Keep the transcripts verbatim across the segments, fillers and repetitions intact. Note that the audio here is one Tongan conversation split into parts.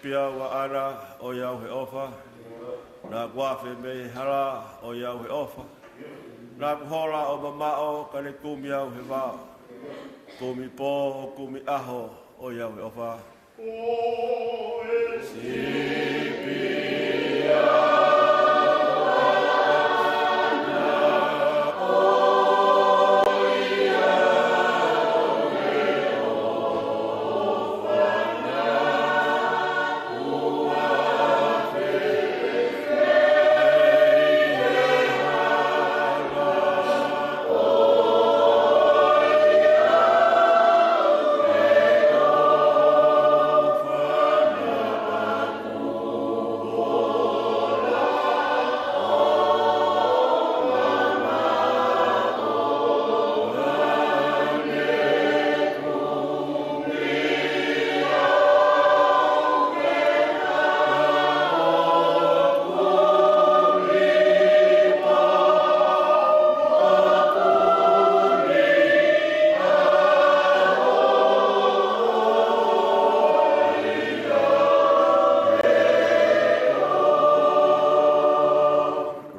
Pia ua ana ʻo ʻiate au he ʻofa. Naʻa ku afe mei he hala ʻo ʻiate au he ʻofa. Naʻa ku hola ʻo mamaʻo ka ne kumi au he vao. Kumi pō, kumi ʻaho ʻo ʻiate au he ʻofa.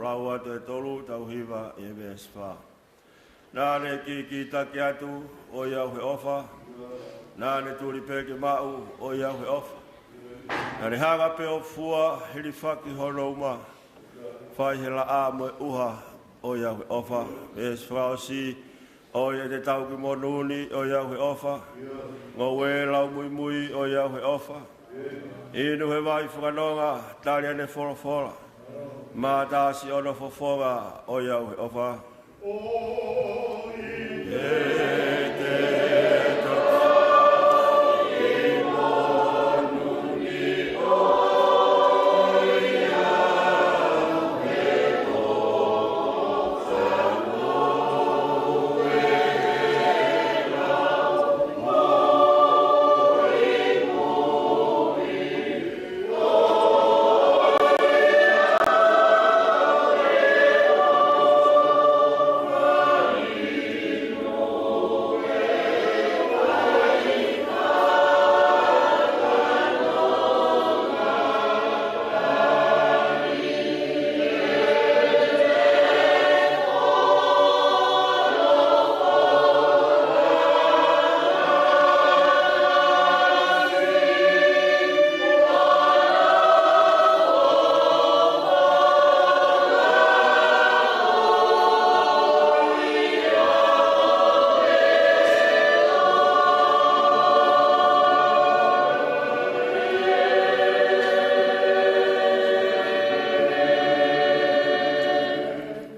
Lau atu e tolu, tau hiva ʻi he veesi fā. Naʻa ne kikitaki atu ʻo ʻiate au he ʻofa. Naʻa ne tuli pē ke maʻu ʻo ʻiate au he ʻofa. Naʻa ne hanga pē ʻo fua hilifaki hono uma. Fai he laʻā mo e ʻuha ʻo ʻiate au he ʻofa. Veesi fakaʻosi, ʻoiauē te tau ki monū ni ʻo ʻiate au he ʻofa. Ngoue lau muimui ʻo ʻiate au he ʻofa. Inu he vai fakanonga, tali ʻene folofola. Mata siʻi hono fofonga ʻo ʻiate au he ʻofa.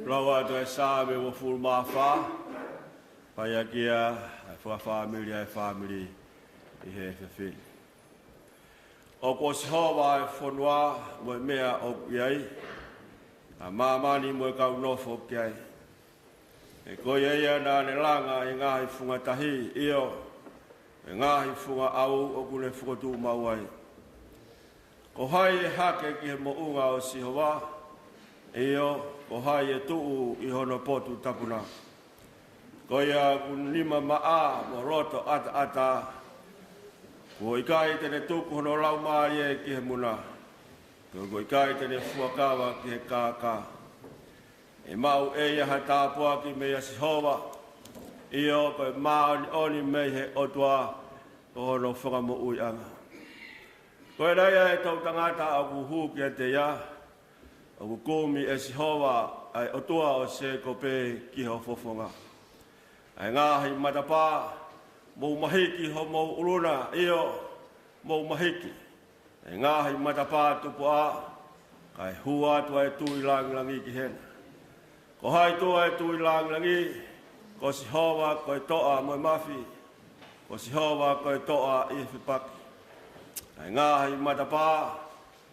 Lau atu e Saame uofulu mā fā. Fai ʻaki ia ʻa e fakafāmili ʻa e fāmili ʻi he efiafi ni. ʻOku ʻo Sihova ʻa e fonua mo e meʻa ʻoku ʻi ai, ʻa māmani mo e kau nofo ki ai. He ko ia ia naʻa ne langa ʻa e ngaahi funga tahi, ʻio, ʻa e ngaahi funga ʻau ʻoku ne fokotuʻu maʻu ai. Ko hai ʻe hake ki he moʻunga ʻo Sihova? ʻIo, ko hai ʻe tuʻu ʻi hono potu tapu na? Ko ia ʻoku nima maʻa mo loto ʻataʻatā. Kuo ʻikai te ne tuku hono laumālie ki he muna. Kuo ʻikai te ne fuakava ki he kākā. ʻE maʻu ʻe ia ha tāpuaki meia Sihova. ʻIo, ko e māʻoniʻoni mei he ʻOtua ko hono fakamoʻuiʻanga. Ko ena ia ʻe toʻutangata ʻoku hū kiate ia, ʻoku kumi ʻe Sihova ʻa e ʻOtua ʻo Sēkope ki ho fofonga. ʻA e ngaahi matapā, mou mahiki homou ʻulu na, ʻio, mou mahiki. ʻA e ngaahi matapā tupuʻa, kae hū atu ʻa e tui langilangi ki hena. Ko hai tuʻa ʻa e tui langilangi? Ko Sihova ko e toʻa mo e mafi, ko Sihova ko e toʻa ʻi he fepaki. ʻA e ngaahi matapā,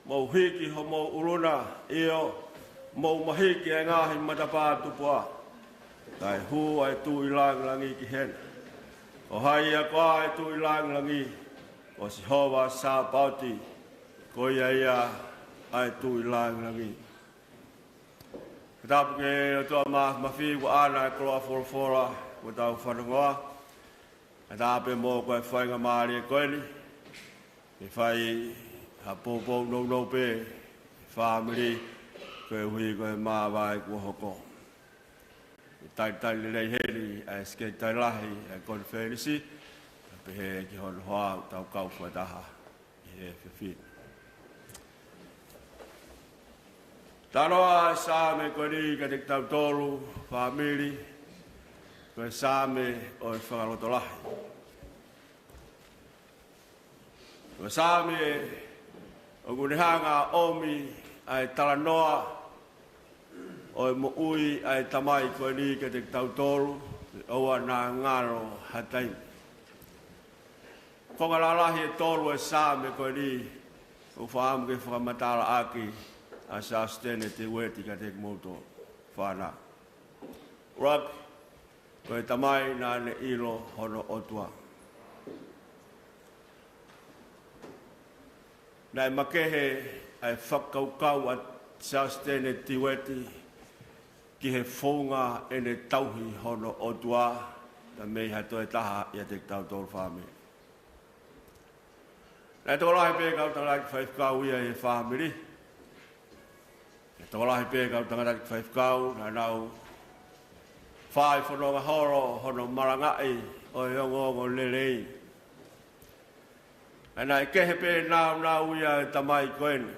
mou hiki homou ʻulu na, ʻio, mou mahiki ʻa e ngaahi matapā tupuʻa, kae hū ʻa e tui langilangi ki hena. Ko hai ia koā ʻa e tui langilangi? Ko Sihova Sāpaoti, ko ia ia ʻa e tui langilangi. Fakatapu ki he ʻOtua Māfimafi, ʻoku ʻaʻana e koloa folofola kuo tau fanongoa. Fakatapu mo e faingamālie ko eni ke fai Ha poupou nounou pē, fāmili, koeʻuhi ko e māvae kuo hoko. ʻE talitali lelei heni ʻa e Sekelitali Lahi ʻa e konifelenisi, pea pehē ki hono hoa ʻoku tau kau fakataha ʻi he efiafi ni. Talanoa ʻa e Saame ko eni kiate kitautolu, fāmili, ko e Saame ʻo e fakalotolahi. Ko e Saame ʻoku ne hanga ʻo ʻomi ʻa e talanoa ʻo e moʻui ʻa e tamai ko eni kiate kitautolu, ʻoua naʻa ngalo ha taimi. Konga lalahi ʻe tolu ʻo e Saame ko eni ʻoku ou fakaʻamu ke fakamatalaʻaki ʻa Sositene Tiueti kiate kimoutolu, fānau. ʻUluaki, ko e tamai naʻa ne ʻilo hono ʻOtua. Naʻe makehe ʻa e fakakaukau ʻa Sositene Tiueti ki he founga ʻene tauhi hono ʻOtua, pea mei ha toe taha ʻiate kitautolu, fāmili. Naʻe tokolahi pē kau tangataʻeiki faifekau ia ʻi he fāmili. Naʻe tokolahi pē kau tangataʻeiki faifekau naʻa nau fai fononga holo hono malangaʻi ʻo e ongoongolelei. Pea naʻe kehe pē nāunau ia ʻo e tamai ko eni.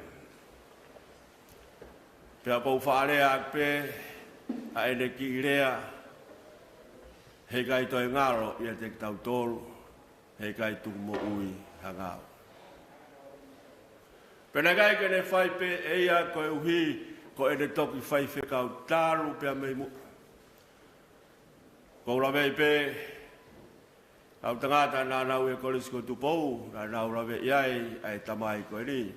Pea ʻoku ou faʻa lea pē ʻa ʻene kiʻi lea, heʻikai toe ngalo ʻiate kitautolu, heʻikai tuku moʻui hangē au. Pea naʻe ʻikai ke ne fai pē ʻe ia koeʻuhi ko ʻene toki faifekau talu pea mei muʻa. ʻOku ou laveʻi pē kau tangata naʻa nau ʻi he Kolisi ko Tupou, naʻa nau laveʻi ai ʻa e tamai ko eni.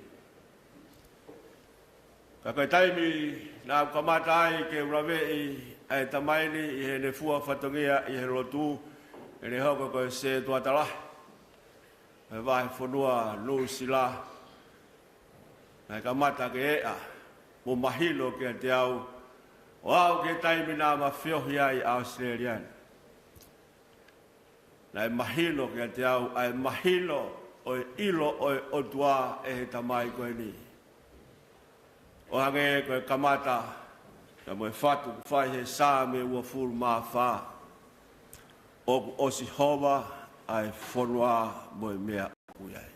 Ka ko e taimi naʻa ku kamata ai ke u laveʻi ʻa e tamai ni ʻi heʻene fua fatongia ʻi he lotu, ʻene hoko ko e sētuata lahi ʻo e vahefonua Nuʻusila, naʻe kamata ke eʻa mo mahino kiate au ʻo aʻu ki he taimi naʻa ma feohi ai ʻa ʻAositelēlia ni. Naʻe mahino kiate au ʻa e mahino ʻo e ʻilo ʻo e ʻOtua ʻe he tamai ko eni. ʻO hangē ko e kamata, pea mo e fatu ʻoku fai he Saame uofulu mā fā, ʻoku ʻo Sihova ʻa e fonua mo e meʻa ʻoku ʻi ai.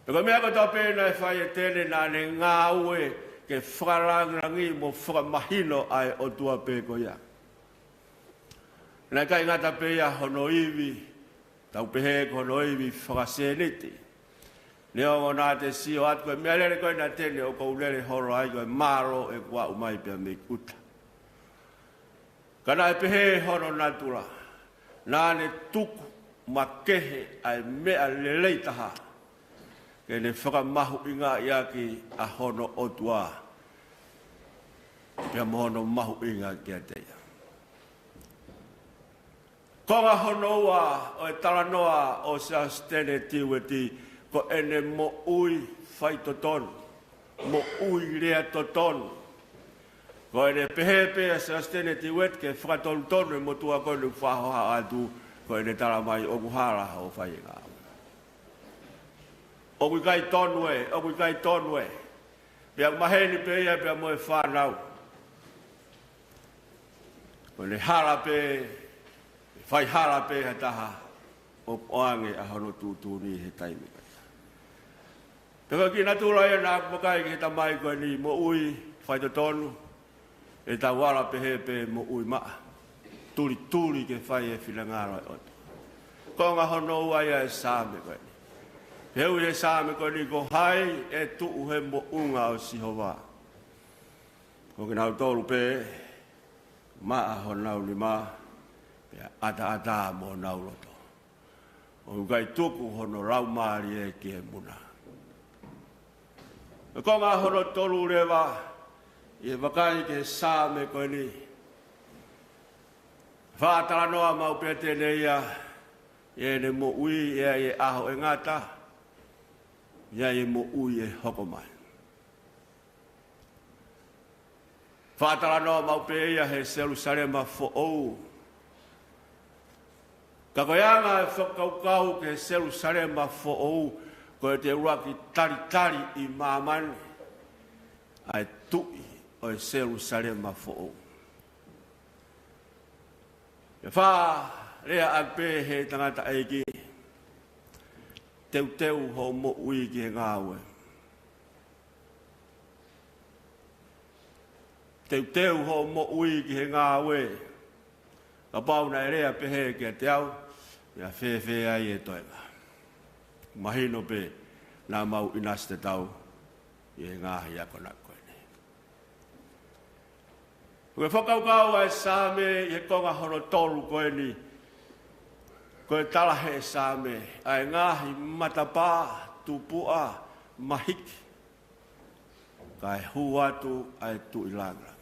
Pea ko e meʻa kotoa pē naʻe fai ʻe Tene, naʻa ne ngāue ke fakalāngilangiʻi mo fakamahino ʻa e ʻOtua pē ko ia. Naʻe ʻikai ngata pē ia hono ivi, tau pehē ko hono ivi fakasēniti. Neongo naʻa te sio atu ko e meʻalele ko ē ʻa Tene ʻoku ou lele holo ai, ko e mālō ʻeku aʻu mai pea mei ʻuta. Ka naʻe pehē hono natula, naʻa ne tuku makehe ʻa e meʻa lelei taha ke ne fakamahuʻingaʻi ʻaki ʻa hono ʻOtua pea mo hono mahuʻinga kiate ia. Konga hono ua ʻo e talanoa ʻo Sositene Tiueti ko ʻene moʻui faitotonu, moʻui lea totonu. Ko ʻene pehē pē ʻa Sositene Tiueti ke fakatonutonu e motuʻa ko eni ʻoku faʻa hohaʻa atu, ko ʻene tala mai ʻoku hala hoʻo fai e ngāue. ʻOku ʻikai tonu ē, ʻoku ʻikai tonu ē. Pea maheni pē ia pea mo e fānau. Ko ʻene hala pē, fai hala pē ha taha ʻoku ʻoange ʻa hono tuʻutuʻuni he taimi ko ia. Pea ko e kiʻi natula ia naʻa ku vakai ki he tamai ko eni, moʻui faitotonu, ʻe tau ala pehē pē moʻui maʻa, tulituli ke fai e finangalo ʻo e ʻOtua. Konga hono ua ia ʻo e Saame ko eni. Pehē ʻe he Saame ko eni, ko hai ʻe tuʻu he moʻunga ʻo Sihova? Ko kinautolu pē, maʻa honau nima, pea ʻataʻatā mo honau loto. ʻOku ʻikai tuku hono laumālie ki he muna. Ko e konga hono tolu leva, ʻi he vakai ki he Saame ko eni, faʻa talanoa maʻu pē ʻa Tene ia ʻi heʻene moʻui, ʻi he ʻaho ʻe ngata, ʻi he moʻui ʻe hoko mai. Faʻa talanoa maʻu pē ia he Selusalema foʻou. Ka ko e anga e fakakaukau ki he Selusalema foʻou, Ko e te ʻuluaki talitali ʻi māmani ʻa e tuʻi ʻo e Selusalema foʻou. Pea faʻa lea ʻaki pē he tangataʻeiki, teuteu hoʻo moʻui ki he ngāue. Teuteu hoʻo moʻui ki he ngāue. Kapau naʻe lea pehē kiate au, ʻe fēfē ai e toenga? Mahino pē naʻa mau ʻinasi tatau ʻi he ngaahi akonaki ko eni. Ko e fakakaukau ʻa e Saame ʻi he konga hono tolu ko eni, ko e tala ʻe he Saame, ʻa e ngaahi matapā tupuʻa mahiki, kae hū atu ʻa e Tuʻi langilangi.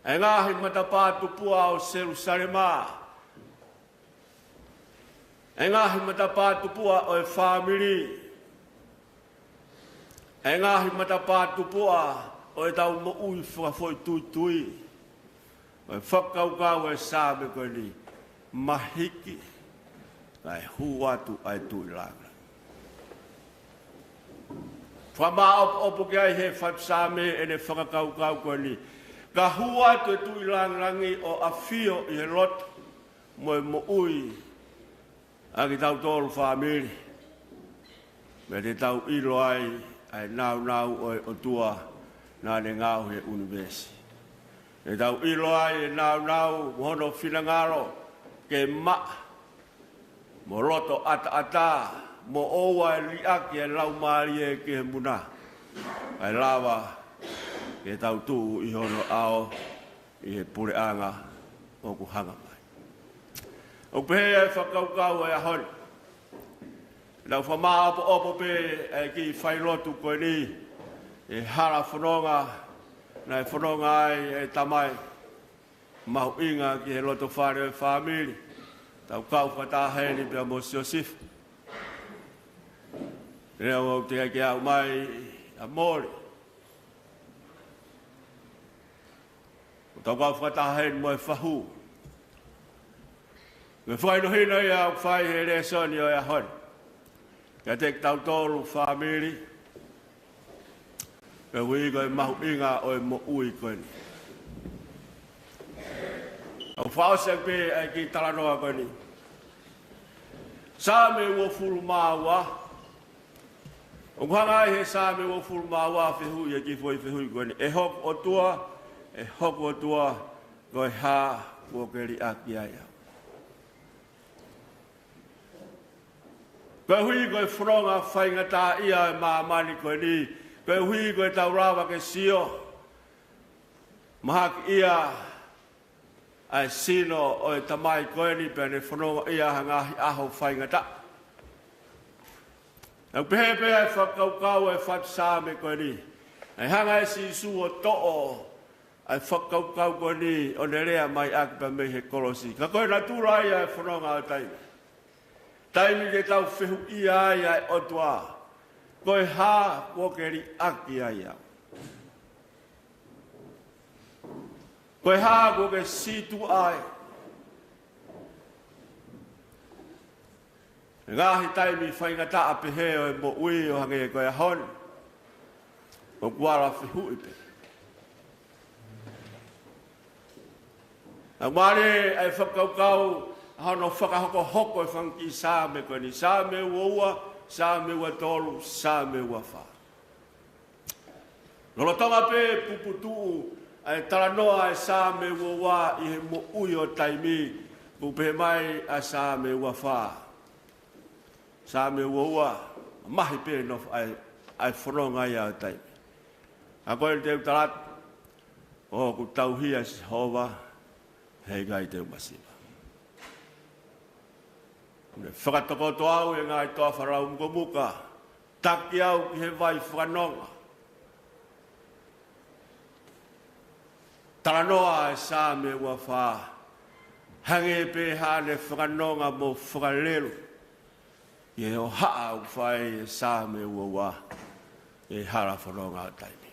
ʻA e ngaahi matapā tupuʻa ʻo Selusalema, ʻa e ngaahi matapā tupuʻa ʻo e fāmili, ʻa e ngaahi matapā tupuʻa ʻo ʻetau moʻui fakafoʻituitui. Ko e fakakaukau ʻa e Saame ko eni, mahiki, kae hū atu ʻa e Tuʻi langilangi. Fakamāʻopoʻopo ki ai ʻe he fatu Saame ʻene fakakaukau ko eni, ka hū atu e Tuʻi langilangi ʻo ʻafio ʻi he loto mo e moʻui ʻa kitautolu fāmili, pea te tau ʻilo ai ʻa e nāunau ʻo e ʻOtua naʻa ne ngaohi e ʻunivēsi. Te tau ʻilo ai e nāunau mo hono finangalo ke maʻa mo loto ʻataʻatā, mo ʻoua ʻe liʻaki e laumālie ki he muna, kae lava ke tau tuʻu ʻi hono ʻao ʻi he puleʻanga ʻoku hanga mai. ʻOku pehē ʻa e fakakaukau ʻo e ʻaho ni. Naʻa ku fakamāʻopoʻopo pē ʻa e kiʻi failotu ko eni ʻi he hala fononga naʻe fononga ai e tamai mahuʻinga ki he lotofale ʻo e fāmili, tau kau fakataha heni pea mo Siosifa. Lea ʻo te ke au mai ʻa Moli. ʻO tau kau fakataha heni mo e fahu. Ko e fakahinohino ia ʻoku fai he lēsoni ʻo e ʻaho ni kiate kitautolu fāmili, koeʻuhi ko e mahuʻinga ʻo e moʻui ko eni. ʻOku fakaʻosi pē ʻa e kiʻi talanoa ko eni. Saame uofulu mā ua. ʻOku hanga ai ʻe he Saame uofulu mā ua ʻo fehuʻi e kiʻi foʻi fehuʻi ko eni. ʻE hoku ʻOtua, ʻe hoku ʻOtua, ko e hā kuo ke liʻaki ai au? Koeʻuhi ko e fononga faingataʻaʻia ʻo e māmani ko eni, koeʻuhi ko ʻetau lava ke sio mahakiʻia ʻa e sino ʻo e tamai ko eni pea ne fonongaʻia ha ngaahi ʻaho faingataʻa. ʻOku pehē pē ʻa e fakakaukau ʻa e fatu Saame ko eni, ʻa e hanga ʻe Sīsū ʻo toʻo ʻa e fakakaukau ko eni ʻo ne lea mai ʻaki pea mei he kolosi. Ka ko e natula ia ʻa e fononga ʻo taimi. Taimi ke tau fehuʻia ai ʻa e ʻOtua, ko e hā kuo ke liʻaki ai au? Ko e hā kuo ke sītuʻa ai? Ngaahi taimi faingataʻa pehē ʻo e moʻui ʻo hangē ko e ʻaho ni, ʻoku ala fehuʻi pē. ʻOku mālie ʻa e fakakaukau ʻa hono fakahokohoko e fanga kiʻi Saame ko eni, Saame ua ua, Saame ua tolu, Saame ua fā. Lolotonga pē puputuʻu ʻa e talanoa ʻa e Saame ua ua ʻi he moʻui ʻo taimi, ʻoku pehē mai ʻa e Saame ua fā. Saame ua ua, mamahi pē nofo ʻa e, ʻa e fononga ia ʻo taimi. Ka ko e te u tala atu, ʻoku tauhi ʻa Sihova, heʻikai te u masiva. Kuo ne fakatokoto au ʻi he ngaahi toafa laumukamuka, taki au ki he vai fakanonga. Talanoa ʻa e Saame ua fā, hangē pē haʻane fakanonga mo fakalelu ʻi he hohaʻa ʻoku fai ʻe Saame ua ua ʻi he hala fononga ʻo taimi.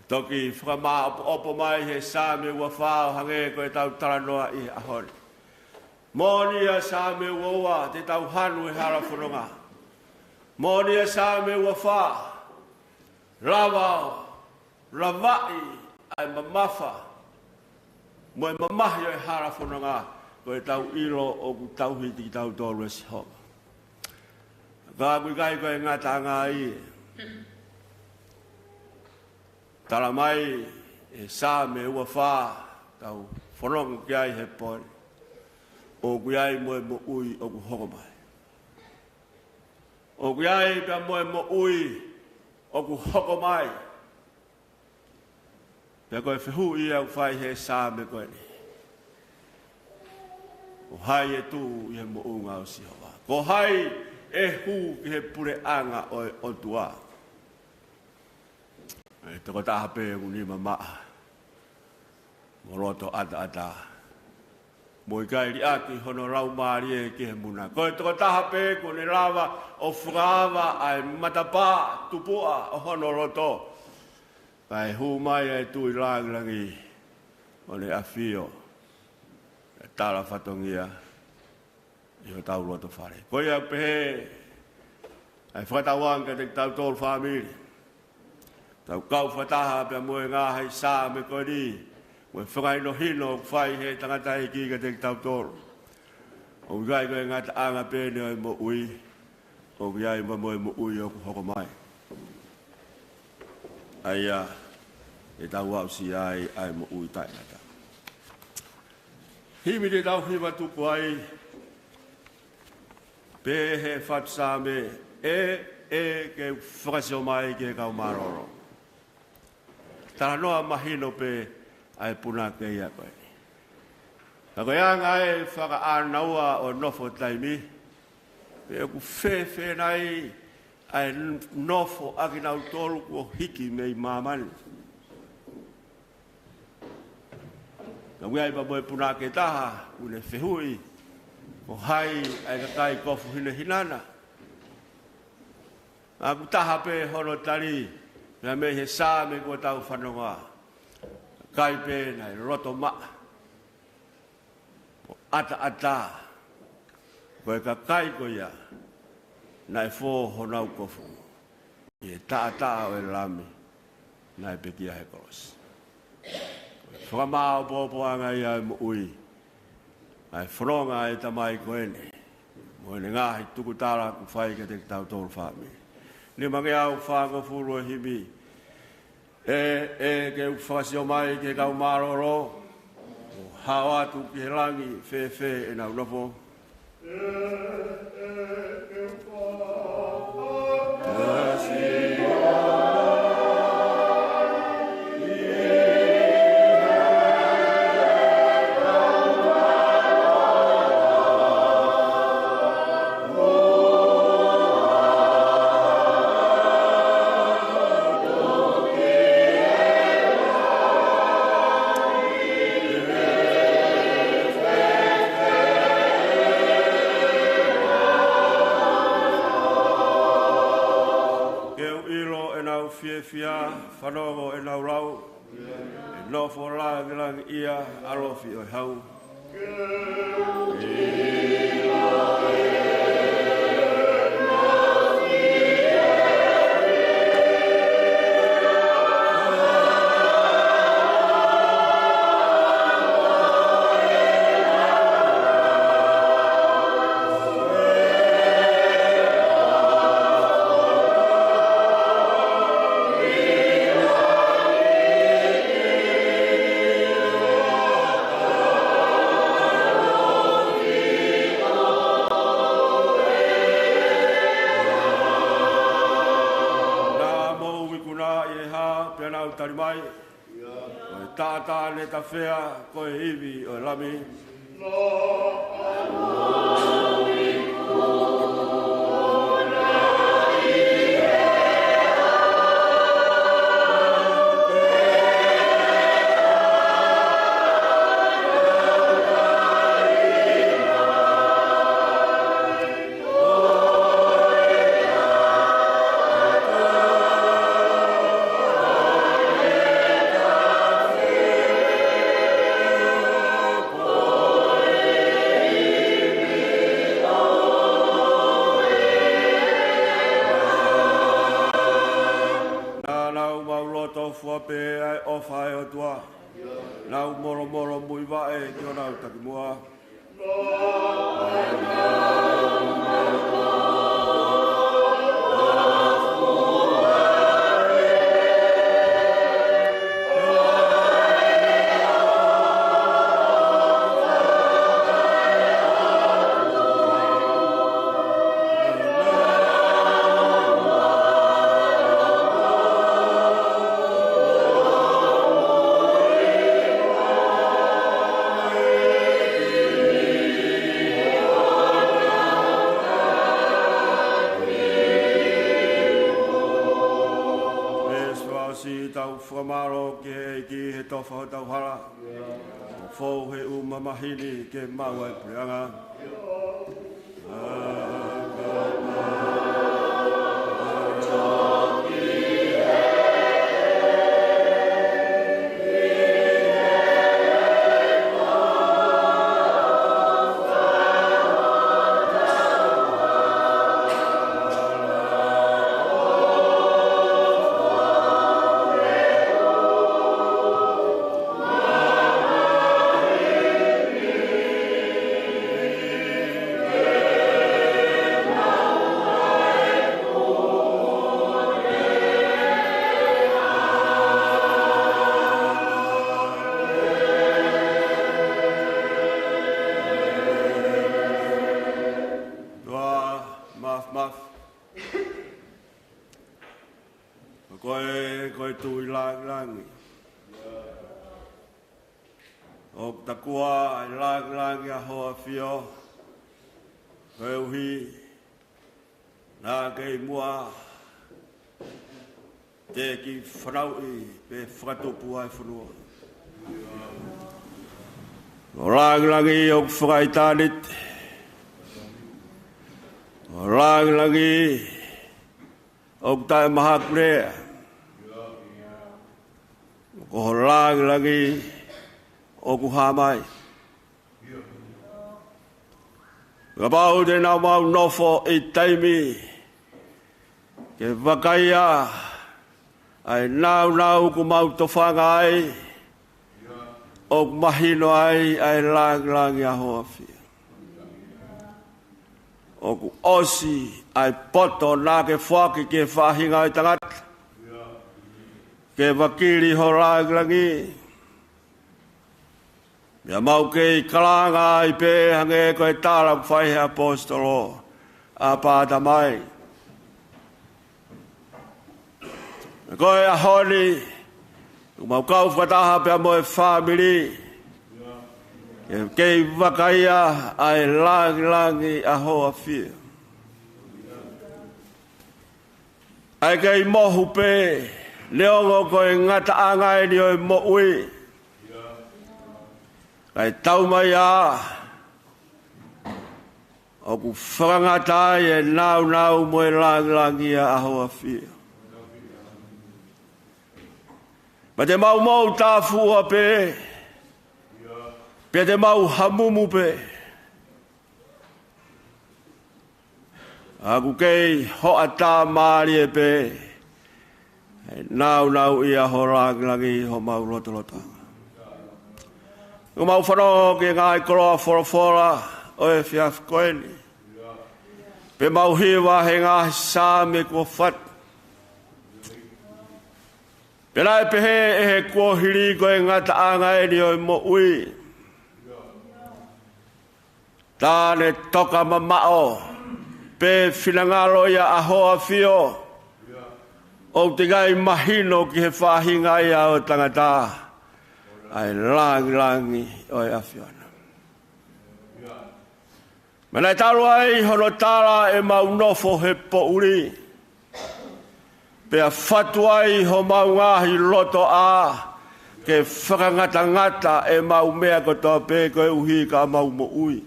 Toki fakamāʻopoʻopo mai he Saame ua fā ʻo hangē ko ʻetau talanoa ʻi he ʻaho ni. Moʻoni ʻa e Saame ua ua, te tau hanu he hala fononga. Moʻoni ʻa e Saame ua fā, lava ʻo lavaʻi ʻa e mamafa mo e mamahi ʻo e hala fononga, ko ʻetau ʻilo ʻoku tauhi kitautolu ʻe Sihova. Ka ʻoku ʻikai ko e ngataʻanga ia. Tala mai ʻe he Saame ua fā, tau fononga ki ai he pō ni, ʻoku ʻi ai mo e moʻui ʻoku hoko mai. ʻOku ʻi ai pea mo e moʻui ʻoku hoko mai. Pea ko e fehuʻi ia ʻoku fai he Saame ko eni: Ko hai ʻe tuʻu ʻi he moʻunga ʻo Sihova? Ko hai ʻe hū ki he puleʻanga ʻo e ʻOtua? ʻE tokotaha pē ʻoku nima maʻa mo loto ʻataʻatā, mo ʻikai liʻaki hono laumālie ki he muna. Ko e tokotaha pē kuo ne lava ʻo fakaava ʻa e matapā tupuʻa ʻo hono loto, kae hū mai ʻa e Tuʻi langilangi ʻo ne ʻafio ʻo tala fatongia ʻi hotau loto fale. Ko ia pehē ʻa e fakatauange kiate kitautolu fāmili, tau kau fakataha pea mo e ngaahi Saame ko eni, mo e fakahinohino ʻoku fai he tangataʻeiki kiate kitautolu. ʻOku ʻikai ko e ngataʻanga pē eni ʻo e moʻui, ʻoku ʻi ai mo e moʻui ʻoku hoko mai, ʻa ia ʻe tau aʻusia ai ʻa e moʻui taʻengata. Himi te tau hiva tuku ai, pehē ʻe he fatu Saame: ʻE, ʻe ke fakasio mai ki he kau mālōlō. Talanoa mahino pē ʻa e punake ia ko eni. Ka ko e anga e fakaʻānaua ʻo e nofo taimi, pe ʻoku fēfē nai ʻa e nofo ʻa kinautolu kuo hiki mei māmani? Ka ʻoku ʻi ai pē mo e punake ʻe taha ʻoku ne fehuʻi: Ko hai ʻa e kakai kofu hinehina na? Ka ʻoku taha pē hono tali, pea mei he Saame kuo tau fanongoa: Kakai pē naʻe loto maʻa mo ʻataʻatā, ko e kakai ko ia naʻe fō honau kofu ʻi he taʻataʻa ʻo e Lami naʻe pekia he kolosi. Ko e fakamāopoopoʻanga ia ʻo e moʻui ʻa e fononga ʻa e tamai ko eni, mo ʻene ngaahi tukutala ʻoku fai kiate kitautolu fāmili. Nimangeau fāngofulu ʻo e himi. ʻE, ʻe ke u fakasio mai ki he kau mālōlō, ʻo hao atu ki he langi, fēfē ʻenau nofo? Ke u ʻilo ʻenau fiefia, fanongo ʻenau lau, ʻe nofo langilangiʻia ʻa Lofi ʻo e Hau. Naʻa mou ikuna ʻi he hā, pea nau tali mai: Ko e taʻataʻa ne tafea, ko e ivi ʻo e Lami. Fua pē ʻa e ʻofa ʻa e ʻOtua. Nau molomolo muivaʻe ki honau takimuʻa. Pea siʻi tau fakamālō ki he ʻEiki he tofa hotau hala. Fou he ʻū mamahi ni ke maʻu ʻa e puleʻanga. Tuʻa māfimafi. Ko koe, ko e Tuʻi langilangi. ʻOku takua ʻa e langilangi ʻa hoʻo ʻafio, koeʻuhi naʻa ke ʻi muʻa, teʻeki fanauʻi pe fakatupu ʻa e fonua. Ko e langilangi ʻoku fakaʻitāniti. Ko e langilangi ʻoku taʻemahakulea. Ko e langilangi ʻoku hā mai. Kapau te nau mau nofo ʻi taimi ke vakaia ʻa e nāunau ʻoku mau tofanga ai, ʻoku mahino ai ʻa e langilangi ʻa hoʻo ʻafio. ʻOku ʻosi ʻa e poto naʻa ke foaki ki he faʻahinga ʻo e tangata ke vakili ho langilangi. Pea mau kei kalanga ai pē hangē ko e tala ʻoku fai he ʻaposetolo ʻa Pātamai. Ko e ʻaho ni, ʻoku mau kau fakataha pea mo e fāmili ke kei vakaia ʻa e langilangi ʻa hoʻo ʻafio. ʻA e kei mohu pē, neongo ko e ngataʻanga eni ʻo e moʻui, kae taumaiā ʻoku fakangata ai e nāunau mo e langilangi ʻa hoʻo ʻafio. Pea te mau moʻutāfuʻua pē, pea te mau hamumu pē. ʻOku kei hoʻatā mālie pē e nāunau ʻa ho langilangi ʻi homau lotolotonga. ʻOku mau fanongo ki he ngaahi koloa folofola ʻo e efiafi ko eni, pea mau hiva he ngaahi Saame kuo fatu. Pea naʻe pehē ʻe he kuohili ko e ngataʻanga eni ʻo e moʻui, tā ne toka mamaʻo pe finangalo ia ʻa hoʻo ʻafio, ʻoku teʻeki ai mahino ki he faʻahinga ia ʻo e tangata ʻa e langilangi ʻo e ʻAfiona. Pea naʻe talu ai hono tala ʻemau nofo he poʻuli, pea fatu ai homau ngaahi lotoʻā ke fakangatangata ʻemau meʻa kotoa pē koeʻuhi ka mau moʻui.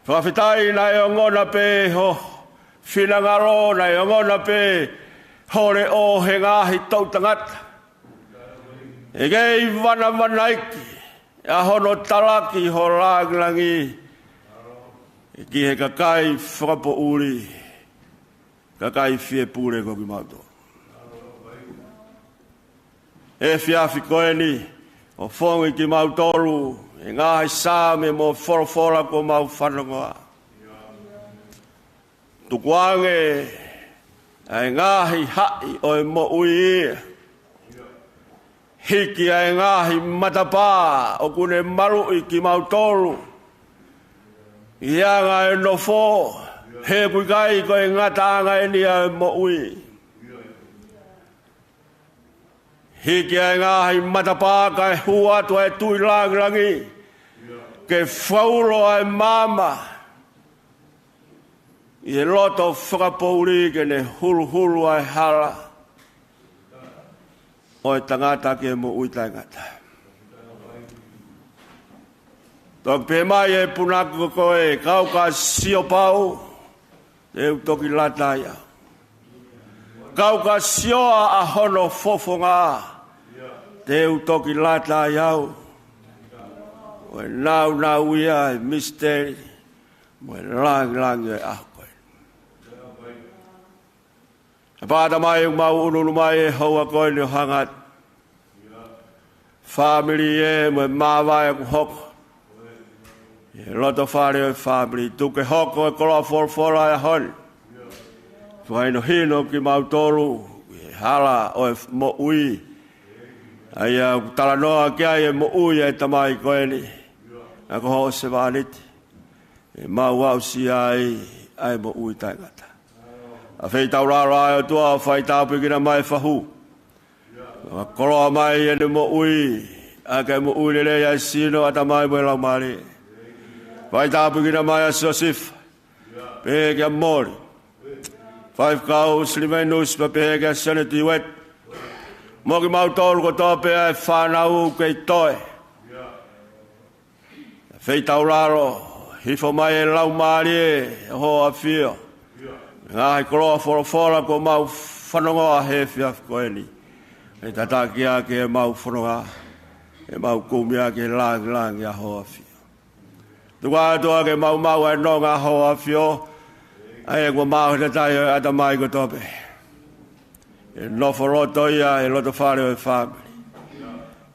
Fakafetaʻi naʻe ongona pē ho finangalo, naʻe ongona pē ho leʻo he ngaahi toʻutangata. ʻE kei vanavanaiki ʻa hono talaki ho langilangi ki he kakai fakapoʻuli, kakai fiepule ko kimautolu. efiafi ko eni, ʻo fongi kimautolu ʻe he ngaahi Saame mo e folofola kuo mau fanongoa. Tukuange ʻa e ngaahi haʻi ʻo e moʻui ia. Hiki ʻa e ngaahi matapā ʻoku ne maluʻi kimautolu ʻi he anga ʻo e nofo, he ʻoku ʻikai ko e ngataʻanga eni ʻa e moʻui. Hiki ʻa e ngaahi matapā kae hū atu ʻa e Tuʻi Langilangi ke fakaulo ʻa e maama ʻi he loto fakapoʻuli ke ne huluhulu ʻa e hala ʻo e tangata ki he moʻui taʻengata. Toki pehē mai ʻe he punake ko ē, kau ka sio pau, te u toki lata ai au. Kau ka sio ʻa hono fofonga, te u toki lata ai au. ʻO e naunau ia ʻa e misiteli mo e langilangi ʻo e ʻaho ko eni. ʻE pāta mai ʻoku mau ʻunuʻunu mai ʻi he houa ko eni ʻo hanga atu. Fāmili ē mo e māvae ʻoku hoko ʻi he loto fale ʻo e fāmili, tuku ke hoko e koloa folofola ʻo e ʻaho ni. Fakahinohino kimautolu ʻi he hala ʻo e moʻui. ʻA ia ʻoku talanoa ki ai e moʻui ʻa e tamai ko eni. ʻA ko hoʻo sevāniti ʻe mau aʻusia ai ʻa e moʻui taʻengata. ʻA fetaulalo ʻa e ʻOtua, fai tāpuekina mai e fahu. Fakakoloa mai ʻene moʻui, ʻa ke moʻui lelei ʻa e sino, ʻatamai mo e laumālie. Fai tāpuekina mai ʻa Siosifa, pehē kia Moli. Faifekau Silivenusi, pea pehē kia Seneti Uet. Mo kimautolu kotoa pē ʻa e fānau kei toe. Fetaulalo, hifo mai e Laumālie ʻo Hoʻo ʻAfio. Ngaahi koloa folofola kuo mau fanongoa he efiafi ko eni, ʻe tataki ʻaki ʻemau fononga, ʻemau kumi ʻaki e langilangi ʻa Hoʻo ʻAfio. Tuku atu ʻa ke maumau ʻa e nonga ʻa Hoʻo ʻAfio, ʻa ia kuo māʻohi e tatae ʻo e ʻatamai kotoa pē. ʻE nofo loto ia ʻi he loto fale ʻo e fāmili.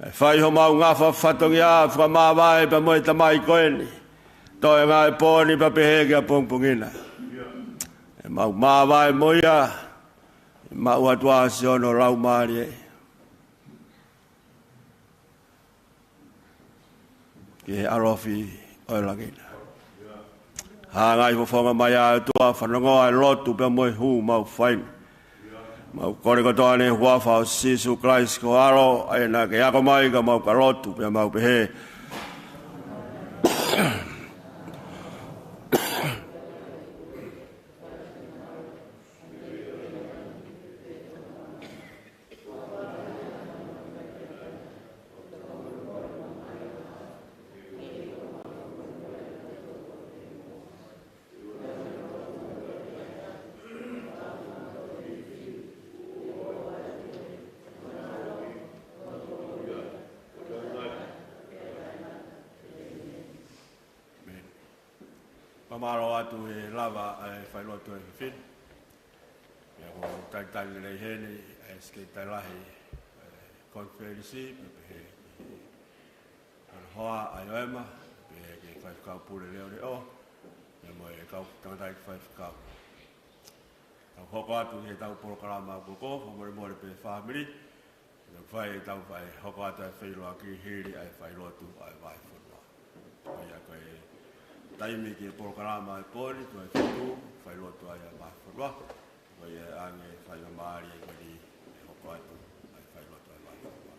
ʻE fai homau ngafa fatongia fakamāvae pea mo e tamai ko eni. Toenga e pō ni pea pehē ki he pongipongi na. ʻE mau māvae mo ia, ʻe maʻu atu ʻa siʻono laumālie ki he ʻalofi ʻo e langi na. Hanga ʻi he fofonga mai ʻa e ʻOtua, fanongoa e lotu pea mo e hū mau fai. Mau kole kotoa ni he huafa ʻo Sīsū Kalaisi ko ho ʻAlo, ʻa ia naʻa ke ako mai ka mau ka lotu pea mau pehē. Fakamālō atu he lava ʻa e failotu ʻa e fefine. Pea ko e talitali lelei heni ʻa e Sekelitali Lahi ʻo e konifelenisi, pea pehē ki hono hoa ʻa ʻIoema, pea ki he faifekau pule leʻoleʻo, pea mo e kau tangataʻeiki faifekau. Tau hoko atu he ʻetau polokalama ʻoku kō, fakamolemole pē fāmili, ʻoku fai ʻetau fai hoko atu ʻa e feiloaki hili ʻa e failotu ʻa e vahefonua. Ko ia ko e taimi ki he polokalama ʻa e pō ni, ko e fitu, failotu ʻa e vahefonua. Ko ia ʻa e faingamālie ko eni ʻe hoko atu ʻa e failotu ʻa e vahefonua.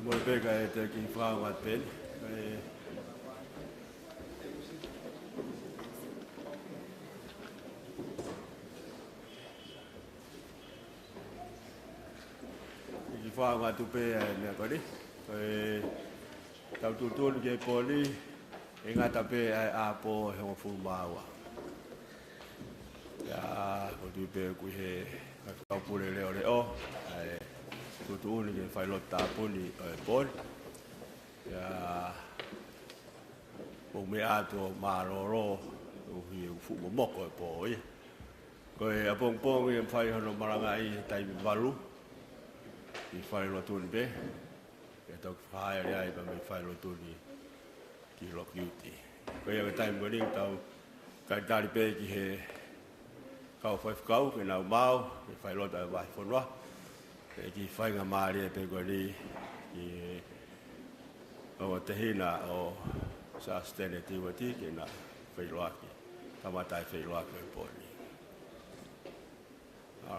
Mole pē kae te u kiʻi fakaongo atu pē eni. Kae kiʻi fakaongo atu pē ʻa e meʻa ko eni. Ko ʻetau tuʻutuʻuni ki he pō ni, ʻe ngata pē ʻa e ʻapo ʻe hongofulu mā ua. ʻIa, ʻoku ou tui pē ʻoku ʻi he Faifekau Pule Leʻoleʻo ʻa e tuʻutuʻuni ki he failotu tāpuni ʻo e pō ni. ʻIa, ʻoku ou meʻa atu ʻo mālōlō, ʻoku fuʻu momoko e pō ia. Ko e ʻapongipongi ʻe fai hono malangaʻi he taimi valu ʻi he falelotu ni pē, ʻe toki fakahaele ai pea mei he falelotu ni ki lokiuti. Ko ia ko e taimi ko eni ʻoku tau talitali pē ki he kau faifekau ke nau maʻu, ke failotu ʻa e vahefonua. Pea kiʻi faingamālie pē ko eni ki he ongo tehina ʻo Sāsiteni Tiuati ke na feʻiloaki. Kamata e feʻiloaki ʻo e pō ni. ʻA.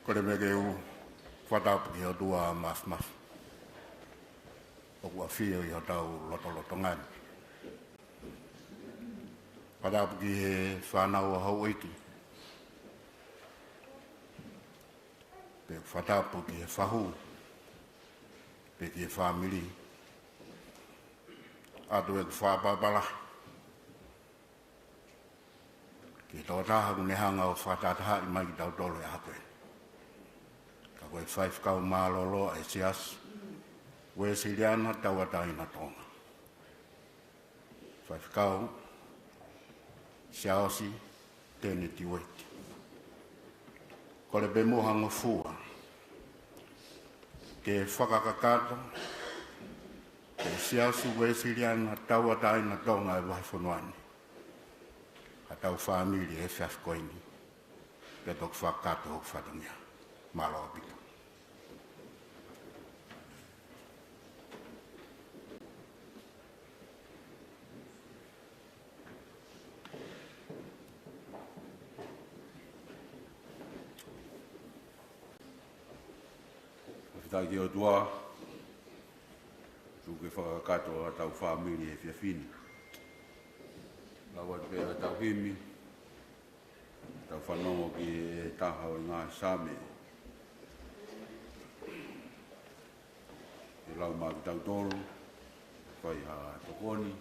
Kole mai ke u fakatapu ki he ʻOtua Māfimafi ʻoku ʻafio ʻi hotau lotolotonga ni. Fakatapu ki he fānau ʻa houʻeiki. Pea fakatapu ki he fahu, pea ki he fāmili. ʻOatu ʻeku fakapapau ki he tokotaha ʻoku ne hanga ʻo fakatahatahaʻi mai kitautolu he ʻaho ko eni. Ka ko e faifekau mālōlō ʻa e Siasi Uēsiliana Tauʻatāina Tonga. Faifekau Siaosi Teneti Ueti. Kole pē muʻa ha ngofua ke fakakakato ʻe he Siasi Uēsiliana Tauʻatāina Tonga ʻo e Vahefonua ni ʻa hotau fāmili he efiafi ko eni. Pea toki fakakakato hoku fatongia. Mālō ʻaupito. Fakafetaʻi ki he ʻOtua, tuku ke fakakakato ʻa hotau fāmili he efiafi ni. Lau atu pē ʻetau himi, tau fanongo ki he taha ʻo e ngaahi Saame. Ke lau maʻa kitautolu, fai ha tokoni,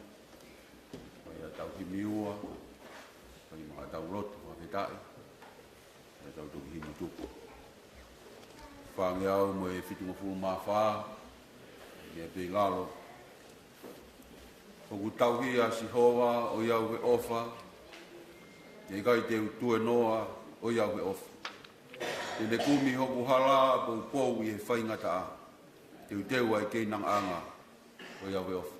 fai haʻatau himi ua, fai maʻa haʻatau lotu fakafetaʻi, pea tau toki himi tupu. Fāngeau mo e fitungofulu mā fā, ʻi he pei lalo. ʻOku tauhi ʻa Sihova ʻoiauē ʻofa, ʻe ʻikai te u tuēnoa ʻoiauē ʻofa. Te ne kumi hoku hala poupou ʻi he faingataʻa. Teuteu ʻa e keinangaʻanga ʻoiauē ʻofa.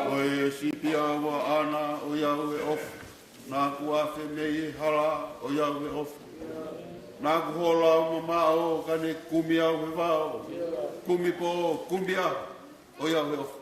Ko e sipi ʻa Vaʻana ʻoiauē ʻofa. Naʻa ku afe mei he hala ʻoiauē ʻofa. Naʻa ku hola ʻo mamaʻo ka ne kumi au he vao. Kumi pō, kumi ʻaho, ʻoiauē ʻofa.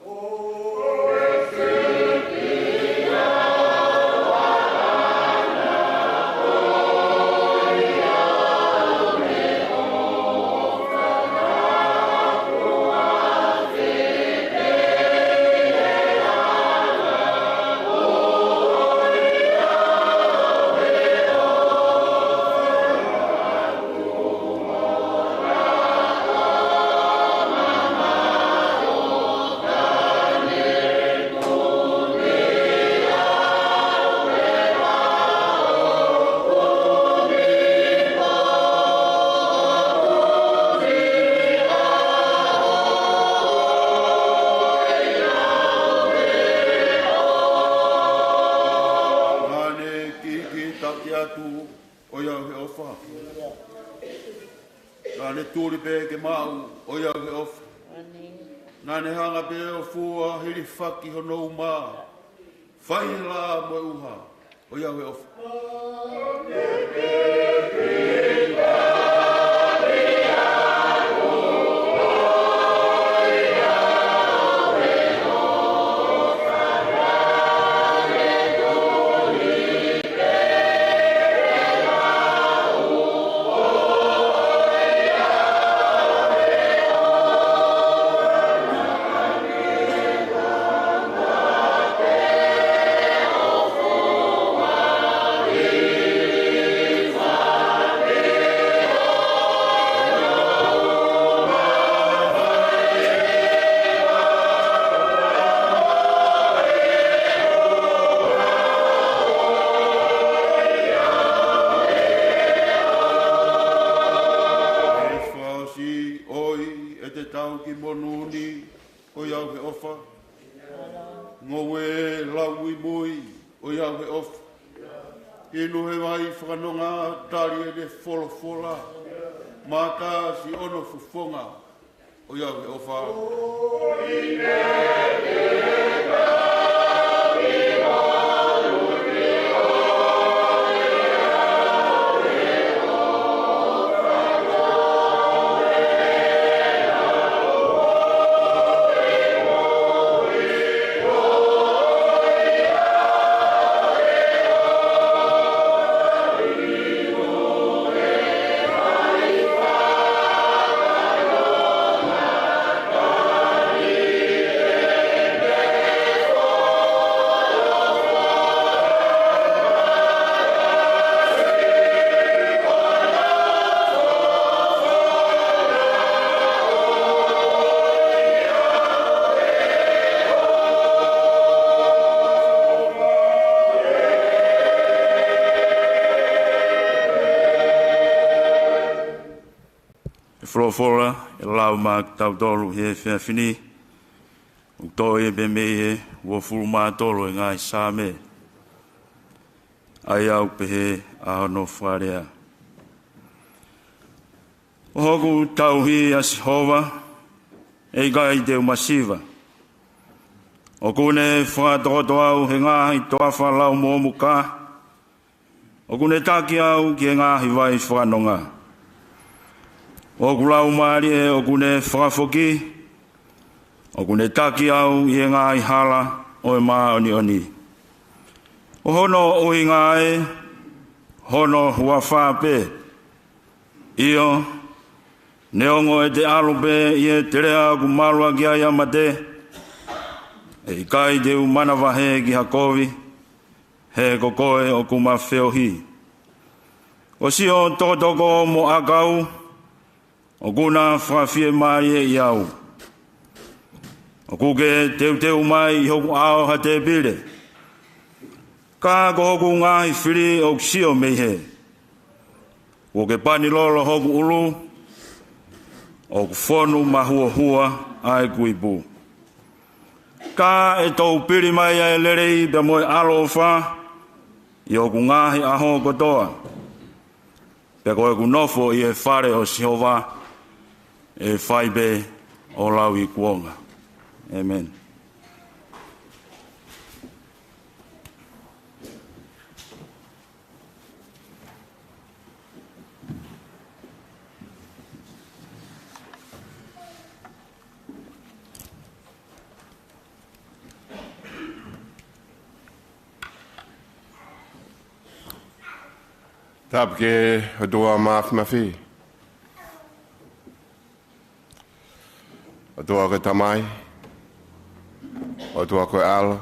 Naʻa ne kikitaki atu, ʻoiauē ʻofa. Naʻa ne tuli pē ke maʻu, ʻoiauē ʻofa. Naʻa ne hanga pē ʻo fua hilifaki hono uma. Fai he laʻā mo e ʻuha, ʻoiauē ʻofa. Inu he vai fakanonga, tali ʻene folofola. Mata siʻono fofonga, ʻo ʻi ai ʻa e ʻofa. ʻE folofola ʻe lau maʻa kitautolu he efiafi ni, ʻoku toʻo ia pē mei he uofulu mā tolu ʻo e ngaahi Saame, ʻa ia ʻoku pehē ʻa hono fakalea: Ko hoku tauhi ʻa Sihova, ʻe ʻikai te u masiva. ʻOku ne fakatokoto au he ngaahi toafa laumōmuka, ʻoku ne taki au ki he ngaahi vai fakanonga. Ko hoku laumālie ʻoku ne fakafoki, ʻoku ne taki au ʻi he ngaahi hala ʻo e māʻoniʻoni. Ko hono ʻuhinga ē, hono huafa pē. ʻIo, neongo ʻete ʻalu pē ʻi he teleʻa ʻoku malu ʻaki ai ʻa mate, ʻe ʻikai te u manavahē ki ha kovi, he ko koe ʻoku ma feohi. Ko siʻo tokotoko mo ʻakau, ʻoku na fakafiemālieʻi au. ʻOku ke teuteu mai ʻi hoku ʻao ha tēpile, ka ko hoku ngaahi fili ʻoku sio mei hē. Kuo ke pani lolo hoku ʻulu, ʻoku fonu mahuohua ʻa ʻeku ipu. Ka ʻe toupili mai ʻa e lelei pea mo e ʻaloʻofa ʻi hoku ngaahi ʻaho kotoa, pea ko ʻeku nofo ʻi he fale ʻo Sihova ʻe fai pē ʻo lauikuonga. ʻĒmeni. Tapu ki he ʻOtua Māfimafi. ʻOtua ko e Tamai, ʻOtua ko e ʻAlo,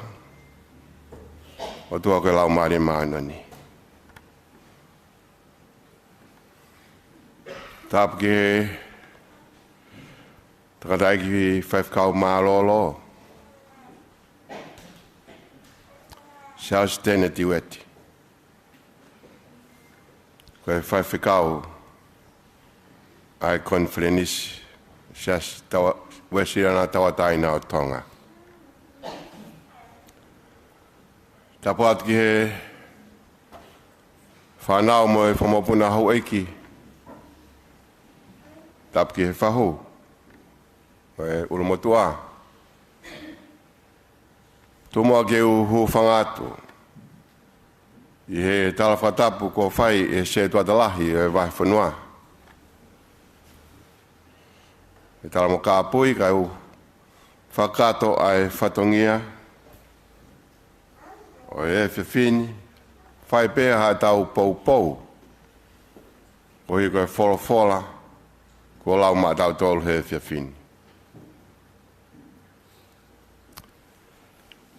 ʻOtua ko e Laumālie Māʻoniʻoni. Tapu ki he tangataʻeiki faifekau mālōlō, Siaosi Tēneti Ueti, ko e faifekau ʻa e Konifelenisi Siasi Tawa-, Uēsiliana Tauʻatāina ʻo Tonga. Tapu atu ki he fānau mo e fanga mokopuna houʻeiki. Tapu ki he fahu mo e ʻulumotuʻa. Tuku muʻa ke u hūfanga atu ʻi he tala fakatapu kuo fai ʻe he setuata lahi ʻo e vahefonua. ʻE tala mo kāpui kae u fakakakato ʻa e fatongia ʻo e efiafi ni, fai pē haʻatau poupou koeʻuhi ko e folofola kuo lau maʻatautolu he efiafi ni.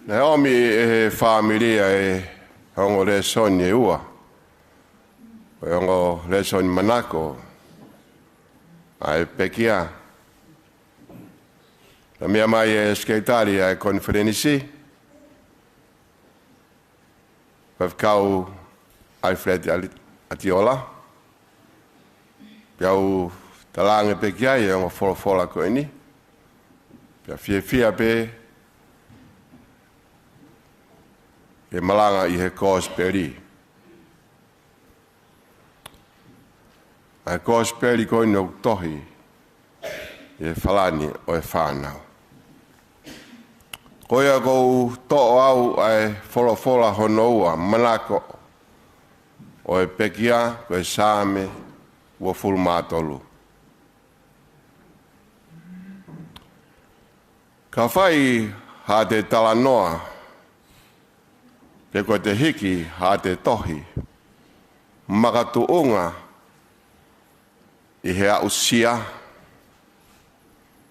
Naʻe ʻomi ʻe he fāmili ʻa e ongo lēsoni ʻe ua, ʻo e ongo lēsoni manako ʻa e pekia. Naʻe meʻa mai ʻa e sekelitali ʻa e konifelenisi, Faifekau ʻAlifeleti ʻAli-, ʻAtiola. Pea u talaange pē ki ai ʻa e ongo folofola ko eni. Pea fiefia pē ke malanga ʻi he kosipeli. ʻa e kosipeli ko eni ʻoku tohi ʻi he falani ʻo e fānau. Ko ia ʻoku ou toʻo au ʻa e folofola hono ua, manako ʻo e pekia, ko e Saame uofulu mā tolu. Ka fai haʻate talanoa, pe ko ʻete hiki haʻate tohi makatuʻunga ʻi he aʻusia,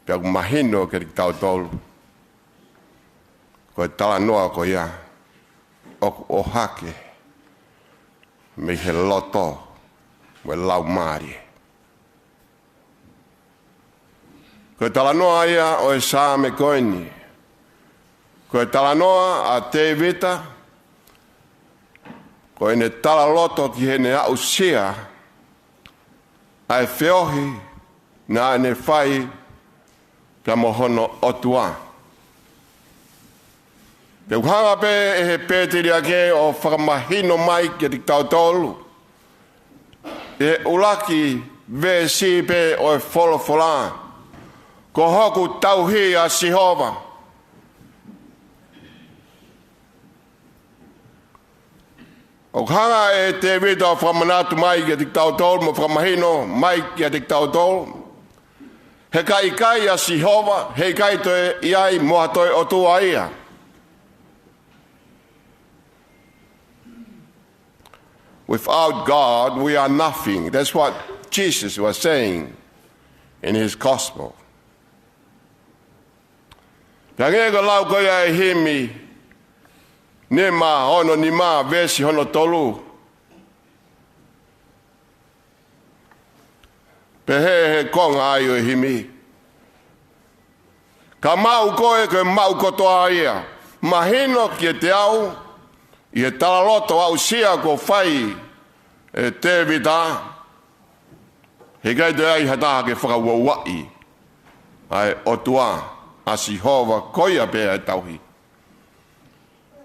pea ʻoku mahino kiate kitautolu, ko e talanoa ko ia ʻoku ʻohake mei he loto mo e laumālie. Ko e talanoa ia ʻo e Saame ko eni. Ko e talanoa ʻa Tēvita, ko ʻene talaloto ki heʻene aʻusia ʻa e feohi naʻa ne fai pea mo hono ʻOtua. Pea ʻoku hanga pē ʻe he pēteliake ʻo fakamahino mai kiate kitautolu ʻi he ʻuluaki veesi pē ʻo e folofola, ko hoku tauhi ʻa Sihova. ʻOku hanga ʻe Tēvita ʻo fakamanatu mai kiate kitautolu mo fakamahino mai kiate kitautolu, he ka ʻikai ʻa Sihova, heʻikai toe ʻi ai mo ha toe ʻOtua ia. Without God, we are nothing. That's what Jesus was saying in his gospel. Pea hangē ko e lau ko ia ʻa e himi nima ono nima, veesi hono tolu. Pehē he konga ai ʻo e himi: Ka maʻu koe, ko e maʻu kotoa ia. Mahino kiate au, ʻi he talaloto aʻusia kuo fai ʻe Tēvita, heʻikai toe ai ha taha ke fakauauaʻi ʻa e ʻOtua, ʻa Sihova, ko ia pē ʻa e tauhi.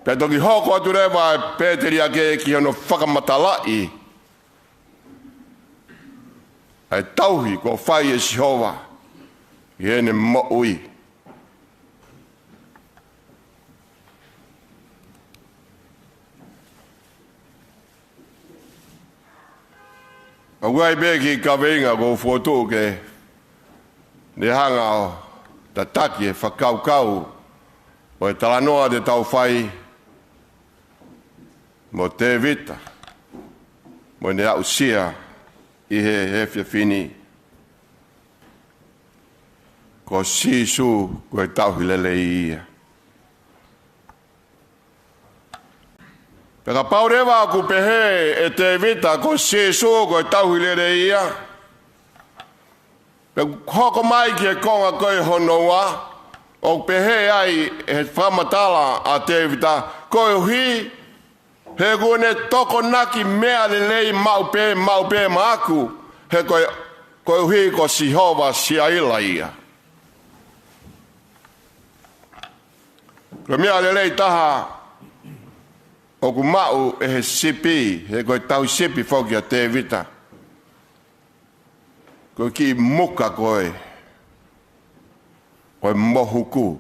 Pea toki hoko atu leva ʻa e pēteliake ki hono fakamatalaʻi ʻa e tauhi kuo fai ʻe Sihova ʻi heʻene moʻui. ʻOku ʻi ai pē kiʻi kaveinga ʻoku ou fokotuʻu ke ne hanga ʻo tataki e fakakaukau ʻo e talanoa te tau fai mo Tēvita mo ʻene aʻusia ʻi he efiafi ni. Ko Sīsū ko e tauhi lelei ia. Pea kapau leva ʻoku pehē ʻe Tēvita ko Sīsū ko e tauhi lelei ia, pea ʻoku hoko mai ki he konga ko ē hono ua, ʻoku pehē ai ʻe he fakamatala ʻa Tēvita, koeʻuhi he kuo ne tokonaki meʻa lelei maʻu pē, maʻu pē maʻaku, he ko e, koeʻuhi ko Sihova Siaila ia. Ko e meʻa lelei taha ʻoku maʻu ʻe he sipi, he ko e tauhi sipi foki ʻa Tēvita, ko e kiʻi muka ko ē ʻo e mohuku.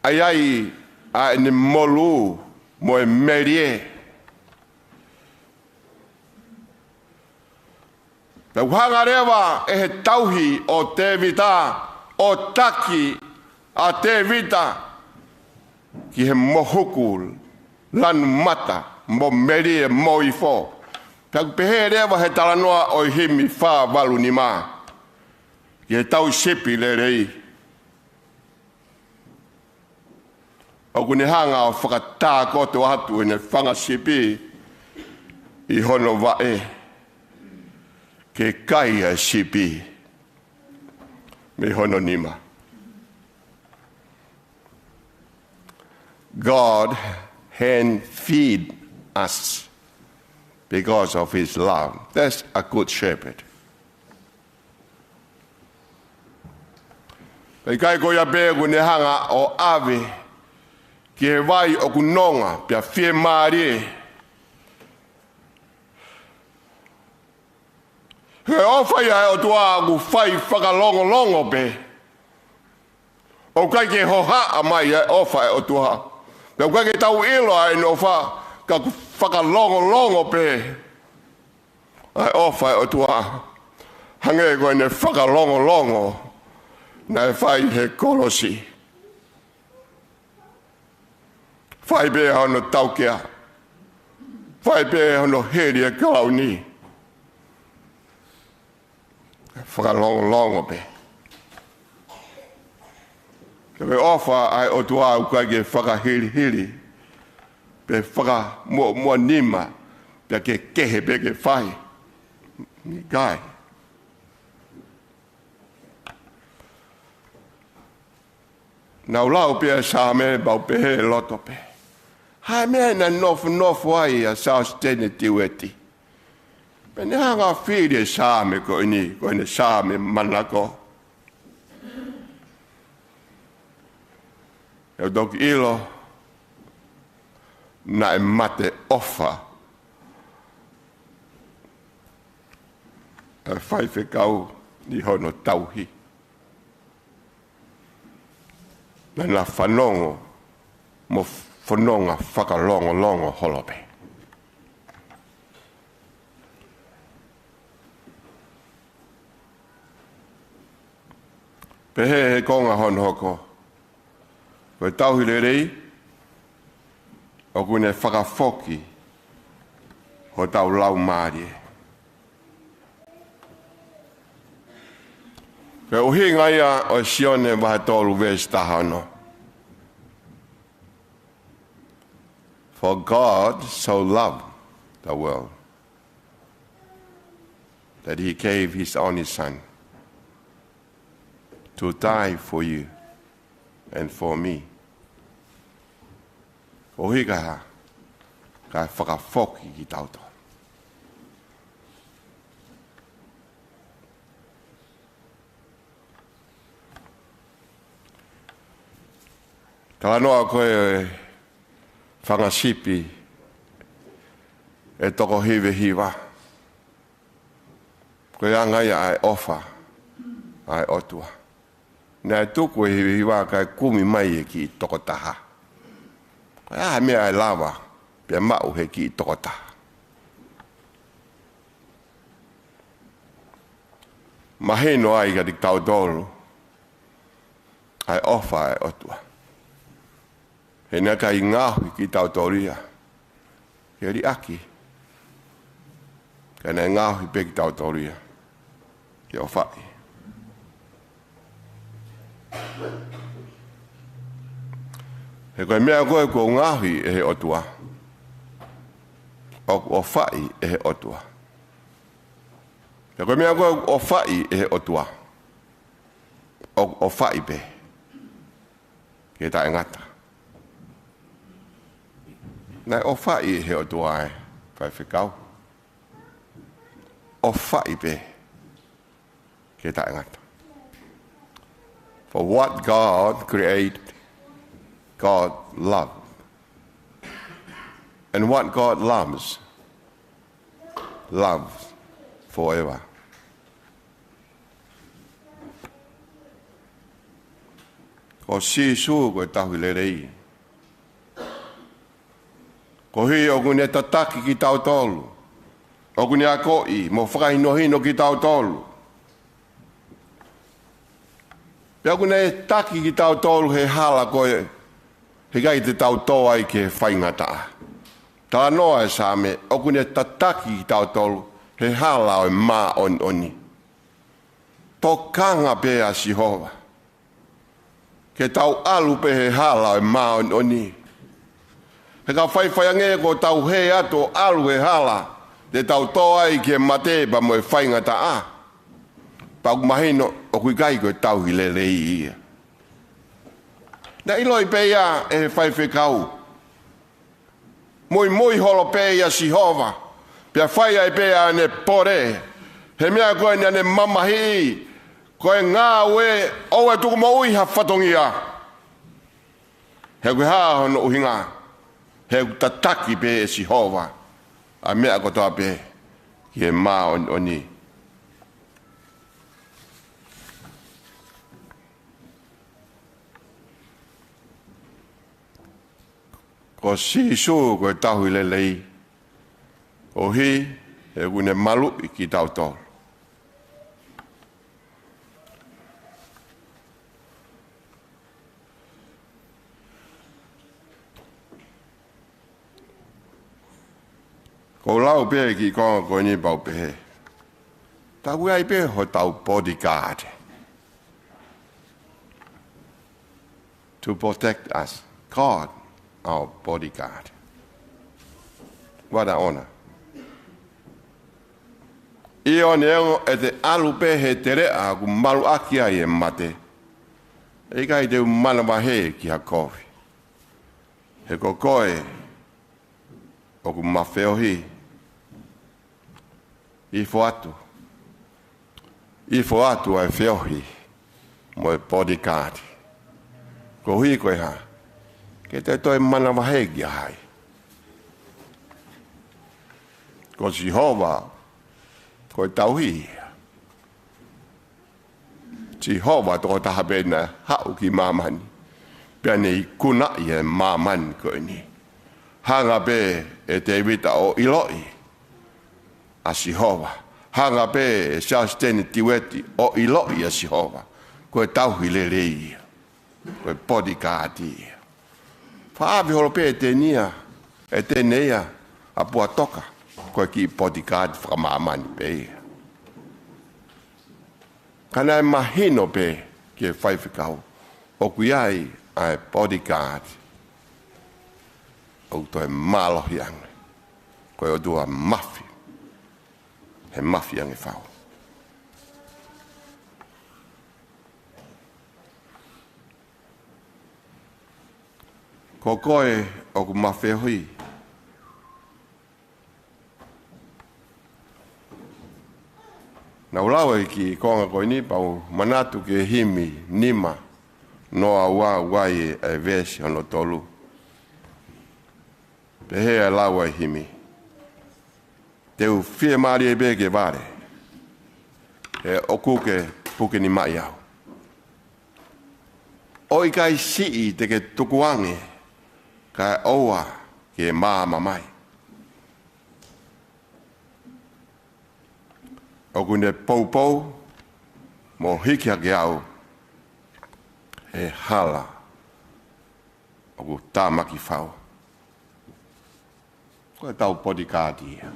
ʻA ia ʻa ʻene molū mo e melie. Pea ʻoku hanga leva ʻe he tauhi ʻo Tēvita ʻo taki ʻa Tēvita ki he mohuku lanu mata mo melie mo ifo. Pea ʻoku pehē leva he talanoa ʻo e himi fā valu nima ki he tauhi sipi lelei. ʻOku ne hanga ʻo fakatākoto atu ʻene fanga sipi ʻi hono vaʻe, ke kai ʻa e sipi mei hono nima. God hand feed us because of his love. That's a good shepherd. Pea ʻikai ko ia pē, ʻoku ne hanga ʻo ʻave ki he vai ʻoku nonga pea fiemālie. He ʻofa ia ʻa e ʻOtua ʻoku fai fakalongolongo pē. ʻOku ʻikai ke hohaʻa mai ʻa e ʻofa ʻa e ʻOtua. Pea ʻoku ʻikai ke tau ʻilo ʻa ʻene ʻofa, ka ʻoku fakalongolongo pē ʻa e ʻofa ʻa e ʻOtua. Hangē ko ʻene fakalongolongo naʻe fai he kolosi. Fai pē hono taukea. Fai pē hono heli e kalauni. Fakalongolongo pē. Ko e ʻofa ʻa e ʻOtua ʻoku ʻikai ke fakahilihili pe fakamuʻomuʻa nima, pea kehekehe pē ke fai. ʻIkai. Naʻa ku lau pē ʻa e Saame, pea u pehē loto pē. Hā e meʻa naʻe nofonofo ai ʻa Sositene Tiueti? Pea ne hanga ʻo fili e Saame ko eni, ko ʻene Saame manako. ʻE u toki ʻilo, naʻe mate ʻofa ʻa e faifekau ʻi hono tauhi. Naʻa na fanongo mo fononga fakalongolongo holo pē. Pehē he konga hono hoko, ko e tauhi lelei, ʻoku ne fakafoki hotau laumālie. Ko e ʻuhinga ia ʻo Sione vahe tolu veesi taha ono. For God so loved the world that he gave his only Son to die for you and for me. ʻUhinga hā? Kae fakafoki kitautolu. Talanoa ko e fanga sipi ʻe toko hiva hiva. Ko e anga ia ʻa e ʻofa ʻa e ʻOtua. Naʻe tuku e hiva hiva kae kumi mai e kiʻi toko taha. Ko e hā e meʻa ʻe lava pea maʻu he kiʻi toko taha? Mahino ai kiate kitautolu ʻa e ʻofa ʻa e ʻOtua. He naʻe ʻikai ngaohi kitautolu ia ke liʻaki, ka naʻe ngaohi pē kitautolu ia ke ʻofaʻi. He ko e meʻa ko ē kuo ngaohi ʻe he ʻOtua, ʻoku ʻofaʻi ʻe he ʻOtua. He ko e meʻa ko ē ʻoku ʻofaʻi ʻe he ʻOtua, ʻoku ʻofaʻi pē ke taʻengata. Naʻe ʻofaʻi ʻe he ʻOtua e faifekau. ʻOfaʻi pē ke taʻengata. For what God created, God loved. And what God loves, loves forever. Ko Sīsū ko e tauhi lelei. Koeʻuhi ʻoku ne tataki kitautolu, ʻoku ne akoʻi mo fakahinohino kitautolu. Pea ʻoku ne taki kitautolu he hala ko ē he ʻikai te tau tō ai ki he faingataʻa. Talanoa e Saame, ʻoku ne tataki kitautolu he hala ʻo e māʻoniʻoni. Tokanga pē ʻa Sihova ke tau ʻalu pē he hala ʻo e māʻoniʻoni. He ka faifai ange kuo tau hē atu ʻo ʻalu he hala te tau tō ai ki he mate pea mo e faingataʻa, pea ʻoku mahino ʻoku ʻikai ko e tauhi lelei ia. Naʻe ʻiloʻi pē ia ʻe he faifekau. Muimui holo pē ʻia Sihova, pea fai ai pē ʻa ʻene pole. He meʻa ko ē naʻa ne mamahiʻi, ko e ngāue ʻoua ʻe tuku moʻui ha fatongia. He ko e hā hono ʻuhinga? He ʻoku tataki pē ʻe Sihova ʻa e meʻa kotoa pē ki he māʻoniʻoni. ʻo Sīsū ko e tauhi lelei, ʻuhi he ʻoku ne maluʻi kitautolu. Ko u lau pē ki he konga ko eni pea u pehē, tau ʻai pē hotau bodyguard to protect us. God, our bodyguard. What an honor. ʻIo, neongo ʻete ʻalu pē he teleʻa ʻoku maluʻaki ai e mate, ʻe ʻikai te u manavahē ki ha kovi. He ko koe ʻoku ma feohi. ʻIfo atu. ʻIfo atu ʻa e feohi mo e bodyguard. Koeʻuhi ko e hā? Ke te toe manavahē kia hai? Ko Sihova, ko e tauhi ia. Sihova tokotaha pē naʻe haʻu ki māmani, pea ne ikunaʻi e māmani ko eni. Hanga pē ʻe Tēvita ʻo ʻiloʻi ʻa Sihova. Hanga pē ʻe Siaosi Teni Tiueti ʻo ʻiloʻi ʻa Sihova. Ko e tauhi lelei ia. Ko e bodyguard ia. Faʻa ʻave holo pē ʻe Teni ia, ʻe Teni ia ʻa Puatoka, ko e kiʻi bodyguard fakamāmani pē ia. Ka naʻe mahino pē ki he faifekau, ʻoku ʻi ai ʻa e bodyguard ʻoku toe mālohi ange. Ko e ʻOtua Mafi. He mafi ange fau. Ko koe ʻoku ma feohi. Naʻa ku lau e kiʻi konga ko eni pea u manatu ki he himi nima noa ua, ua ʻi he veesi hono tolu. Pehē ʻa e lau ʻa e himi. Te u fiemālie pē ke vale, he ʻoku ke puke nimaʻi au. ʻOku ʻikai siʻi te ke tukuange, kae ʻoua ke māmā mai. ʻOku ne poupou mo hiki hake au he hala ʻoku tāmaki fau. Ko e tau bodyguard ia.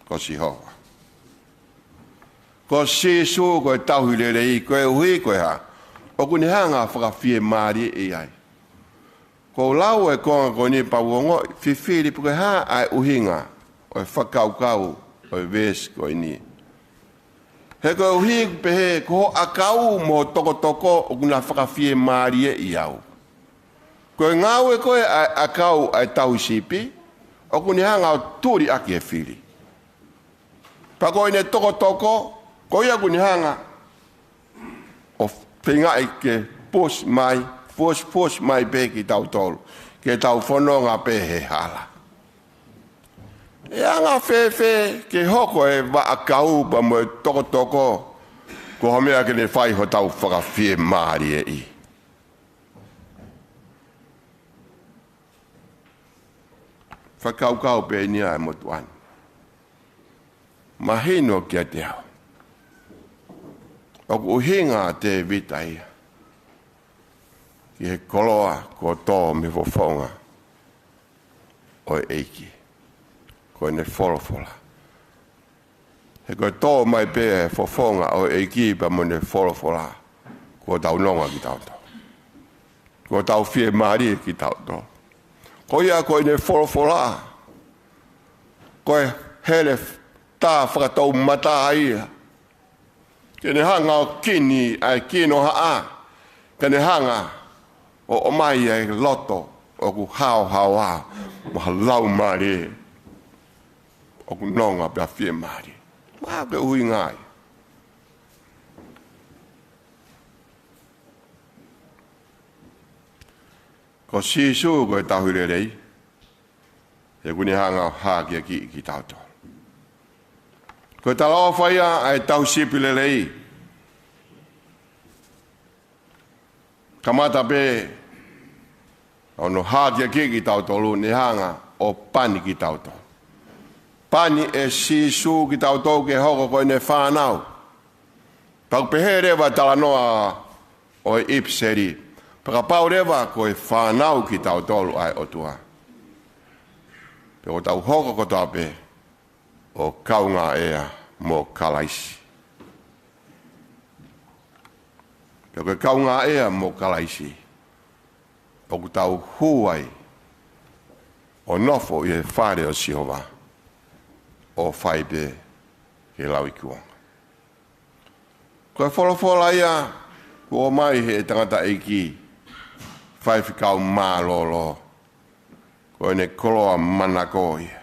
Ko Sihova. Ko Sīsū ko e tauhi lelei, koeʻuhi ko e hā? ʻOku ne hanga fakafiemālieʻi ai. Ko u lau e konga ko eni pea u ongoʻi fifili pe ko e hā ʻa e ʻuhinga ʻo e fakakaukau ʻo e veesi ko eni. He koeʻuhi ʻoku pehē ko ho ʻakau mo ho tokotoko ʻoku na fakafiemālieʻi au. Ko e ngāue ko ē ʻa e ʻakau ʻa e tauhi sipi, ʻoku ne hanga ʻo tuli ʻaki e fili. Pea ko ʻene tokotoko, ko ia ʻoku ne hanga ʻo feingaʻi ke push mai, push, push mai pē kitautolu, ke tau fononga pē he hala. ʻE anga fēfē ke hoko e vaʻakau pea mo e tokotoko ko ha meʻa ke ne fai hotau fakafiemālieʻi? Fakakaukau pē eni ʻa e motuʻa ni. Mahino kiate au ʻoku ʻuhinga ʻa Tēvita ia ki he koloa kuo tō mei he fofonga ʻo e ʻEiki. Ko ʻene folofola. He ko e tō mai pē ʻa e fofonga ʻo e ʻEiki pea mo ʻene folofola, kuo tau nonga kitautolu. Kuo tau fiemālie kitautolu. Ko ia ko ʻene folofola, ko e hele tā fakatoumata ia. Ke ne hanga ʻo kini ʻa e kinohaʻa. Ke ne hanga ʻo ʻomai ʻa e loto ʻoku haohaoa mo ha laumālie ʻoku nonga pea fiemālie. Maʻa ke ʻuhinga ai. Ko Sīsū ko e tauhi lelei, he ʻoku ne hanga ʻo hakeakiʻi kitautolu. Ko e talaʻofa ia ʻa e tauhi sipi lelei. Kamata pē Hono hākeakiʻi kitautolu, ne hanga ʻo pani kitautolu. Pani ʻe Sīsū kitautolu ke hoko ko ʻene fānau. Pea ʻoku pehē leva e talanoa ʻo e ʻipiseli, pea kapau leva ko e fānau kitautolu ʻa e ʻOtua, pea ʻoku tau hoko kotoa pē ʻo kaungāʻea mo Kalaisi. Pea ko e kaungāʻea mo Kalaisi, ʻoku tau hū ai ʻo nofo ʻi he fale ʻo Sihova, ʻo fai pē ke lauikuonga. Ko e folofola ia kuo ʻomai ʻe he tangataʻeiki faifekau mālōlō, ko ʻene koloa manako ia.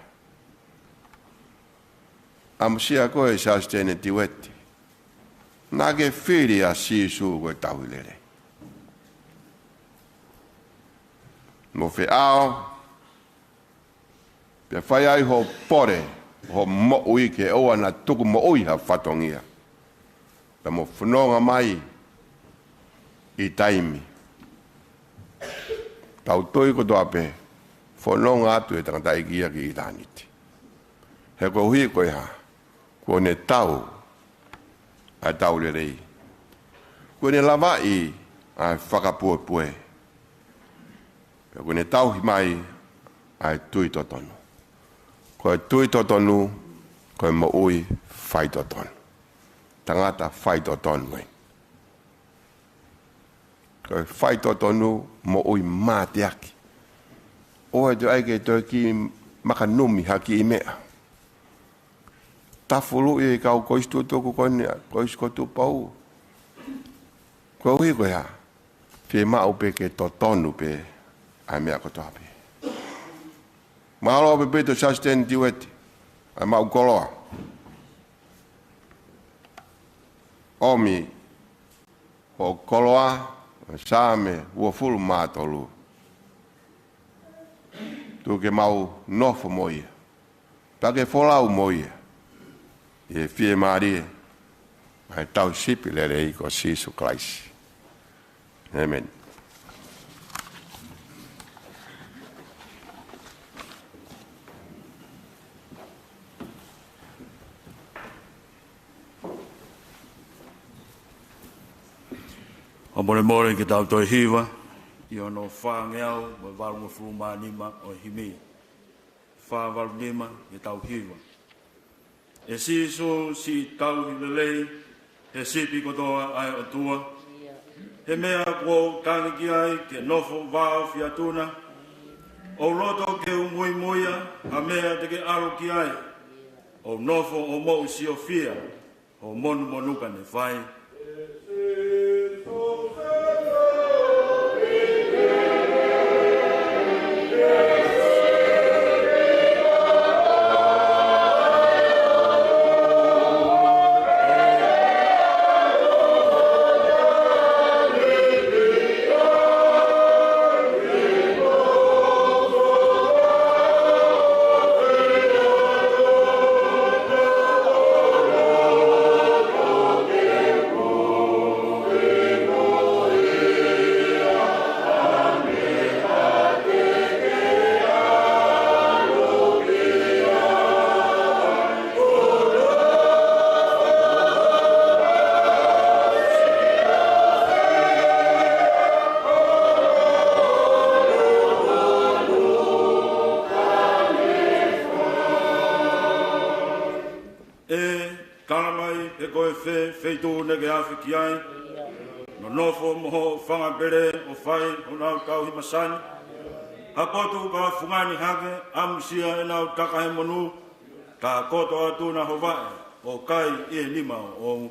ʻAmusia koe Sositene Tiueti, naʻa ke fili ʻa Sīsū ko e tauhi lelei. Mo feʻao, pea fai ai hoʻo pole, hoʻo moʻui ke ʻoua naʻa tuku moʻui ha fatongia. Pea mo fononga mai ʻi taimi. Tau tui kotoa pē, fononga atu e tangataʻeiki ia ki ʻitāniti. He koeʻuhi ko e hā? Kuo ne tau ʻa e tau lelei. Kuo ne lavaʻi ʻa e fakapuepue. Pea kuo ne tauhi mai ʻa e tui totonu. Ko e tui totonu, ko e moʻui faitotonu. Tangata faitotonu ē. Ko e faitotonu, moʻui mateaki. ʻOua ʻe toe ʻai ke toe kiʻi makanumi ha kiʻi meʻa. Tafuluʻi e kau koisi tutuku ko eni, koisi ko Tupou. Koeʻuhi ko e hā? Fiemaʻu pē ke totonu pē ʻa e meʻa kotoa pē. Mālō ʻaupito Sositene Tiueti, ʻa e maʻu koloa. ʻOmi hoʻo koloa, Saame uofulu mā tolu. Tuku ke mau nofo mo ia. Pea ke folau mo ia ʻi he fiemālie ʻa e tauhi sipi lelei ko Sīsū Kalaisi. ʻĒmeni. ʻOku molemole ke tau toe hiva ʻi hono fāngeau mo e valungofulu mā nima ʻo e himi. Fā valu nima, ke tau hiva. ʻE Sīsū, siʻi tauhi lelei, he sipi kotoa ʻa e ʻOtua. He meʻa kuo u tangi ki ai ke nofo vāofi atu na. ʻOu loto ke u muimuia ha meʻa te ke ʻalu ki ai. ʻOu nofo ʻo moʻusiofia ho monumonu ka ne fai. ʻE, tala mai pe ko e fē feituʻu naʻa ke afe ki ai. Nonofo mo hoʻo fanga pele ʻo fai honau tauhi masani. Ha potu ka fungani hake, ʻamusia ʻenau takahemonu, ka koto atu na ho vaʻe ʻo kai ʻi he nima ʻoʻou.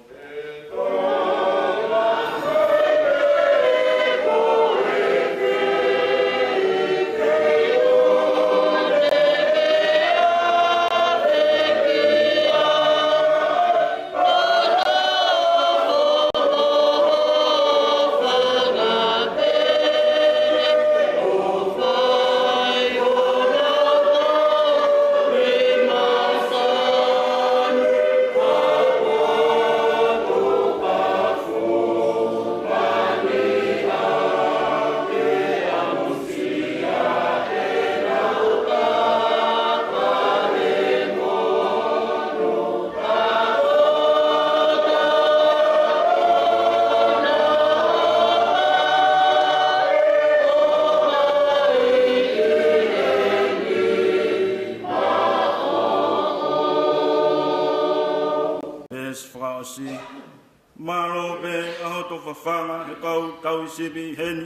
Mālō pē ʻa hoto fafanga he kau tauhi sipi heni.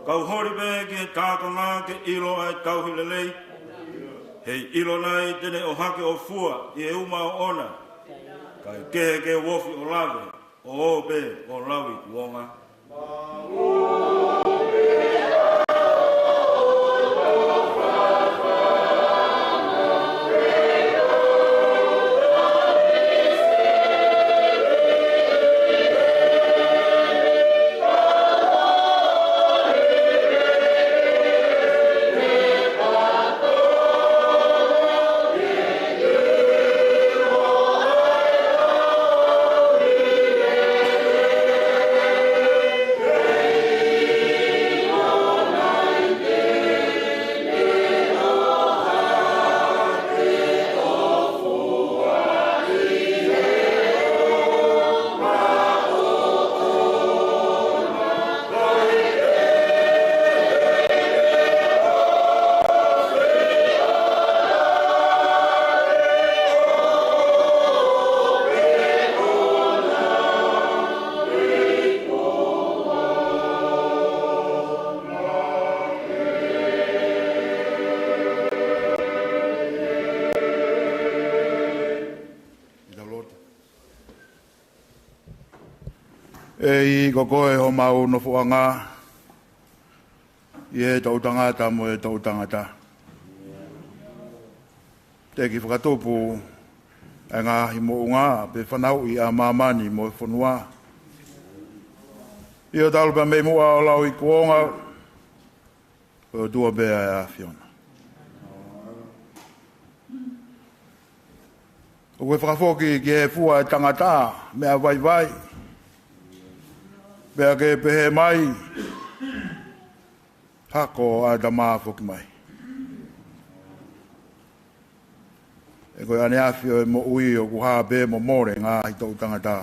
Kau holi pē ki he tākanga ke ʻilo ʻa e tauhi lelei. Heiʻilo nai te ne ʻohake ʻo fua ʻi he uma ʻoʻona. Kae kehe ke uofi ʻo lave, ʻo ō pē ʻo lau ʻi kuonga. ʻEiki, ko koe homau nofoʻanga ʻi he toʻutangata mo e toʻutangata. Teʻeki fakatupu ʻa e ngaahi moʻunga pe fanauʻi ʻa māmani mo e fonua. ʻIo, talu pē mei muʻa ʻo lau ʻi kuonga, ko e ʻOtua pē ʻa e ʻAfiona. ʻOku ke fakafoki ki he fua ʻo e tangata meʻa vaivai, pea ke pehē mai, hako ʻa e tama, foki mai. He ko e ʻaneafi ʻo e moʻui ʻoku hā pē mo mole ngaahi toʻutangata.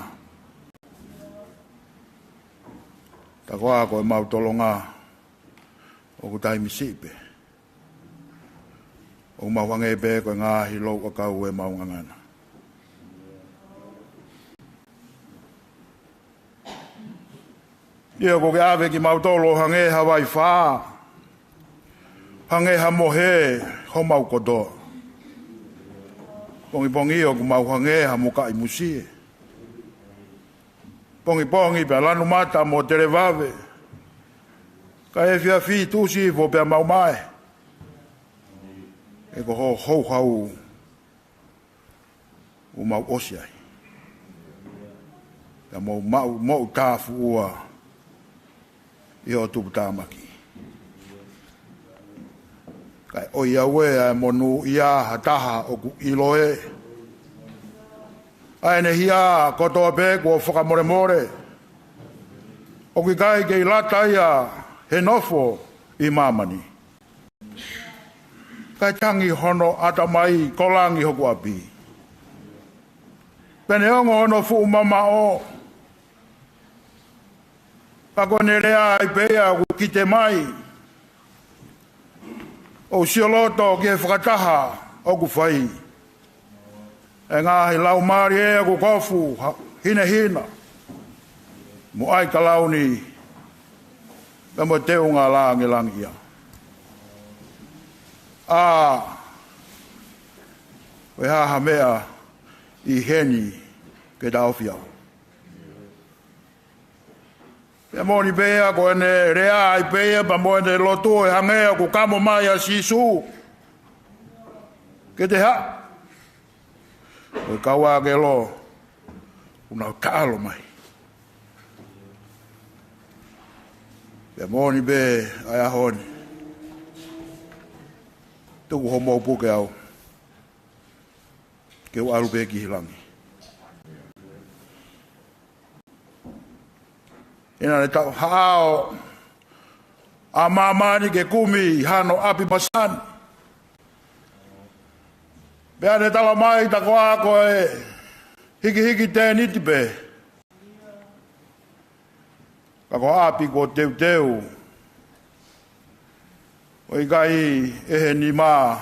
Tā koā ko ʻemau tolonga ʻoku taimi siʻi pē. ʻOku mau hangē pē ko e ngaahi louʻakau ʻo ʻemau ngangana. ʻIo, kuo ke ʻave kimautolu ʻo hangē ha vaifā, hangē ha mohe homau kotoa. Pongipongi ʻoku mau hangē ha mukaʻi musie. Pongipongi pea lanu mata mo televave. Kae efiafi tuʻusi hifo pea mau mae. He ko hoʻo houhau ʻoku mau ʻosi ai. Pea mau maʻu, moʻutāfuʻua ʻi hoʻo tuputāmaki. Kae ʻoiauē ʻa e monūʻia ha taha ʻoku ʻilo ē. ʻA ʻene hia kotoa pē kuo fakamolemole. ʻOku ʻikai kei lata ia he nofo ʻi māmani. Kae tangi hono ʻatamai ko langi hoku ʻapi. Pea ne ongo hono fuʻu mamaʻo. Ka ko ʻene lea ai pē ia ʻoku kite mai. ʻOu sioloto ki he fakataha ʻoku fai. ʻE ngaahi laumālie ʻoku kofu ha-, hinehina. Mo ʻai kalauni. Pea mo teunga langilangiʻia. ʻA, ko e hā ha meʻa ʻi heni ke taʻofi au. Pea moʻoni pē ia ko ʻene lea ai pē ia pea mo ʻene lotu ʻo hangē ʻoku kamo mai ʻa Sīsū ke te haʻu. Ko e kau ʻāngelo ʻoku nau taʻalo mai. Pea moʻoni pē ʻa e ʻaho ni. Tuku homou puke au ke u ʻalu pē ki langi. ʻI heʻene taʻohaʻao ʻa māmani ke kumi hano ʻapi masani. Pea ne talamai tā koā ko e hikihiki tēniti pē. Ka ko e ʻapi kuo teuteu. ʻOku ʻikai ʻe he nima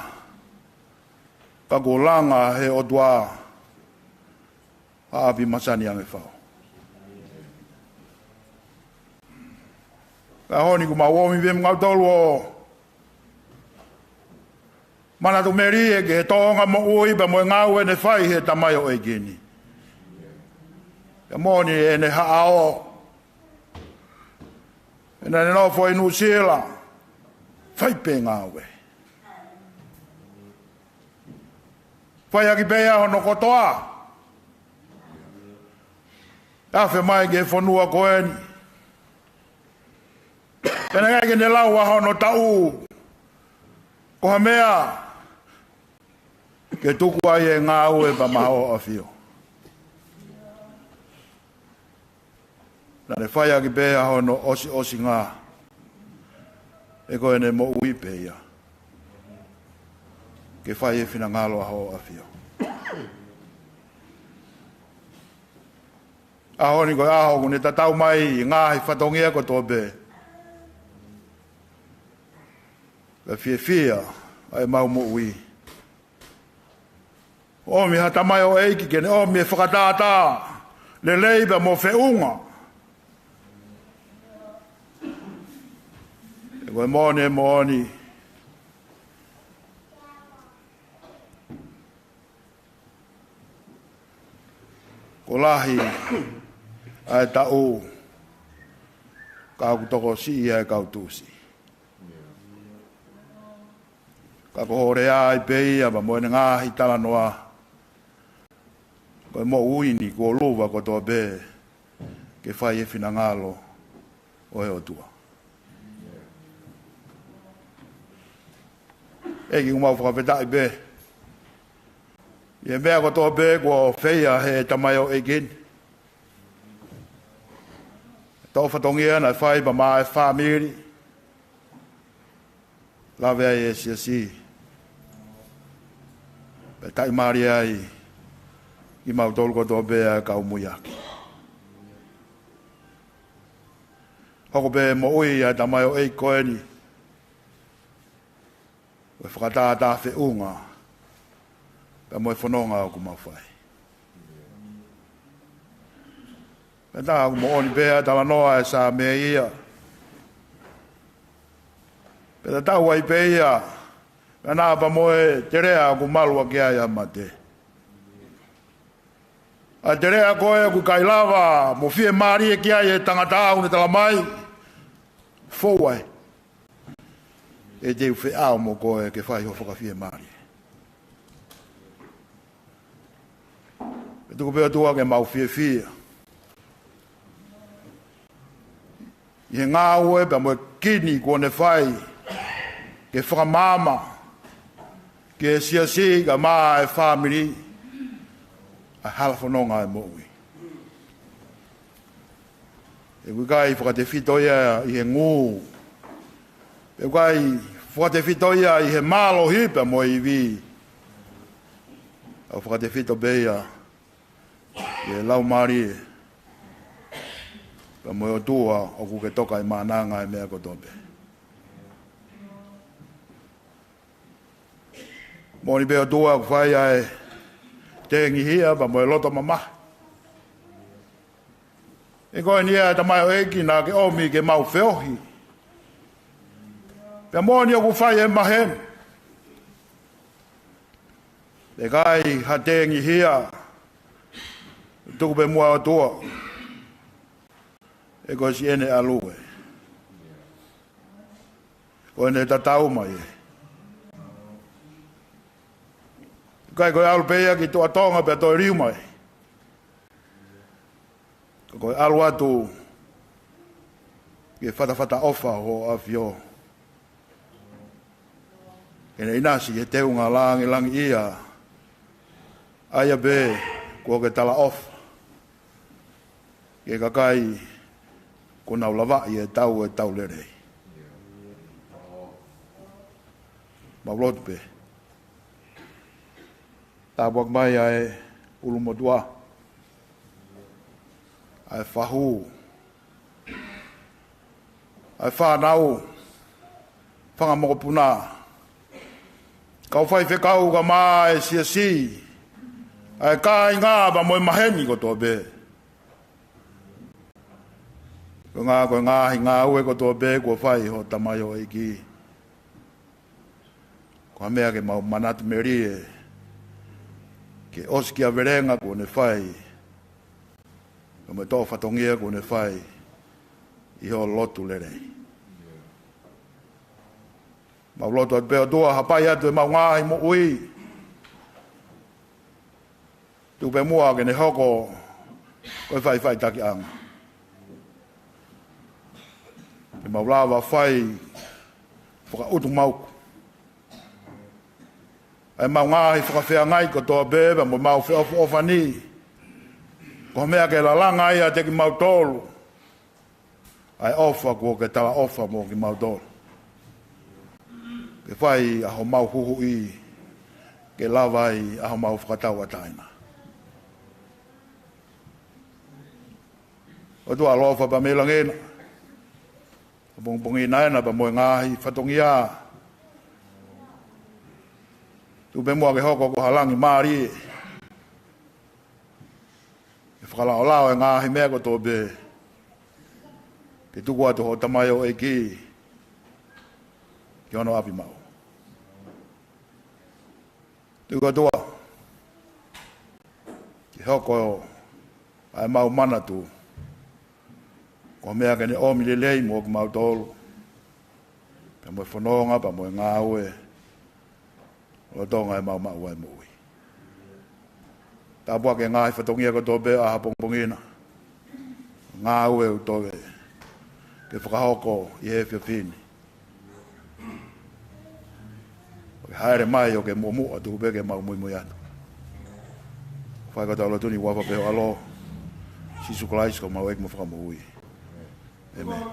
ka kuo langa he ʻOtua. ʻapi masani ange fau. Ka ʻoku mau ʻomi pē maʻa kimoutolu ʻo manatu melie ki he tōʻonga moʻui pea mo e ngāue ne fai he tamaioʻeiki ni. Pea moʻoni ʻene haʻao, ʻene nofo ʻi Nuʻusila, fai pē ngāue. Fai ʻaki pē ia hono kotoa ʻo afe mai ki he fonua ko eni. Pea naʻe ʻikai ke ne lau ʻa hono taʻu, ko ha meʻa ke tuku ai e ngāue pea maʻa hoʻo ʻAfio. Naʻa ne fai ʻaki pē ia hono ʻosiʻosinga, he ko ʻene moʻui pē ia ke fai e finangalo ʻa hoʻo ʻAfio. ʻAho ni ko e ʻaho ʻoku ne tatau mai ʻi he ngaahi fatongia kotoa pē, ke fiefia ʻa ʻemau moʻui. ʻOmi ha tamaioʻeiki ke ne ʻomi e fakatātā lelei pea mo feʻunga. He ko e moʻoni, moʻoni, kuo lahi ʻa e taʻu, ka ʻoku tokosiʻi ʻa e kau tuʻusiʻi. Ka ko hoʻo lea ai pē ia pea mo ʻene ngaahi talanoa, ko e moʻui ni kuo luva kotoa pē ke fai e finangalo ʻo e ʻOtua. ʻEiki, ʻoku mau fakafetaʻi pē ʻi he meʻa kotoa pē kuo fai ʻe he tamaioʻeiki ni. Tō fatongia naʻe fai pea maʻa e fāmili, lave ai e siasi, pea taʻimālie ai kimautolu kotoa pē ʻa e kau muiaki. Hoko pē moʻui ʻa e tamaioʻeiki ko eni ko e fakatātā feʻunga pea mo e fononga ʻoku mau fai. Pea tā ʻoku moʻoni pē ʻa e talanoa ʻa e Saame ia, pea tatau ai pē ia, pea naʻa pea mo e teleʻa ʻoku malu ʻaki ai ʻa mate. ʻA e teleʻa ko ē ʻoku ʻikai lava mo fiemālie ki ai e tangata, ʻoku ne tala mai, fou ai, ʻe te u feʻao mo koe ke fai ho fakafiemālie. Pea tuku pē ʻOtua ke mau fiefia ʻi he ngāue pea mo e kini kuo ne fai ke fakamaama ki he siasi kae ʻumaʻā e fāmili ʻa e hala fononga ʻo e moʻui. He ʻoku ʻikai fakatefito ia ʻi he ngū, pea ʻoku ʻikai fakatefito ia ʻi he mālohi pea mo e ivi. ʻOku fakatefito pē ia ʻi he Laumālie pea mo e ʻOtua ʻoku ke toka ʻi mānanga ʻi he meʻa kotoa pē. Moʻoni pē ʻOtua ʻoku fai ʻa e tengihia pea mo e loto mamahi. He ko eni ʻa e tamaioʻeiki naʻa ke ʻomi ke mau feohi. Pea moʻoni ʻoku fai e maheni. Pea ʻikai ha tengihia, tuku pē muʻa ʻOtua. He ko e siʻene ʻalu ē, ko ʻene tatau mai ē. ʻIkai ko e ʻalu pē ia ki tuʻa Tonga pea toe liu mai. Ka ko e ʻalu atu ki he fatafata ʻofa ʻo hoʻo ʻAfio, ke ne ʻinasi he teunga lāngilangiʻia, ʻa ia pē kuo ke talaʻofa ki he kakai kuo nau lavaʻi e tau, e tau lelei. Mau lotu pē. Tāpuaki mai ʻa e ʻulumotuʻa, ʻa e fahu, ʻa e fānau, fanga mokopuna, kau faifekau kae ʻumaʻā e siasi, ʻa e kāinga pea mo e maheni kotoa pē. Ko e ngā-, ko e ngaahi ngāue kotoa pē kuo fai ʻe hoʻo tamaioʻeiki, ko ha meʻa ke mau manatu melie, ke ʻosi kia velenga kuo ne fai, pea mo e toʻo fatongia kuo ne fai ʻi hoʻo lotu lelei. Mau lotu atu pē ʻOtua, hapai atu ʻemau ngaahi moʻui. Tuku pē muʻa ke ne hoko ko e faʻifaʻitakiʻanga, ke mau lava fai fakaʻutumauku ʻa ʻemau ngaahi fakafeangai kotoa pē, pea mo ʻemau feʻofoʻofani. Ko e meʻa ke lalanga ai ʻiate kimautolu ʻa e ʻofa kuo ke talaʻofa mo kimautolu, ke fai ʻa homau huhuʻi, ke lava ai ʻa homau fakatauʻatāina. ʻOtua ʻaloʻofa pea mei langi na, ʻapongipongi na ena pea mo e ngaahi fatongia. Tuku pē muʻa ke hoko ko ha langi mālie, ke fakalaolao e ngaahi meʻa kotoa pē, ke tuku atu hoʻo tamaioʻeiki ki hono ʻapi maʻu. Tuku atu ʻa, ke hoko ʻa ʻemau manatu ko e meʻa ke ne ʻomi lelei mo kimautolu, pea mo e fononga, pea mo e ngāue, ʻo Tonga ʻemau maʻu ai moʻui. Tāpuakiʻi e ngaahi fatongia kotoa pē ʻa ʻapongipongi na, ngāue ʻoku tau ke fakahoko ʻi he efiafi ni. ʻO ke hāʻele mai ʻo ke muʻomuʻa, tuku pē ke mau muimui atu. Fai ko ʻetau lotu ni ʻi he huafa pē ho ʻAlo, Sīsū Kalaisi ko homau ʻEiki mo Fakamoʻui. ʻĒmeni.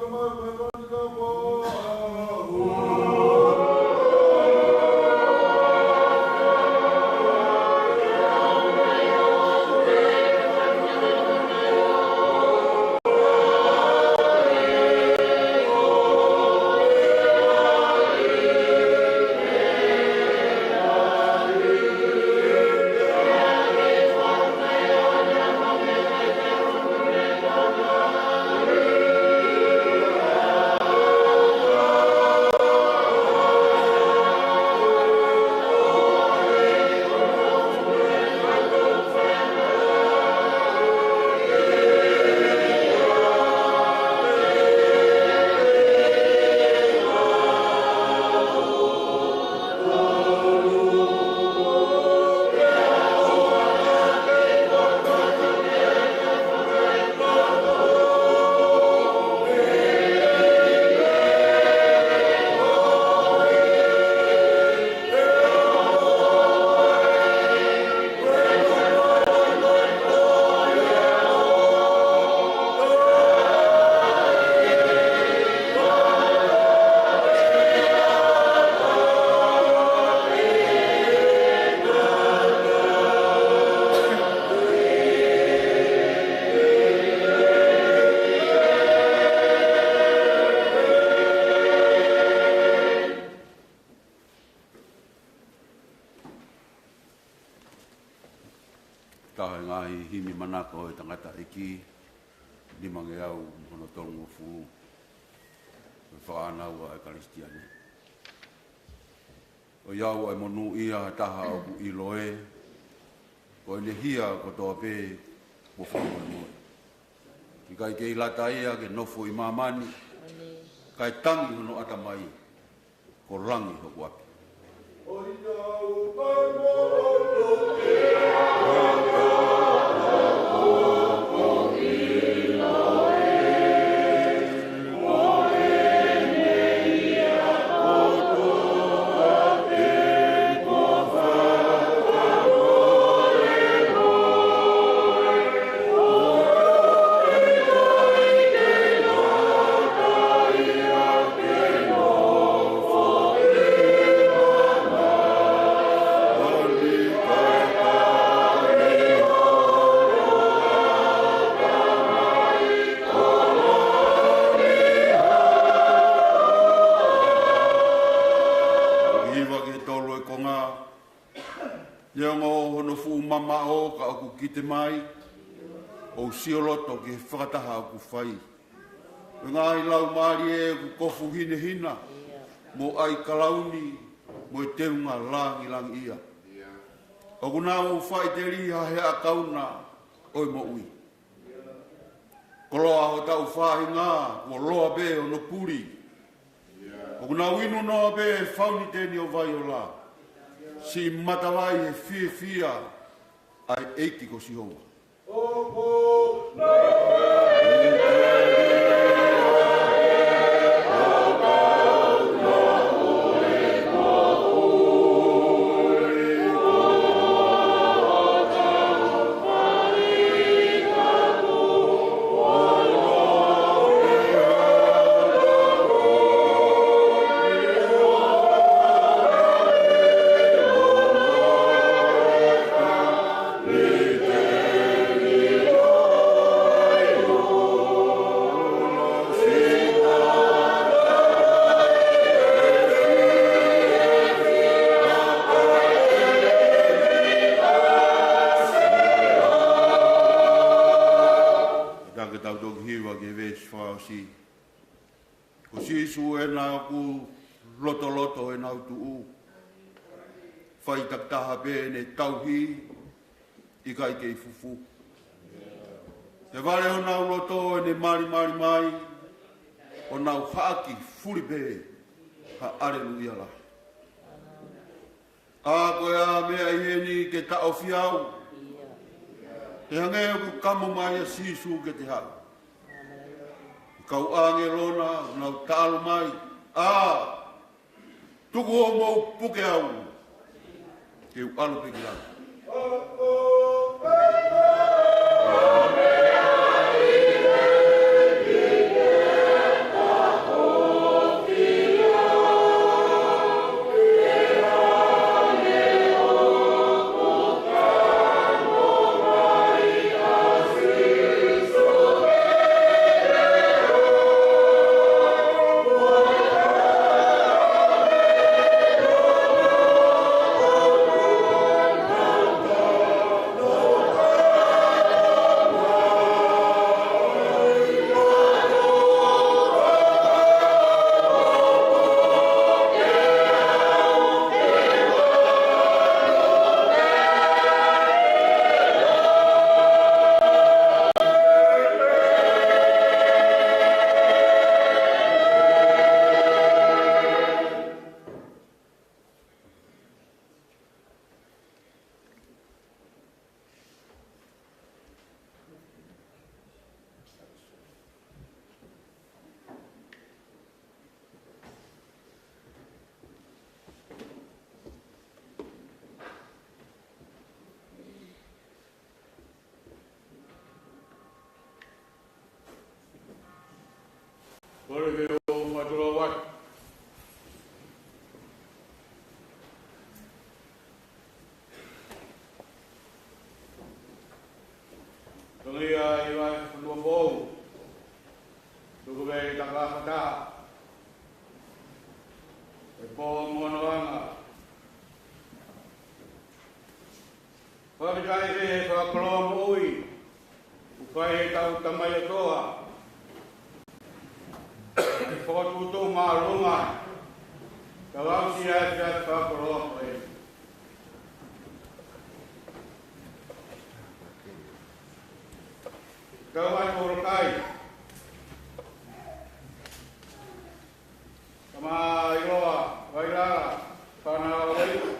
Taha e ngaahi himi manako ʻo e tangataʻeiki, nimangeau mo hono tolungofulu. Ko e fānau ʻa e Kalisitiane. ʻOiauē, monūʻia ha taha ʻoku ʻilo ē, ko ʻene hia kotoa pē kuo fakamolemole. ʻIkai kei lata ia ke nofo ʻi māmani, kae tangi hono ʻatamai, ko langi hoku ʻapi. hono fuʻu mamaʻo ka ʻoku kite mai, ʻo sioloto ki he fakataha ʻoku fai. Ko e ngaahi laumālie ʻoku kofu hinehina, mo ʻai kalauni, mo e teunga langilangiʻia. ʻOku nau faʻiteliha he ʻakauna ʻo e moʻui. Koloa hotau faʻahinga, kuo loa pē hono puli. ʻOku nau inu noa pē fauniteni ʻo vai ʻo lā. Siʻi matavai he fiefia ʻa e ʻEiki ko Sihova. Ka ke tau toki hiva ki he veesi fakaʻosi. Ko Sīsū ʻena ʻoku lotoloto ʻena ʻutuʻu. Fai takitaha pē ʻene tauhi, ʻikai kei fufū. He vale honau loto ʻene malimali mai, ʻo nau haʻaki fuli pē ha aleluia lahi. ʻA ko e hā meʻa ʻi heni ke taʻofi au? He hangē ʻoku kamo mai ʻa Sīsū ke te haʻu. Kau ʻāngelo na, nau taʻalo mai. ʻA, tuku hoʻomou puke au. Ke u ʻalu pē ki lalo. Kole ke u fakatulou atu. Tolonga ʻi he vahe fakaʻosi, tuku pē ke tau fakataha he pō mo hono anga. Fakafetaʻi he fakakoloa moʻui kuo fai ʻe heʻetau Tamai ʻOtua. Fokotuʻutuʻu māʻolunga, tau aʻusia e fakakoloa ko eni. Kau ai Molokai. Tamai Loa Vailala, fānau ʻa Waitu.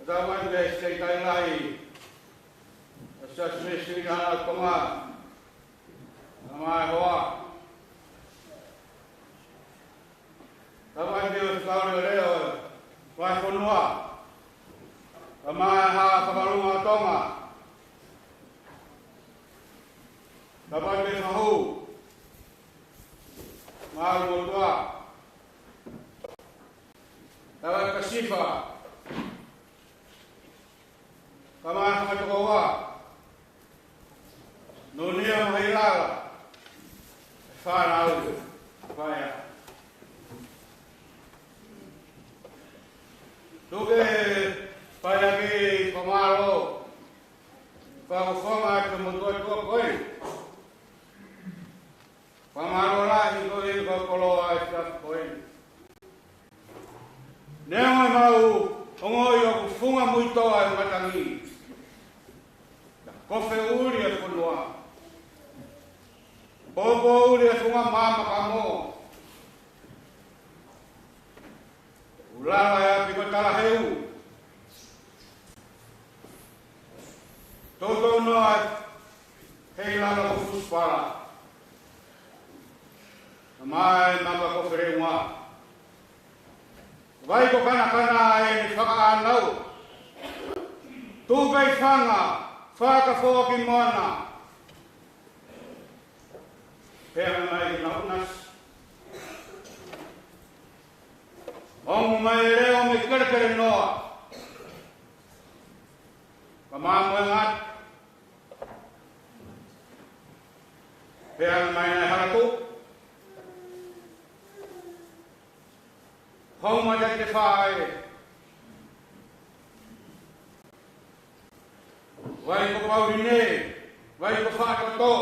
Tau ai mei he Sekelitali Lahi ʻa e Siasi Uēsiliana ʻo Tonga, Tamai Hoa. Tamai mei he Fekau Leʻoleʻo ʻo e Vahefonua, Tamai Haʻa Fakalunga ʻo Tonga. Tamai mei he Fahu, Maʻalu Motuʻa. Tamai Kasifa, Tamai Fakatokoua, Nunia mo Hilala, fānau, faia. Tuku ke fai ʻaki e fakamālō fakafofonga ki he motuʻa tuʻa ko eni. Fakamālō lahi ko e fakakoloa e efiafi ko eni. Neongo ʻemau ongoʻi ʻoku funga muʻi toʻa e matangi, kofe ʻuli e fonua, pōpōʻuli e funga mā makamo, ʻulala e ʻapi ko Talaheu, toutou noa e heilala ko Fusipala, mai maka ko Feleunga. Vai ko Kanakana ʻa ʻene fakaʻānaua, Tupeifanga, Fakafoʻou ki Moana, pea mai ki Naʻunasi. Ongo mai e leʻo mei Kelekelenoa, ka mamoe ngata, pea mai Ngaahi Halatuʻu, Houmatatefā ē. Vai ko Pauline, vai ko Faʻatoto,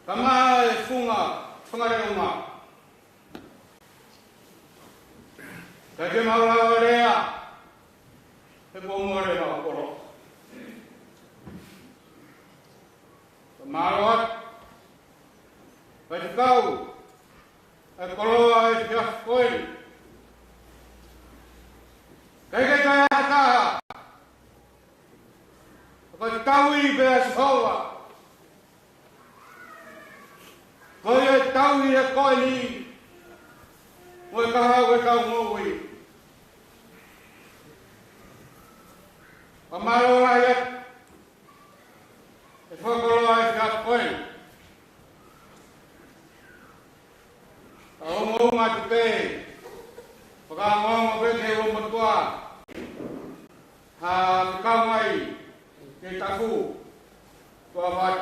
ka mai e funga, funga leʻo mā. Ka ke mau lava lea, he kuo mole ʻa e kolo. Fakamālō atu, Faifekau, e koloa e efiafi ko eni. ʻIkai ke toe ʻi ai ha taha, ka ko e tauhi pē ʻa Sihova. Ko ia ʻe tauhi ʻa e ko eni, mo e kahaʻu ʻetau moʻui. Fakamālō lahi atu e fakakoloa e efiafi ko eni. Ka ongoongo atu pē, fakaongoongo pē ki he ʻulumotuʻa, ha fekau mai ki he tafu, tuʻa vai.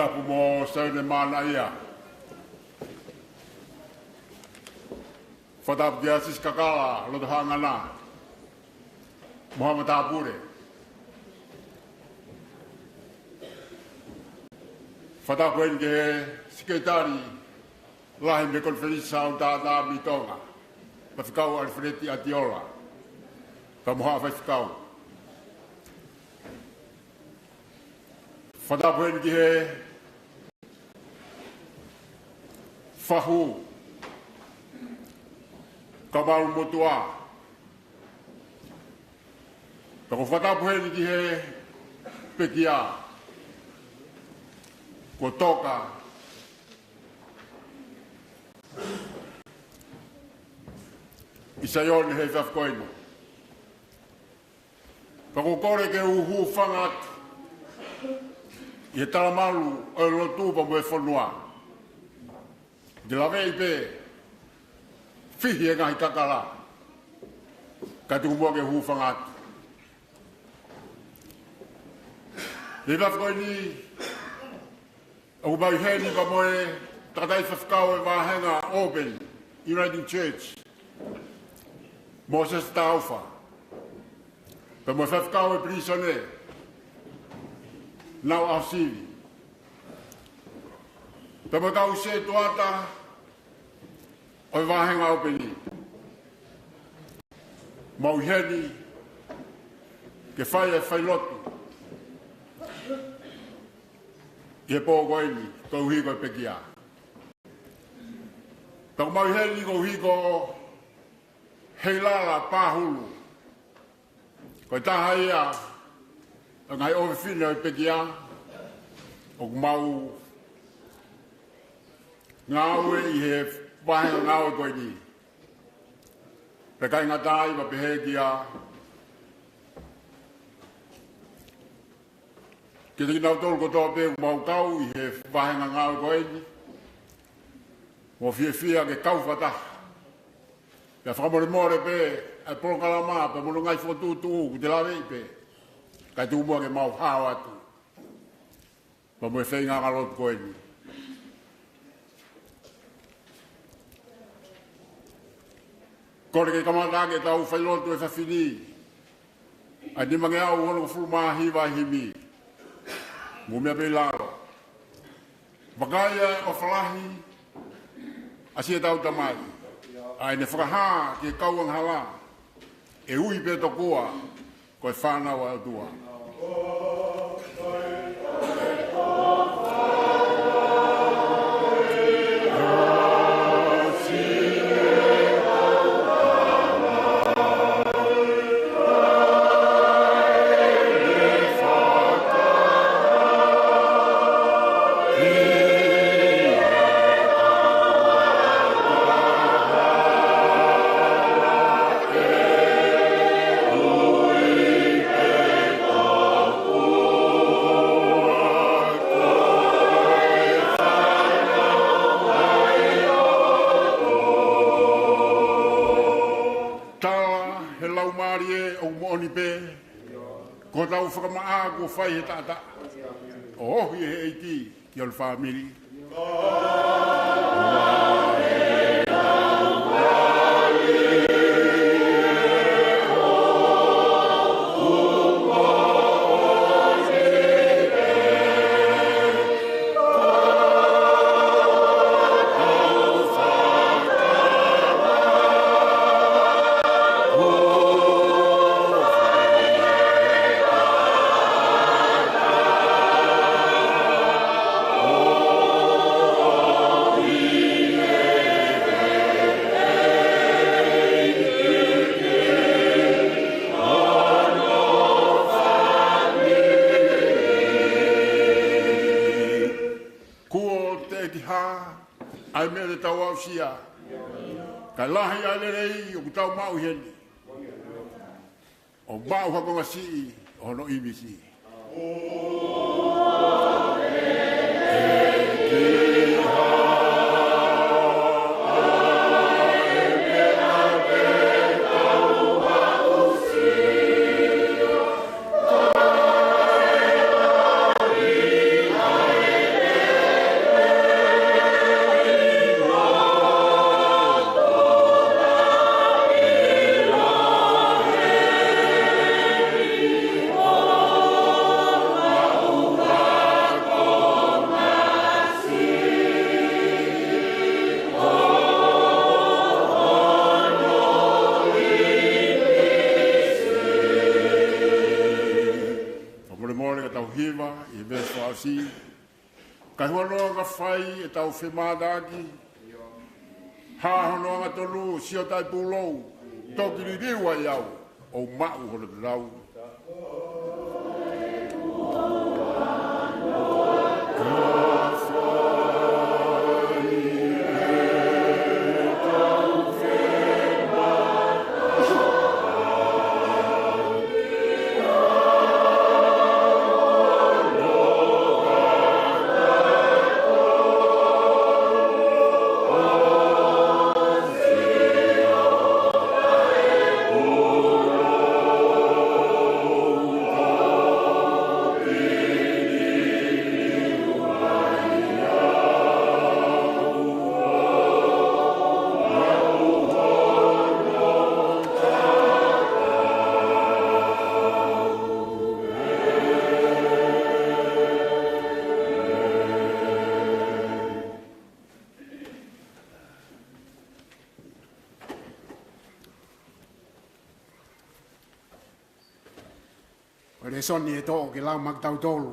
Tapu mo Saione Mānaʻia. Fakatapu kia Sisi Kakala Lotohaʻangana mo homa matāpule. Fakatapu heni ki he Sekelitali Lahi mei he Konifelenisi Haʻa Tātā mei Tonga, Faifekau ʻAlifeleti ʻAtiola, pea mo haʻa faifekau. Fakatapu heni ki he fahu, kau malu motuʻa. Pea ʻoku ou fakatapu heni ki he pekia kuo toka ʻi Saione he efiafi ko eni. Pea ʻoku ou kole ke u hūfanga atu ʻi he talamalu ʻo e lotu pea mo e fonua. Te u laveʻi pē fihi e ngaahi kakala, kae tuku muʻa ke u hūfanga atu. He efiafi ko eni, ʻoku mau ʻi heni pea mo e tangataʻeiki faifekau ʻo e vāhenga ʻaupito, Uniting Church, Mōsese Taufa, pea mo e faifekau ʻo e pilīsone, Nau ʻAhosivi, pea mo e kau sētuata ʻo e vāhenga ʻaupito. Mau ʻi heni ke fai e failotu ʻi he pō ko eni koeʻuhi ko e pekia. Pea ʻoku mau ʻi heni koeʻuhi ko Heilala Pahulu, ko e taha ia ʻo e ngaahi ʻofefine ʻo e pekia ʻoku mau ngāue ʻi he vāhenga ngāue ko eni. Pea ʻikai ngata ai, mau pehē kia kiate kinautolu kotoa pē ʻoku mau kau ʻi he vāhenga ngāue ko eni, ʻoku ou fiefia ke kau fakataha. Pea fakamolemole pē ʻa e polokalama pea mo e ngaahi fokotuʻutuʻu ʻoku te laveʻi pē, kae tuku muʻa ke mau hao atu pea mo e feinga ngāue lotu ko eni. Kole ke kamata ʻaki ʻetau failotu he efiafi ni ʻa e nimangeau onongofulu mā hiva ʻa e himi. Mou meʻa pē ʻi lalo. Vakai ʻa e ʻofa lahi ʻa siʻetau Tamai, ʻa ʻene fakahā ki he kau angahala, ʻe ui pē tokua ko e fānau ʻa e ʻOtua. Tala he Laumālie ʻoku moʻoni pē, ko hotau fakamaʻa kuo fai he taʻataʻa, ʻo ohi ʻe he ʻEiki ki hono fāmili. Kuo teʻeki hā ʻa e meʻa te tau aʻusia, kae lahi ʻa e lelei ʻoku tau maʻu heni, ʻo maʻu ha konga siʻi ʻo hono ʻīmisi. Iva, ʻi he veesi fakaʻosi. Ka ʻi he huanoa ka fai ʻetau femātaaki, hā hono angatonu, sio taʻepūlou, toki liliu ai au, ʻo maʻu hono tatau. Ko e lēsoni ʻe toʻo ke lau maʻa kitautolu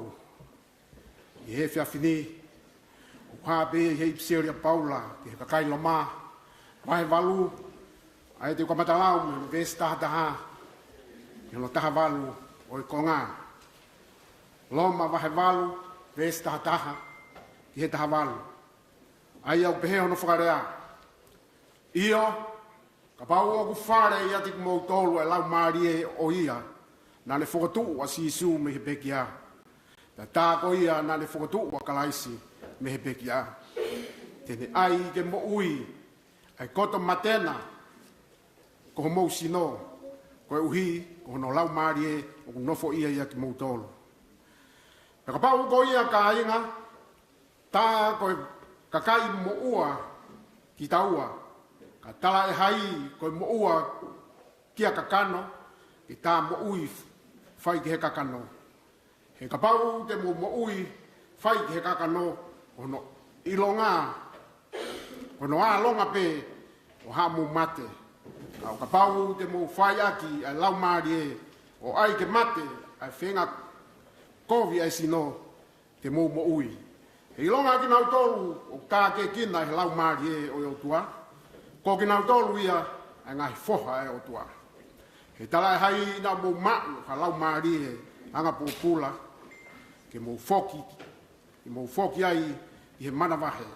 ʻi he efiafi ni, ʻoku hā pē ʻi he ʻipiseli ʻa Paula ki he kakai Loma, vahe valu, ʻa ia te u kamata lau mei he veesi taha taha ki hono taha valu ʻo e konga. Loma vahe valu, veesi taha taha ki he taha valu. ʻA ia ʻoku pehē hono fakalea: ʻIo, kapau ʻoku fale ʻiate kimoutolu ʻa e Laumālie ʻo ia naʻa ne fokotuʻu ʻa Sīsū mei he pekia, pea tā ko ia naʻa ne fokotuʻu ʻa Kalaisi mei he pekia, te ne ʻai ke moʻui ʻa e koto mate na ko homou sino, koeʻuhi ko hono Laumālie ʻoku nofoʻia ʻiate kimoutolu. Pea kapau ko ia, kāinga, tā ko e kakai moʻua kitaua, ka talaʻehai ko e moʻua kia kakano, ke tā moʻui fai ki he kakano. He kapau te mou moʻui fai ki he kakano, ko hono ʻilonga, ko hono ʻālonga pē ʻo haʻamou mate. Ka ʻo kapau te mou fai ʻaki ʻa e Laumālie, ʻo ʻai ke mate ʻa e feinga kovi ʻa e sino, te mou moʻui. He ʻilonga kinautolu ʻoku tākiekina ʻe he Laumālie ʻo e ʻOtua, ko kinautolu ia ʻa e ngaahi foha ʻa e ʻOtua. He talaʻehai naʻa mou maʻu ha laumālie anga pōpula, ke mou foki, ke mou foki ai ʻi he manavahē.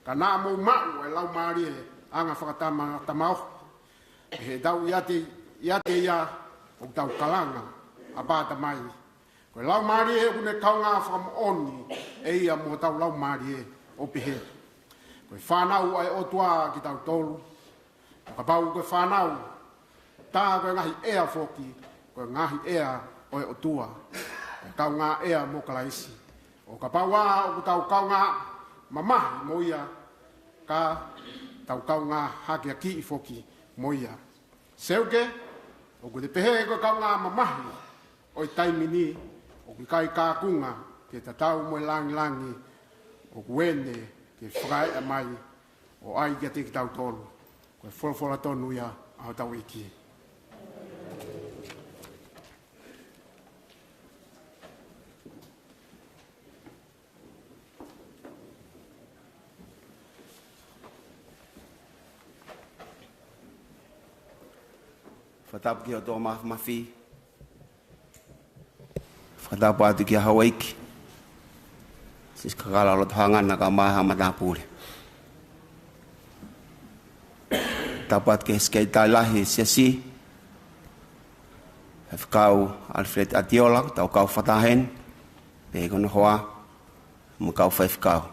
Ka naʻa mou maʻu ʻa e laumālie anga fakatama, tamaoho. He tau ʻiate, ʻiate ia ʻoku tau kalanga, Āpā Tamai. Ko e Laumālie ʻoku ne kaungā fakamoʻoni ʻe ia mo hotau laumālie, ʻo pehē: Ko e fānau ʻa e ʻOtua kitautolu. Ka kapau ko e fānau, tā ko e ngaahi ʻea foki, ko e ngaahi ʻea ʻo e ʻOtua, ko e kaungā ʻea mo Kalaisi. ʻO kapau ʻoku tau kaungā mamahi mo ia, ka tau kaungā hakeakiʻi foki mo ia. Seuke, ʻoku te pehē ko e kaungā mamahi ʻo e taimi ni, ʻoku ʻikai kaunga ke tatau mo e langilangi, ʻoku ʻene ke fakaeʻa mai ʻo ʻai kiate kitautolu. Ko e folofola tonu ia ʻa hotau ʻEiki. Fakatapu ki he ʻOtua Māfimafi. Fakatapu atu ki he Houʻeiki Siaosi Kakala Lotofanga, kae ʻumaʻā haʻa matāpule. Tapu atu ki he Sekelitali Lahi Siasi, Faifekau Alfred Atiola, tau kau fakataha heni, pea ko hono hoa, mo e kau faifekau.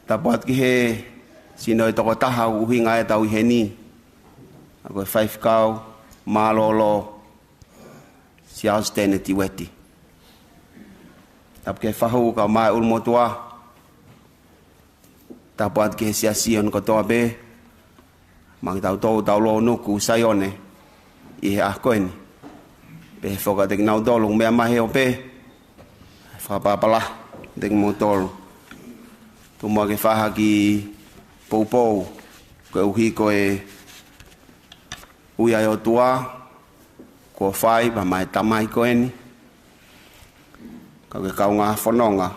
Tapu atu ki he sino ʻe toko taha ʻoku ʻuhinga ai ʻetau ʻi heni, ʻa ia ko e Faifekau Mālōlō Siaosi Tēneti Ueti. Tapu ki he fahu kae ʻumaʻā e ʻulumotuʻa. Tapu atu ki he siasi ʻo e ʻaho kotoa pē, mo kitautolu ʻoku tau lōnuku Saione ʻi he ʻaho ko eni. Pehē foki kiate kinautolu ʻoku meʻa mai he ope, fakapapala kiate kimoutolu. Tomuʻa ke fai ha kiʻi poupou, koeʻuhi ko e ui ʻa e ʻOtua, kuo fai pea mo e tamai ko eni, kau ke kaungā fononga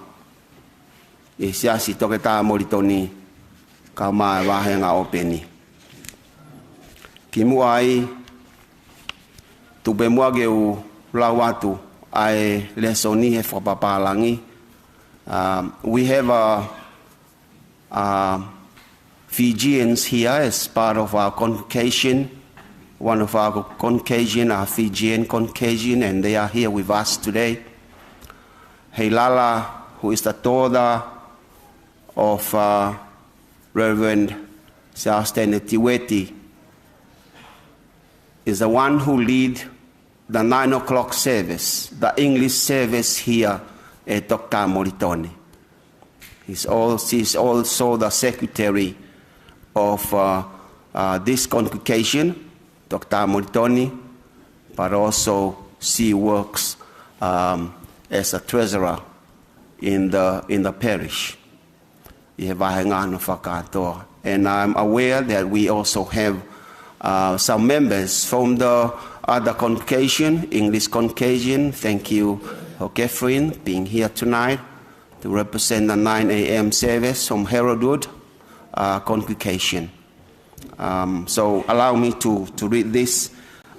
ʻi he Siasi Toketā Molitoni, kau mo e vāhenga ʻōpeni. Kimuʻa ai, tuku pē muʻa ke u lau atu ʻa e lēsoni he fakapapālangi. Um, we have a, uh, Fijians here as part of our convocation. One of our convocation, our Fijian convocation, and they are here with us today. Heilala, who is the daughter of, uh, Reverend Siaosi Tene Tiueti, is the one who lead the nine o'clock service, the English service here at Toketā Molitoni. He's al-, she's also the secretary of, uh, uh, this congregation, Toketā Molitoni, but also she works, um, as a treasurer in the, in the parish. ʻI he vāhenga hono fakakātoa. And I'm aware that we also have, uh, some members from the other congregation, English congregation. Thank you, uh, Catherine, being here tonight to represent the nine A M service from Haroldwood, uh, congregation. Um, so allow me to, to read this,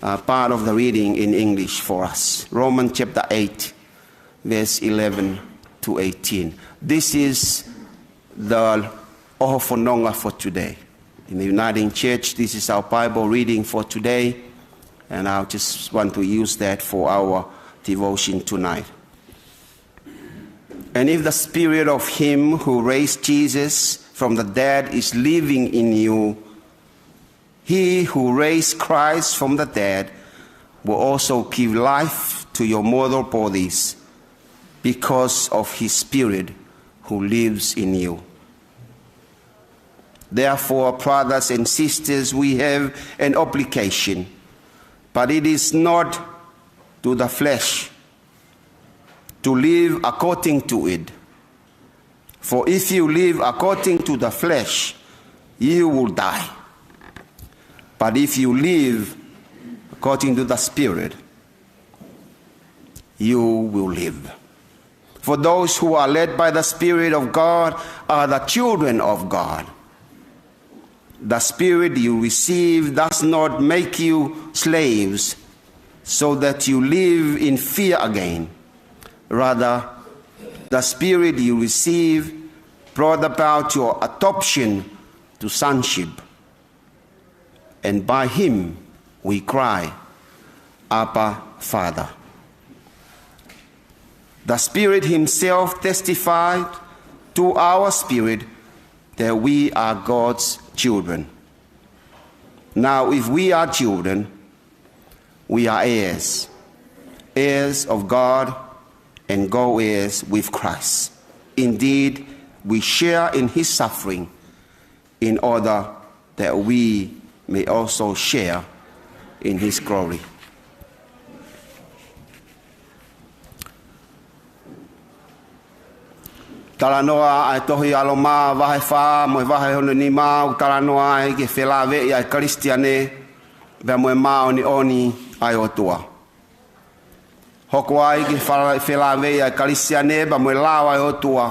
uh, part of the reading in English for us. Romans chapter eight, verse eleven to eighteen. This is the ʻOhofononga for today. In the Uniting Church, this is our Bible reading for today, and I just want to use that for our devotion tonight. And if the spirit of him who raised Jesus from the dead is living in you, he who raised Christ from the dead will also give life to your mortal bodies because of his spirit who lives in you. Therefore, brothers and sisters, we have an obligation, but it is not to the flesh to live according to it. For if you live according to the flesh, you will die. But if you live according to the Spirit, you will live. For those who are led by the Spirit of God are the children of God. The Spirit you receive does not make you slaves so that you live in fear again. Rather, the Spirit you receive brought about your adoption to sonship. And by him we cry, "Abba, Father." The Spirit himself testified to our spirit that we are God's children. Now, if we are children, we are heirs, heirs of God, and co-heirs with Christ. Indeed, we share in his suffering, in order that we may also share in his glory. Talanoa ʻa e tohi ʻa Loma vahe fā mo e vahe hono nima, ʻoku talanoa ai ki he felāveʻi ʻa e Kalisitiane pea mo e māʻoniʻoni ʻa e ʻOtua. Hoko ai ki he fala-, felāveʻi ʻa e Kalisitiane pea mo e lao ʻa e ʻOtua.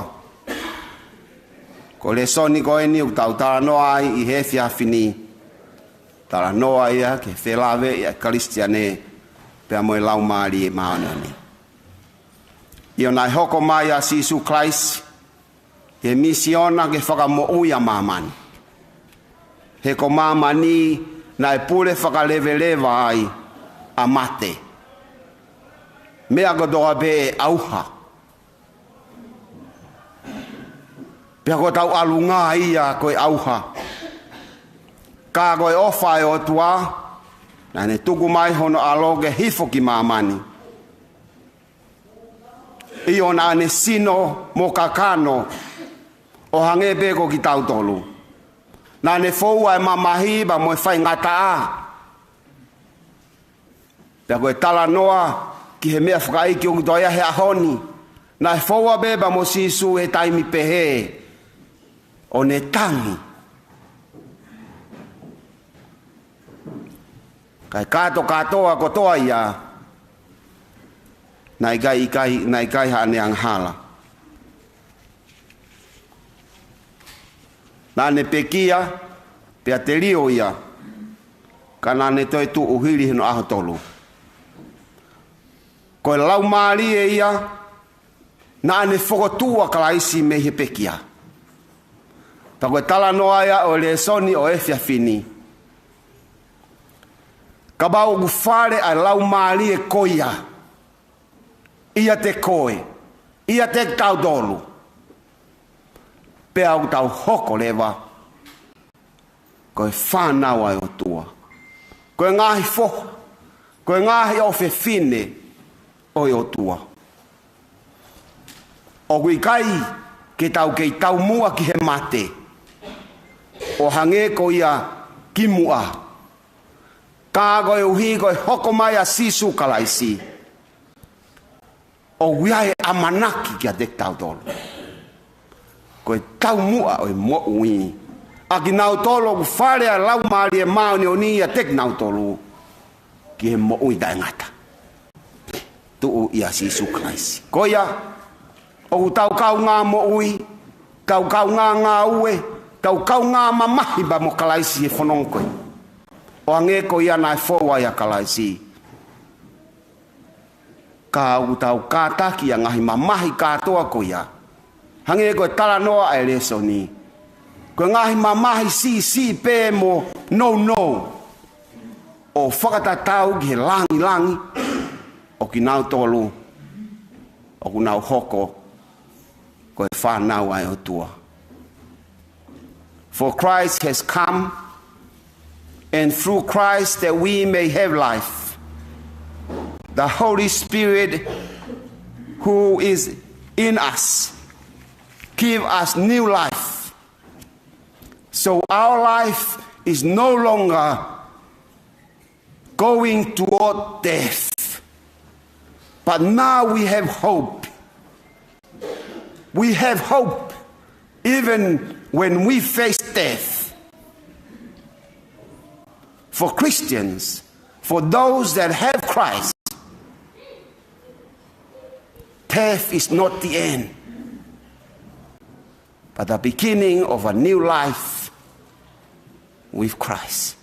Ko e lēsoni ko eni ʻoku tau talanoa ai ʻi he efiafi ni. Talanoa ia ki he felāveʻi ʻa e Kalisitiane pea mo e Laumālie Māʻoniʻoni. ʻIo, naʻe hoko mai ʻa Sīsū Kalaisi he misiona ke fakamoʻui ʻa māmani. He ko māmani naʻe pule fakaleveleva ai ʻa mate. Meʻa kotoa pē ʻe ʻauha. Pea ko hotau ʻalunga ia ko e ʻauha. Ka ko e ʻofa ʻa e ʻOtua, naʻa ne tuku mai hono ʻAlo ke hifo ki māmani. ʻIo, naʻa ne sino mo kakano ʻo hangē pē ko kitautolu. Naʻa ne foua ʻa e mamahi pea mo e faingataʻa. Pea ko e talanoa ki he meʻa fakaʻeiki ʻoku tau ʻi ai he ʻaho ni. Naʻe foua pē pea mo Sīsū he taimi pehē ʻo ne tangi. Kae kātokātoa kotoa ia, naʻe ʻikai, ʻikai, naʻe ʻikai haʻane angahala. Naʻa ne pekia, pea telio ia, ka naʻa ne toe tuʻu hili hono ʻaho tolu. Ko e laumālie ia, naʻa ne fokotuʻu ʻa Kalaisi mei he pekia. Pea ko e talanoa ia ʻo e lēsoni ʻo e efiafi ni. Kapau ʻoku fale ʻa e laumālie ko ia ʻiate koe, ʻiate kitautolu, pea ʻoku tau hoko leva ko e fānau ʻa e ʻOtua, ko e ngaahi foha, ko e ngaahi ʻofefine ʻo e ʻOtua. ʻOku ʻikai ke tau kei taumuʻa ki he mate, ʻo hangē ko ia kimuʻa. Ka koeʻuhi ko e hoko mai ʻa Sīsū Kalaisi, ʻoku ʻi ai e ʻamanaki kiate kitautolu. Ko e taumuʻa ʻo e moʻui ʻa kinautolu ʻoku fale ʻa e Laumālie Māʻoniʻoni ʻiate kinautolu ki he moʻui taʻengata. Tuʻu ʻia Sīsū Kalaisi. Ko ia, ʻoku tau kaungā moʻui, tau kaungā ngāue, tau kaungā mamahi pea mo Kalaisi he fononga ko ē. ʻO hangē ko ia naʻe fou ai ʻa Kalaisi. Ka ʻoku tau kātaki ʻa e ngaahi mamahi kātoa ko ia. Hangē ko e talanoa ʻa e lēsoni. Ko e ngaahi mamahi siʻisiʻi pē mo nounou. ʻO fakatatau ki he langilangi ʻo kinautolu ʻoku nau hoko ko e fānau ʻa e ʻOtua. For Christ has come, and through Christ that we may have life. The Holy Spirit who is in us give us new life. So our life is no longer going toward death. But now we have hope. We have hope even when we face death. For Christians, for those that have Christ, death is not the end, but the beginning of a new life with Christ.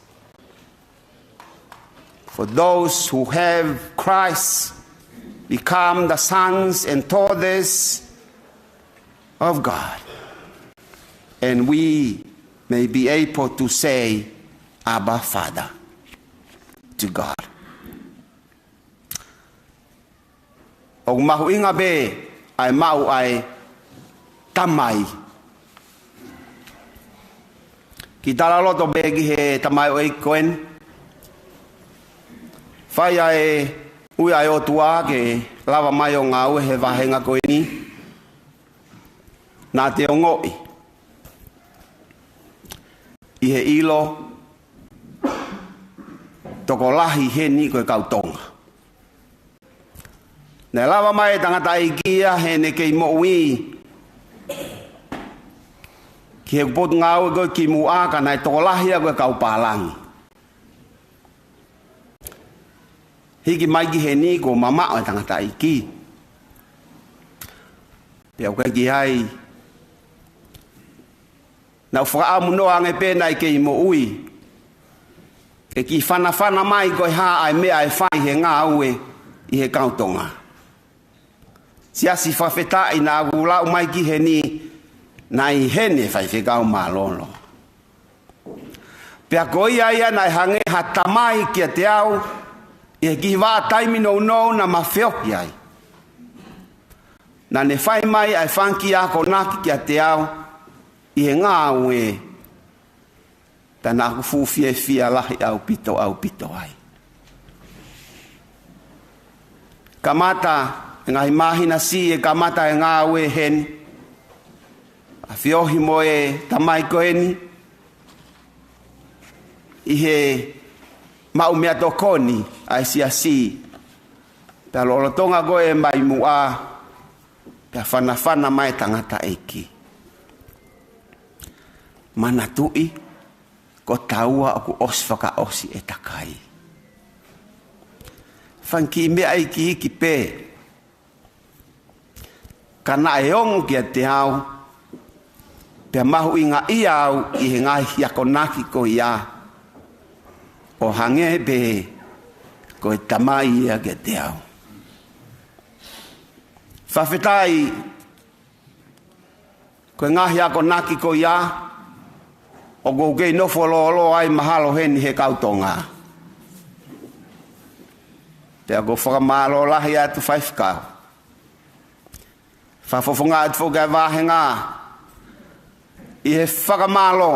For those who have Christ become the sons and daughters of God. And we may be able to say, "Abba, Father," to God. ʻOku mahuʻinga pē ʻa e maʻu ʻa e tamai. Kiʻi talaloto pē ki he tamaioʻeiki ko eni. Fai ʻa e ui ʻa e ʻOtua ke lava mai ʻo ngāue he vāhenga ko eni. Naʻa te ongoʻi ʻi he ʻilo tokolahi heni ko e kau Tonga. Naʻe lava mai e tangataʻeiki ia heʻene kei moʻui ki he potungāue ko ē kimuʻa, ka naʻe tokolahi ia ko e kau pālangi. Hiki mai ki heni kuo mamaʻo e tangataʻeiki. Pea ʻoku ʻikai ke ʻi ai, naʻa ku fakaʻamu noa ange pē naʻe kei moʻui, ke kiʻi fanafana mai ko e hā ʻa e meʻa ʻe fai he ngāue ʻi he kau Tonga. Siasi fakafetaʻi naʻa ku lau mai ki heni, naʻe ʻi heni e faifekau mālōlō. Pea ko ia ia naʻe hangē ha tamai kiate au, ʻi he kiʻi vahaʻa taimi nounou naʻa ma feohi ai. Naʻa ne fai mai ʻa e fanga kiʻi akonaki kiate au ʻi he ngāue, pea naʻa ku fuʻu fiefia lahi ʻaupito, ʻaupito ai. Kamata e ngaahi māhina siʻi e kamata e ngāue heni, ʻa e feohi mo e tamai ko eni, ʻi he maʻu meʻatokoni ʻa e siasi. Pea lolotonga ko ē mai muʻa, pea fanafana mai e tangataʻeiki. Manatuʻi, ko taua ʻoku ʻosi fakaʻosi e takai. Fanga kiʻi meʻa iiki pē. Ka naʻe ongo kiate au, pea mahuʻingaʻia au ʻi he ngaahi akonaki ko ia, ʻo hangē pē ko e tamai ia kiate au. Fakafetaʻi, ko e ngaahi akonaki ko ia, ʻoku ou kei nofo lōloa ai mahalo heni he kau Tonga. Pea ʻoku ou fakamālō lahi atu Faifekau. Fakafofonga atu foki ʻa e vāhenga ʻi he fakamālō.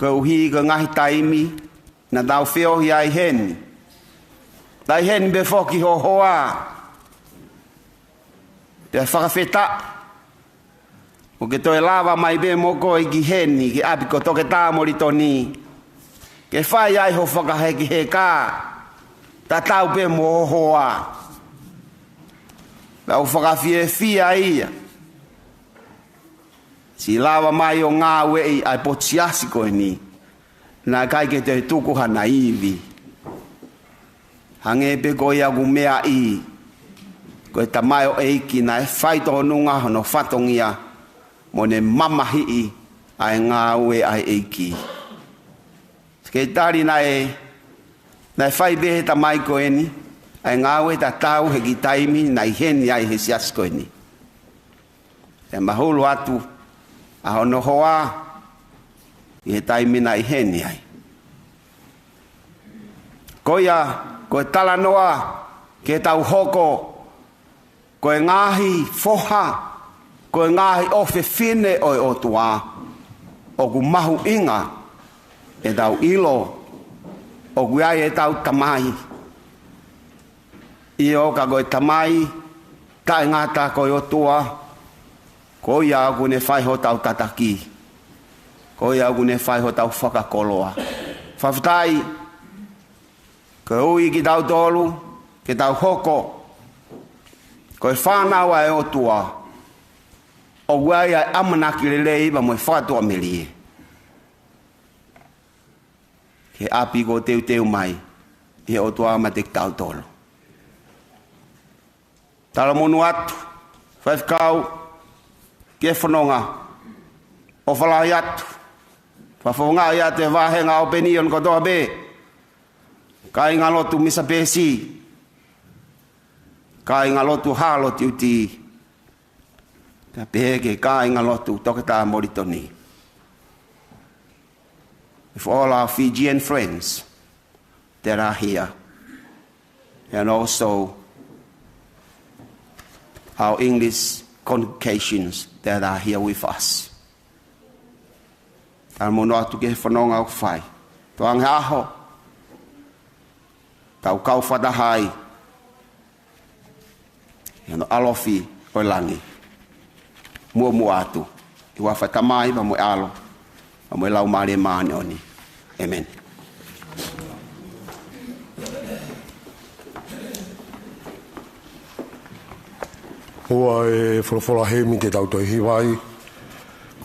Koeʻuhi ko e ngaahi taimi naʻa tau feohi ai heni. Taʻi heni pē foki ho hoa. Pea fakafetaʻi ʻoku ke toe lava mai pē mo koe ki heni, ki ʻapi ko Toketā Molitoni, ke fai ai ho fakahekeheka tatau pē mo ho hoa. Pea ʻoku fakafiefia ia. Siʻi lava mai ʻo ngāueʻi ʻa e potu siasi ko eni. Naʻe ʻikai ke toe tuku hana ivi. Hangē pē ko ia ʻoku meaʻi, ko e tamaioʻeiki naʻe fai tōnunga hono fatongia mo ne mamahiʻi ʻa e ngāue ʻa e ʻEiki. Sekelitali, naʻe, naʻe fai pē he tamai ko eni ʻa e ngāue tatau he kiʻi taimi naʻe ʻi heni ai he siasi ko eni. ʻE mahulu atu ʻa hono hoa ʻi he taimi naʻe ʻi heni ai. Ko ia, ko e talanoa ke tau hoko ko e ngaahi foha, ko e ngaahi ʻofefine ʻo e ʻOtua, ʻoku mahuʻinga ʻetau ʻilo ʻoku ʻi ai ʻetau Tamai. ʻIo, ka ko e Tamai taʻengata ko e ʻOtua, ko ia ʻoku ne fai hotau tataki, ko ia ʻoku ne fai hotau fakakoloa. Fakafetaʻi, koeʻuhi kitautolu ke tau hoko ko e fānau ʻa e ʻOtua, ʻoku ʻi ai ʻa e ʻamanaki lelei pea mo e fakatuʻamelie ki he ʻapi kuo teuteu mai ʻe he ʻOtua maʻa kitautolu. Talamonū atu Faifekau ki he fononga. ʻOfa lahi atu. Fakafofongaʻi atu e vāhenga ʻo e ʻōpeni ʻo e kotoa pē. Kāingalotu Misa Pesi, kāingalotu Hāloti Uti, pea pehē ki he kāingalotu Toketā Molitoni. With all our Fijian friends that are here, and also our English congregations that are here with us. Talamonū atu ki he fononga ʻoku fai. Tō ange ʻaho, tau kau fakataha ai ʻi hono ʻalofi ʻo e langi. Muʻomuʻa atu, ʻi he huafa ʻo e Tamai, pea mo e ʻAlo, pea mo e Laumālie Māʻoniʻoni. ʻĒmeni. ʻOua, ʻe folofola himi te tau toe hiva ai,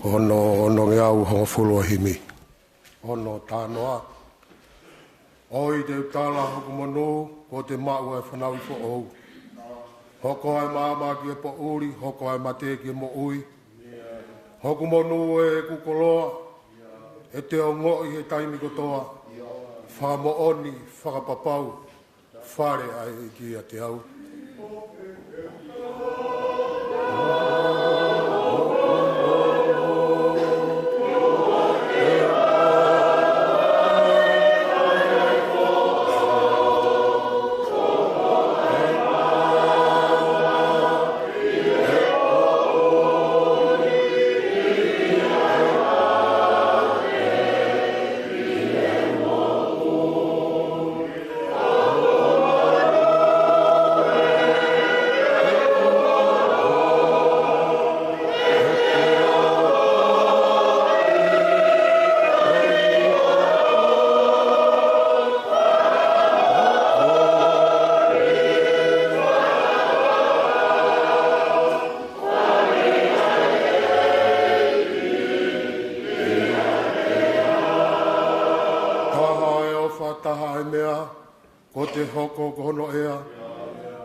ko hono, hono ngeau hongofulu ʻa e himi. Hono talanoa. ʻOi te u tala hoku monū, kuo te maʻu ʻa e fanauʻi foʻou. Hoko ʻa e maama ki he poʻuli, hoko ʻa e mate ki he moʻui. Hoku monū, ʻe hoku koloa, ʻe te ongoʻi he taimi kotoa fakamoʻoni, fakapapau, fale ʻa e ʻEiki ʻiate au. Taha ʻa e ʻofa, taha ʻa e meʻa, Ko te hoko ko hono ʻea,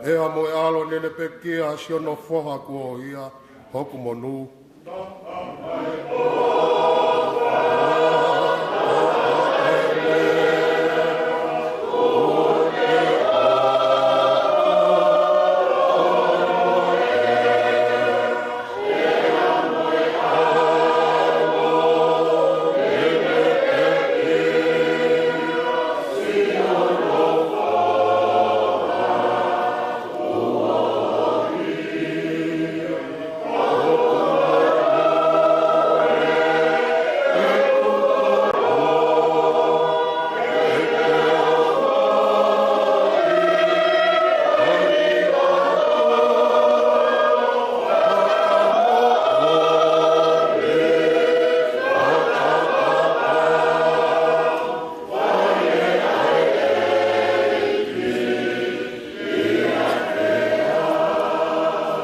ʻea mo e ʻAlo, neʻineʻi pekia siʻono foha kuo ʻohia, hoku monū.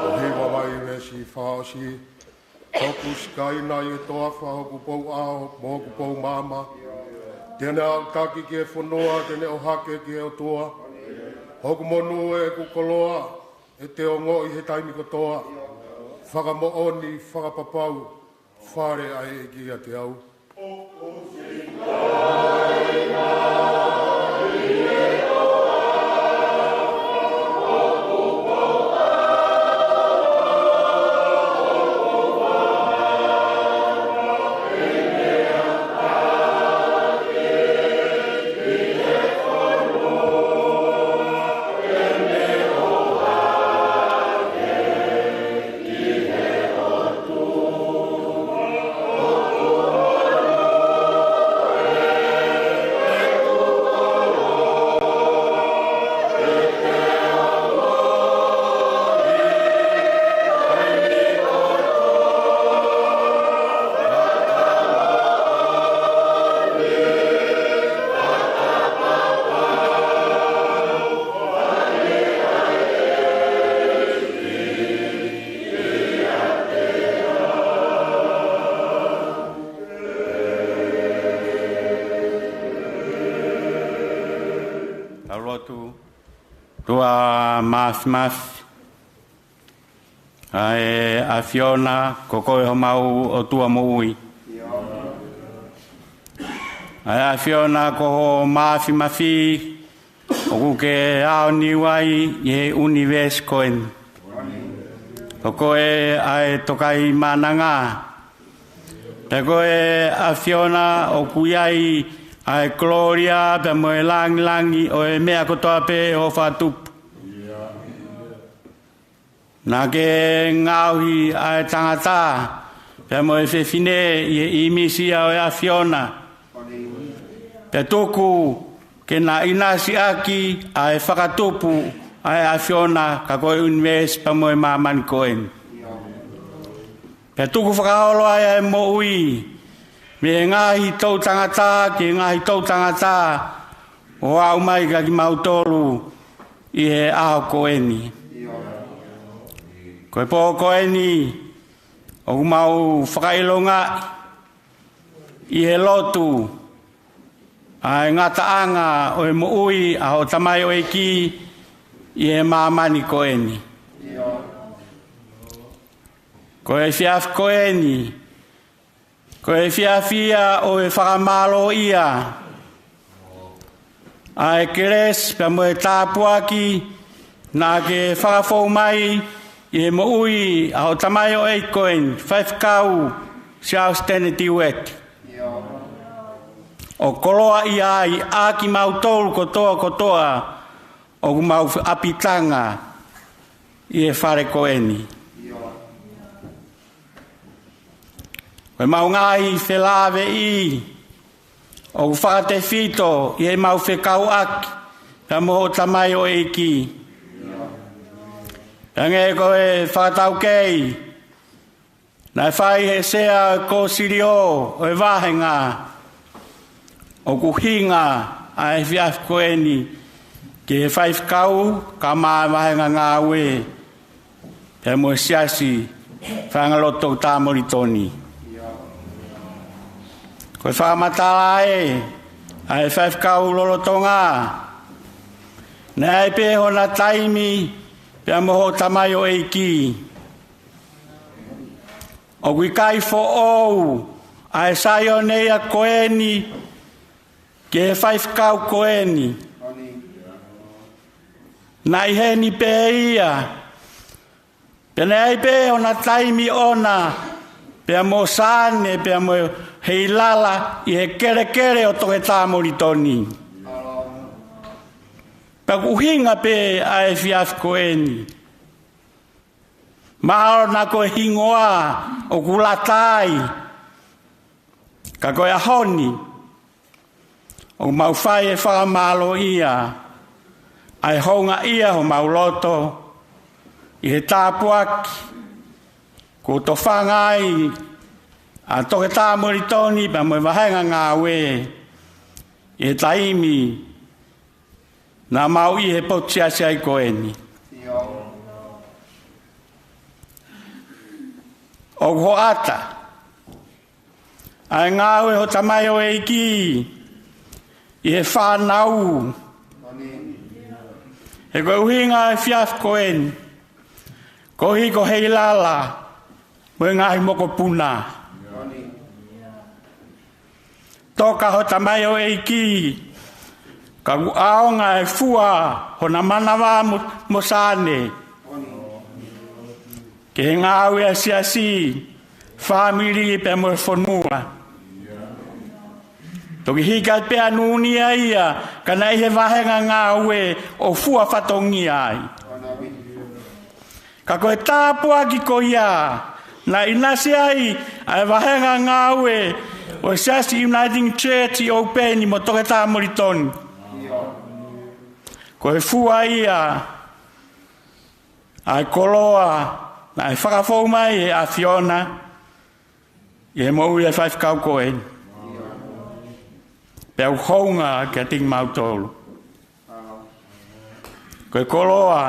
ʻO hiva mai veesi fā ʻosi: Hoku sikaina ʻi he toafa, hoku pouʻaho mo hoku pou maama. Te ne aʻutaki ki he fonua, te ne ʻohake ki he ʻOtua. Hoku monū, ʻeku koloa, ʻe te ongoʻi he taimi kotoa. Fakamoʻoni, fakapapau, fale ʻa e ʻEiki ʻiate au. Tau lotu. ʻOtua Māfimafi, ʻa e ʻAfiona, ko koe homau ʻOtua moʻui. ʻA e ʻAfiona, ko hoʻo māfimafi ʻoku ke aoniu ai ʻi he ʻunivēsi ko eni. Ko koe ʻa e Tokaimaʻananga. Pea ko e ʻAfiona, ʻoku ʻi ai ʻa e kolōlia pea mo e langilangi ʻo e meʻa kotoa pē ʻo hoʻo fakatupu. Naʻa ke ngaohi ʻa e tangata pea mo e fefine ʻi he ʻīmisi ʻo e ʻAfiona. Pea tuku ke na ʻinasi ʻaki ʻa e fakatupu ʻa e ʻAfiona, ka ko e ʻunivēsi pea mo e māmani ko eni. Pea tuku fakaholo ai ʻa e moʻui mei he ngaahi toʻutangata ki he ngaahi toʻutangata, ʻo aʻu mai kia kimautolu ʻi he ʻaho ko eni. Ko e pō ko eni, ʻoku mau fakaʻilongaʻi ʻi he lotu ʻa e ngataʻanga ʻo e moʻui ʻa hoʻo tamaioʻeiki ʻi he māmani ko eni. Ko e efiafi ko eni, ko e efiafi ia ʻo e fakamālōʻia ʻa e kelesi pea mo e tāpuaki naʻa ke fakafou mai ʻi he moʻui ʻa hoʻo tamaioʻeiki ko eni, Faifekau Siaosi Teneti Ueki. ʻO koloaʻia ai ʻa kimautolu kotoa kotoa ʻoku mau ʻapitanga ʻi he fale ko eni. Ko ʻemau ngaahi felāveʻi ʻoku fakatefito ʻi heʻemau fekauʻaki pea mo hoʻo tamaioʻeiki. Pea hangē ko e fakataukei naʻe fai ʻe he sea ʻo e kōsilio ʻo e vāhenga, ʻoku ʻuhinga ʻa e efiafi ko eni ki he faifekau kae ʻumaʻā e vāhenga ngāue pea mo e siasi faiʻanga lotu Toketā Molitoni. Ko e fakamatala ē ʻa e faifekau lolotonga, Naʻe ʻi ai pē hona taimi pea mo hoʻo tamaioʻeiki. ʻOku ʻikai foʻou ʻa e Saione ia ko eni ki he faifekau ko eni. Naʻe ʻi heni pē ia. Pea naʻe ʻi ai pē hona taimi ʻona pea mo Sane pea mo Heilala ʻi he kelekele ʻo Toketā Molitoni. Pea ʻoku ʻuhinga pē ʻa e efiafi ko eni. Mahalo naʻa ko e hingoa ʻoku lata ai. Ka ko e ʻaho ni, ʻoku mau fai e fakamālōʻia, ʻa e houngaʻia homau loto, ʻi he tāpuaki, kuo tofanga ai, ʻa Toketā Molitoni pea mo e vāhenga ngāue, ʻi he taimi, naʻa mau ʻi he potu siasi ai ko eni. ʻOku hoʻata, ʻa e ngāue hoʻo tamaioʻeiki, ʻi he fānau. He ko e ʻuhinga ʻa e efiafi ko eni, koeʻuhi ko Heilala, mo e ngaahi mokopuna. Toka hoʻo tamaioʻeiki, ka ʻoku ʻaonga e fua, hona manava mo, mo Sane. Ki he ngāue ʻa e siasi, fāmili pea mo e fonua. Toki hiki atu pē ʻa Nunia ia, ka naʻe ʻi he vāhenga ngāue ʻo fua fatongia ai. Ka ko e tāpuaki ko ia, naʻe ʻinasi ai, ʻa e vāhenga ngāue, ʻo e Siasi Uniting Church ʻi ʻOupeni mo Toketā Molitoni. Ko e fua ia, ʻa e koloa, naʻe fakafou mai ʻe he ʻAfiona, ʻi he moʻui ʻa e faifekau ko eni. Pea ʻoku hounga kiate kimautolu. Ko e koloa,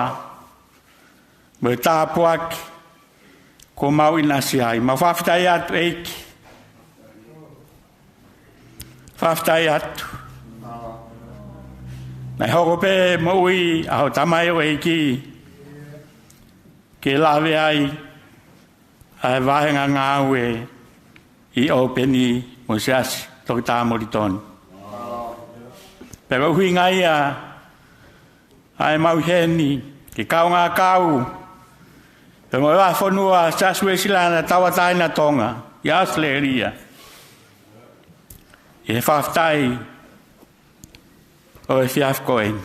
mo e tāpuaki, kuo mau ʻinasi ai. Mau fakafetaʻi atu ʻEiki. Fakafetaʻi atu. Naʻe hoko pē moʻui ʻa hoʻo tamaioʻeiki. Ke lave ai, ʻa e vāhenga ngāue ʻi ʻOupeni mo e Siasi Toketā Molitoni. Pea ko e ʻuhinga ia, ʻa e mau ʻi heni, ke kaungā kau, pea mo e vahefonua Siasi Uēsiliana Tauʻatāina Tonga, ʻi ʻAositelēlia. ʻI he fakafetaʻi, ʻo e efiafi ko eni.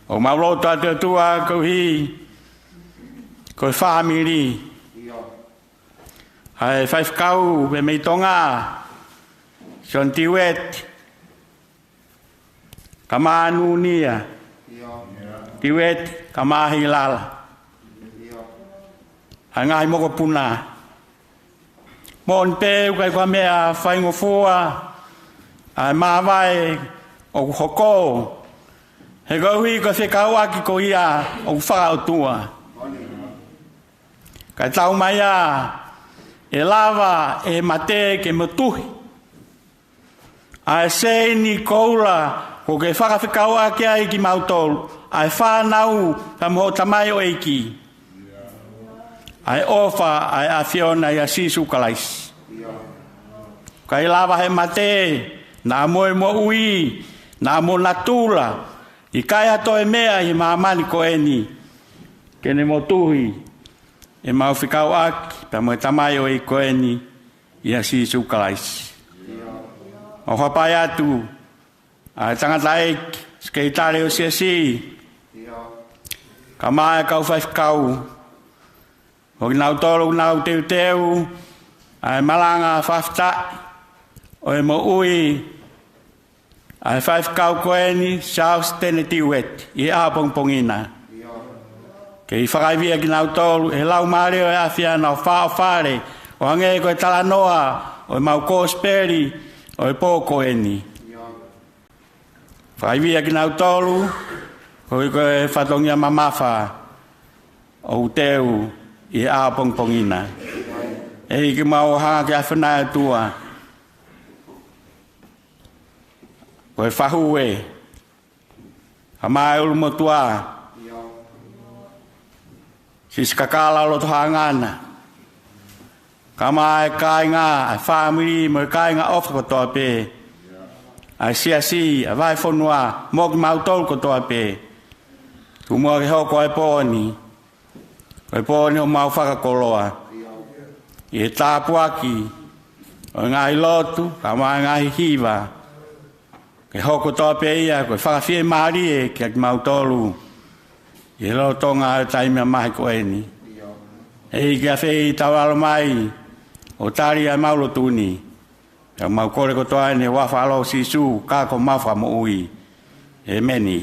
ʻOku mau lotu atu ʻOtua koeʻuhi, ko e fāmili. ʻA e faifekau, pea mei Tonga, Sione Tiueti, kae ʻumaʻā Nunia, Tiueti, kae ʻumaʻā Heilala. ʻA e ngaahi mokopuna. Moʻoni pē ʻoku ʻikai ko ha meʻa faingofua, ʻa e māvae ʻoku hoko. He koeʻuhi ko e fekauʻaki ko ia ʻoku fakaʻotua. Kae taumaiā, ʻe lava ʻe he mate ke motuhi. ʻA e seini koula, ʻoku ke fakafekauʻaki ai kimautolu, ʻa e fānau, pea mo hoʻo tamaioʻeiki. ʻA e ʻofa, ʻa e ʻAfiona ʻia Sīsū Kalaisi. ʻIkai lava ʻe he mate, naʻa mo e moʻui, naʻa mo natula, ʻikai ha toe meʻa ʻi he māmani ko eni, ke ne motuhi, ʻemau fekauʻaki, pea mo e tamaioʻeiki ko eni, ʻia Sīsū Kalaisi. ʻOku hapai atu, ʻa e tangataʻeiki, sekelitali ʻo e siasi, kae ʻumaʻā e kau faifekau, ʻo kinautolu ʻoku nau teuteu, ʻa e malanga fakafetaʻi, ʻo e moʻui, ʻa e faifekau ko eni, Siaosi Tene Tiueti, ʻi he ʻaho pongipongi na. Kei fakaivia kinautolu, ʻe he Laumālie ʻo e ʻAfiona ʻo fāʻofale, ʻo hangē ko e talanoa, ʻo ʻemau kosipeli, ʻo e pō ko eni. Fakaivia kinautolu, koeʻuhi ko e fatongia mamafa, ʻoku teu, ʻi he ʻaho pongipongi na. ʻEiki mau hanga ki he ʻAfiona ʻOtua. Ko e fahu ē, Kae ʻumaʻā e ʻulumotuʻa, Sisikakala Lotohaʻangana. Kae ʻumaʻā e kāinga, ʻa e fāmili mo e kāinga ʻofa kotoa pē. ʻA e siasi, ʻa e vahefonua, mo kimautolu kotoa pē. Tuku muʻa ke hoko ʻa e pō ni ko e pō ni homau fakakoloa ʻi he tāpuaki ʻo e ngaahi lotu, kae ʻumaʻā e ngaahi hiva. Ke hoko kotoa pē ia ko e fakafiemālie kiate kimautolu ʻi he lolotonga ʻo e taimi mamahi ko eni. ʻEiki, ʻafeʻi tau ʻalu mai ʻo tali ʻa e mau lotu ni. Pea mau kole kotoa eni he huafa ʻo Sīsū, ka ko homau Fakamoʻui. ʻEmeni.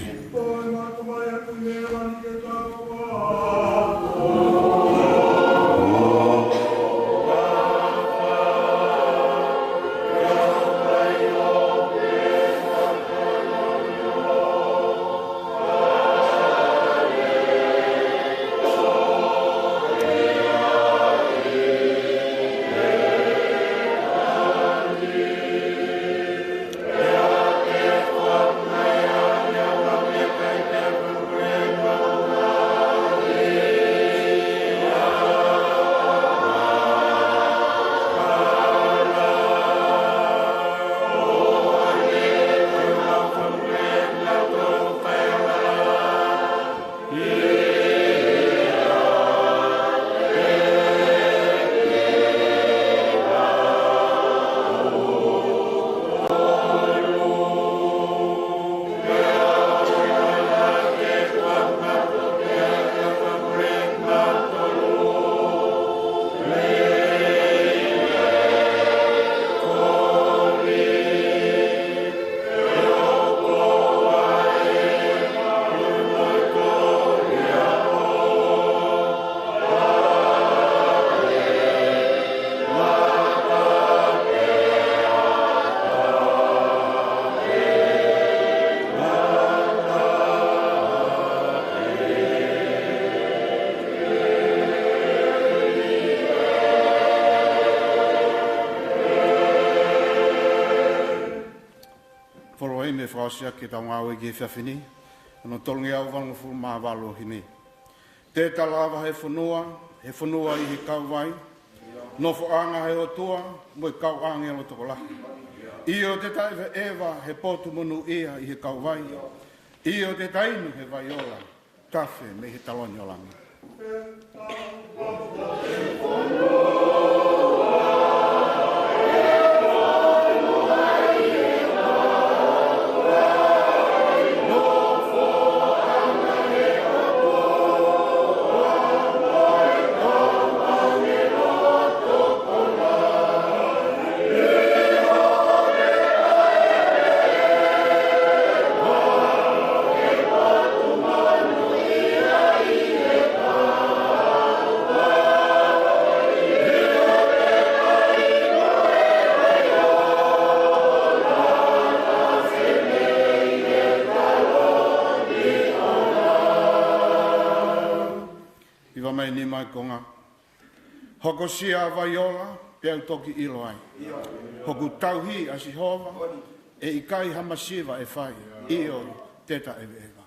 Folofola ʻi he fakaʻosi ʻaki ʻetau ngāue ki he efiafi ni, hono tolungeau valungofulu mā valu ʻo himi. Te ta lava he fonua, he fonua ʻi he kauvai, nofoʻanga he ʻOtua, mo e kau ʻāngelo tokolahi. ʻIo, te ta ʻeveʻeva he potu monūʻia ʻi he kauvai. ʻIo, te ta inu he vai ola, tafe mei he taloni ʻo langi. Hiva mai nima ʻi he konga. Hokosia ʻa e vai ola, pea u toki ʻilo ai. Hoku tauhi ʻa Sihova, ʻe ʻikai ha masiva ʻe fai. ʻIo, te ta ʻeveʻeva.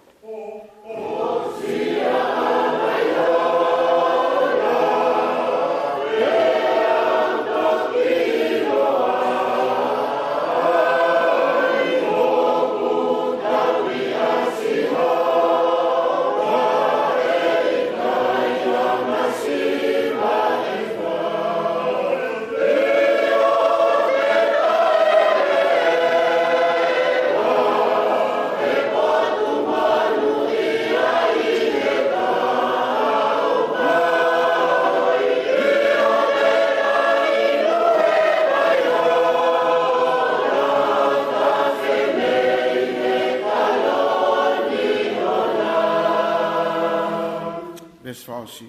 Veesi fakaʻosi.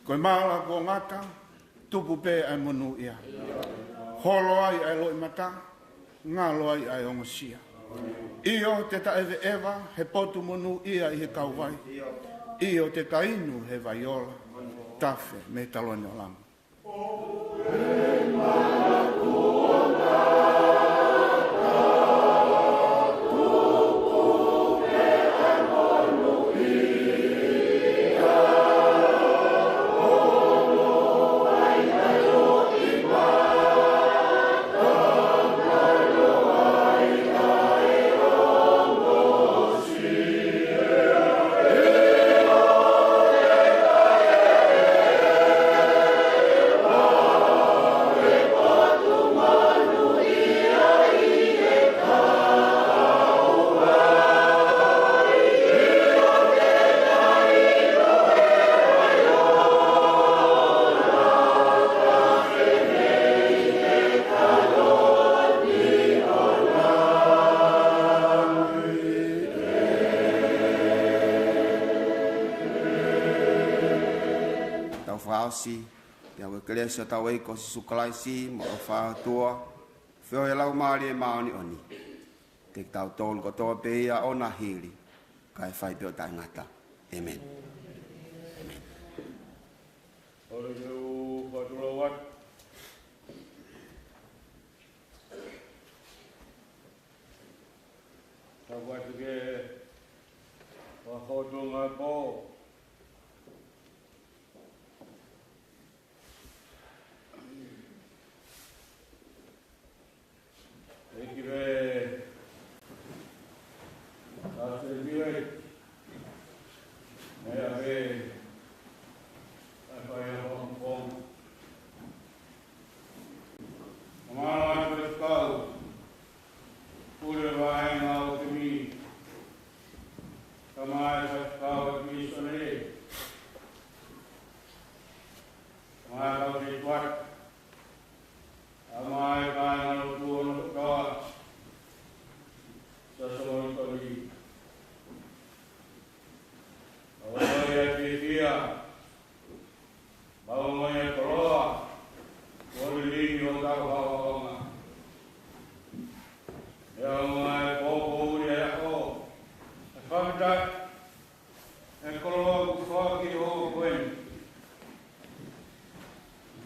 Ko e mala kuo ngata, tupu pē ʻa e monūʻia. Holo ai ʻa e loʻimata, ngalo ai ʻa e ongosia. ʻIo, te ta ʻeveʻeva he potu monūʻia ʻi he kauvai. ʻIo, te ta inu he vai ola, tafe mei he taloni ʻo langi. ʻOsi, pea ko e kelesi ʻa hotau ʻEiki ko Sīsū Kalaisi, mo e ʻofa ʻa e ʻOtua, feohi ʻa e Laumālie Māʻoniʻoni, ke kitautolu kotoa pē ia ʻo na hili, kae fai pē ʻo taʻengata. ʻĒmeni. ʻĒmeni. Kole ke u fakatulou atu. Tapu atu ki he Fakatuʻi ngaahi pō. ʻEiki pē, Pasiteri Piuhe, meʻa pē, ʻa e fai ʻa e pongipongi. Mālō ʻa e Faifekau, Pule Vāhenga ʻo e Kemi, kae ʻumaʻā e Faifekau ʻo e Mīsone, kae ʻumaʻā e kau setuata, kae ʻumaʻā e kāingalotu hono kotoa, Siasi Moulitoni. Maʻu ʻa e fiefia, maʻu ʻa e koloa, kuo liliu ʻi hotau haohaoa. Pea ʻumaʻā e poupou ʻi he ʻaho, ʻa e fakafetaʻi, ʻa e koloa kuo foaki ʻi he ʻaho ko eni.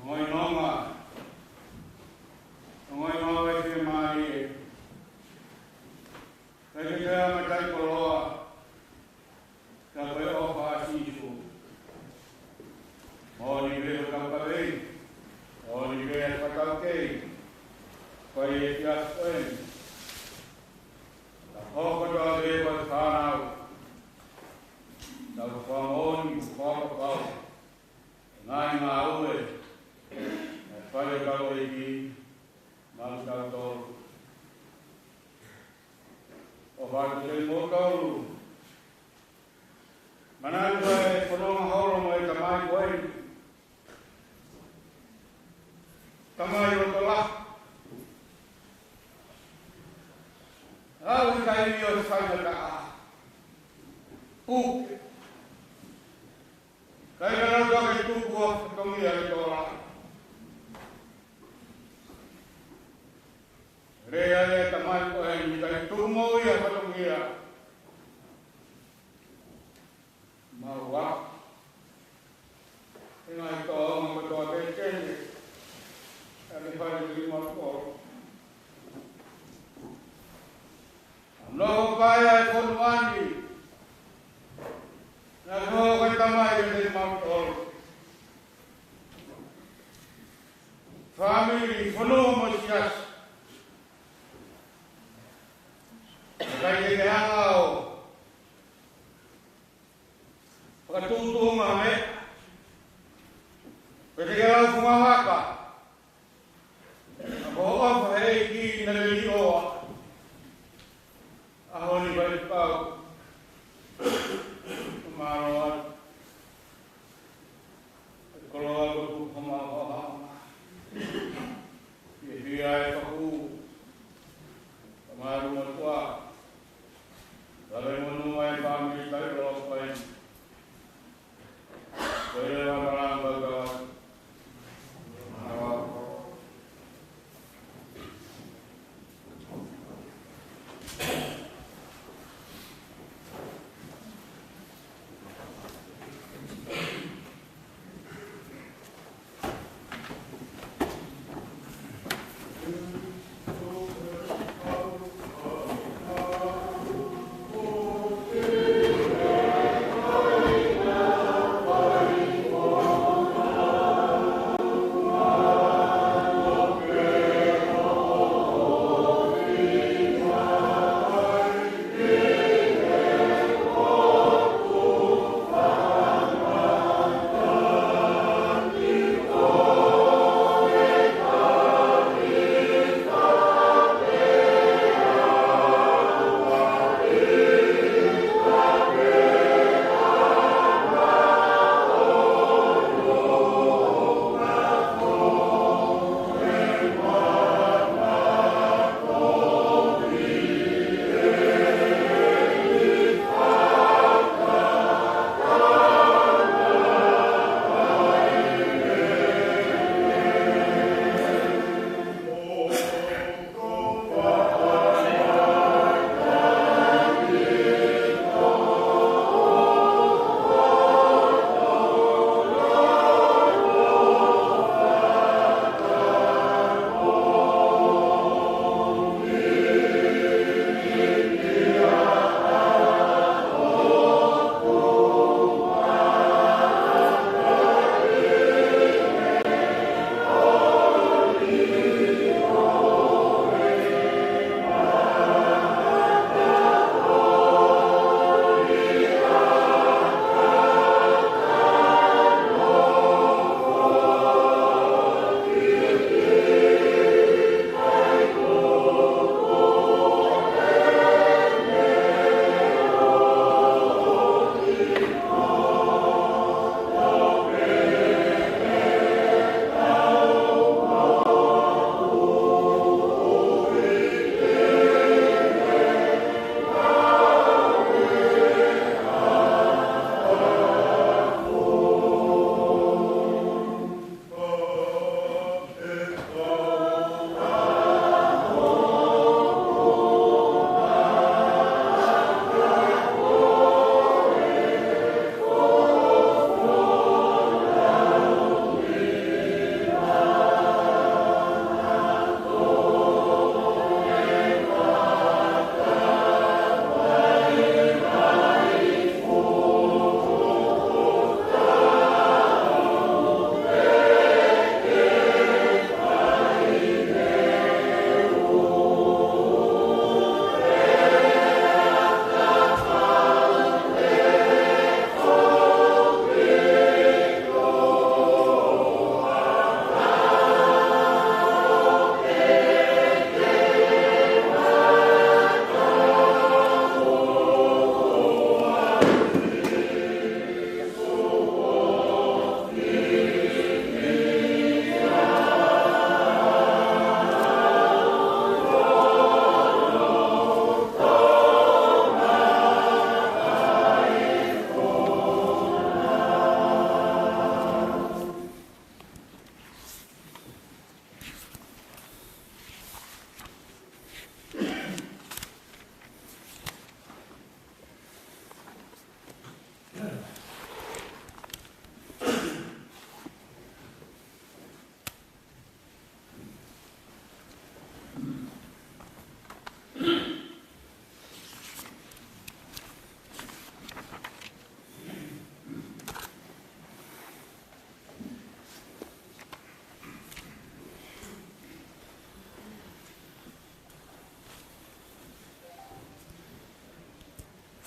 Ongoʻi nonga, ongoʻi maʻu ʻa e fiemālie. ʻIkai ke ʻi ai ha mataʻikoloa, ka ko e ʻofa ʻa Sīsū. Moʻoni pē ʻoku tau kaveinga, moʻoni pē ʻoku tau kei, ko e efiafi ko eni. Tau hoko atu pē ko e fānau, tau fakamoʻoni, fakapapau ngaahi ngāue naʻe fai ʻe hotau ʻEiki maʻatautolu. ʻOfa atu kiate kimoutolu. Manatu ki he fononga holo mo e tamai ko eni. Tamai loto lahi. Aʻu ki he taimi ʻo e faingataʻa. Puke. ʻIkai ke nau toki tuku ha fatongia ʻi he tokolahi. Lea ʻa e tamai ko eni, ʻikai tuku moʻui ha fatongia. Maua. ʻI he ngaahi tōʻonga kotoa pē te ne, ʻa e fai ʻi maʻu. Nofo pai ʻa e fonua ni. Naʻe hoko ko e tamai ʻi he mautolu. Fāmili, fonua mo e siasi. ʻIkai ke ke hanga ʻo fakatuʻutuʻu mai. Pe te ke lau fungavaka. Ka ko e ʻofa ʻa e ʻEiki naʻe liliu ʻa e ʻaho ni. Faifekau, mālō atu. Koloa ko e kupu hama hama. Fiefia e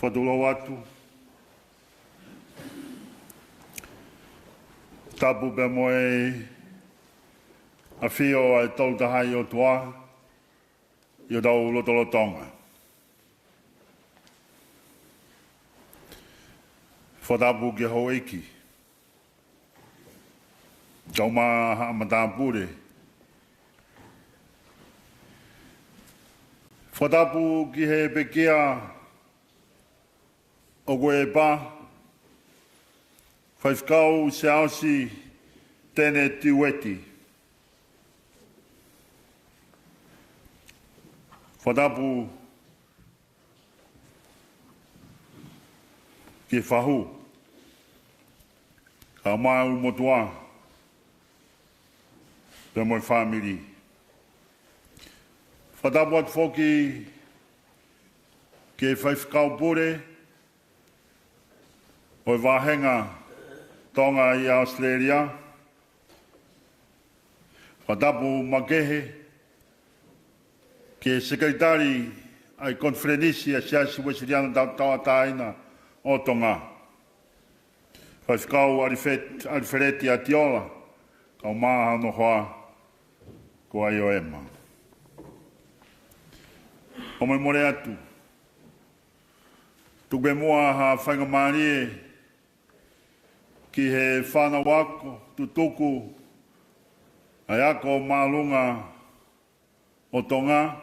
Fakatulou atu. Tapu pea mo e ʻafio ʻa e Tolu Tahaʻi ʻOtua ʻi hotau lotolotonga. Fakatapu ki he houʻeiki, kae ʻumaʻā haʻa matāpule. Fakatapu ki he pekia ʻoku ʻi ai, Faifekau Siaosi Tene Tiueti. Fakatapu ki he fahu, kae ʻumaʻā e motuʻa pea mo e fāmili. Fakatapu atu foki ki he faifekau pule ʻo e vāhenga Tonga ʻi ʻAositelēlia. Fakatapu makehe ki he sekelitali ʻa e Konifelenisi ʻa e Siasi Uēsiliana Tau-, Tauʻatāina ʻo Tonga, Faifekau ʻAlifet-, ʻAlifeleti ʻAtiola, kae ʻumaʻā hono hoa ko Aioema. ʻOmai mole atu, tuku pē muʻa ha faingamālie ki he fānau ako tutuku ʻa e Ako Māʻolunga ʻo Tonga,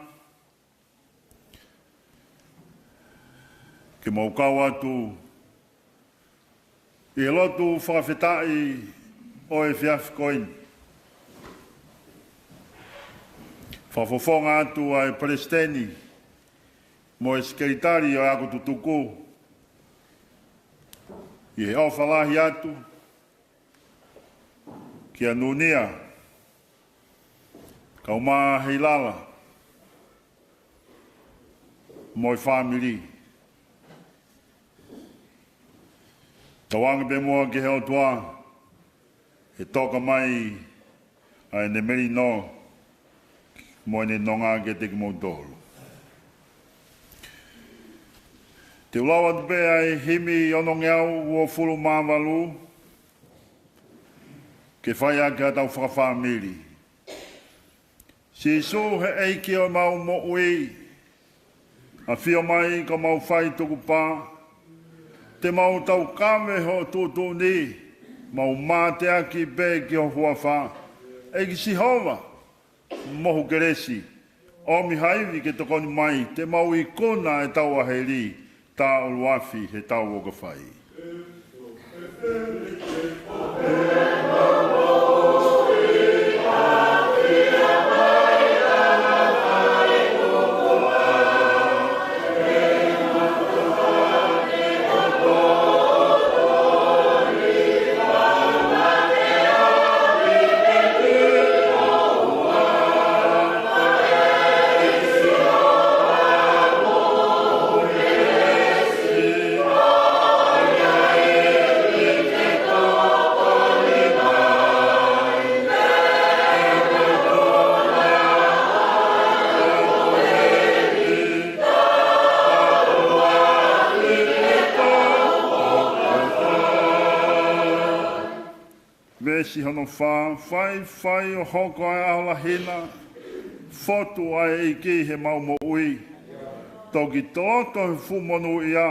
ke mau kau atu ʻi he lotu fakafetaʻi ʻo e efiafi ko eni. Fakafofonga atu ʻa e Palesiteni mo e Sekelitali ʻo e Ako Tutuku, ʻi he ʻofa lahi atu kia Nunia, kae ʻumaʻā Heilala mo e fāmili. Tauange pē muʻa ki he ʻOtua ʻe toka mai ʻa ʻene melino mo ʻene nonga kiate kimoutolu. Te u lau atu pē ʻa e himi onongeau uofulu mā valu ke fai ʻaki ʻetau fakafāmili. Sīsū, he ʻEiki ʻo ʻemau moʻui, ʻafio mai ka mau fai tukupā, te mau taukave hoʻo tuʻutuʻuni, mau mateaki pē ki ho huafa. ʻEiki Sihova, mohu kelesi, ʻomi ha ivi ke tokoni mai, te mau ikuna ʻetau ʻahiʻahi, tā ʻuluafi he tau ʻoku fai. Veesi hono fā: Fai, fai ʻo hoko ʻa e ʻaho lahi na, fotu ʻa e ʻEiki heʻemau moʻui. Toki toloto he fuʻu monūʻia,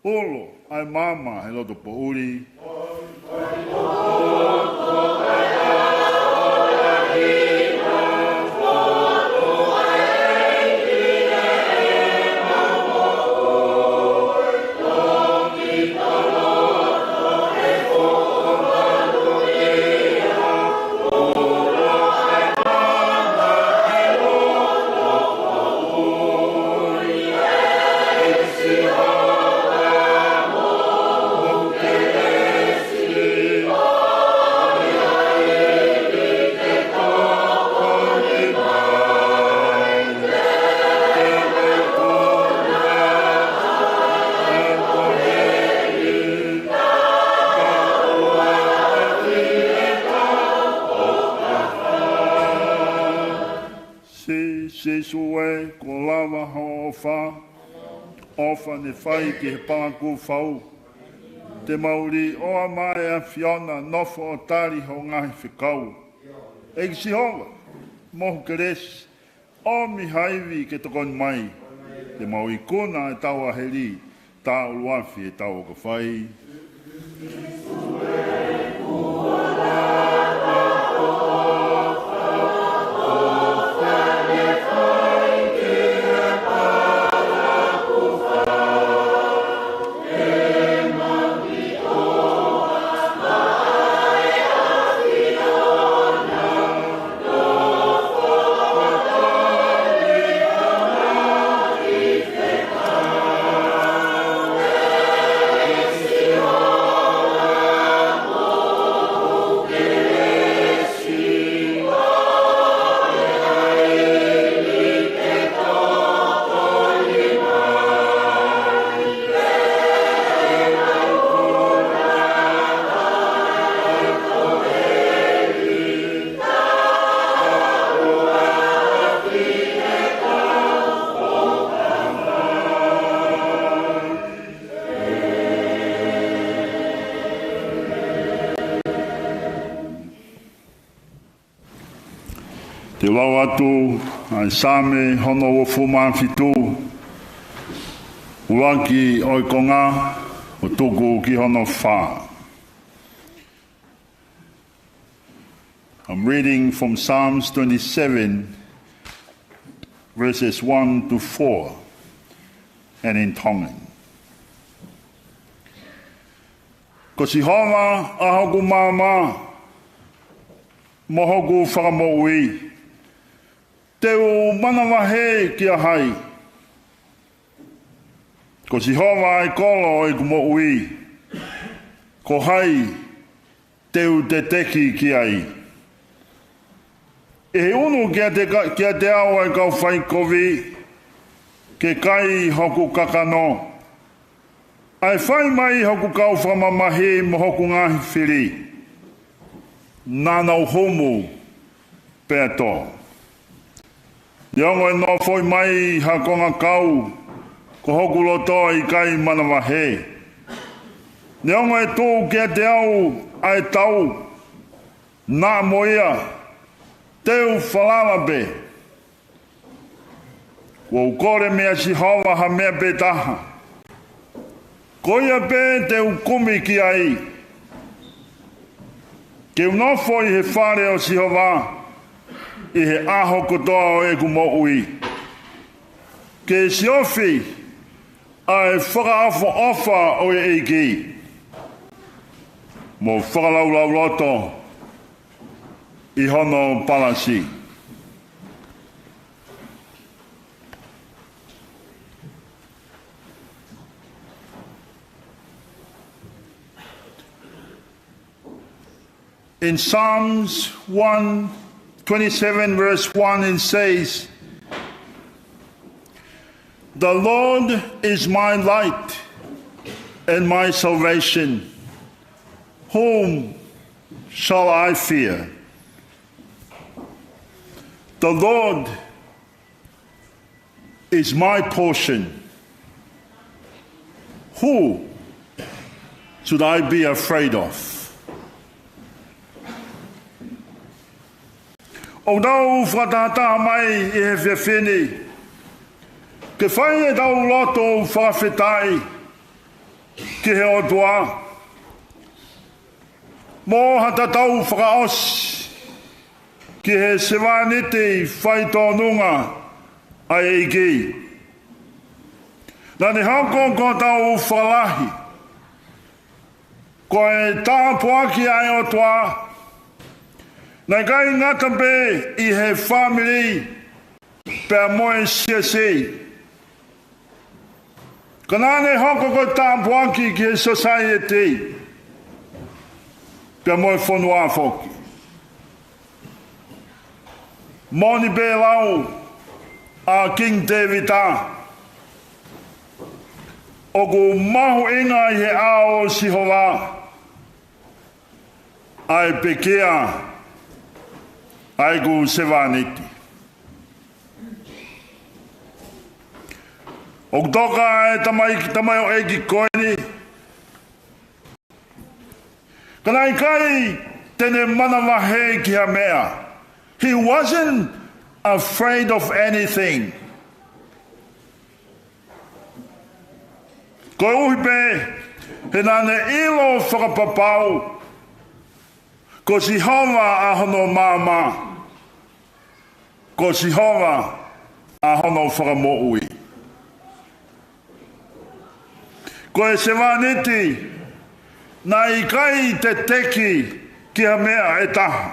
ulo ʻa e maama he loto poʻuli. Sī, Sīsū ē, kuo lava hoʻo ʻofa, ʻOfa ne fai ki he palakū fau. Te mau līʻoa mai ʻa e ʻAfiona, nofo ʻo tali hoʻo ngaahi fekau. ʻEiki Sihova, mo hoʻo kelesi, ʻomi ha ivi ke tokoni mai. Te mau ikuna ʻetau ʻaho ni, tā ʻuluafi ʻetau ʻoka fai. Te u lau atu ʻa e Saame hono uofulu mā fitu, ʻuluaki ʻo e konga ʻo tuku ki hono fā. I'm reading from Psalms twenty-seven, verses one to four, and in Tongan. Ko Sihova ʻa hoku maama mo hoku fakamoʻui. Te u manavahē kia hai? Ko Sihova ʻa e kolo ʻo ʻeku moʻui. Ko hai te u teteki ki ai? ʻI he ʻunu kiate ka-, kiate au ʻa e kau faikovi, ke kai hoku kakano. ʻA e fai mai hoku kau fakamamahi mo hoku ngaahi fili, naʻa nau humu pea tō. Neongo ʻe nofoʻi mai ha kongakau, ko hoku loto ʻe ʻikai manavahē. Neongo ʻe tuʻu kiate au ʻa e tau, naʻa mo ia te u falala pē. Kuo u kole meia Sihova ha meʻa pē taha, ko ia pē te u kumi ki ai, ke u nofo ʻi he fale ʻo Sihova ʻi he ʻaho kotoa ʻo ʻeku moʻui, ke siofi ʻa e fakaʻofoʻofa ʻo e ʻEiki, mo fakalaulauloto ʻi hono palasi. In Psalms one twenty-seven, verse one, it says, "The Lord is my light and my salvation. Whom shall I fear? The Lord is my portion. Who should I be afraid of?" ʻOku tau fakatahataha mai ʻi he efiafi ni ke fai ʻetau lotu fakafetaʻi ki he ʻOtua, mo ha tatau fakaʻosi ki he sevāniti faitōnunga ʻa e ʻEiki. Naʻa ne hoko ko hotau fakalahi, ko e tāpuaki ʻa e ʻOtua, naʻe ʻikai ngata pē ʻi he fāmili pea mo e siasi, ka naʻa ne hoko ko e tāpuaki ki he sōsaieti pea mo e fonua foki. Moʻoni pē lau ʻa Kingi Tēvita, ʻoku mahuʻinga ʻi he ʻao ʻo Sihova ʻa e pekia ʻa ʻeku sevāniti. ʻOku toka e tamai, tamaioʻeiki ko eni, ka naʻe ʻikai te ne manavahē ki ha meʻa. He wasn't afraid of anything. Koeʻuhi pē he naʻa ne ʻilo fakapapau ko Sihova ʻa hono maama, ko Sihova ʻa hono fakamoʻui. Ko e sevāniti naʻe ʻikai teteki ki ha meʻa ʻe taha.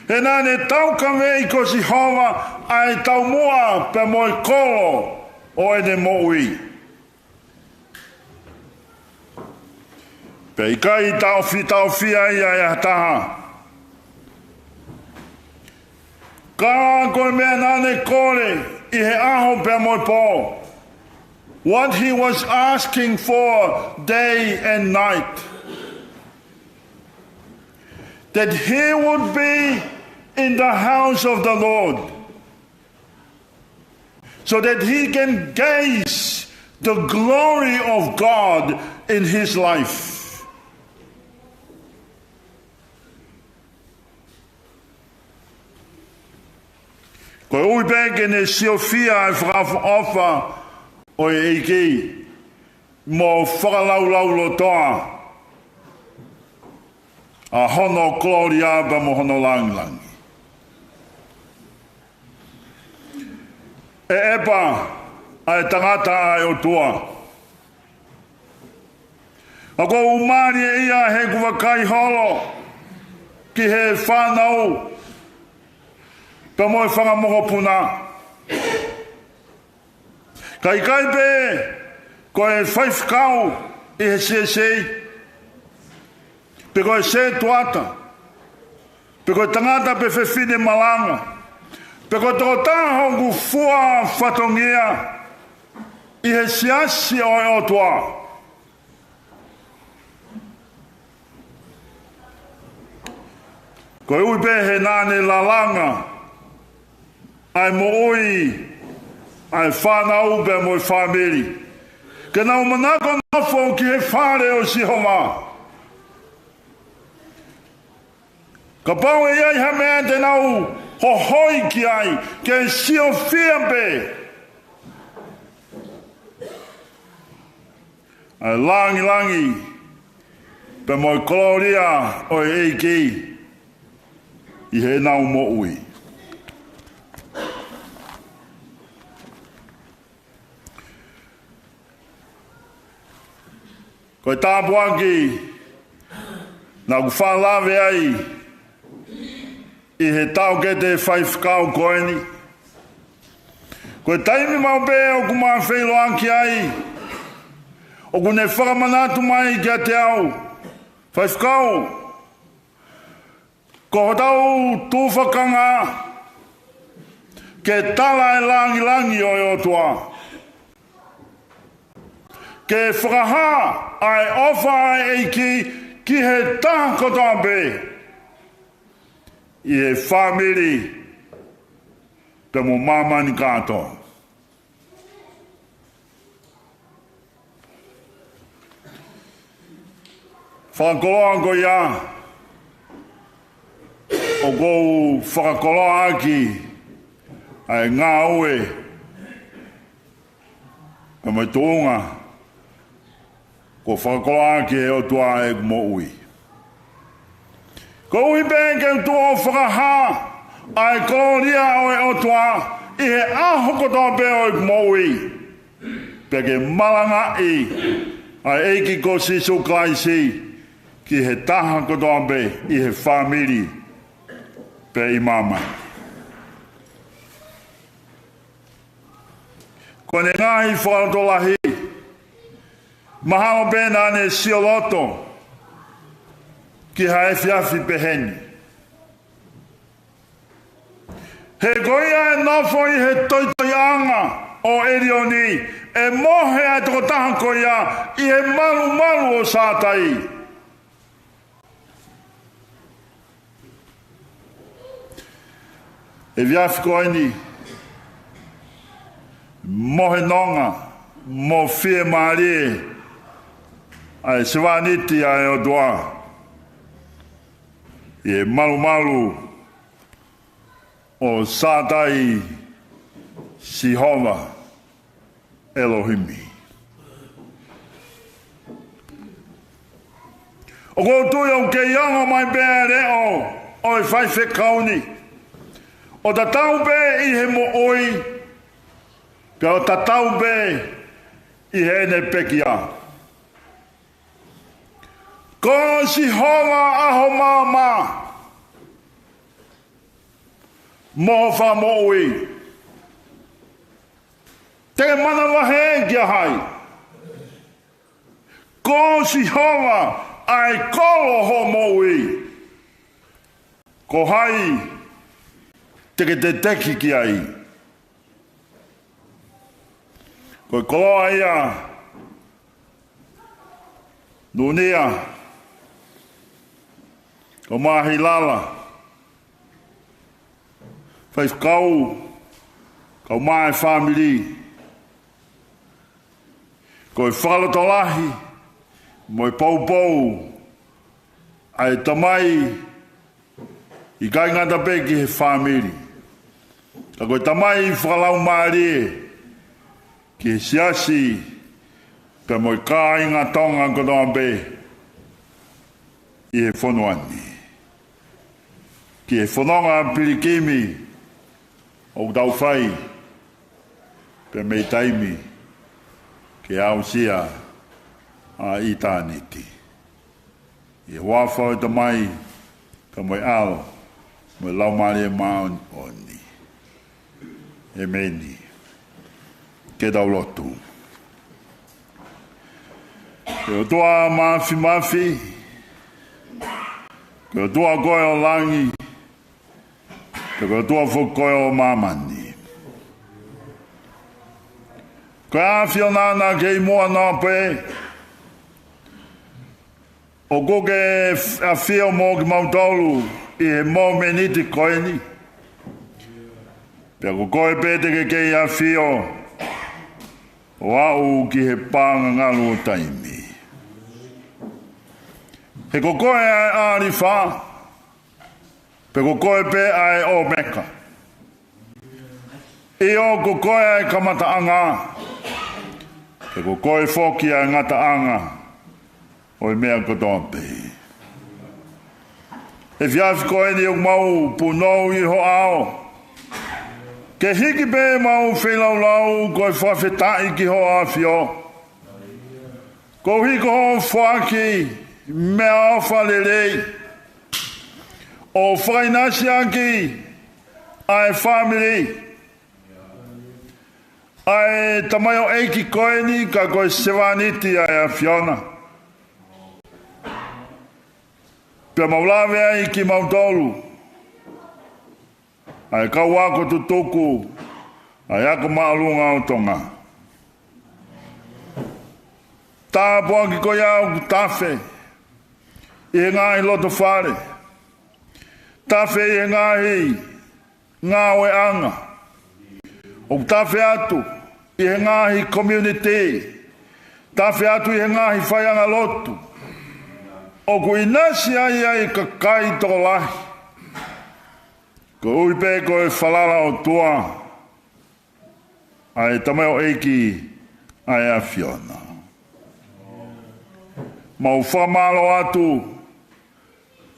He naʻa ne taukaveʻi ko Sihova ʻa e taumuʻa pea mo e kolo ʻo ʻene moʻui. Pea ʻikai taʻofi, taʻofia ia ʻe ha taha. Ka ko e meʻa naʻa ne kole ʻi he ʻaho pea mo e pō. What he was asking for day and night. That he would be in the house of the Lord. So that he can gaze the glory of God in his life. Koeʻuhi pē ke ne siofia e fakaʻofoʻofa ʻo e ʻEiki mo fakalaulaulotoa ʻa hono kolōlia pea mo hono langilangi. ʻE ʻEpa ʻa e tangata ʻa e ʻOtua. ʻOku ou mālieʻia heʻeku vakai holo ki he fānau pea mo e fanga mokopuna. Ka ʻikai pē ko e faifekau ʻi he siasi, pe ko e sētuata, pe ko e tangata pe fefine malanga, pe ko e tokotaha ʻoku fua fatongia ʻi he siasi ʻo e ʻOtua. Koeʻuhi pē he naʻa ne lalanga ʻa e moʻui ʻa e fānau pea mo e fāmili, ke nau manako nofo ki he fale ʻo Sihova. Kapau ʻe ʻi ai ha meʻa te nau hohoi ki ai, ke siofia pē ʻa e langilangi pea mo e kolōlia ʻo e ʻEiki ʻi heʻenau moʻui. Ko e tāpuaki naʻa ku faʻa lave ai ʻi he taʻokete faifekau ko eni. Ko e taimi maʻu pē ʻoku ma feʻiloaki ai, ʻoku ne fakamanatu mai kiate au, faifekau, ko hotau tufakanga ke tala e langilangi ʻo e ʻOtua, ke fakahā ʻa e ʻofa ʻa e ʻEiki ki he taha kotoa pē ʻi he fāmili pea mo māmani kātoa. Fakakoloa ko ia ʻoku ou fakakoloaʻaki ʻa e ngāue pea mo e tuʻunga kuo fakakoloaʻaki ʻe he ʻOtua ʻeku moʻui. Koeʻuhi pē ke u tuʻu ʻo fakahā ʻa e kolōlia ʻo e ʻOtua ʻi he ʻaho kotoa pē ʻo ʻeku moʻui, pea ke malangaʻi ʻa e ʻEiki ko Sīsū Kalaisi ki he taha kotoa pē ʻi he fāmili pea ʻi māmani. Ko ʻene ngaahi fakalotolahi, mahalo pē naʻa ne sioloto ki ha efiafi peheni. He ko ia ʻe nofo ʻi he toitoiʻanga ʻo ʻElioni, ʻe mohe ʻa e tokotaha ko ia ʻi he malumalu ʻo Sātai. ʻE efiafi ko eni, mohe nonga mo fiemālie ʻa e sevāniti ʻa e ʻOtua ʻi he malumalu ʻo Sātai Sihova ʻElohimi. ʻOku ou tui ʻoku kei ongo mai pē ʻa e leʻo ʻo e faifekau ni, ʻo tatau pē ʻi he moʻui, pea ʻo tatau pē ʻi heʻene pekia. Ko Sihova ʻa ho maama mo ho fakamoʻui. Te ke manavahē kia hai? Ko Sihova ʻa e kolo ho moʻui. Ko hai te ke teteki ki ai? Ko e koloa ia, Nunia, ko Māhilala, faifekau, kau mai fāmili. Ko e fakalotolahi mo e poupou ʻa e tamai, ʻikai ngata pē ki he fāmili, ka ko e tamai fakalaumālie ki he siasi pea mo e kāinga Tonga kotoa pē ʻi he fonua ni, ki he fononga pilikimi ʻoku tau fai, pea mei taimi ke aʻusia ʻa ʻitāniti. ʻI he huafa ʻo e Tamai, pea mo e ʻAlo, mo e Laumālie Māʻoniʻoni. ʻEmeni. Ke tau lotu. Ko e ʻOtua Māfimafi, ko e ʻOtua koe ʻo langi, pea ko e ʻOtua foki koe ʻo māmani. Ko e ʻAfiona naʻa ke ʻi muʻa noa pē, ʻoku ke ʻafio mo kimautolu ʻi he momeniti ko eni. Pea ko koe pē te ke kei ʻafio ʻo aʻu ki he pāngangalu ʻo taimi. He ko koe ʻa e ʻAlifa, pea ko koe pē ʻa e ʻOmeka. ʻIo, ko koe ʻa e kamataʻanga, pea ko koe foki ʻa e ngataʻanga ʻo e meʻa kotoa pē. ʻI he efiafi ko eni ʻoku mau punou ʻi ho ʻao, ke hiki pē ʻemau feilaulau ko e fakafetaʻi ki hoʻo ʻAfio. Koeʻuhi ko hoʻo foaki meʻaʻofa lelei ʻo fakaʻinasi ʻaki ʻa e fāmili ʻa e tamaioʻeiki ko eni, ka ko e sevāniti ʻa e ʻAfiona. Pea mau lave ai kimautolu, ʻa e kau ako tutuku ʻa e Ako Māʻolunga ʻo Tonga. Tāpuaki ko ia ʻoku tafe ʻi he ngaahi lotofale, tafe ʻi he ngaahi ngāueʻanga, ʻoku tafe atu ʻi he ngaahi community, tafe atu ʻi he ngaahi faiʻanga lotu, ʻoku ʻinasi ai ʻa e kakai tokolahi. Koeʻuhi pē ko e falala ʻOtua ʻa e tamaioʻeiki ʻa e ʻAfiona. Mau fakamālō atu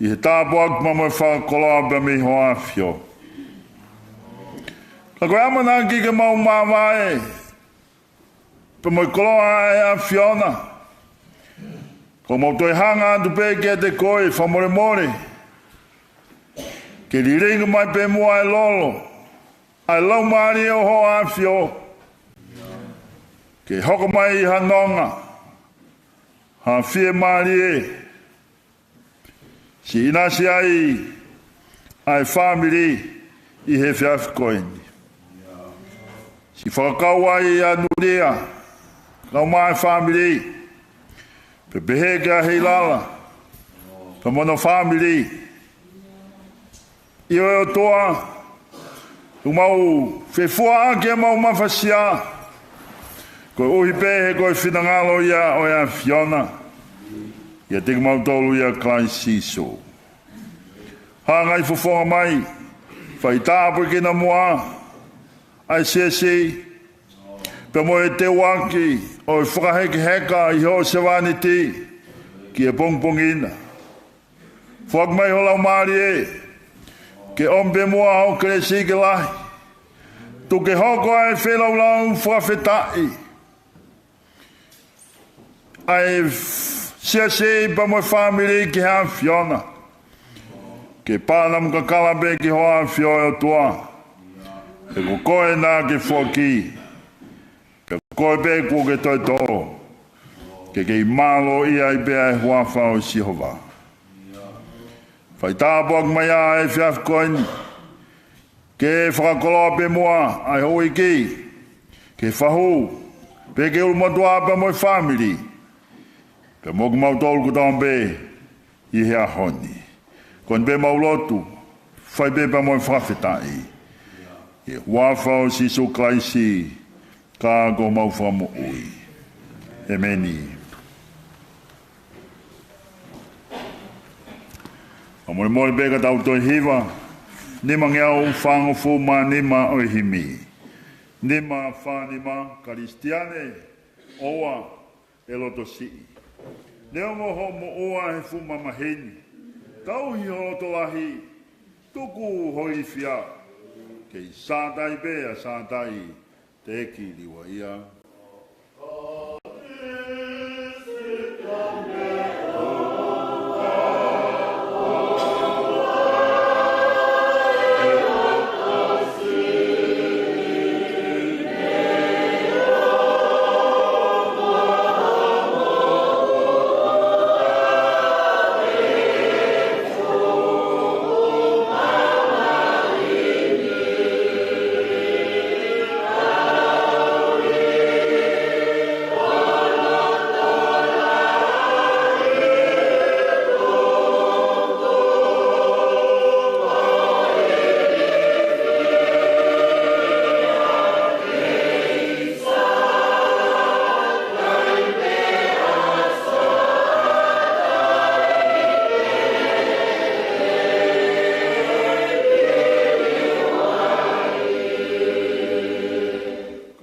ʻi he tāpuaki pea mo e fakakoloa pea mei hoʻo ʻAfio. Ka ko e ʻamanaki ke mau māvae pea mo e koloa ʻa e ʻAfiona, ʻoku mau toe hanga atu pē kiate koe fakamolemole, ke lilingi mai pē muʻa ʻa e lolo ʻa e Laumālie ʻo hoʻo ʻAfio, ke hoko mai ha nonga, ha fiemālie, siʻi ʻinasi ai ʻa e fāmili ʻi he efiafi ko eni. Siʻi fakakau ai ʻa Nulia, kau mai fāmili, pea pehē kia Heilala pea mo hono fāmili. ʻIo ʻe ʻOtua, ʻoku mau fefua ʻaki ʻemau mafasia, Koeʻuhi pē he ko e finangalo ia ʻo e ʻAfiona ʻiate kimautolu ʻia Kalaisi Sīsū. Hangai fofonga mai, fai tāpuekina muʻa ʻa e siasi, pea mo e teuaki ʻo e fakahekeheka ʻi hoʻo sevāniti ki he pongipongi na. Foaki mai ho Laumālie ke ʻomi pē muʻa hoʻo kelesi ke lahi. Tuku ke hoko ʻa e feilaulau fakafetaʻi ʻa e siasi pea mo e fāmili ki he ʻAfiona, ke pānamu kakala pē ki hoʻo ʻAfio ʻe ʻOtua. He ko koe naʻa ke foaki, pea ko koe pē kuo ke toe tō, ke kei mālōʻia ai pē ʻa e huafa ʻo Sihova. Fai tāpuaki mai ʻa e efiafi ko eni, ke fakakoloa pē muʻa ʻa e houʻeiki, ke fahu, pea ke ʻulumotuʻa pea mo e fāmili, pea mo kimautolu kotoa pē ʻi he ʻaho ni. Ko eni pē ʻemau lotu, fai pē pea mo e fakafetaʻi, ʻi he huafa ʻo Sīsū Kalaisi, ka ko homau Fakamoʻui. ʻEmeni. Fakamolemole pē ka tau toe hiva, nimangeau fāngofulu mā nima ʻo e himi. Nima fā nima, Kalisitiane, ʻoua ʻe loto siʻi. Neongo hoʻo moʻua he fuʻu mamahi ni, tauhi ho loto lahi, tuku ho ilifia, kei Sātai pē ʻa Sātai, teʻeki liuaʻia.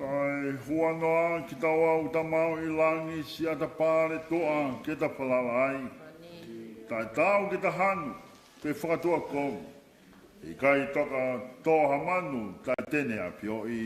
Kae huanoa kitaua ʻoku ta maʻu ʻi langi, siʻata pale tuʻa ke ta falala ai. Taʻe taau ke ta hanu, pe fakatuʻakovi. ʻIkai toka tō ha manu taʻe te ne ʻafioʻi.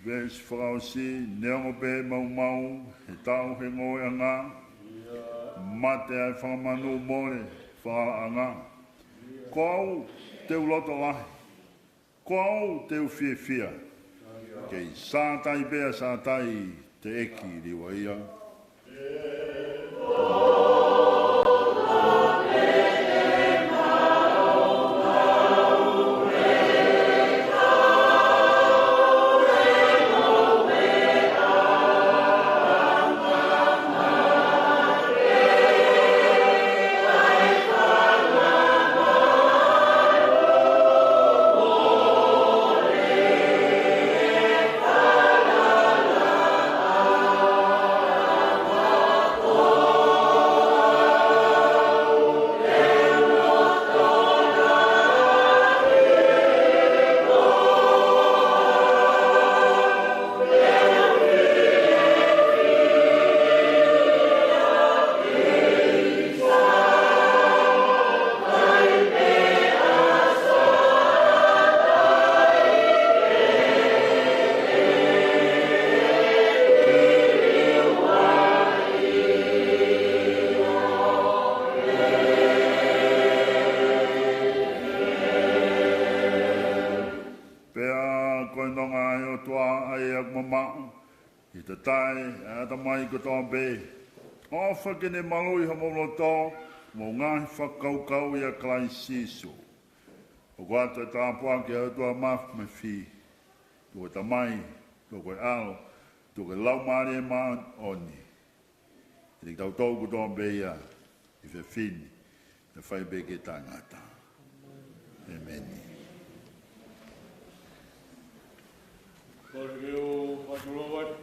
Veesi fakaʻosi, neongo pē maumau he taʻu he ngoueʻanga, mate ʻa e fanga manu, mole falalaʻanga. Ko au te u loto lahi, ko au te u fiefia, kei Sātai pē ʻa Sātai, teʻeki liuaʻia. ʻa e ʻaku mamaʻo, ʻi he tatae ʻa e ʻatamai kotoa pē. ʻOfa ke ne maluʻi homou loto, mo e ngaahi fakakaukau ʻia Kalaisi Sīsū. ʻOku ʻoatu e tāpuaki ʻa e ʻOtua Māfimafi, tuʻu ko e Tamai, tuʻu ko e ʻAlo, tuʻu ko e Laumālie Māʻoniʻoni, ʻiate kitautolu kotoa pē ia, ʻi he efiafi ni, pea fai pē ke taʻengata. ʻEmeni. Kole ke u fakatulou atu.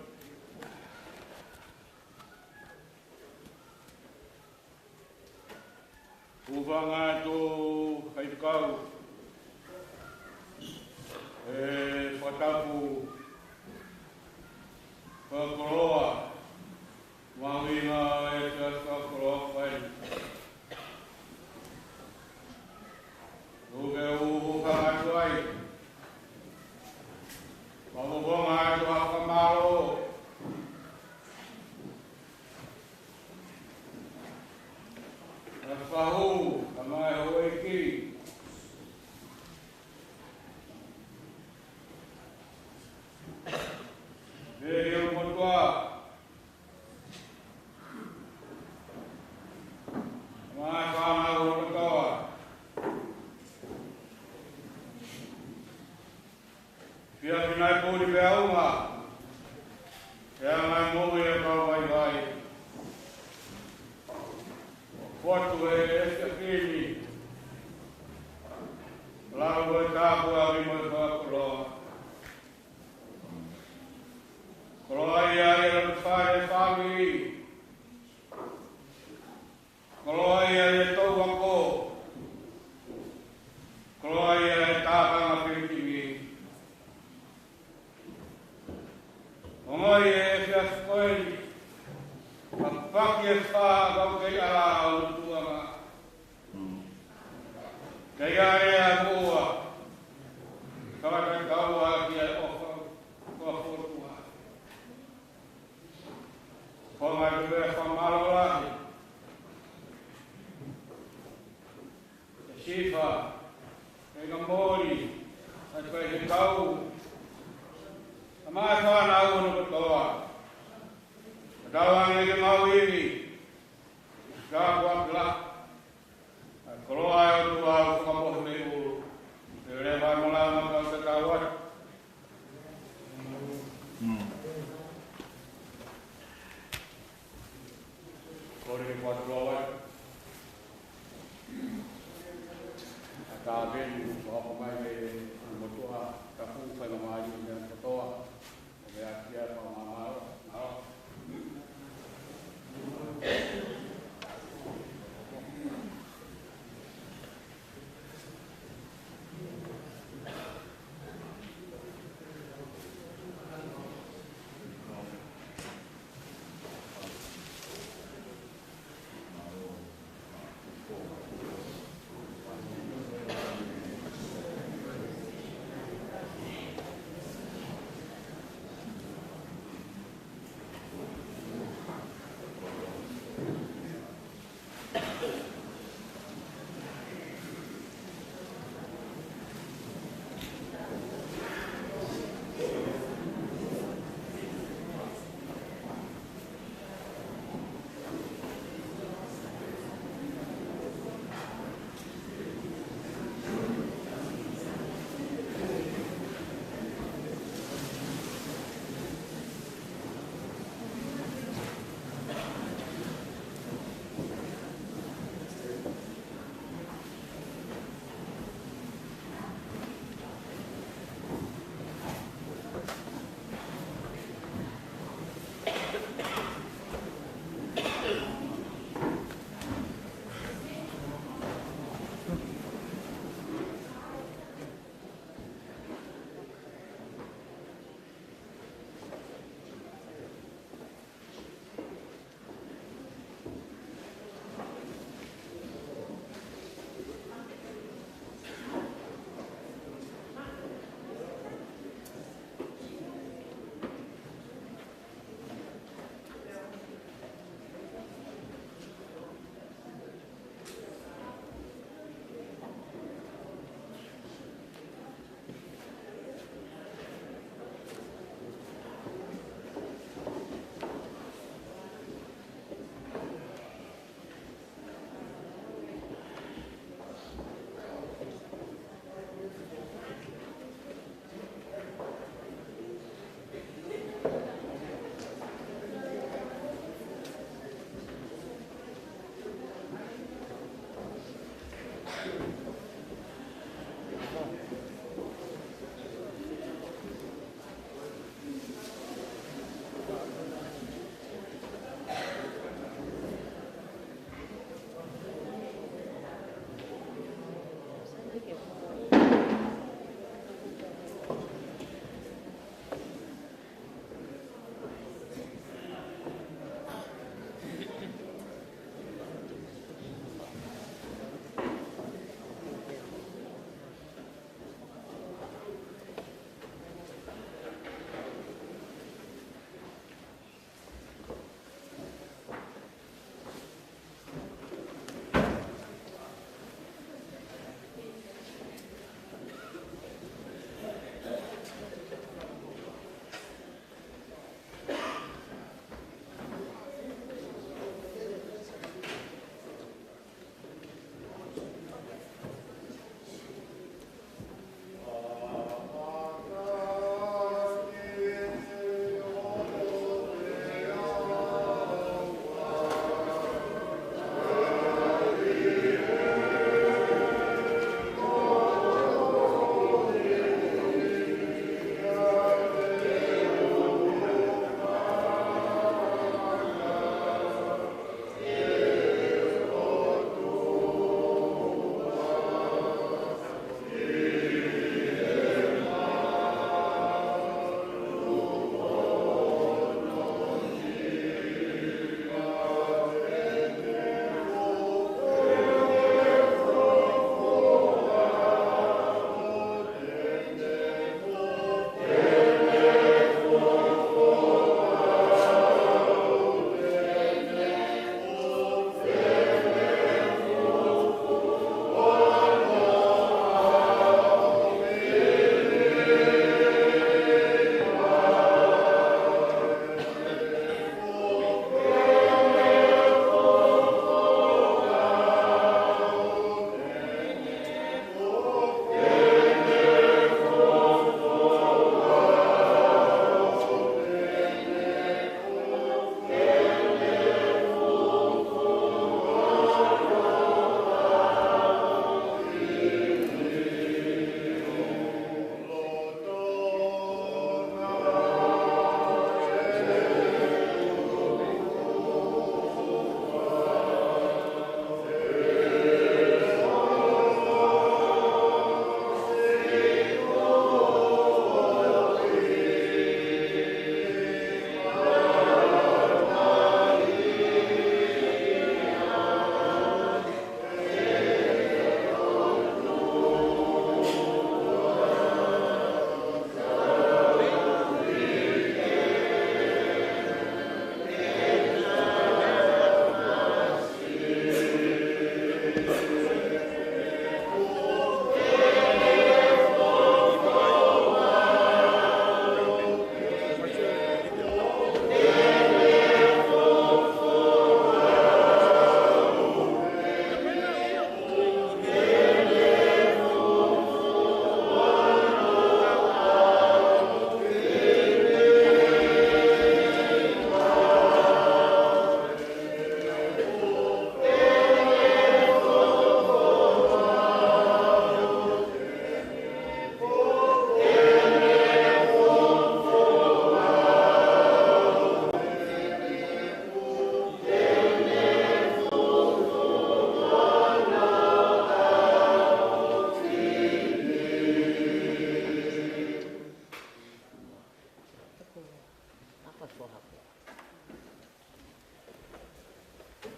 Hūfanga atu Faifekau, ʻe fakatapu fakakoloa, mahuʻinga e efiafi fakakoloa ko eni. Tuku ke u hūfanga atu ai, fakahūfanga atu ha fakamālō. Fahu, kama e houʻeiki. Vehi ʻo e motuʻa. Kama e fānau ʻo e motuʻa. Efiafi ni ʻoku puli pē ʻa e ʻaho, ʻe anga e moʻui ʻa e kau vaivai. Fotu e efiafi ni, lau e tāpuaki mo e fakakoloa. Koloaʻia ʻa e lotu fale fāmili. Koloaʻia ʻa e tau ako. Koloaʻia ʻa e tākanga pilikimi. Ongoʻi e efiafi ko eni, kapau ʻe fai ʻa e kau kei ʻala ʻo e tuʻunga. Kei ʻale ʻa e moʻua, kau kei kau ʻa ki ʻa e ʻofa, ko e fotu ʻa. Ko e ngaahi pē fakamālō lahi. ʻE Sifa, ʻe Ngamoli, ʻa e Faifekau, kama e fānau hono kotoa. Ka tau ange ke mau ivi, ka kua kila. ʻA e koloa ʻa e ʻOtua ʻoku fakamohe mei ʻulu. Te u lea mai mo lava ma kau tatau atu. Mm.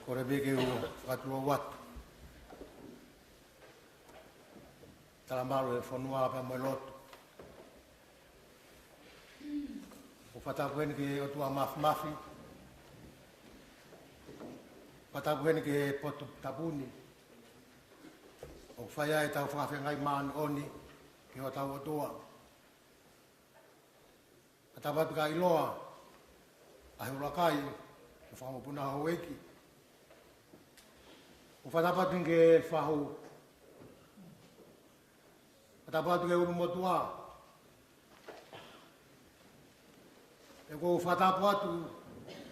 Kole pē ke u fakatulou atu. Talamalu ʻo e fonua pea mo e lotu. ʻOku fakatapu heni ki he ʻOtua Māfimafi. Fakatapu heni ki he potu tapu ni. ʻOku fai ai ʻetau fakafeangai māʻoniʻoni ki hotau ʻOtua. Fakatapu atu ki he ʻiloa ʻa e hulakai, ʻa e fanga mokopuna houʻeiki. ʻOku fakatapu atu ki he fahu. Fakatapu atu ki he ʻulumotuʻa. ʻOku ou fakatapu atu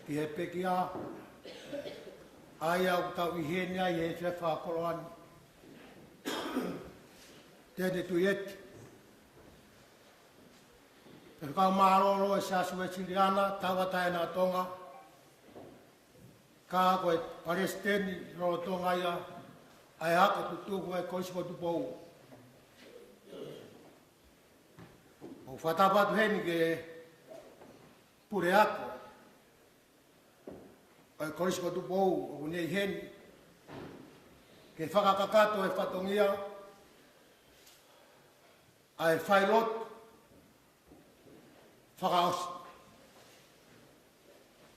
ki he pekia, ʻa ia ʻoku tau ʻi heni ai he efiafi fakakoloa ni. Tene Tuieti. Faifekau mālōlō ʻo e Siasi Uēsiliana Tauʻatāina ʻo Tonga. Ka ko e palesiteni lolotonga ia ʻa e ako tutuku ʻa e Kolisi ko Tupou. ʻOku fakatapu atu heni ki he puleako ʻo e Kolisi ko Tupou ʻoku ne ʻi heni ke fakakakato e fatongia ʻa e failotu fakaʻosi.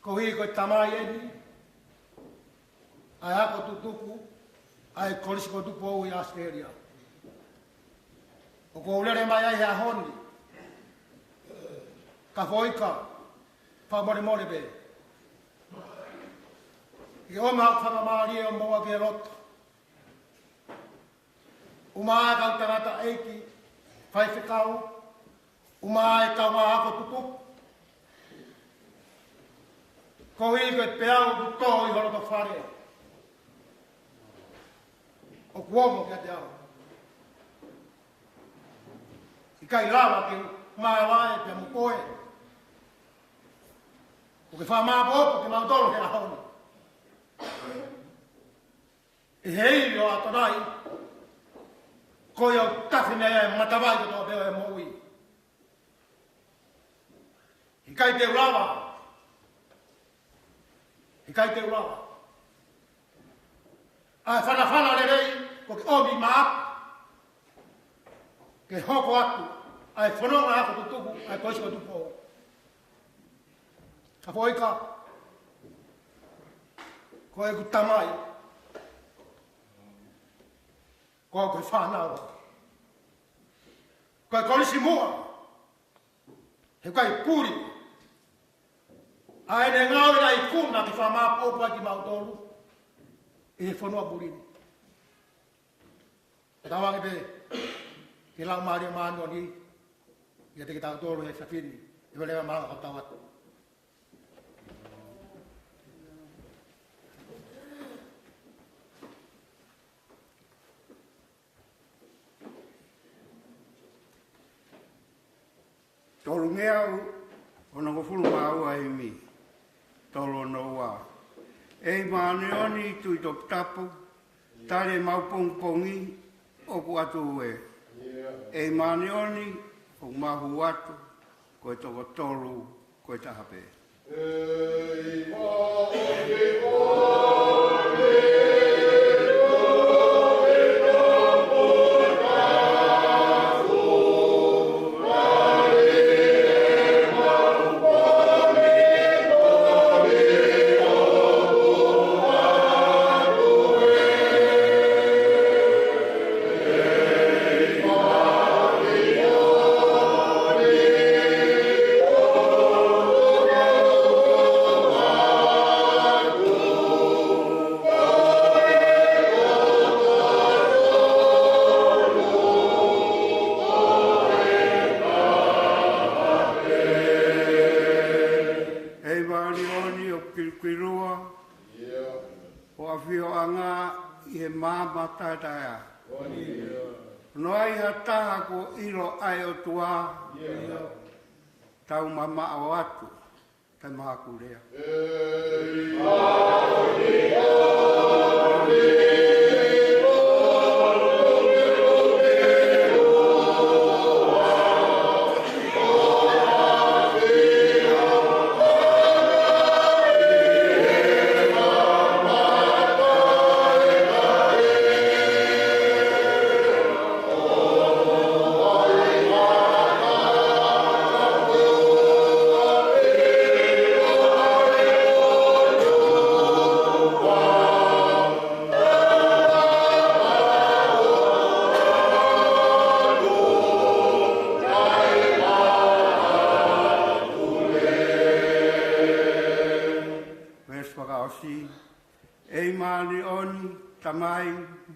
Koeʻuhi ko e tamai eni ʻa e ako tutuku ʻa e Kolisi ko Tupou ʻi ʻAositelēlia. ʻOku ou lele mai ai he ʻaho ni, Kafoika, fakamolemole pē. ʻI ʻo ma fakamālie ʻo maua ke loto. ʻUmaʻā e kau tangataʻeiki faifekau, ʻumaʻā e kau ako tutuku. Koeʻuhi ko e peau ʻoku tō ʻi ho loto fale, ʻoku ongo kiate au. ʻIkai lava ke u māvae pea mo koe. ʻOku ke fakamāʻopoʻopo kimautolu he ʻaho ni. ʻI he ivi ʻo ʻAtonai, ko ia ʻoku tafe mei ai e matavai kotoa pē ʻo e moʻui. ʻIkai te u lava. ʻIkai te u lava. ʻA e fanafana lelei, ko ke ʻomi maʻaku ke hoko atu ʻa e fononga ako tutuku ʻa e Kolisi ko Tupou. Kafoika, ko ʻeku tamai, ko ʻeku fānau, ko e Kolisi muʻa, he ʻikai puli ʻa ʻene ngāue naʻe ikuna ke fakamāʻopoʻopo ai kimautolu ʻi he fonua puli ni. Tauange pē ke lau mālie māʻoniʻoni kiate kitautolu he efiafi ni. ʻE vele ma malanga kau tau atu. Tolungeau onongofulu mā ua himi. Tolu ono ua. ʻEi māʻoniʻoni Tuʻi Toputapu, tali ʻemau pongipongi ʻoku ʻatu ē. ʻEi māʻoniʻoni ʻoku mau hū atu, ko e toko tolu, ko e taha pē. ʻEi māʻoniʻoni ʻoku kilukiloa ho ʻafioʻanga ʻi he maama taʻetaʻeʻaho. ʻOku ʻi ai ha taha kuo ʻilo ʻa e ʻOtua? Tau mamaʻo atu, tau mahakulea. ʻEiki māʻoniʻoni, Tamai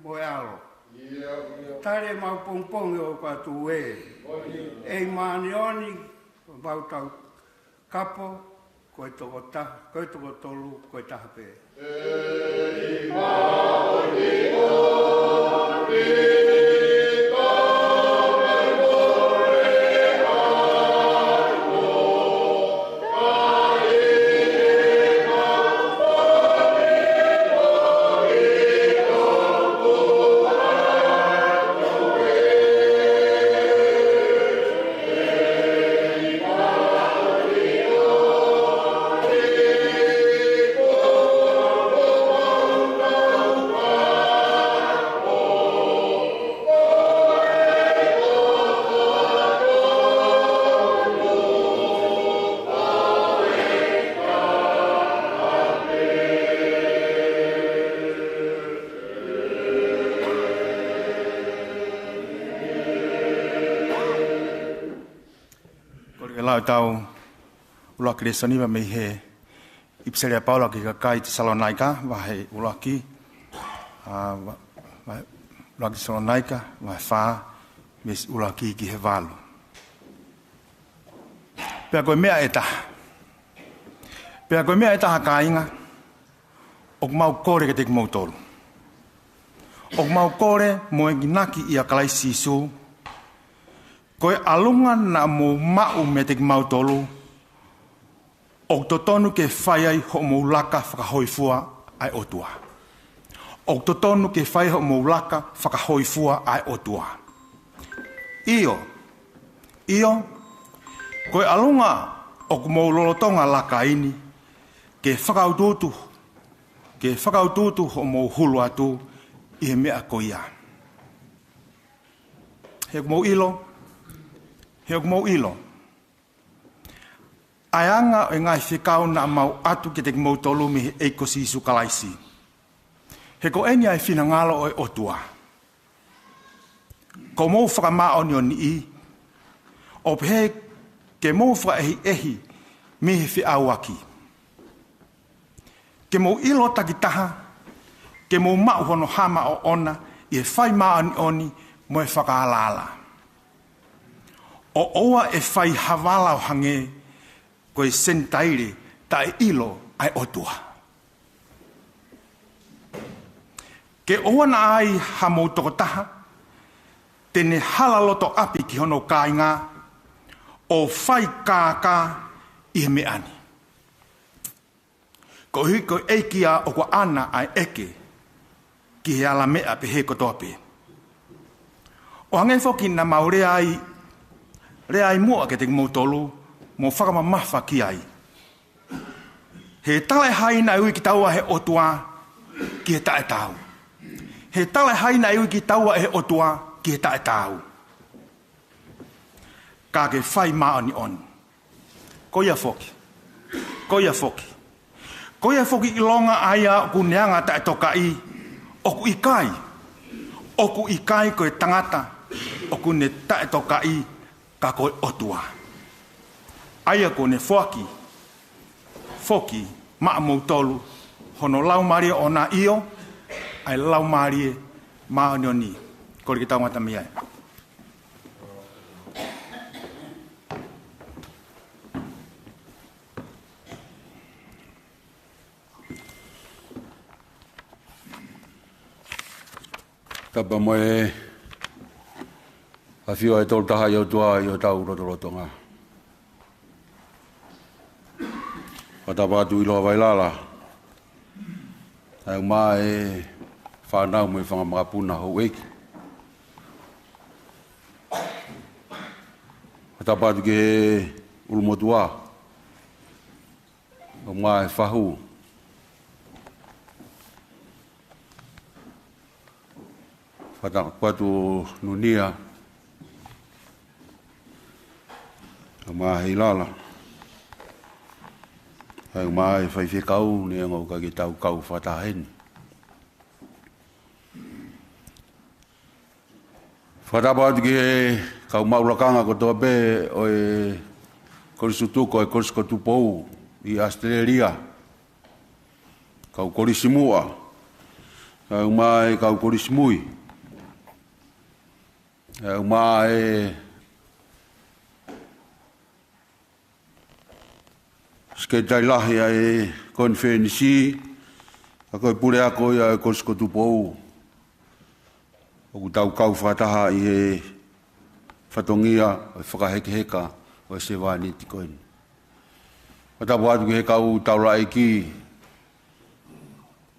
mo e ʻAlo. Tali ʻemau pongipongi ʻoku ʻatu ē. ʻEiki māʻoniʻoni, mau tau kapo, ko e toko taha, ko e toko tolu, ko e taha pē. Kole ke lau ʻetau ʻuluaki lēsoni mei he ʻIpiseli ʻa Paula ki he kakai Tesalonaika, vahe ʻuluaki, ʻa, va-, vahe ʻuluaki Tesalonaika, vahe fā, veesi ʻuluaki ki he valu. Pea ko e meʻa ʻe taha. Pea ko e meʻa ʻe taha, kāinga, ʻoku mau kole kiate kimoutolu. ʻOku mau kole mo enginaki ʻia Kalaisi Sīsū, ko e ʻalunga naʻa mou maʻu meiate kimautolu, ʻoku totonu ke fai ai hoʻomou laka fakahōifua ʻa e ʻOtua. ʻOku totonu ke fai hoʻomou laka fakahōifua ʻa e ʻOtua. ʻIo, ʻio, ko e ʻalunga ʻoku mou lolotonga laka ai ni, ke fakautuutu, ke fakautuutu hoʻomou hulu atu ʻi he meʻa ko ia. He ʻoku mou ʻilo, he ʻoku mou ʻilo ʻa e anga ʻo e ngaahi fekau naʻa mau ʻatu kiate kimoutolu mei he ʻEiki ko Sīsū Kalaisi. He ko eni ʻa e finangalo ʻo e ʻOtua, ko hoʻomou fakamāʻoniʻoniʻi, ʻo pehē ke mou fakaʻehiʻehi mei he feʻauaki, ke mou ʻilo takitaha, ke mou maʻu hono hama ʻoʻona ʻi he fai māʻoniʻoni mo e fakaalaala, ʻo ʻoua ʻe fai ha vala ʻo hangē ko e Senitaile taʻeʻilo ʻa e ʻOtua. Ke ʻoua naʻa ai hamou tokotaha te ne hala loto ʻapi ki hono kāinga, ʻo fai kākā ʻi he meʻa ni. Koeʻuhi ko e ʻEiki ia ʻoku ʻaʻana ʻa e ʻeke ki he ala meʻa pehē kotoa pē. ʻO hangē foki naʻa mau lea ai, lea ai muʻa kiate kimoutolu, mo fakamamafa ki ai. He talaʻehai naʻe ui kitaua ʻe he ʻOtua ki he taʻetaau. He talaʻehai naʻe ui kitaua ʻe he ʻOtua ki he taʻetaau, ka ke fai māʻoniʻoni. Ko ia foki. Ko ia foki. Ko ia foki ʻilonga ʻa ia ʻoku ne anga taʻetokaʻi, ʻoku ʻikai, ʻoku ʻikai ko e tangata ʻoku ne taʻetokaʻi, ka ko e ʻOtua. ʻA ia kuo ne foaki foki maʻamoutolu hono Laumālie ʻoʻona, ʻio, ʻa e Laumālie Māʻoniʻoni. Kole ke tau ngata mei ai. Tapa mo e ʻafio ʻa e Tolu Tahaʻi ʻOtua ʻi hotau lotolotonga. Fakatapu atu ʻi loa vailala, ʻa e ʻumaʻā e fānau mo e fanga makapuna houʻeiki. Fakatapu atu ki he ʻulumotuʻa, ʻumaʻā e fahu. Fakatapu atu Nunia, ʻumaʻā Heilala, ʻa e ʻumaʻā e faifekau, neongo ʻoku ʻikai ke tau kau fakataha heni. Fakatapu atu ki he kau maʻu lakanga kotoa pē ʻo e Kolisi Tutuku, ʻo e Kolisi ko Tupou ʻi ʻAositelēlia. kau kolisi muʻa, kae ʻumaʻā e kau kolisi mui, kae ʻumaʻā e sekelitali lahi ʻa e konifelenisi, ka ko e puleako ia ʻo e Kolisi ko Tupou. ʻOku tau kau fakataha ʻi he fatongia ʻo e fakahekeheka ʻo e sevāniti ko eni. Fakatapu atu ki he kau taulaʻeiki,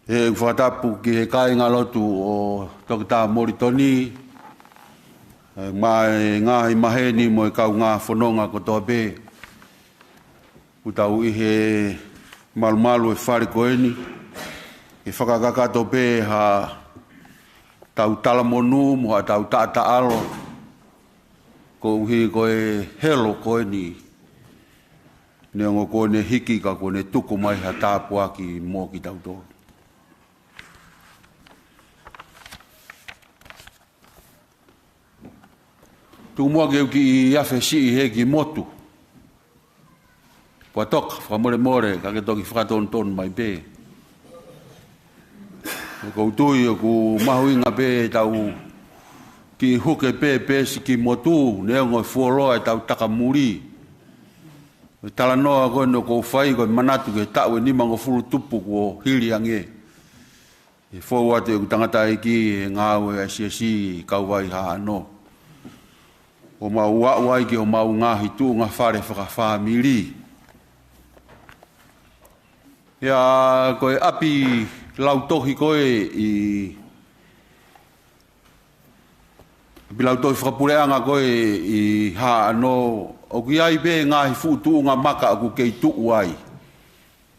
ʻoku fakatapu ki he kāingalotu ʻo Toketā Molitoni, ʻumaʻā e ngaahi maheni mo e kaungā fononga kotoa pē. ʻOku tau ʻi he malumalu e fale ko eni, ke fakakakato pē ha tau talamonū mo ha tau taʻataʻalo, koeʻuhi ko e helo ko eni, neongo kuo ne hiki ka kuo ne tuku mai ha tāpuaki mo kitautolu. Tuku muʻa ke u kiʻi afe siʻi he kiʻi motu. Puatoka, fakamolemole, ka ke toki fakatonutonu mai pē. ʻOku ou tui ʻoku mahuʻinga pē tau kiʻi huke pē pē siʻi kiʻi motu, neongo e fuoloa e tau takamuli. Ko e talanoa ko eni ʻoku ou fai ko e manatu ki he taʻu ʻe nimangofulu tupu kuo hili ange. ʻE fou atu ʻeku tangataʻeiki he ngāue ʻa e siasi ʻi Kauvai Haʻano, ʻo mau aʻu ai ki homau ngaahi tuʻunga fale fakafāmili. ʻIa, ko e ʻapi lautohi ko ē ʻi, ʻapi lautohi fakapuleʻanga ko ē ʻi Haʻano, ʻoku ʻi ai pē ngaahi fuʻu tuʻunga maka ʻoku kei tuʻu ai.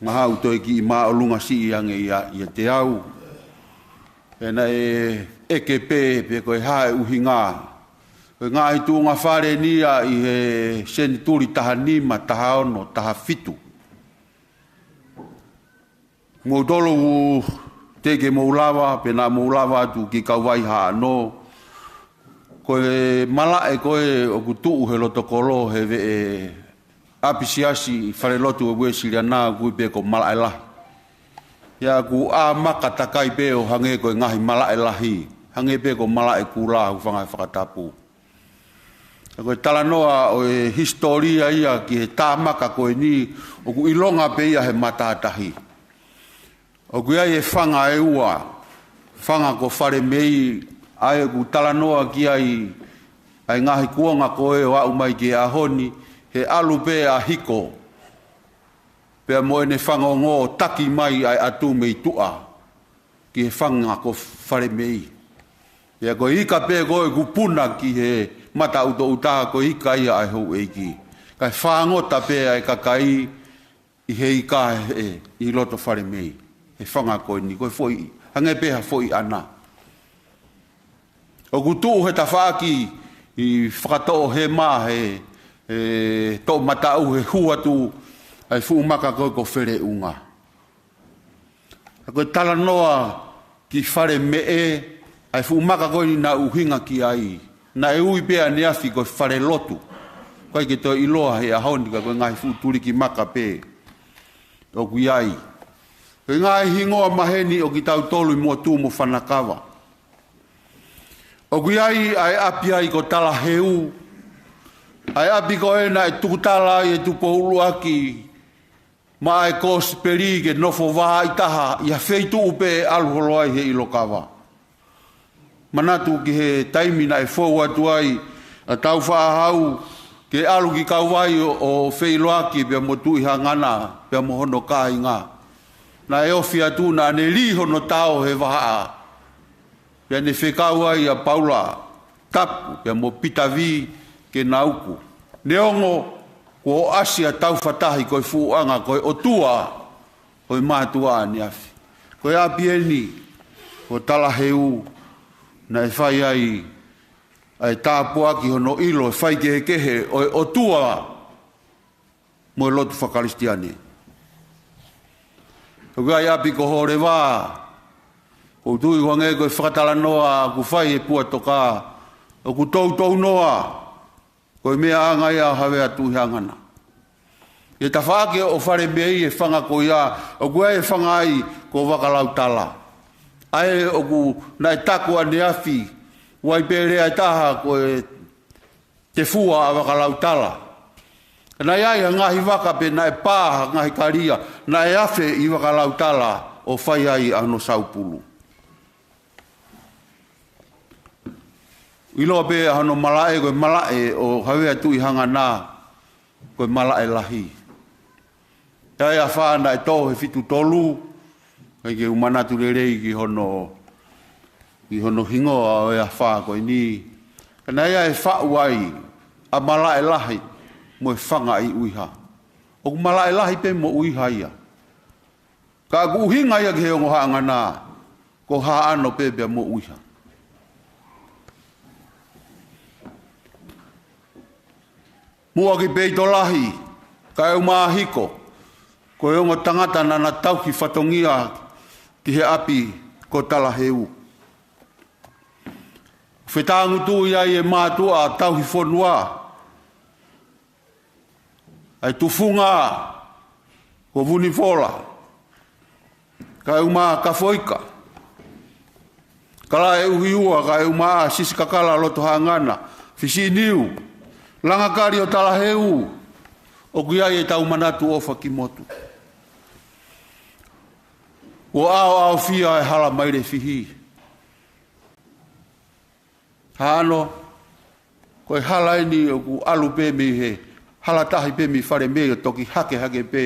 Mahalo toe kiʻi māʻolunga siʻi ange ia ʻiate au. Pea naʻe ʻeke pē pe ko e hā e ʻuhinga. Ko e ngaahi tuʻunga fale ni ia ʻi he senituli taha nima, taha ono, taha fitu. Moutolu ʻoku teʻeki ke mou lava, pe naʻa mou lava atu ki Kauvai Haʻano. Ko e malaʻe ko ē ʻoku tuʻu he loto kolo he veʻe ʻapi siasi falelotu ʻo e Uēsiliana ʻoku ui pē ko Malaʻe Lahi. ʻIa, ʻoku ʻā maka takai pē ʻo hangē ko e ngaahi malaʻe lahi, hangē pē ko Malaʻe Kula, hūfanga he fakatapu. Ka ko e talanoa ʻo e hisitōlia ia ki he tā maka ko eni, ʻoku ʻilonga pē ia he matātahi. ʻOku ʻi ai e fanga ʻe ua, fanga ko Falemei, ʻa ia ʻoku talanoa ki ai ʻa e ngaahi kuonga ko ē ʻo aʻu mai ki he ʻaho ni, he ʻalu pē ʻa Hiko pea mo ʻene fanga ongo ʻo taki mai ʻa e ʻatu mei tuʻa ki he fanga ko Falemei. ʻIa, ko e ika pē ko ē ʻoku puna ki he mata ʻutoʻuta, ko e ika ia ʻa e houʻeiki. Kae fāngota pē ʻa e kakai ʻi he ika ē, ʻi loto Falemei, he fanga ko eni, ko e foʻi, hangē pē ha foʻi ʻana. ʻOku tuʻu he tafaʻaki ʻi fakatoʻohema he, he toʻomataʻu he hū atu ʻa e fuʻu maka ko ē ko Feleʻunga. Ka ko e talanoa ki Falemeʻe, ʻa e fuʻu maka ko eni naʻe ʻuhinga ki ai, naʻe ui pē ʻaneafi ko e falelotu. ʻOku ʻikai ke toe ʻiloa he ʻaho ni, ka ko e ngaahi fuʻu tuliki maka pē ʻoku ʻi ai. Ko e ngaahi hingoa maheni ʻo kitautolu ʻi Motu mo Fanakava. ʻOku ʻi ai ʻa e ʻapi ai ko Talaheu, ʻa e ʻapi ko ē naʻe tukutala ai e Tupou ʻUluaki maʻa e Kosipeli ke nofo vā ʻi taha, ʻi ha feituʻu pē ʻe ʻalu holo ai he ʻilo kava. Manatu ki he taimi naʻe fou atu ai ʻa Tāufaʻāhau ke ʻalu ki Kauvai ʻo, ʻo feʻiloaki pea mo Tuʻihangana, pea mo hono kāinga. Naʻe ofi atu naʻa ne lī hono tao he vahaʻa. Pea ne fekau ai ʻa Paula Tapu, pea mo Pita Vī ke na uku. Neongo kuo ʻasi ʻa Tāufaʻāhau ko e fuʻu anga ko e ʻotua ʻo e mātuʻa ʻaneafi. Ko e ʻapi eni, ko Talaheu, naʻe fai ai ʻa e tāpuaki hono ʻilo e faikehekehe ʻo e ʻotua mo e lotu fakakalisitiane. ʻOku ʻi ai ʻapi ko Holeva, ʻoku ou tui ʻoku hangē ko e fakatalanoa ʻoku fai ʻe Puatoka, ʻoku toutou noa, ko e meʻa anga ia ʻo Havea Tuʻihangana. ʻI he tafaʻaki ʻo ʻOfalemei e fanga ko ia, ʻoku ʻi ai e fanga ai ko Vakalautala. ʻA ē ʻoku naʻe taku ʻaneafi, ʻoku ʻi ai pē lea ʻe taha ko e tefua ʻa Vakalautala. Naʻe ʻi ai ha ngaahi vaka pē naʻe pā ha ngaahi kalia, naʻe afe ʻi Vakalautala ʻo fai ai ʻa hono saupulu. ʻIloa pē ʻa hono malaʻe, ko e malaʻe ʻo Havea Tuʻihanganā, ko e malaʻe lahi. ʻI ai e afā naʻe tō he fitu tolu, ʻikai ke u manatu lelei ki hono, ki hono hingoa ʻo e afā ko eni. Ka naʻe ʻi ai e faʻu ai ʻa Malaʻe Lahi mo e fanga ʻi ʻUiha. ʻOku Malaʻe Lahi pē mo ʻUiha ia. Ka ʻoku ʻuhinga ia ki he ongo Haʻanganā, ko Haʻano pē pea mo ʻUiha. Muʻa ki Peitolahi, kae ʻumaʻā Hiko, ko e ongo tangata naʻa na tauhi fatongia ki he ʻapi ko Talaheu. Fetāngutuʻi ai e mātuʻa tauhi fonua, ʻa e tufunga ko Vunivola, kae ʻumaʻā Kafoika, Kalaʻeʻuhiua, kae ʻumaʻā Sisikakala, Lotohaʻangana, Fisiʻiniu, Langakali ʻo Talaheu, ʻoku ʻi ai ʻetau manatu ʻofa ki motu. ʻOku ʻaoʻaofia e hala Mailefihi. Haʻano, ko e hala eni ʻoku ʻalu pē mei he hala tahi pē mei Falemei ʻo toki hake hake pē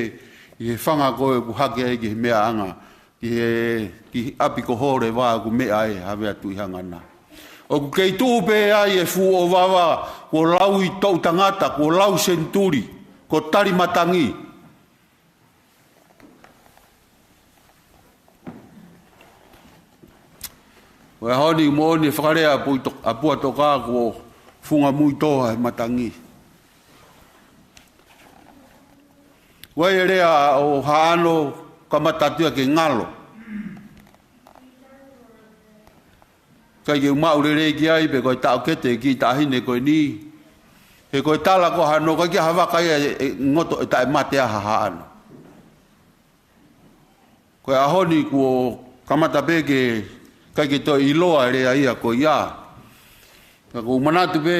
ʻi he fanga ko ē ʻoku hake ai ki he meʻaʻanga, ki he, ki ʻapi ko Hōleva ʻoku meʻa ai ʻa Havea Tuʻihanganā. ʻOku kei tuʻu pē ai e fuʻu ʻovava, kuo lau ʻi toʻu tangata, kuo lau senituli, ko Talimatangi. Ko e ʻaho ni moʻoni e fakalea ʻa Pui To-, ʻa Puatoka kuo funga muitō ʻa e matangi. ʻOku ʻi ai e lea ʻo Haʻano kamata atu ia ke ngalo. ʻIkai ke u maʻu lelei ki ai pe ko e taʻokete e kiʻi taʻahine ko eni. He ko e tala ko Haʻano ʻikai ke ʻi ai ha vaka ia ʻe, ʻe ngoto ʻe taʻemate ai ʻa Haʻano. Ko e ʻaho ni kuo kamata pē ke ʻikai ke toe ʻiloa e lea ia ko ia. Ka ʻoku ou manatu pē,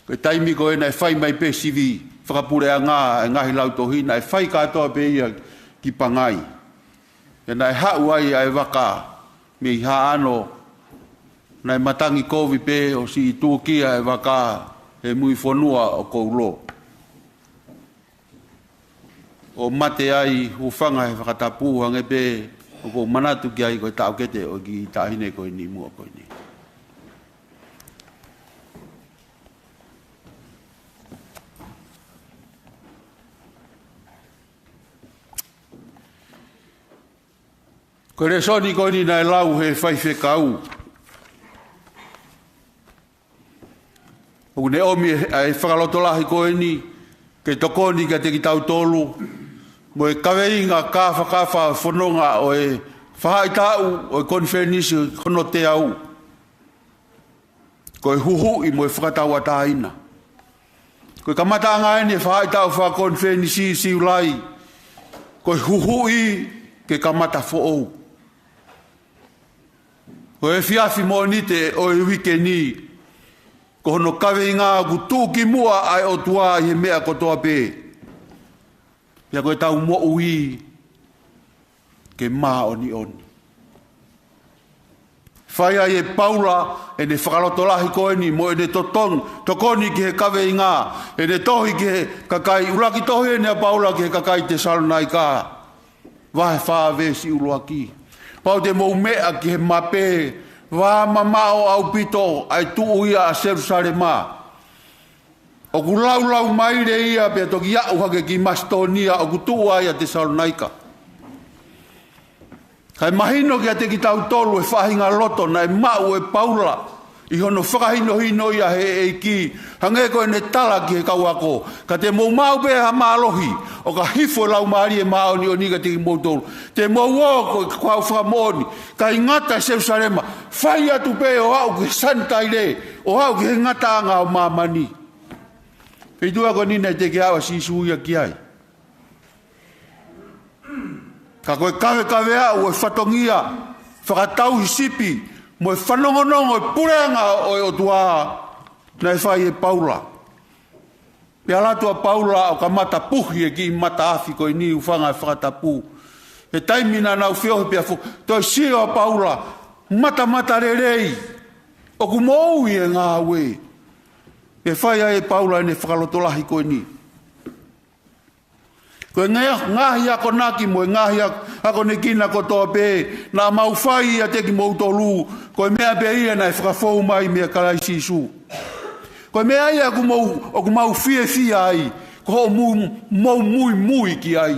ko e taimi ko ē naʻe fai mai pē sivi fakapuleʻanga e ngaahi lautohi, naʻe fai kātoa pē ia ki Pangai. Pea naʻe haʻu ai ʻa e vaka mei Haʻano, naʻe matangi kovi pē ʻo siʻi tūkia e vaka he mui fonua ʻo Koulo. ʻO mate ai, hūfanga he fakatapu, hangē pē ʻoku ou manatu ki ai ko e taʻokete ʻo e kiʻi taʻahine ko eni muʻa ko eni. Ko e lēsoni ko eni naʻe lau he faifekau. ʻOku ne ʻomi e, ʻa e fakalotolahi ko eni, ke tokoni kiate kitautolu, mo e kaveinga kāfakafa fononga ʻo e fahaʻitaʻu ʻo e konifelenisi hono teau. Ko e huhuʻi mo e fakatauʻatāina. Ko e kamataʻanga eni e fahaʻitaʻu fakakonifelenisi Siulai. Ko e huhuʻi ke kamata foʻou. Ko e efiafi Mōnite ʻo e uike ni, ko hono kaveinga ʻoku tuʻu ki muʻa ʻa e ʻOtua ʻi he meʻa kotoa pē. Pea ko ʻetau moʻui ke māʻoniʻoni. Fai ai ʻe Paula ʻene fakalotolahi ko eni mo ʻene totonu, tokoni ki he kaveinga, ʻene tohi ki he kakai, ʻuluaki tohi eni ʻa Paula ki he kakai Tesalonaika. Vahe fā veesi ʻuluaki. Pau te mou meʻa ki he mape, vā mamaʻo ʻaupito ʻa e tuʻu ia ʻa Selusalema. ʻOku laulau maile ia pea toki aʻu hake ki Masitōnia ʻoku tuʻu ai ʻa Tesalonaika. Kae mahino kiate kitautolu e faʻahinga loto naʻe maʻu ʻe Paula ʻi hono fakahinohino ia he ʻEiki, hangē ko ʻene tala ki he kau ako, ka te mou maʻu pē ha mālohi, ʻo ka hifo e Laumālie Māʻoniʻoni kiate kimoutolu, te mou ō ko e kau fakamoʻoni, ʻikai ngata ʻi Selusalema, fai atu pē ʻo aʻu ki he Sanitaile, ʻo aʻu ki he ngataʻanga ʻo māmani. Feituʻu ko eni naʻe teʻeki aʻu ʻa Sīsū ia ki ai. Ka ko e kavekaveʻi ʻo e fatongia fakatauhi sipi mo e fanongonongo ʻo e puleʻanga ʻo e ʻOtua naʻe fai ʻe Paula. Pea ʻalu atu ʻa Paula ʻo kamata puhi e kiʻi mata afi ko eni, ʻuhinga e fakatapu. He taimi naʻa nau feohi pea fo-, toe sio ʻa Paula, matamatalelei, ʻoku moʻui e ngāue. Pea fai ai ʻe Paula ʻene fakalotolahi ko eni. Ko e ngaahi, ngaahi akonaki mo e ngaahi ak-, akonekina kotoa pē naʻa mau fai ʻiate kimoutolu, ko e meʻa pē ia naʻe fakafou mai meia Kalaisi Sīsū. Ko e meʻa ia ʻoku mou, ʻoku mau fiefia ai, ko hoʻomou, mou muimui ki ai.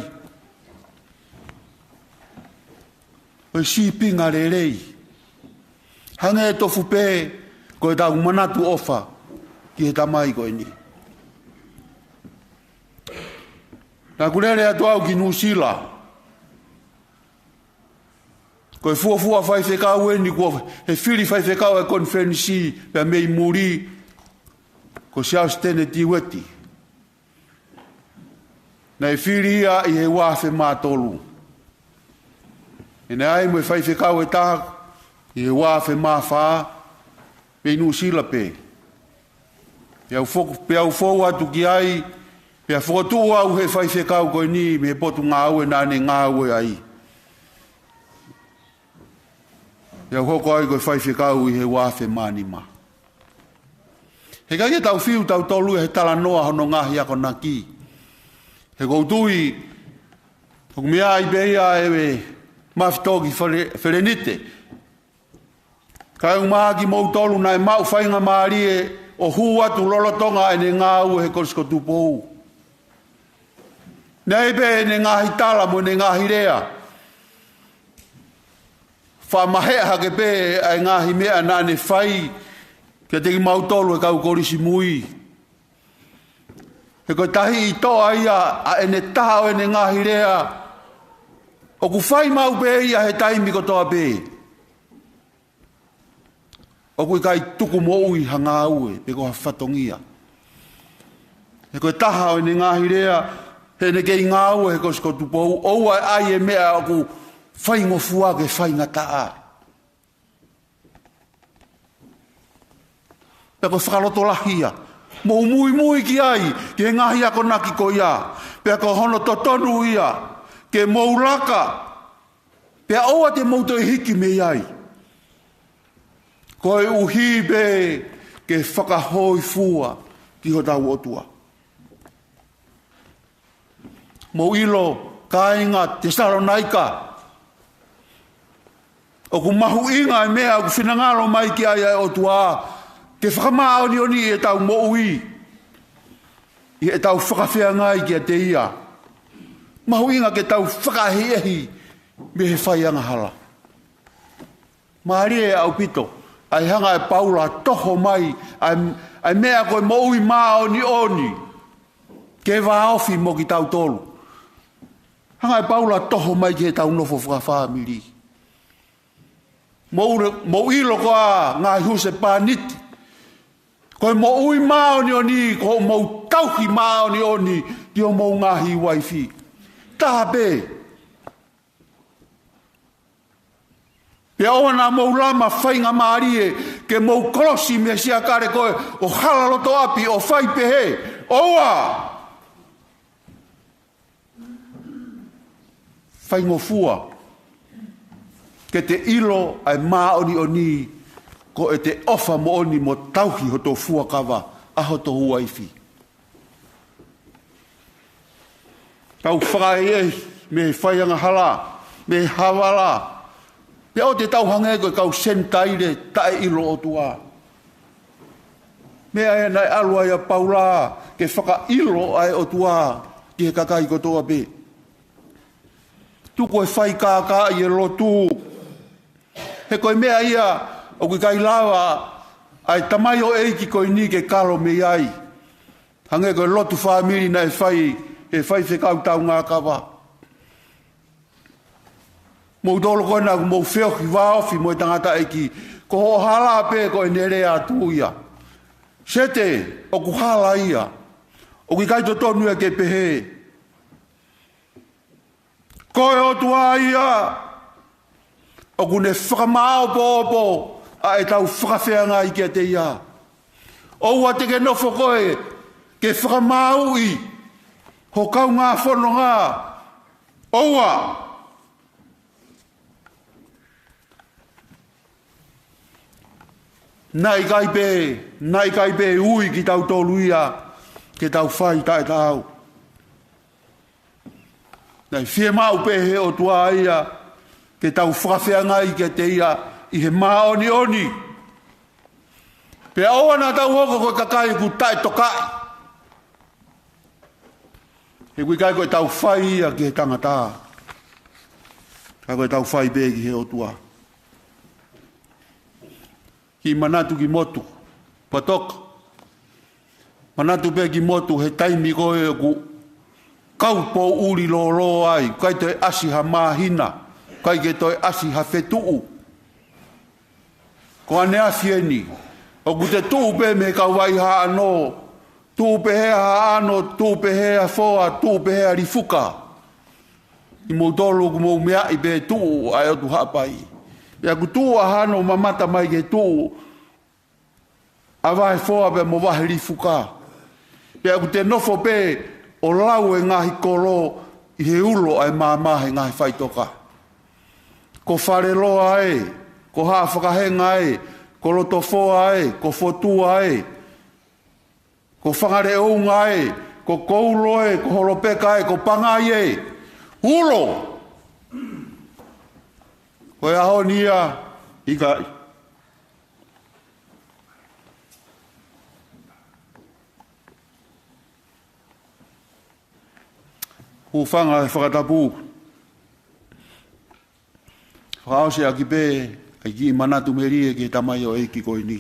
Ko e sīpinga lelei. Hangē tofu pē ko ʻetau manatu ʻofa ki he tamai ko eni. Naʻa ku lele atu au ki Nuʻusila. Ko e fuofua faifekau eni kuo, he fili faifekau ʻa e konifelenisi pea mei muli, ko Siaosi Tene Tiueti. Naʻe fili ia ʻi he ua afe mā tolu. ʻE naʻe ʻi ai mo e faifekau ʻe taha ʻi he ua afe mā fā, mei Nuʻusila pē. Pea u fo-, pea u fou atu ki ai, pea fokotuʻu au he faifekau ko eni mei he potungāue naʻa ne ngāue ai. Pea u hoko ai ko e faifekau ʻi he ua afe mā nima. Heʻikai ke tau fiu tautolu ia he talanoa hono ngaahi akonaki. He ʻoku ou tui, ʻoku meaʻi pē ia ʻe Mafitoki Fele-, Felenite. Kae ʻumaʻā kimoutolu naʻe maʻu faingamālie ʻo hū atu lolotonga ʻene ngāue he Kolisi ko Tupou. Naʻe ʻi ai pē ʻene ngaahi tala mo ʻene ngaahi lea. Faʻa maheʻa hake pē ʻa e ngaahi meʻa naʻa ne fai kiate kimautolu e kau kolisi mui. He ko e tahi ʻi toa ia ʻa ʻene taha ʻo ʻene ngaahi lea, ʻoku fai maʻu pē ia he taimi kotoa pē. ʻOku ʻikai tuku moʻui ha ngāue pe ko ha fatongia. He ko e taha ʻo ʻene ngaahi lea, heʻene kei ngāue he Kolisi ko Tupou, ʻoua ʻe ʻai e meʻa ʻoku faingofua ke faingataʻa. Pea ko e fakalotolahi ia, mou muimui ki ai, ki he ngaahi akonaki ko ia. Pea ko hono totonu ia ke mou laka, pea ʻoua te mou toe hiki mei ai. Koeʻuhi pē ke fakahōifua ki hotau ʻOtua. Mou ʻilo, kāinga Tesalonaika, ʻoku mahuʻinga e meʻa ʻoku finangalo mai ki ai ʻa e ʻOtua, ke fakamāʻoniʻoniʻi ʻetau moʻui ʻi heʻetau fakafeangai kiate ia. Mahuʻinga ke tau fakaʻehiʻehi mei he fai angahala. Mālie ʻaupito ʻa e hanga ʻe Paula ʻo toho mai ʻa e, ʻa e meʻa ko e moʻui māʻoniʻoni ke vāofi mo kitautolu. Hanga ʻe Paula ʻo toho mai ki heʻetau nofo fakafāmili. Mou ʻilo, mou ʻilo koā ngaahi husepāniti, ko e moʻui māʻoniʻoni ko hoʻomou tauhi māʻoniʻoni ki homou ngaahi uaifi. Taha pē. Pea ʻoua naʻa mou lama faingamālie ke mou kolosi mei he siakale ko ē ʻo hala loto ʻapi ʻo fai pehē. ʻOua! Faingofua ke te ʻilo ʻa e māʻoniʻoni ko ʻete ʻofa moʻoni mo tauhi hoto fuakava ʻa hoto uaifi. Tau fakaʻehiʻehi mei he fai angahala, mei he havala. Pea ʻoua te tau hangē ko e kau Senitaile taʻeʻilo ʻOtua. Meʻa ia naʻe ʻalu ai ʻa Paula ke fakaʻilo ʻa e ʻOtua ki he kakai kotoa pē. Tuku e fai kākā ʻi he lotu. He ko e meʻa ia ʻoku ʻikai lava ʻa e tamaioʻeiki ko eni ke kalo mei ai. Hangē ko e lotu fāmili naʻe fai ʻe he faifekau taungākava. Moutolu ko ena ʻoku mou feohi vāofi mo e tangataʻeiki, ko hoʻo hala pē ko ʻene lea atu ia. Sete, ʻoku hala ia. ʻOku ʻikai totonu ia ke pehē. Ko e ʻOtua ia ʻoku ne fakamāʻopoʻopo ʻa ʻetau fakafeangai kiate ia. ʻOua te ke nofo koe ke fakamāuʻi ho kaungā fononga. ʻOua. Naʻe ʻikai pē, naʻe ʻikai pē ui kitautolu ia ke tau fai taʻetaau. Naʻe fiemaʻu pē he ʻOtua ia ke tau fakafeangai kiate ia ʻi he māʻoniʻoni. Pea ʻoua naʻa tau hoko ko e kakai ʻoku taʻetokaʻi. He ʻoku ʻikai ko ʻetau fai ia ki he tangata. Ka ko ʻetau fai pē ki he ʻOtua. Kiʻi manatu ki motu. Patoka. Manatu pē ki motu he taimi ko ē ʻoku kau pou ʻuli lōlō ai. ʻIkai toe ʻasi ha māhina. ʻIkai ke toe ʻasi ha fetuʻu. Ko ʻaneafi eni. ʻOku te tuʻu pē mei he kauvai haʻano. Tuʻu pē he haʻano, tuʻu pē he foa, tuʻu pē he lifuka. ʻI moutolu ʻoku mou meaʻi pē tuʻu ʻa e ʻOtu Haʻapai. Pea ʻoku tuʻu ʻa hano mamata mai ke tuʻu ʻa vahe foa pea mo vahe lifuka. Pea ʻoku te nofo pē ʻo lau e ngaahi kolo ʻi he ulo ʻa e māmā he ngaahi faʻitoka. Ko Faleloa ē, ko Haʻafakahenga ē, ko Lotofoa ē, ko Fotua ē, ko Fangaleʻounga ē, ko Koulo ē, ko Holopeka ē, ko Pangai ē. Ulo! Ko e ʻaho ni ia, ʻikai. Hūfanga he fakatapu. Fakaʻosi ʻaki pē ʻa e kiʻi manatu melie ki he tamaioʻeiki ko eni.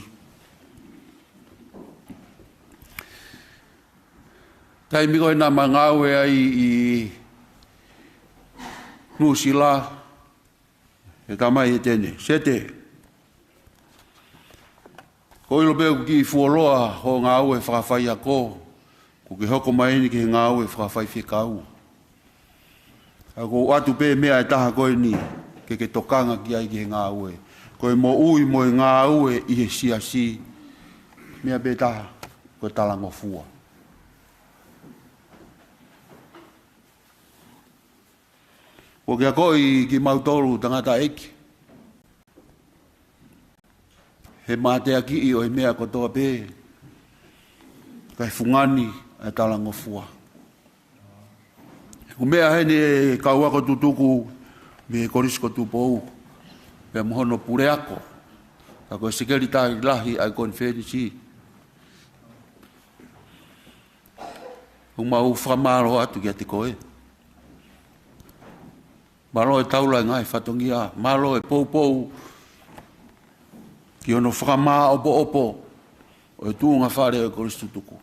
Taimi ko ē naʻa ma ngāue ai ʻi Nuʻusila, he tamai ʻe Tene, Sete. Ko e ʻilo pē ʻoku kiʻi fuoloa hoʻo ngāue fakafaiako, kuo ke hoko mai eni ki he ngāue fakafaifekau. ʻA ia ʻoku ou ʻoatu pē meʻa ʻe taha ko eni, ke ke tokanga ki ai ki he ngāue. Ko e moʻui mo e ngāue ʻi he siasi, meʻa pē taha, ko e talangofua. Kuo ke akoʻi kimautolu tangataʻeiki. He mateakiʻi ʻo e meʻa kotoa pē. Kae fungani ʻa e talangofua. Ko e meʻa heni ʻa e kau ako tutuku mei he Kolisi ko Tupou. Pea mo hono puleako. Ka ko e sekelitali lahi ʻa e konifelenisi. ʻOku mau fakamālō atu kiate koe. Mālō e taula e ngaahi fatongia. Mālō e poupou ki hono fakamāʻopoʻopo ʻo e tuʻunga fale ʻo e Kolisi Tutuku.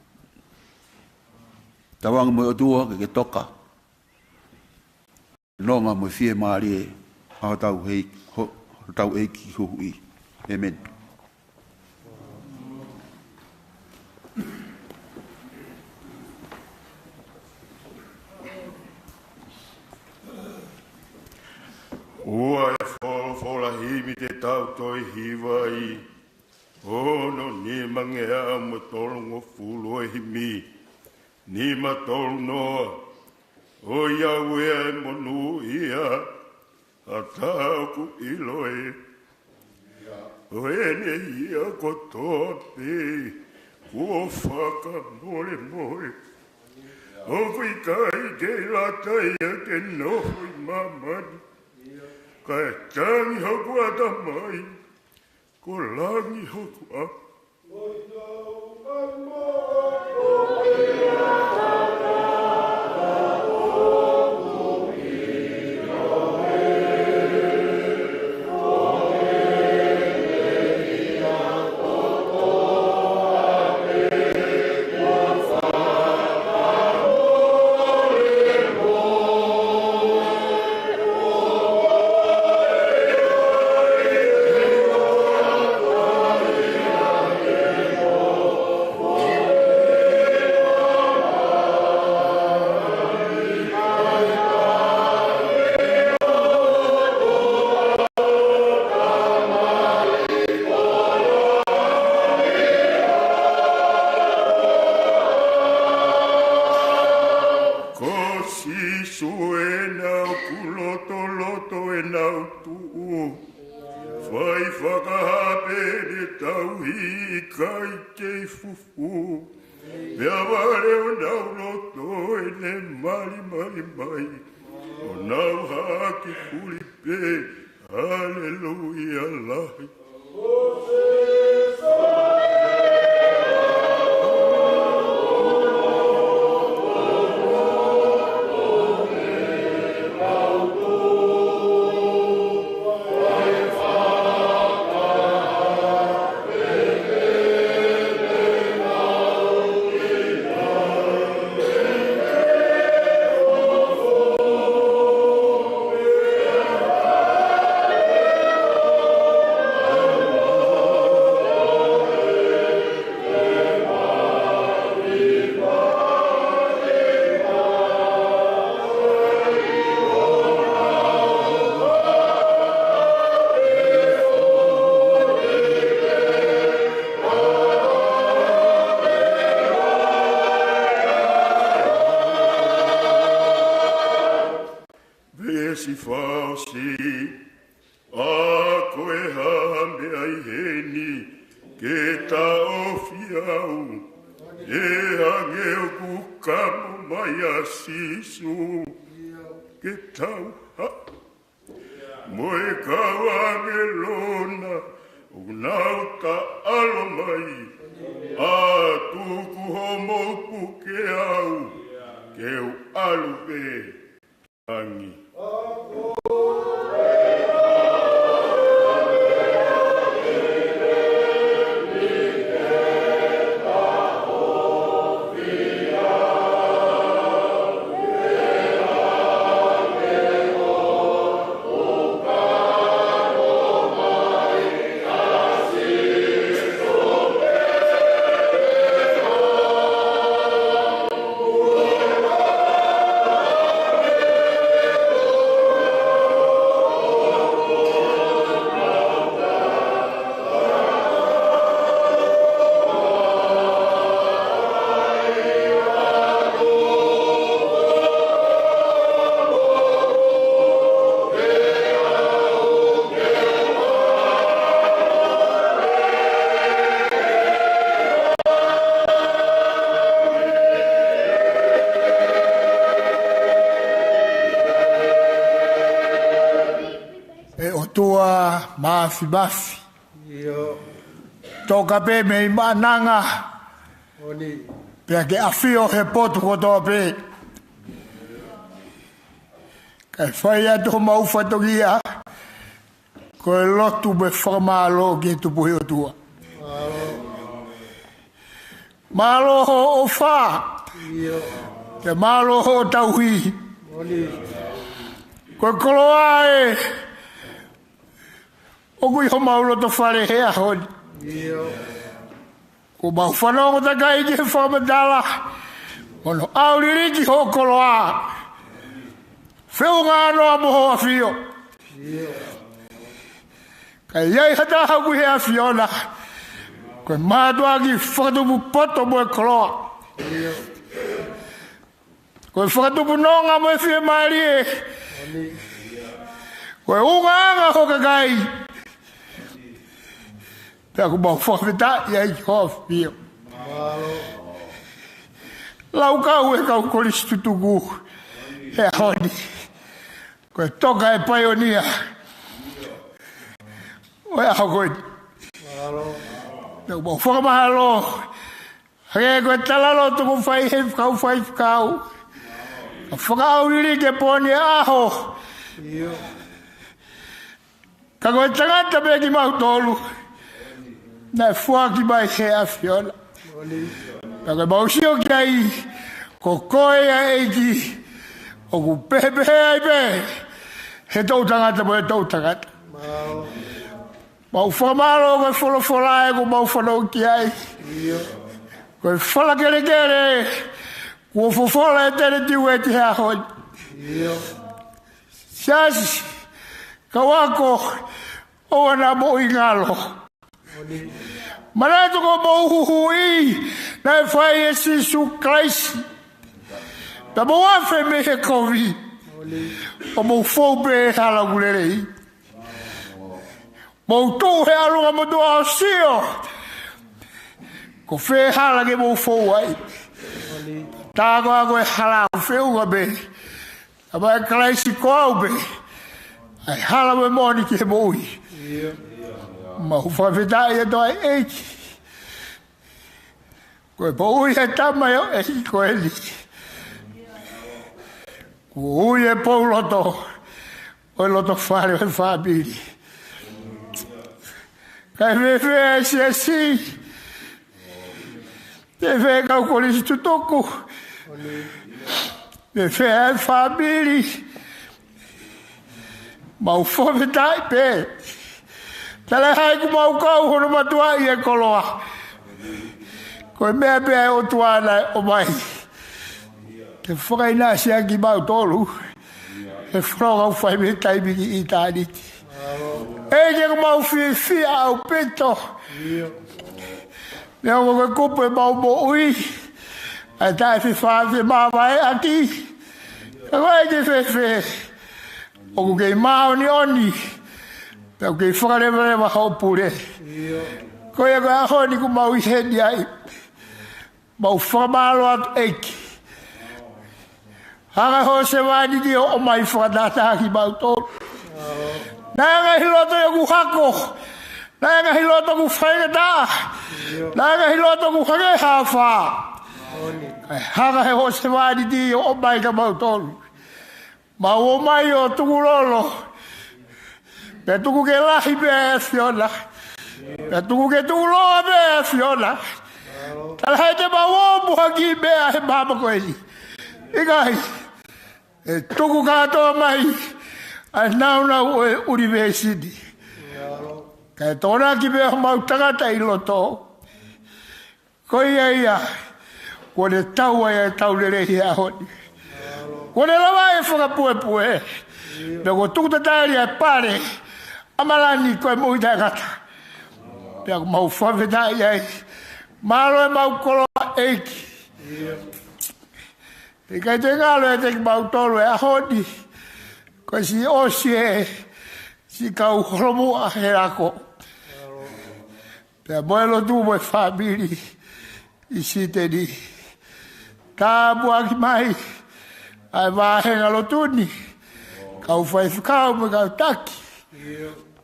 Tauange mo e ʻOtua ke ke toka. Nonga mo e fiemālie ʻa hotau hei-, ho-, hotau ʻEiki Huhuʻi. ʻĒmeni. Ua e folofola himi te tau toe hiva ai. Ono nima ngeau mo tolungofulu e himi. Nima tolu noa. ʻOiauē ʻa e monūʻia, ʻa ʻoku ʻiloʻi. ʻO ʻene ʻia kotoa pē, kuo fakamolemole. ʻOku ʻikai ke lata ia ke nofo ʻi māmani. Kae tangi hoku ʻatamai, ko langi hoku ʻapi. ʻenau kulotoloto ʻenau tuʻu. Fai fakahā pē ʻene tauhi ʻikai kei fufū. Pea vale ʻo nau loto ʻene malimali mai. ʻO nau haki fuli pē. Haleluia lahi. Veesi fā ʻosi. ʻA ko e hā meʻa ʻi heni ke taʻofi au, ʻe hangē ʻoku kamo mai ʻa Sīsū ke tauha. Mo e kau ʻāngelo na ʻoku nau taʻalo mai, ʻa tuku homou puke au, ke u ʻalu pē angi. ʻE ʻOtua Māfimafi. ʻIo. Toka pē mei maʻananga. Moʻoni. Pea ke ʻafio he potu kotoa pē. Kae fai atu homau fatongia, ko e lotu mo e fakamālō ki he Tupu ʻi ʻOtua. Mālō hoʻo ʻofa. ʻIo. Pea mālō hoʻo tauhi. Moʻoni. Ko e koloa ē ʻoku ʻi homau loto fale he ʻaho ni. ʻIo. Kuo mau fanongo takai ki he fakamatala, mo hono ʻauliliki hoʻo koloa. Feʻunga noa mo hoʻo ʻafio. ʻIo. Ka ʻi ai ha taha ʻoku ʻi he ʻAfiona, ko e mātuʻaki fakatupu poto mo e koloa. ʻIo. Ko e fakatupu nonga mo e fiemālie. Ko e ʻulungaanga ho kakai. Pea ʻoku mau fakafetaʻi ai ki hoʻo ʻAfio. Laukau e kau kolisi tutuku he ʻaho ni. Ko e toka e paionia ʻo e ʻaho ko eni. Pea ʻoku mau fakamālō. Hangē ko e talaloto kuo fai he kau faifekau. Ka fakaʻauliliki e pō ni e ʻaho. ʻIo. Ka ko e tangata pē kimautolu naʻe foaki mai he ʻAfiona. Ka ko e mau sio ki ai, ko koe ʻa e ʻEiki, ʻoku pehē pē ai pē he toʻutangata mo e toʻutangata. Mau fakamālō ko e folofola ē kuo mau fanongo ki ai. Ko e fala kelekele kuo fofola ʻe Tēneti Ueti he ʻaho ni. Siasi, kau ako, ʻoua naʻa mou ngalo. Manatu ko homou huhuʻi naʻe fai ʻe Sīsū Kalaisi. Pea mou afe mei he kovi. ʻO mou fou pē he hala ʻoku lelei. Mou tuʻu he ʻalunga motuʻa ʻo sio. Ko fē hala ke mou fou ai? Tā ko ā ko e hala ʻoku feʻunga pē. Tama ʻe Kalaisi, ko au pē ʻa e hala mo e moʻoni ki he moʻui. Mau fakafetaʻi atu ʻa e ʻEiki. Ko e moʻui ʻa e tama ʻo e ʻEiki ko eni. Kuo ui e pou loto ʻo e loto fale ʻo e fāmili. Kae fēfē ʻa e siasi? Fēfē kau kolisi tutuku? Fēfē ʻa e fāmili? Mau fakafetaʻi pē. Talaʻehai kuo mau kau hono mātuʻaki e koloa. Ko e meʻa pē ʻa e ʻOtua naʻe ʻomai ke fakaʻinasi ʻaki kimautolu he fononga ʻoku fai mei he taimi ki ʻitāniti. ʻEiki, ʻoku mau fiefia ʻaupito. Neongo ko e kupu ʻemau moʻui ʻa e taʻefefaʻamāvaeʻaki, ka ko e ʻEiki, fēfē? ʻOku kei māʻoniʻoni, pea ʻoku kei fakalevaleva hoʻo pule. Ko ia ko e ʻaho ni ʻoku mau ʻi heni ai, mau fakamālō atu, ʻEiki. Hanga ʻe hoʻo sevāniti ʻo ʻomai fakatātā kimautolu. Naʻe ngaahi loto ʻoku hako. Naʻe ngaahi loto ʻoku faingataʻa. Naʻe ngaahi loto ʻoku hangē ha afā. Kae hanga ʻe hoʻo sevāniti ʻo ʻomai kimautolu. Mau ō mai ʻo tukulolo. Pea tuku ke lahi pē ʻa e ʻAfiona. Pea tuku ke tukuloa pē ʻa e ʻAfiona. Talaʻehai te mau ō mo ha kiʻi meʻa he māmani ko eni. ʻIkai, ʻe tuku kātoa mai ʻa e nāunau ʻo e ʻunivēsi ni. Kae tokonaki pē homau tangata ʻi loto. Ko ia ia, kuo ne tau ai ʻa e tau lelei he ʻaho ni. Kuo ne lava ʻa e fakapuepue. Pea kuo tuku tatali ʻa e pale ʻa Malani ko e moʻui taʻengata. Pea ʻoku mau fakafetaʻi ai. Mālō ʻemau koloa, ʻEiki. ʻIkai te ngalo ʻiate kimautolu he ʻaho ni ko e siʻi ʻosi e siʻi kau holomuʻa he ako, pea mo e lotu mo e fāmili ʻi Siteni. Tāpuaki mai ʻa e vāhenga lotu ni, kau faifekau mo e kau taki.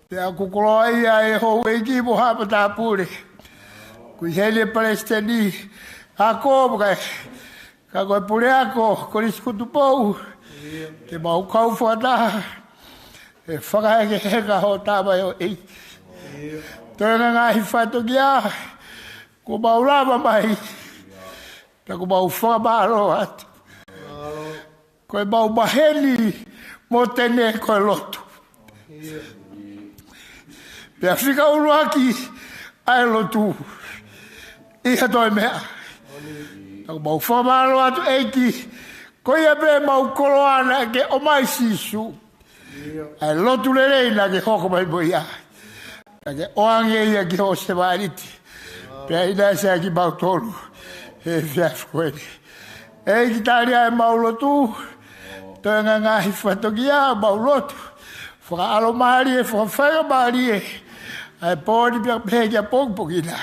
Pea ʻoku koloaʻia ʻe houʻeiki mo haʻa matāpule. ʻOku ʻi heni e palesiteni ako mo e kau, ka ko e puleako Kolisi Kutupou, te mau kau fakataha he fakahekeheka hoʻo tamaioʻeiki. Toenga ngaahi fatongia kuo mau lava mai, pea ʻoku mau fakamālō atu. Ko ʻemau maheni mo tene ko e lotu. Pea fika ʻuluaki ʻa e lotu ʻi ha toe meʻa. Pea ʻoku mau fakamālō atu, ʻEiki, ko ia pē ʻemau koloa naʻa ke ʻomai, Sīsū. ʻA e lotu lelei naʻa ke hoko mai mo ia. Naʻa ke ʻoange ia ki hoʻo sevāniti. Pea ʻinasi ai kimautolu he efiafi ko eni. ʻEiki, tali ʻemau lotu. Toenga ngaahi fatongia ʻemau lotu. Fakaʻalomālie, fakafaingamālie ʻa e pō ni pea pehē ki he pongipongi na.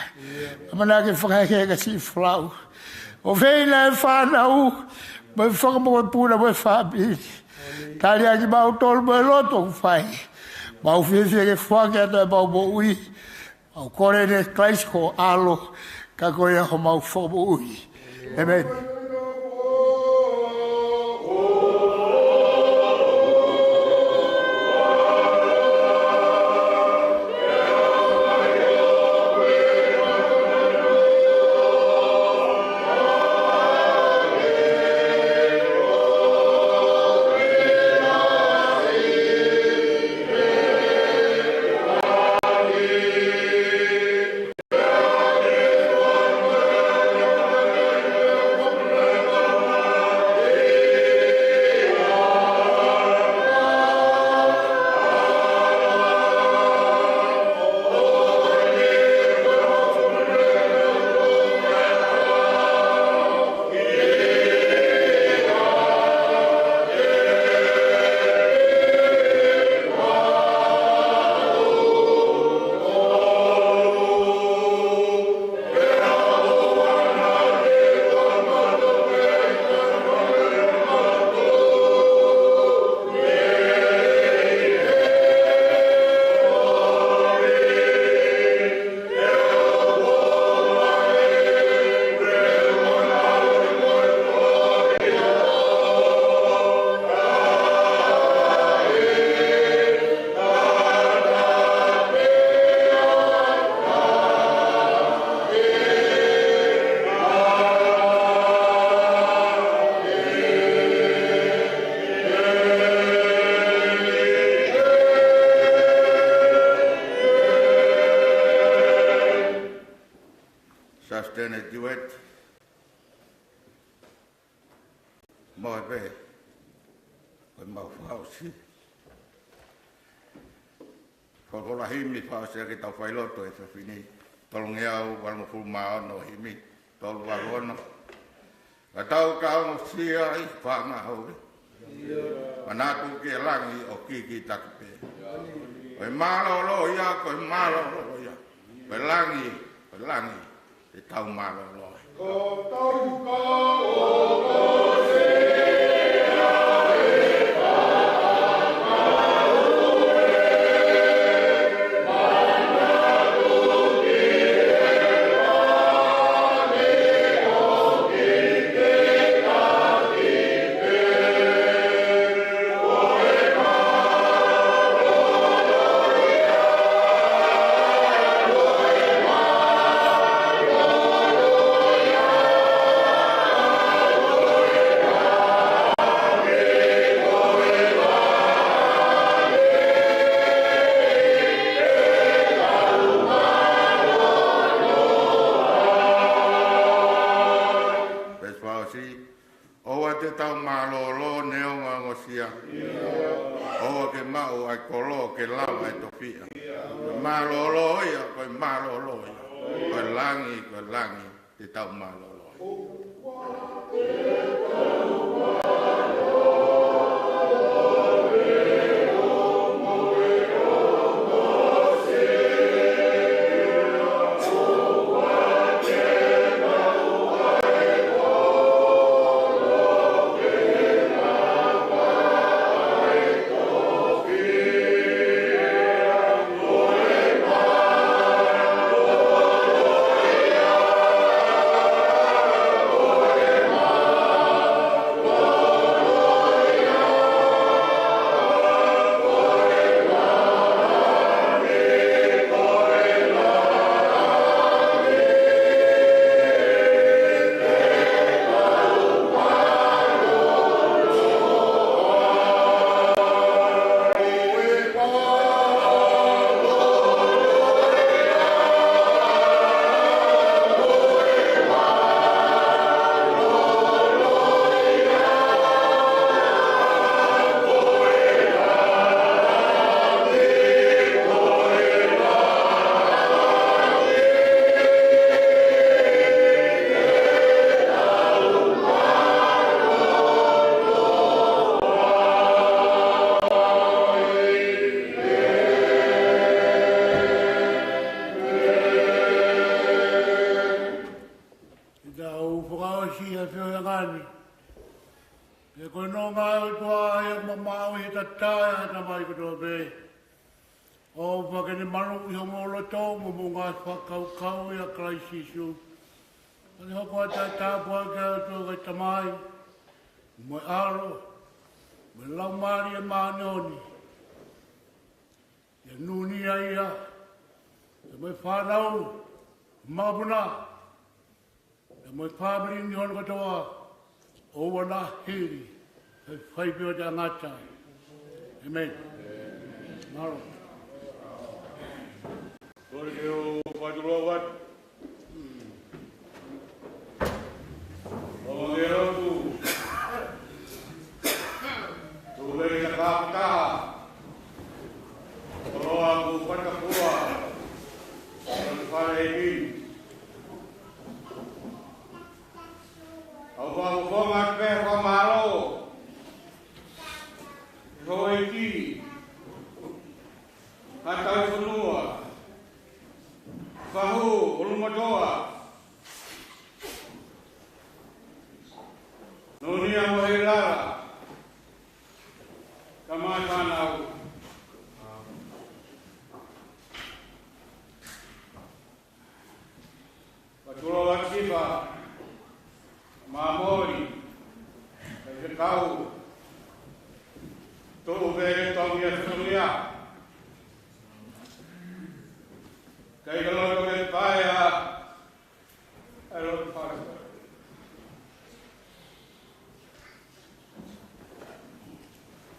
ʻAmanaki ke fakahekeheka siʻi folau, ʻofeina e fānau, mo e fanga mokopuna mo e fāmili. Tali ʻaki kimautolu mo e lotu ʻoku fai. Mau fiefia ke foaki atu ʻemau moʻui. Mau kole ni ʻia Kalaisi ko ho ʻAlo, ka ko ia homau Fakamoʻui. ʻĒmeni. Seneti Ueti. Mo e pē, ko e mau fakaʻosi. Folofola himi fakaʻosi ʻaki ʻetau failotu he efiafi ni. Tolungeau valungofulu mā ono, himi tolu valu ono. Ka tau ka ongosia ʻi fanga hau. Manatu ki he langi ʻo kikitaki pē. Ko e mālōlō ia, ko e mālōlō ia. Ko e langi, ko e langi. Te tau mālōlō. Veesi fakaʻosi. ʻOua te tau mālōlō neongo ʻa e ongosia. ʻOua ke maʻu ʻa e kolo ke lava ʻa e tofiʻa. Mālōlō ia, ko e mālōlō ia. Ko e langi, ko e langi, te tau mālōlō. Ke tau fakaʻosi ʻa e feohiʻanga ni. Pea ko e nonga ʻo e ʻOtua ʻoku mamaʻo ʻi he tatae ʻa e tamai kotoa pē. ʻOfa ke ne maluʻi homou loto mo hoʻomou ngaahi fakakaukau ʻia Kalaisi Sīsū. Pea ke hoko ʻa e tāpuaki ʻa e ʻOtua ko e Tamai, mo e ʻAlo, mo e Laumālie Māʻoniʻoni. ʻIa Nūnia ia, pea mo e fānau, makapuna, pea mo e fāmili ni hono kotoa, ʻo ʻoua naʻa hili, kae fai pē ʻo taʻengata. ʻĒmeni. Mālō. Kole ke u fakatulou atu. ʻOku ou lotu. Tuku ke u fakataha. Koloa kuo fakatapua. Koloa fale ʻi. ʻOku ou fakafofonga atu pē fakamālō. Houʻeiki. Haʻa Tauhi Fonua, Fahu, ʻUlumotoa, Nūnia mo Heilala, kae ʻumaʻā e fānau. Fakatulou atu ki he Māmani, Faifekau, Tuʻu pē Tongia Fatongia. Kae ʻikai loto ke paea, ʻa e loto fale.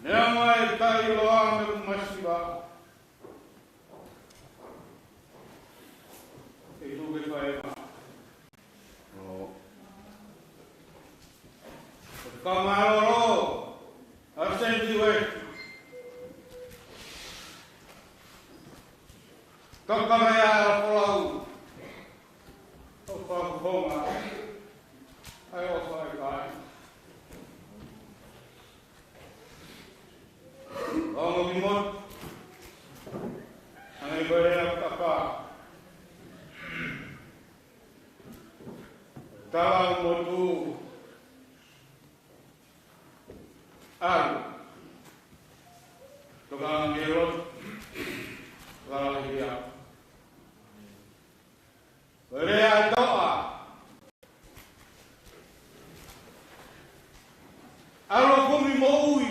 Neongo ʻa e taʻeʻiloa mo e masiva, ʻe tuku ke fai mai. Ka mālōlō, a sensi we. Ka kavea a folau. ʻO fakafonga. ʻAi ʻo fai kai. Ongo ki motu. Ange ko e lea kapa. Tala motu. ʻAlu. Toka ange lo. Lala ia. Ko e lea ʻa e toʻa. ʻAlu kumi moʻui.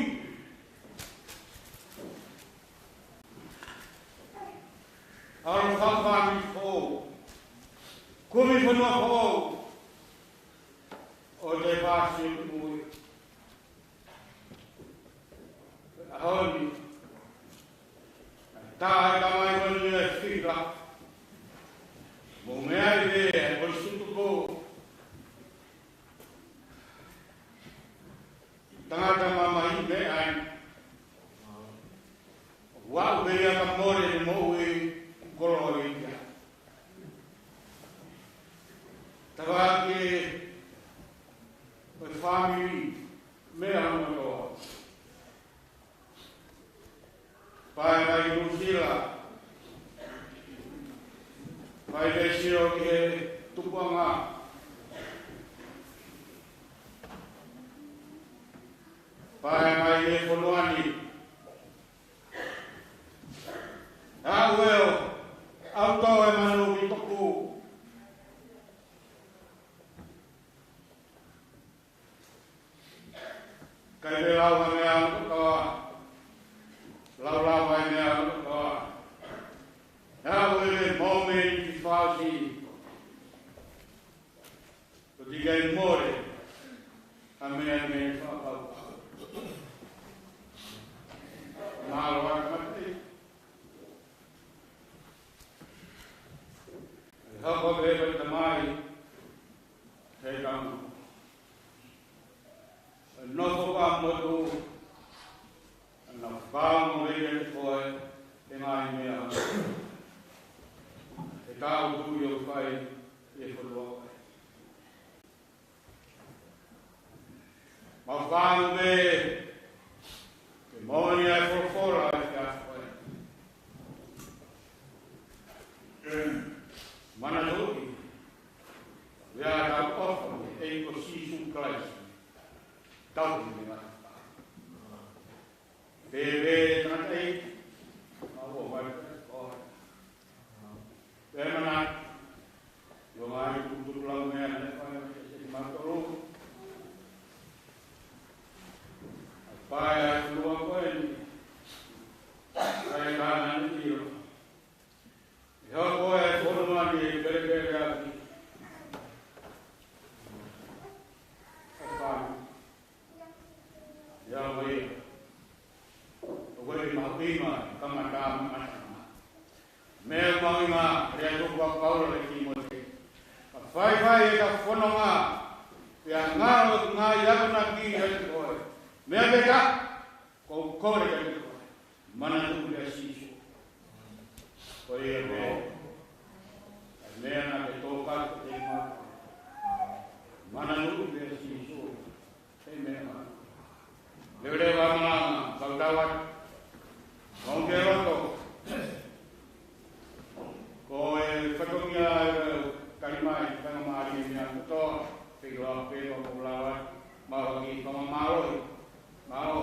ʻAlu fafami foʻou. Kumi fonua foʻou. ʻO te fasi mui. ʻAho ni. Tā e tamai ko ni e fika. Mo meʻa i le, ʻo sutu ko. Tangata mamahi meʻa ai. Ua u meia ka mole ne moʻui kolo e ia. Tavaki e family meʻa motoa. Pae mai Nuʻusila. Pae mai sio ki he tupuʻanga. Pae mai he fonua ni. ʻA ueo, ʻau tō e manu ki toku. Kai me lau ha meʻa ʻo toa. Lau lau ha meʻa ʻo toa. Now we will moment to fast. Ko te kai more. A meʻa me fakapau. Mālō atu mate. Hapa pē ko e tamai, he tamu. Nofo ka motu, na fau mo vele ni koe, e ngaahi meʻa. E tau tu yo fai, e foloa. Mau fānau pē, ke moʻoni ai folofola ai ke afu ai. Manatuʻi, ia tau ʻofa, ʻe ko Sīsū Kalaisi. Tau ki me ngata. Pē pē tangata ʻi, mau ʻofa ai, ʻofa. Pea mana, ʻio mai tutuku lau meʻa ne fai, e mautolu. Pae ai lua ko eni. Ai kana ni ilo. ʻE hoko e fonua ni e kelekele ʻaki. Fai. Ia, ʻo ia. ʻO ko e mahuʻinga, kamata, kamata. Meʻa mahuʻinga, lea tuku ʻa Paula ki Tīmote. Ka faifai e ka fononga, pea ngalo ngaahi akonaki ʻiate koe. Meʻa pē ka, ko u kole kiate koe. Manatuʻi pē ʻa Sīsū. Ko ia pē. Meʻa naʻa ke tō ka te ma. Manatuʻi pē ʻa Sīsū. Amen. Leveleva malanga, kautau atu. Onge loto. Ko e fatongia e kalimai, tanga mālie meʻa kotoa, feiloa pē ko lava, mau ki tama māloi. Mālō.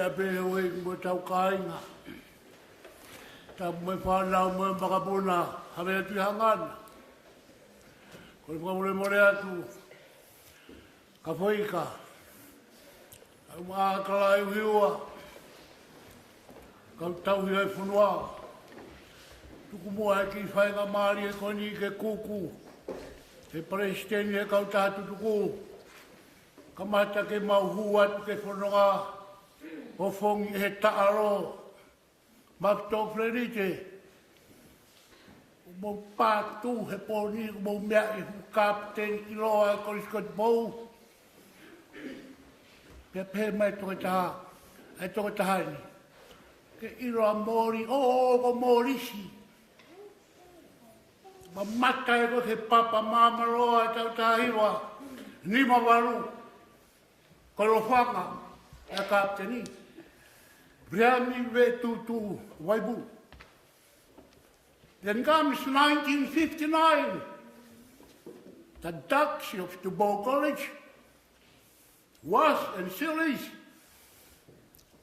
Pea pehē ʻe he ʻEiki mo hotau kāinga, tapu mo e fānau mo e makapuna, Havea Tuʻihangana. Ko e fakamolemole atu, Kafoika, kau Maʻa Kalaiuhiua, kau tauhi ʻo e fonua. Tuku muʻa e kiʻi faingamālie ko eni ke kuku he palesiteni ʻo e kautaha tutuku, kamata ke mau hū atu ki he fononga ʻo Fongi ʻi he taʻalo. Maʻa Toketā Felenite, ʻoku mou pātū he pō ni, ʻoku mou meaʻi ʻa e kapiteni ʻiloa ʻa e Kolisi ko Tupou. Pea pehē mai e tokotaha, ʻa e tokotaha ni, ke ʻilo ʻa Moli, ʻo, ʻo, ko Molisi. Mamata ē ko e papa māmāloa ʻa e taʻu taha hiva nima valu. Ko e lofanga ʻa e kapiteni, Viliami Vetutu Vaipulu. Then comes nineteen fifty-nine. The Duchy of Tupou College was and still is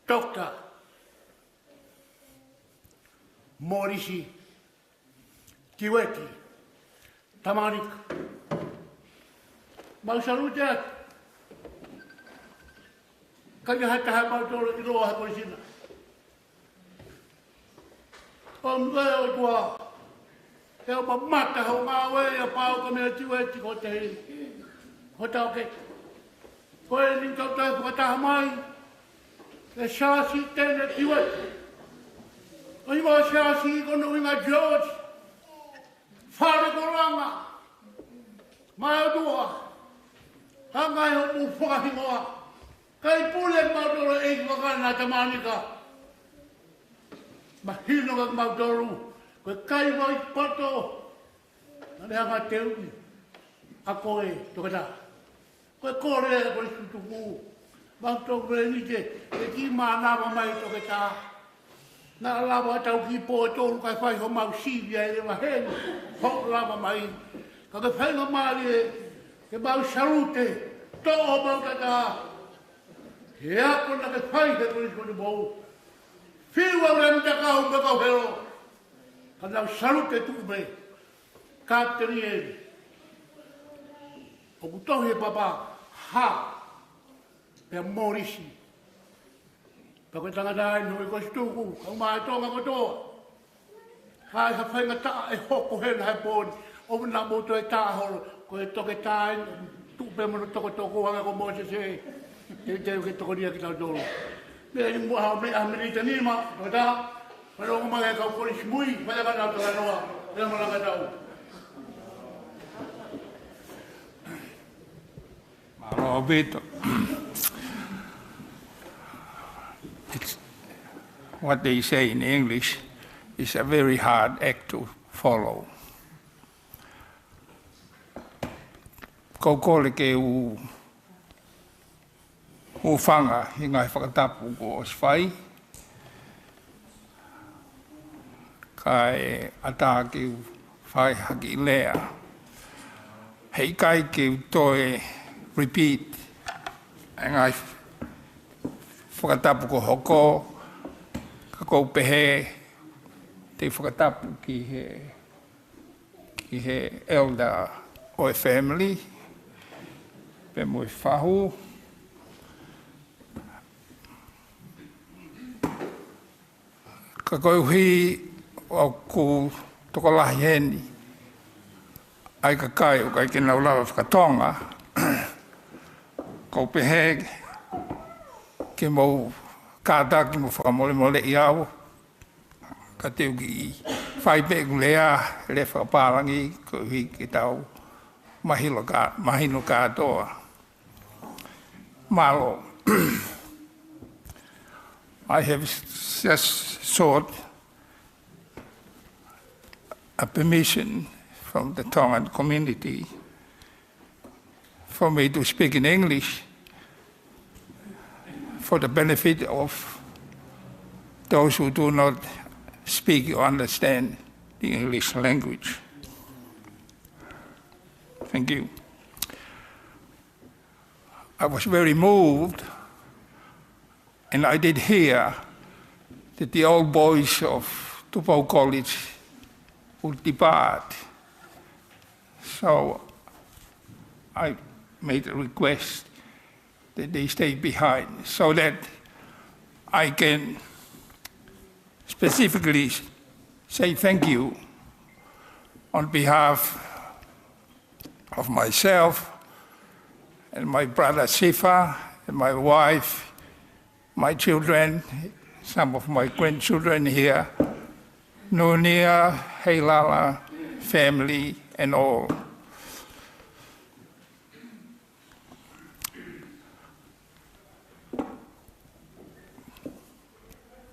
Doctor Molisi Tiueti Tamanika. Mau salute atu. ʻIkai ha taha ʻe mautolu ʻiloa he Kolisi na. ʻOku ou ʻoatu ʻa e ʻofa, mamata hoʻo ngāue ʻia Pau Kamea Tiueti ko e taha hotau kei. Ko eni tau toe fakataha mai, ʻe Siaosi Tene Tiueti. ʻOku ʻi ai ʻa Siaosi ko hono ʻuhinga George. Fale ko Langa. Mālō ʻOtua. Hanga ʻe hoʻomou fakahingoa. Kai pule mautolu ʻEiki Vakana Tamanika. Mahino kia mautolu, ko e kai vai poto naʻa ne hanga ʻo teuʻi ʻa koe tokotaha. Ko e kole ʻa e Kolisi Tutuku, Maʻa Toketā Felenite, ke kiʻi mānava mai tokotaha. Naʻa lava ʻetau kiʻi pō ʻe tolu kae fai homau sivi ai ʻi he vahe ni, hoʻo lava mai. Ka ko e faingamālie ke mau salute, toʻo homau tata he ako naʻa ke fai he Kolisi ko Tupou. Fiu ʻa e Lamitakau mo e kau helo, ka mau salute tuʻu pē. Kapiteni ē, ʻoku tohi he papa, ha, pea Molisi. Pea ko e tangata eni ʻo e Kolisi Tutuku, kau mai Tonga kotoa. Hai ha faingataʻa ʻe hoko hena he pō ni, ʻoua naʻa mou toe tā holo, ko e toketā eni, tuʻu pē mo hono tokotoko hangē ko Mōsese, ʻe te ke tokonia kitautolu. Meʻa ni muʻa, meʻa miniti ʻe nima, toketā, mālō mai e kau Kolisi mui, mai ʻa e kau talanoa, ʻe malanga tau. Mālō ʻaupito. It's what they say in English, it's a very hard act to follow. Ko e kole ke u hūfanga ʻi he ngaahi fakatapu kuo ʻosi fai, kae ʻatā ke u fai ha kiʻi lea. Heʻikai ke u toe repeat ʻa e ngaahi fakatapu kuo hoko, ka ʻoku ou pehē te u fakatapu ki he ki he elder ʻo e family, pea mo e fahu. Ka koeʻuhi ʻoku tokolahi heni ʻa e kakai ʻoku ʻikai ke nau lava faka-Tonga, ʻoku ou pehē ke mou kātaki mo fakamolemoleʻi au, ka te u kiʻi fai pē ʻeku lea, lea fakapālangi, koeʻuhi ke tau mahino kā-, mahino kātoa. Mālō. I have just sought a permission from the Tongan community for me to speak in English for the benefit of those who do not speak or understand the English language. Thank you. I was very moved And I did hear that the old boys of Tupou College would depart. So I made a request that they stay behind so that I can specifically say thank you on behalf of myself and my brother Sifa and my wife, my children, some of my grandchildren here, Nunia, Heilala, family, and all.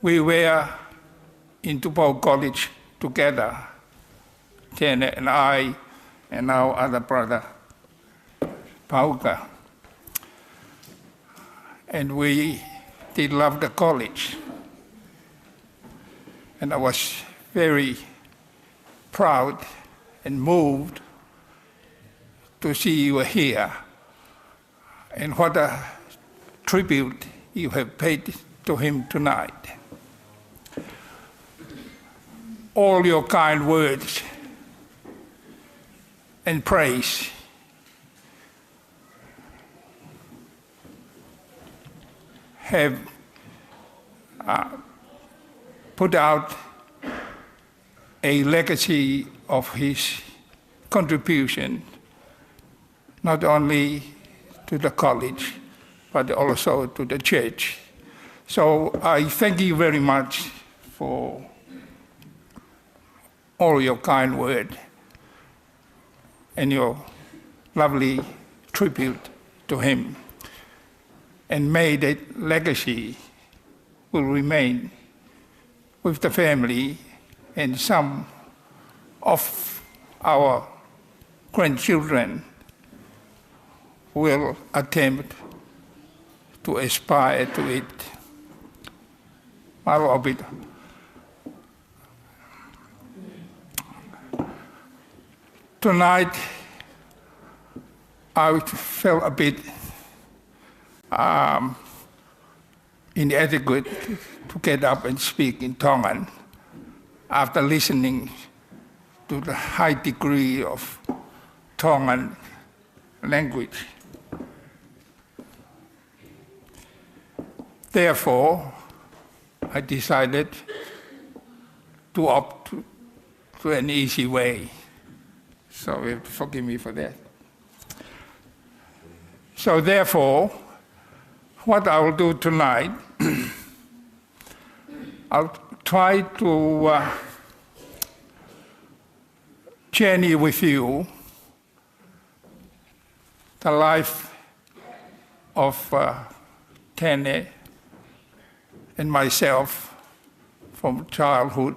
We were in Tupou College together, Tene and I, and our other brother, Pauka. And we did love the college. And I was very proud and moved to see you here. And what a tribute you have paid to him tonight. All your kind words and praise have, uh, put out a legacy of his contribution, not only to the college, but also to the church. So I thank you very much for all your kind word and your lovely tribute to him. And may that legacy will remain with the family, and some of our grandchildren will attempt to aspire to it. Mālō ʻaupito. Tonight, I felt a bit, um, inadequate to get up and speak in Tongan after listening to the high degree of Tongan language. Therefore, I decided to opt to an easy way. So you have to forgive me for that. So therefore, what I will do tonight, I'll try to, uh, journey with you the life of, uh, Tene and myself from childhood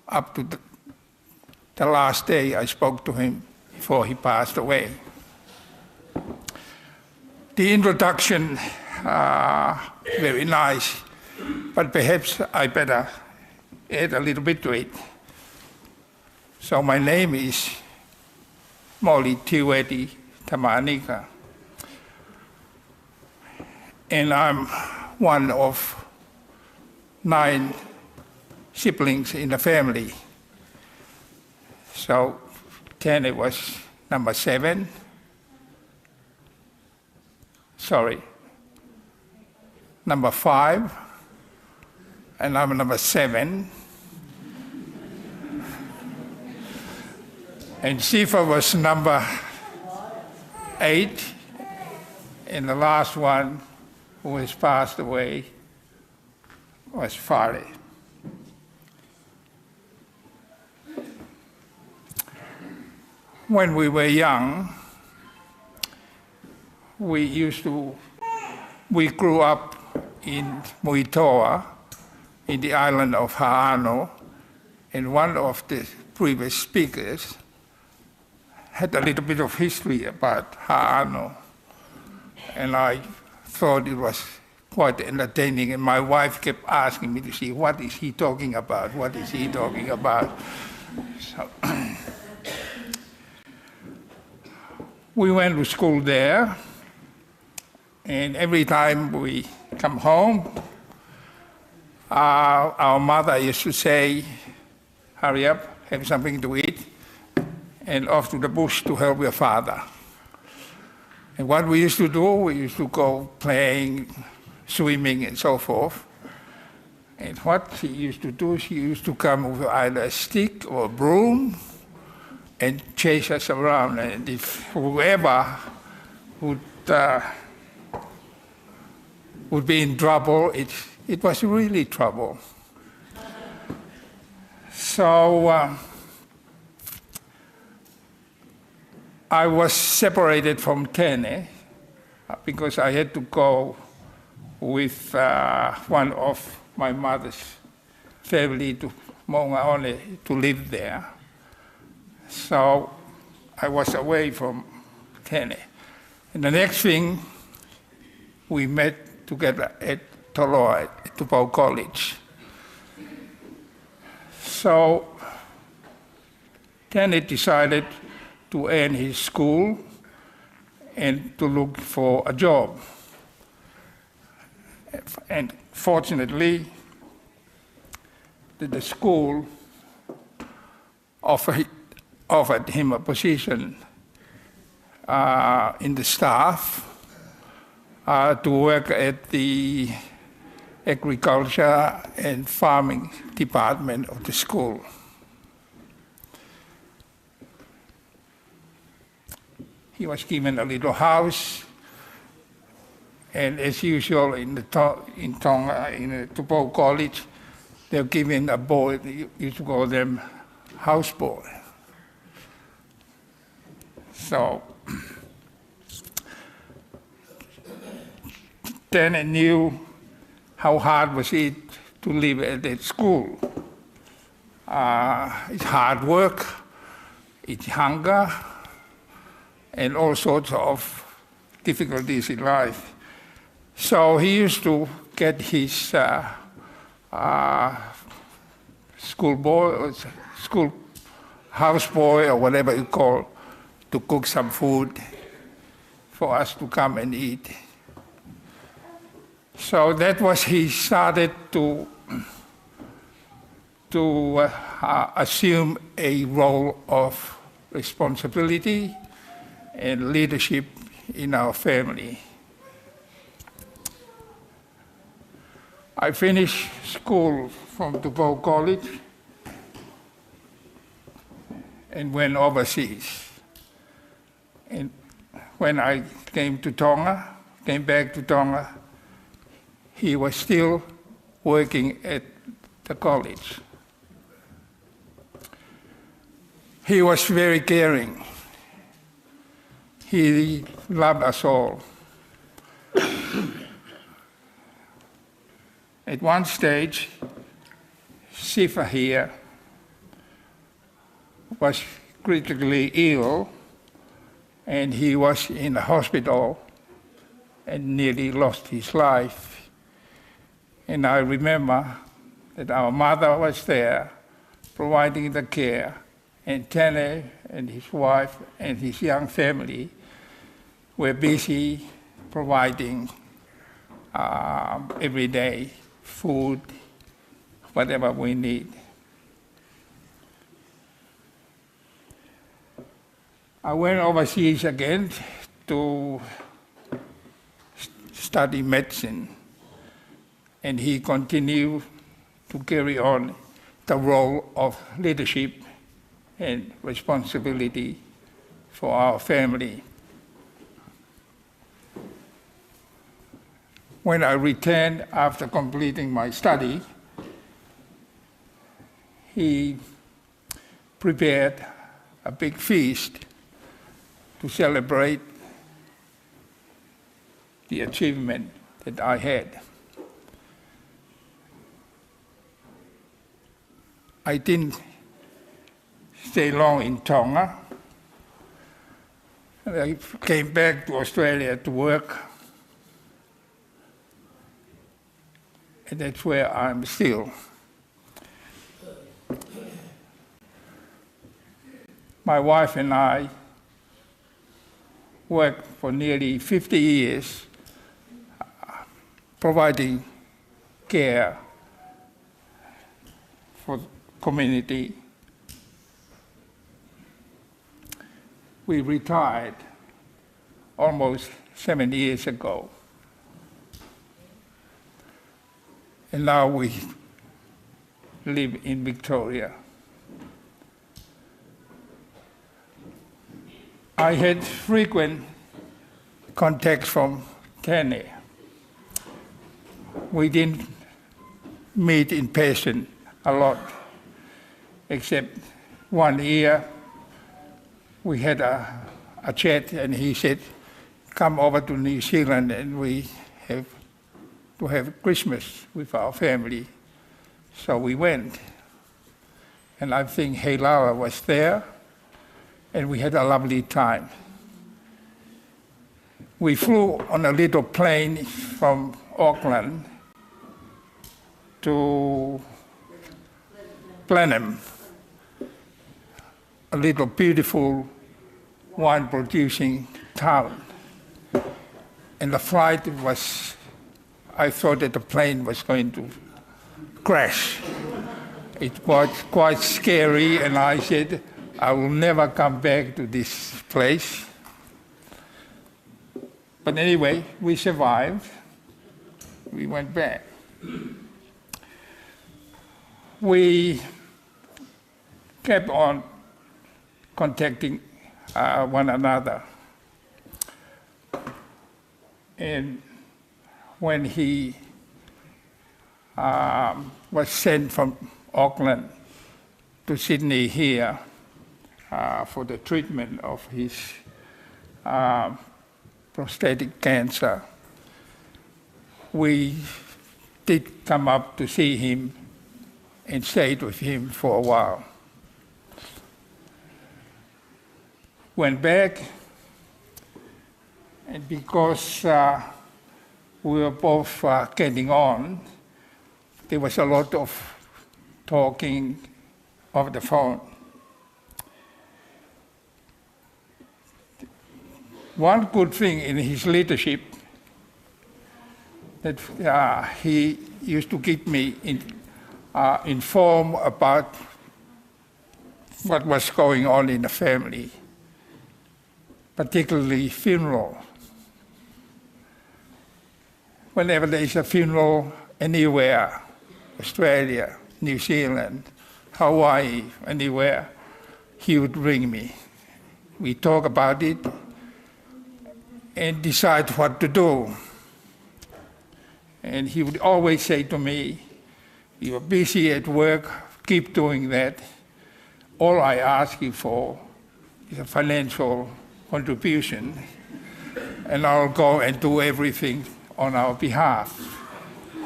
up to the, the last day I spoke to him before he passed away. The introduction, uh, very nice, but perhaps I better add a little bit to it. So my name is Moli Tiueti Tamanika, and I'm one of nine siblings in the family. So Tene was number seven. Sorry, number five, and I'm number seven. And Sifa was number eight, and the last one who has passed away was Fale. When we were young, we used to, we grew up in Muitoa, in the island of Haʻano, and one of the previous speakers had a little bit of history about Haʻano, and I thought it was quite entertaining, and my wife kept asking me to see, "What is he talking about? What is he talking about?" So, we went to school there, and every time we come home, uh, our mother used to say, "Hurry up, have something to eat, and off to the bush to help your father." And what we used to do, we used to go playing, swimming, and so forth. And what she used to do, she used to come with either a stick or a broom and chase us around. And if whoever would, uh, would be in trouble, it, it was really trouble. So, uh, I was separated from Tene, uh, because I had to go with, uh, one of my mother's family to Moʻungaʻone to live there. So I was away from Tene. And the next thing, we met together at Toloa, at Tupou College. So Tene decided to end his school and to look for a job. And fortunately, the, the school offered, offered him a position, uh, in the staff, uh, to work at the agriculture and farming department of the school. He was given a little house, and as usual in the To-, in Tonga, in the Tupou College, they were given a boy, you, you used to call them house boy. So, Tene knew how hard was it to live at that school. Uh, it's hard work, it's hunger, and all sorts of difficulties in life. So he used to get his, uh, uh, school boy, or s-, school house boy, or whatever you call, to cook some food for us to come and eat. So that was, he started to, to, uh, uh, assume a role of responsibility and leadership in our family. I finished school from Tupou College and went overseas. And when I came to Tonga, came back to Tonga, he was still working at the college. He was very caring. He loved us all. At one stage, Sifa here was critically ill, and he was in the hospital and nearly lost his life. And I remember that our mother was there providing the care, and Tene and his wife and his young family were busy providing, um, everyday food, whatever we need. I went overseas again to s-, study medicine, and he continued to carry on the role of leadership and responsibility for our family. When I returned after completing my study, he prepared a big feast to celebrate the achievement that I had. I didn't stay long in Tonga. And I came back to Australia to work. And that's where I'm still. My wife and I worked for nearly fifty years, uh, providing care for the community. We retired almost seven years ago. And now we live in Victoria. I had frequent contacts from Tene. We didn't meet in person a lot, except one year we had a, a chat and he said, "Come over to New Zealand and we have to have Christmas with our family." So we went. And I think Heilaua was there, and we had a lovely time. We flew on a little plane from Auckland to Blenheim, a little beautiful wine-producing town. And the flight was, I thought that the plane was going to crash. It was quite scary, and I said, "I will never come back to this place." But anyway, we survived. We went back. We kept on contacting, uh, one another. And when he, um, was sent from Auckland to Sydney here, uh, for the treatment of his, uh, prostatic cancer, we did come up to see him and stayed with him for a while. Went back, and because, uh, we were both, uh, getting on, there was a lot of talking over the phone. One good thing in his leadership that, uh, he used to keep me in, uh, informed about what was going on in the family, particularly funeral. Whenever there is a funeral anywhere, Australia, New Zealand, Hawaii, anywhere, he would ring me. We talk about it and decide what to do. And he would always say to me, "You are busy at work, keep doing that. All I ask you for is a financial contribution, and I'll go and do everything on our behalf,"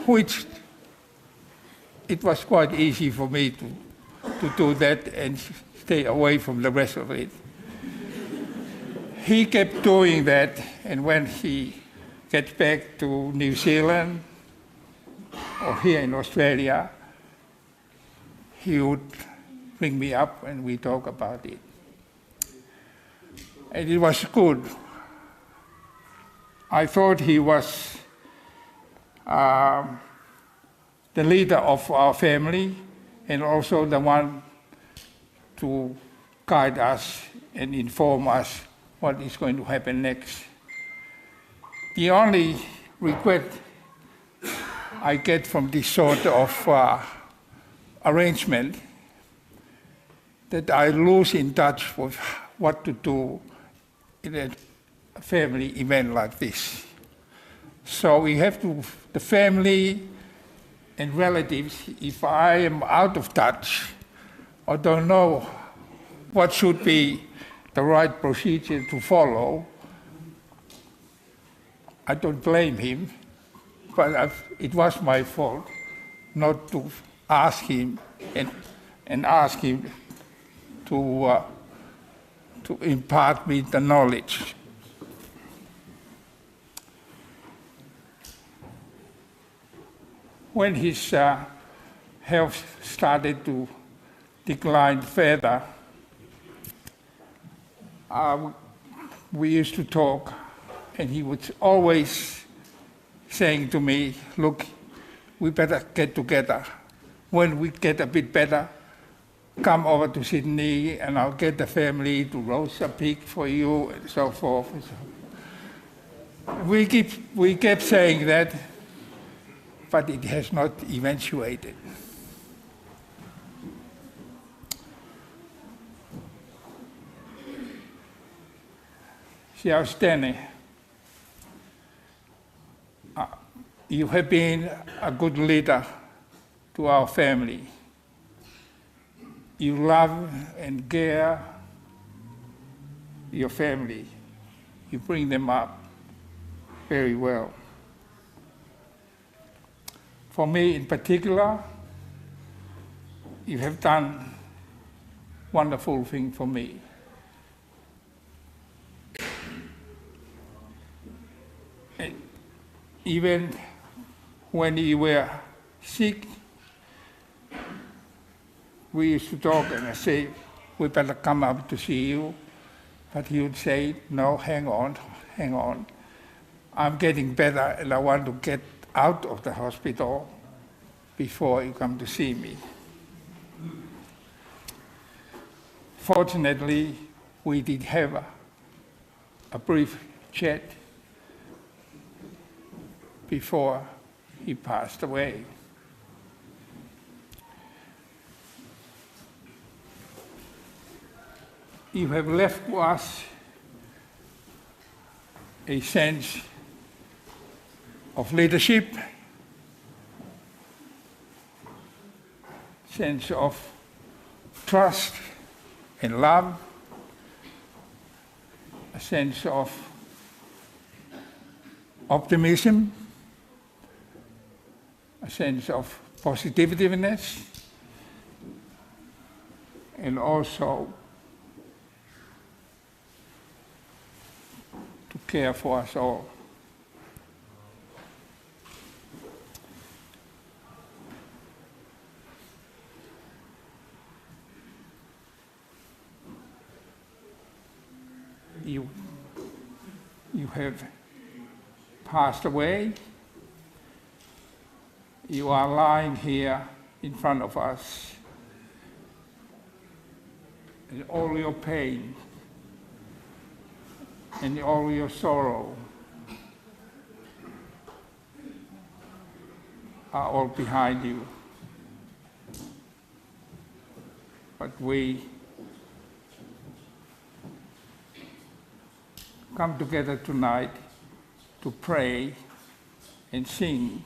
which it was quite easy for me to, to do that and stay away from the rest of it. He kept doing that, and when he gets back to New Zealand or here in Australia, he would bring me up and we talk about it. And it was good. I thought he was, um, the leader of our family and also the one to guide us and inform us what is going to happen next. The only regret I get from this sort of, uh, arrangement that I lose in touch with what to do in a family event like this. So we have to, the family and relatives, if I am out of touch or don't know what should be the right procedure to follow, I don't blame him, but I've, it was my fault not to ask him and, and ask him to, uh, to impart me the knowledge. When his, uh, health started to decline further, uh, we used to talk, and he would always saying to me, "Look, we better get together. When we get a bit better, come over to Sydney and I'll get the family to roast a pig for you," and so forth. And so we keep, we kept saying that, but it has not eventuated. Siaosi Tene, uh, you have been a good leader to our family. You love and care your family. You bring them up very well. For me in particular, you have done wonderful thing for me. Even when you were sick, we used to talk and I say, "We better come up to see you." But he would say, "No, hang on, hang on. I'm getting better and I want to get out of the hospital before you come to see me." Fortunately, we did have a, a brief chat before he passed away. You have left for us a sense of leadership, sense of trust and love, a sense of optimism, a sense of positiveness, and also to care for us all. You, you have passed away. You are lying here in front of us. And all your pain and all your sorrow are all behind you. But we come together tonight to pray and sing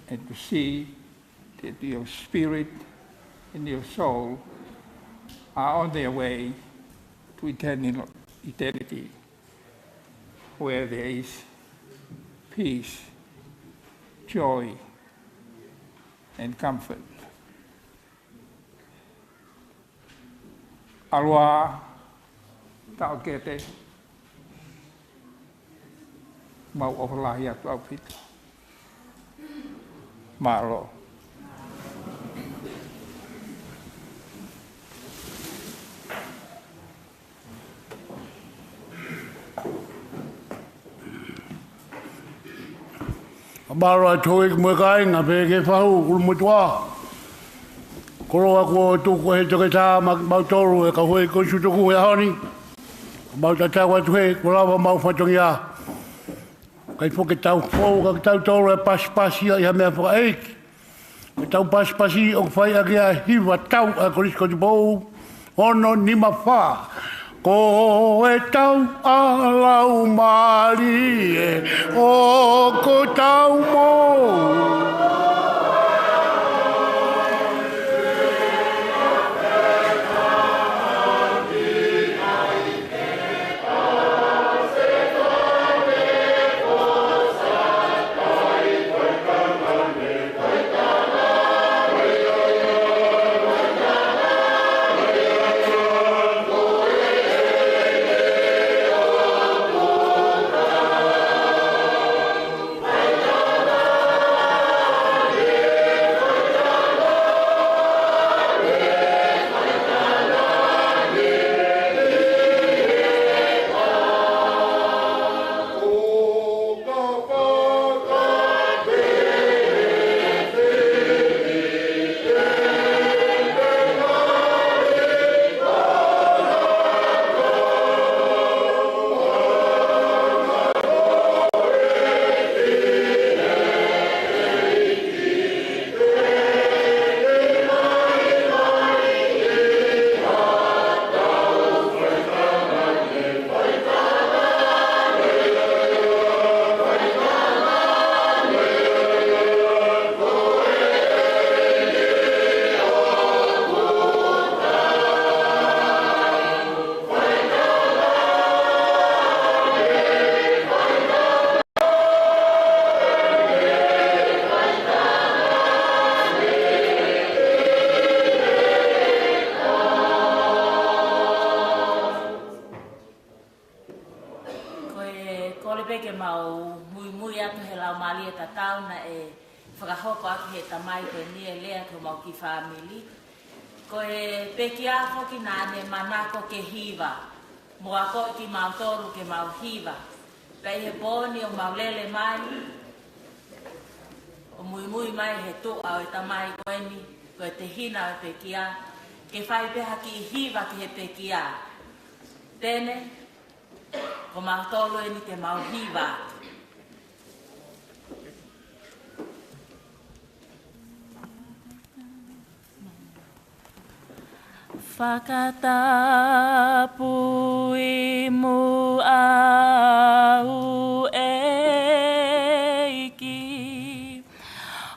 and to see that your spirit and your soul are on their way to eternal, eternity, where there is peace, joy, and comfort. ʻAloʻofa, Taʻokete, mau ʻofa lahi atu ʻaupito. Mālō. Mālō atu houʻeiki mo e kāinga pē ki he fahu ʻulumotuʻa. Koloa kuo tuku ʻe he toketā maʻa kimautolu ʻe he kau houʻeiki ko e sutuku he ʻaho ni. Mau tatau atu he kuo lava homau fatongia. Kae foki ke tau fou, ka ke tau tolo e pasipasi ʻi ha meʻa fakaʻeiki. Ko ʻetau pasipasi ʻoku fai ʻaki ʻa e hiva tau ʻa e Kolisi Kotipou, ono nima fā. Ko ʻetau ʻa Laumālie ʻoku tau moʻui. Pea ke mau muimui atu he laumālie tatau naʻe fakahoko atu he tamai ko eni ʻe lea ki homau kiʻi fāmili. Ko e pekia foki naʻa ne manako ke hiva, mo akoʻi kimautolu ke mau hiva. Pea ʻi he pō ni ʻoku mau lele mai, ʻo muimui mai he tuʻa ʻo e tamai ko eni, ko e tehina ʻo e pekia, ke fai pē ha kiʻi hiva ki he pekia. Tene, ko mautolu eni te mau hiva. Fakatapui muʻa au ʻEiki,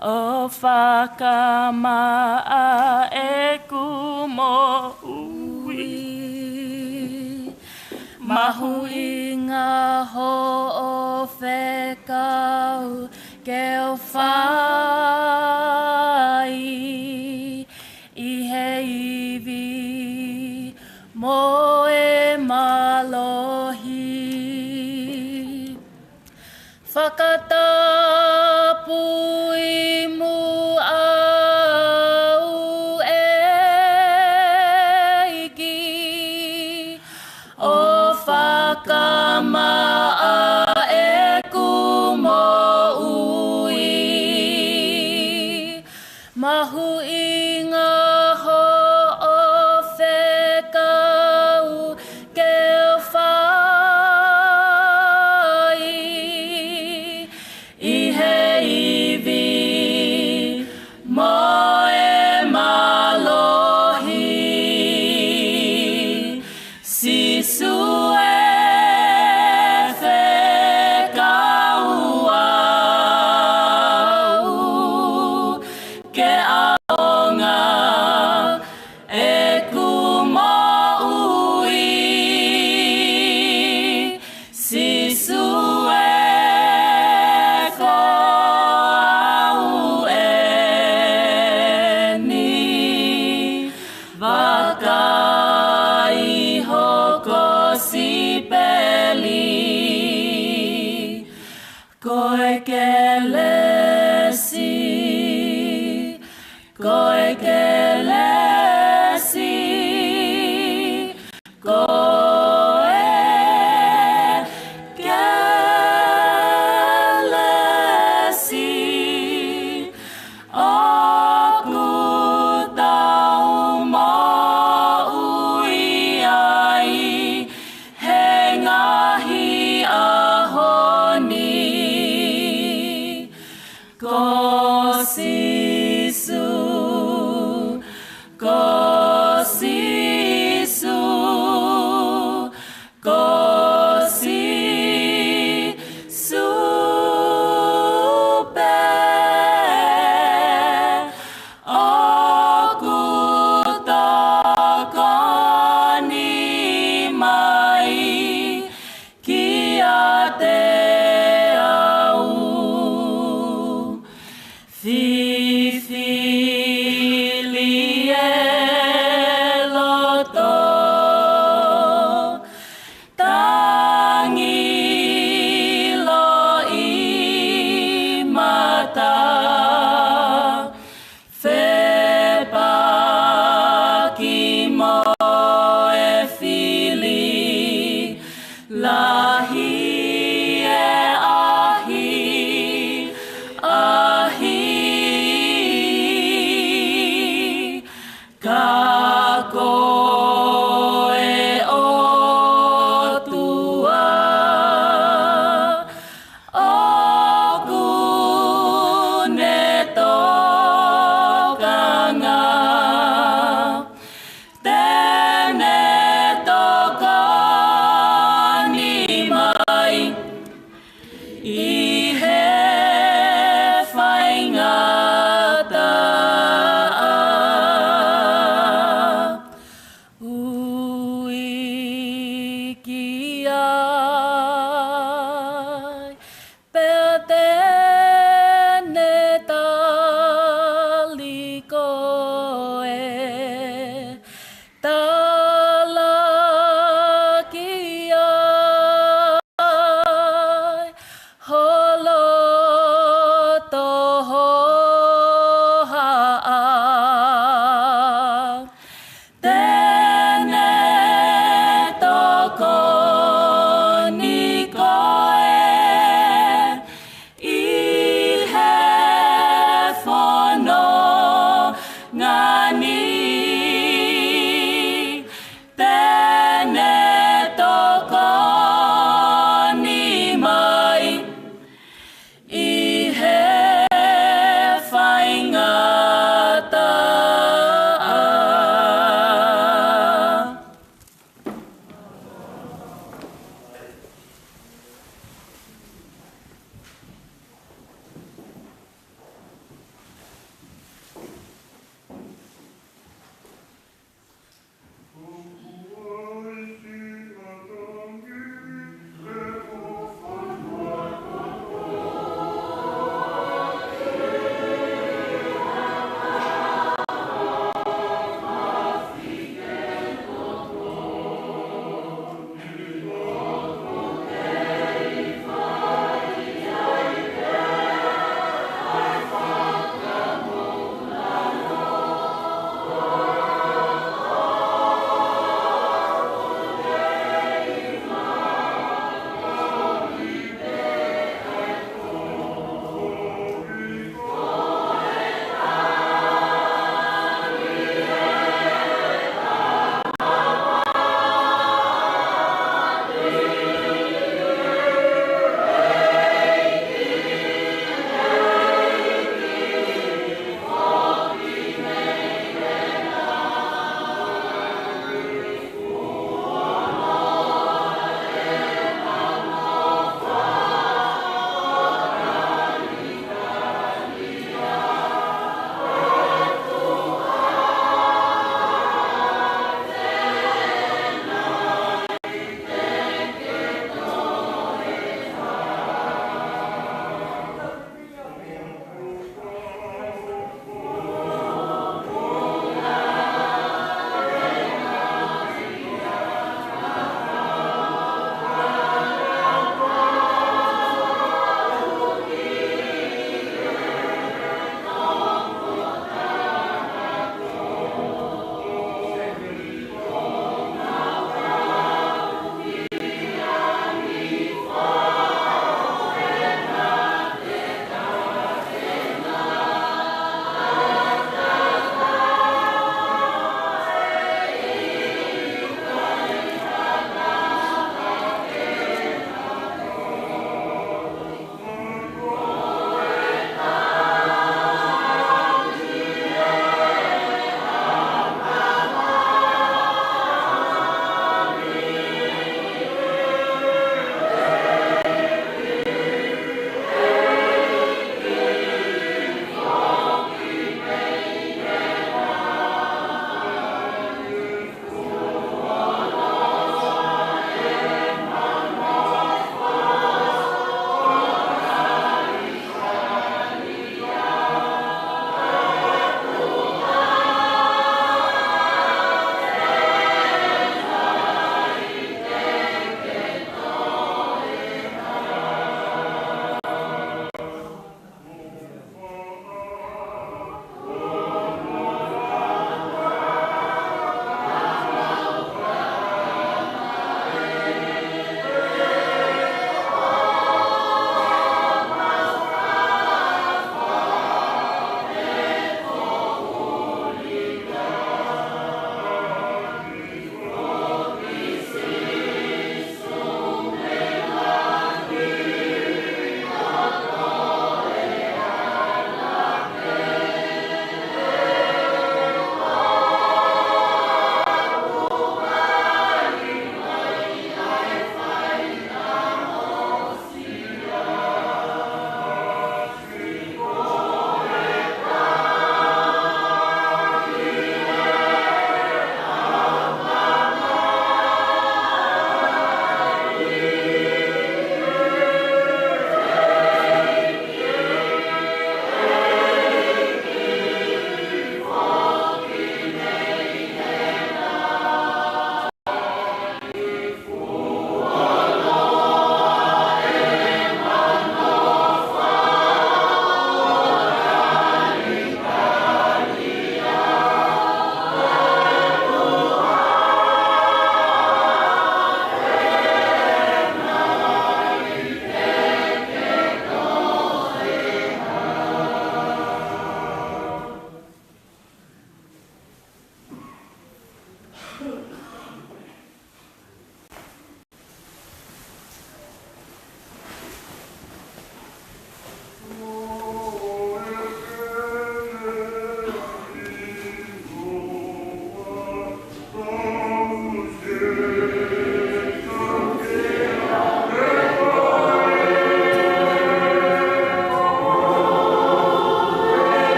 ʻo fakamaʻa ʻeku moʻui. Mahuʻinga hoʻo fekau ke u fai ʻi he ivi mo e mālohi. Fakatapui muʻa au ʻEiki, ʻo fakamaʻa ʻeku moʻui. Mahuʻinga hoʻo fekau ke u fai ʻi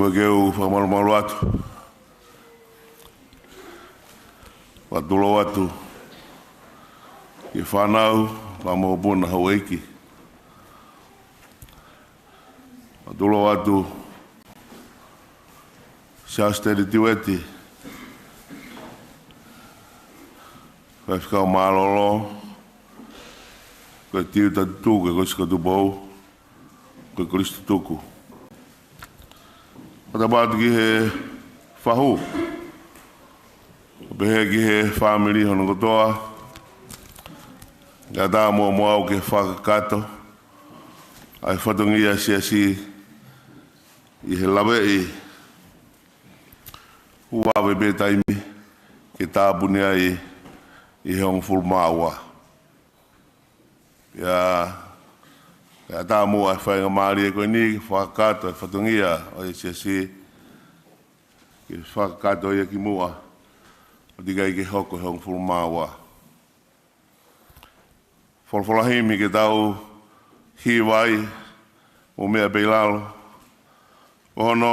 Ko e ke u fakamalumalu atu. Fakatulou atu ki he fānau, fanga mokopuna, houʻeiki. Fakatulou atu Siaosi Teletiueti, Faifekau Mālōlō, ko e Tiuta Tutuku, ko e Kolisi ko Tupou, ko e Kolisi Tutuku. Fakatapu atu ki he fahu, ʻo pehē ki he fāmili hono kotoa. Kae ʻatā muʻa mo au ke fakakakato ʻa e fatongia ʻa e Siasi ʻi he laveʻi ʻo vave pē taimi ke tāpuni ai ʻi he hongofulu mā ua. Pea, pea ʻatā muʻa e faingamālie ko eni ke fakakakato e fatongia ʻo e Siasi, ke fakakakato ia kimuʻa, ʻo teʻeki ai ke hoko e hongofulu mā ua. Folofola himi ke tau hiva ai, mo meʻa pē ʻi lalo, ko hono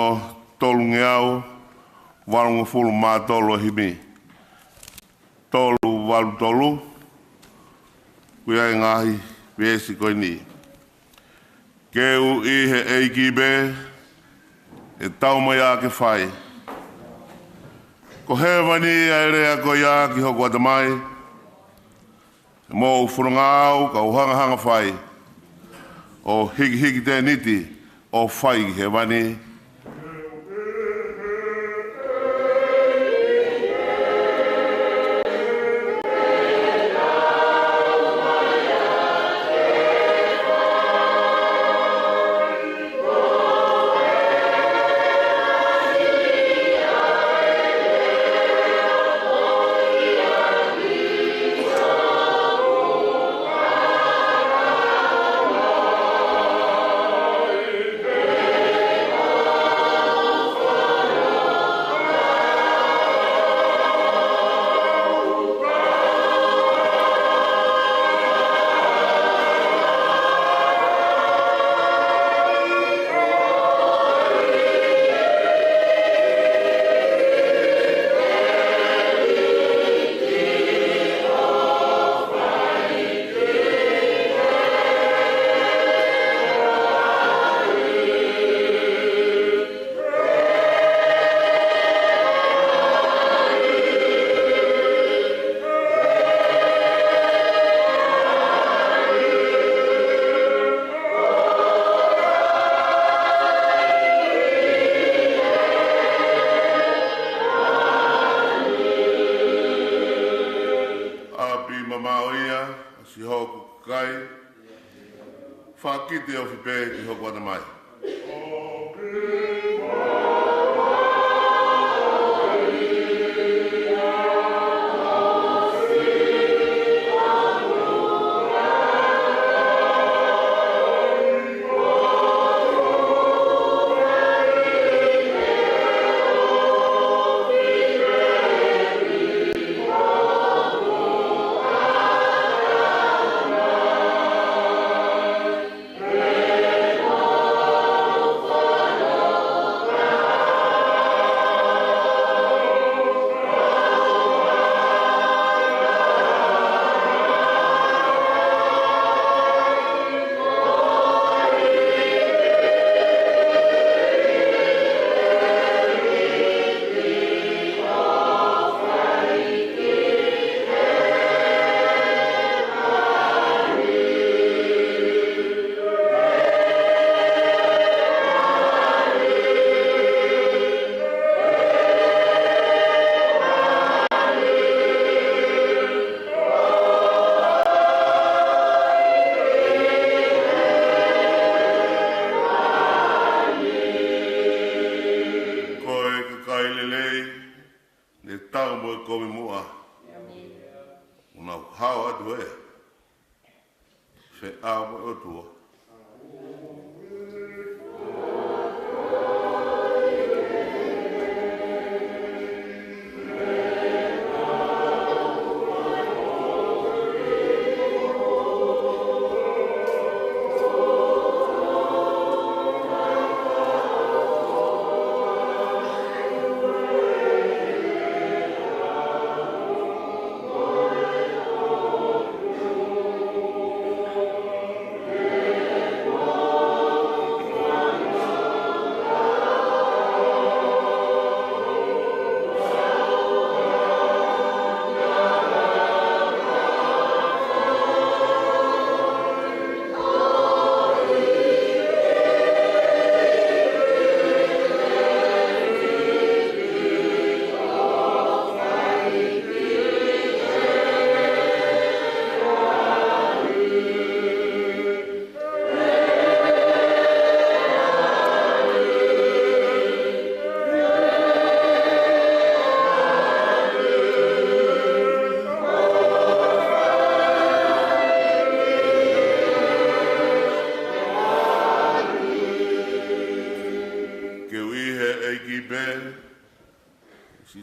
tolungeau valungofulu mā tolu e himi. Tolu valu tolu, ko ia e ngaahi veesi ko eni. Ke u ʻi he ʻEiki pē, ʻe tau mai ā ke fai. Ko hēvani ʻa e lea ko ia ki hoku ʻatamai, ʻe moʻu fononga au ka u hangahanga fai, ʻo hikihiki tēniti ʻo fai ki hēvani. ʻApi mamaʻo ia, siʻi hoku kakai, fakakite ofi pē ki hoku ʻatamai. Ko e kakai lelei, ne tau mo e kovi muʻa, ʻoku nau hao atu ē. Feʻao mo e ʻOtua.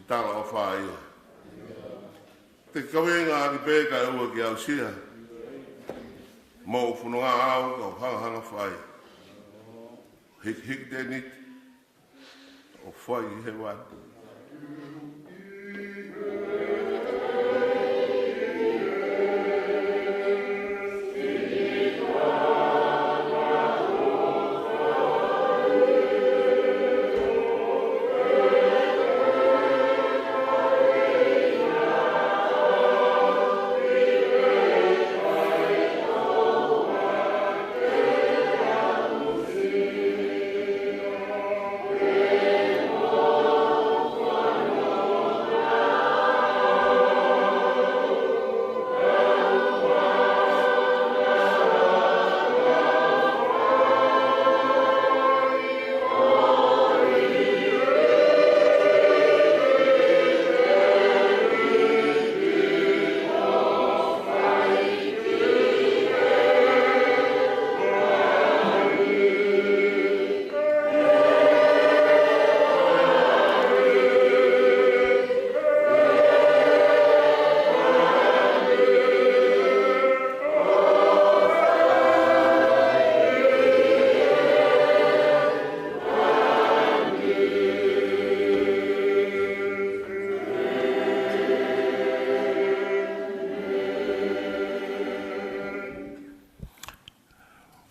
Tala ʻofa ia. Te ke kaveinga ʻaki pē kae ʻoua ke aʻusia. Mo u fononga au kau hangahanga fai. Hikihiki tēniti ʻo fai he vatu.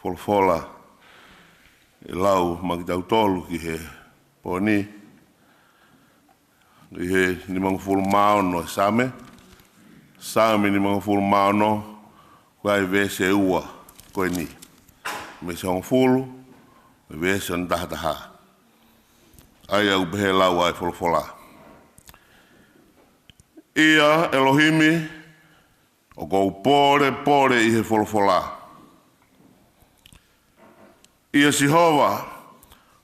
Folofola ʻe lau maʻa kitautolu ki he pō ni, ʻi he nimangofulu mā ono ʻo e Saame. Saame nimangofulu mā ono, ko e veesi ʻe ua ko eni. Veesi hongofulu, veesi hono taha taha. ʻA ia ʻoku pehē ʻa e lau ʻa e folofola. ʻIa ʻElohimi, ʻoku ou pōlepole ʻi he folofola. ʻIa Sihova,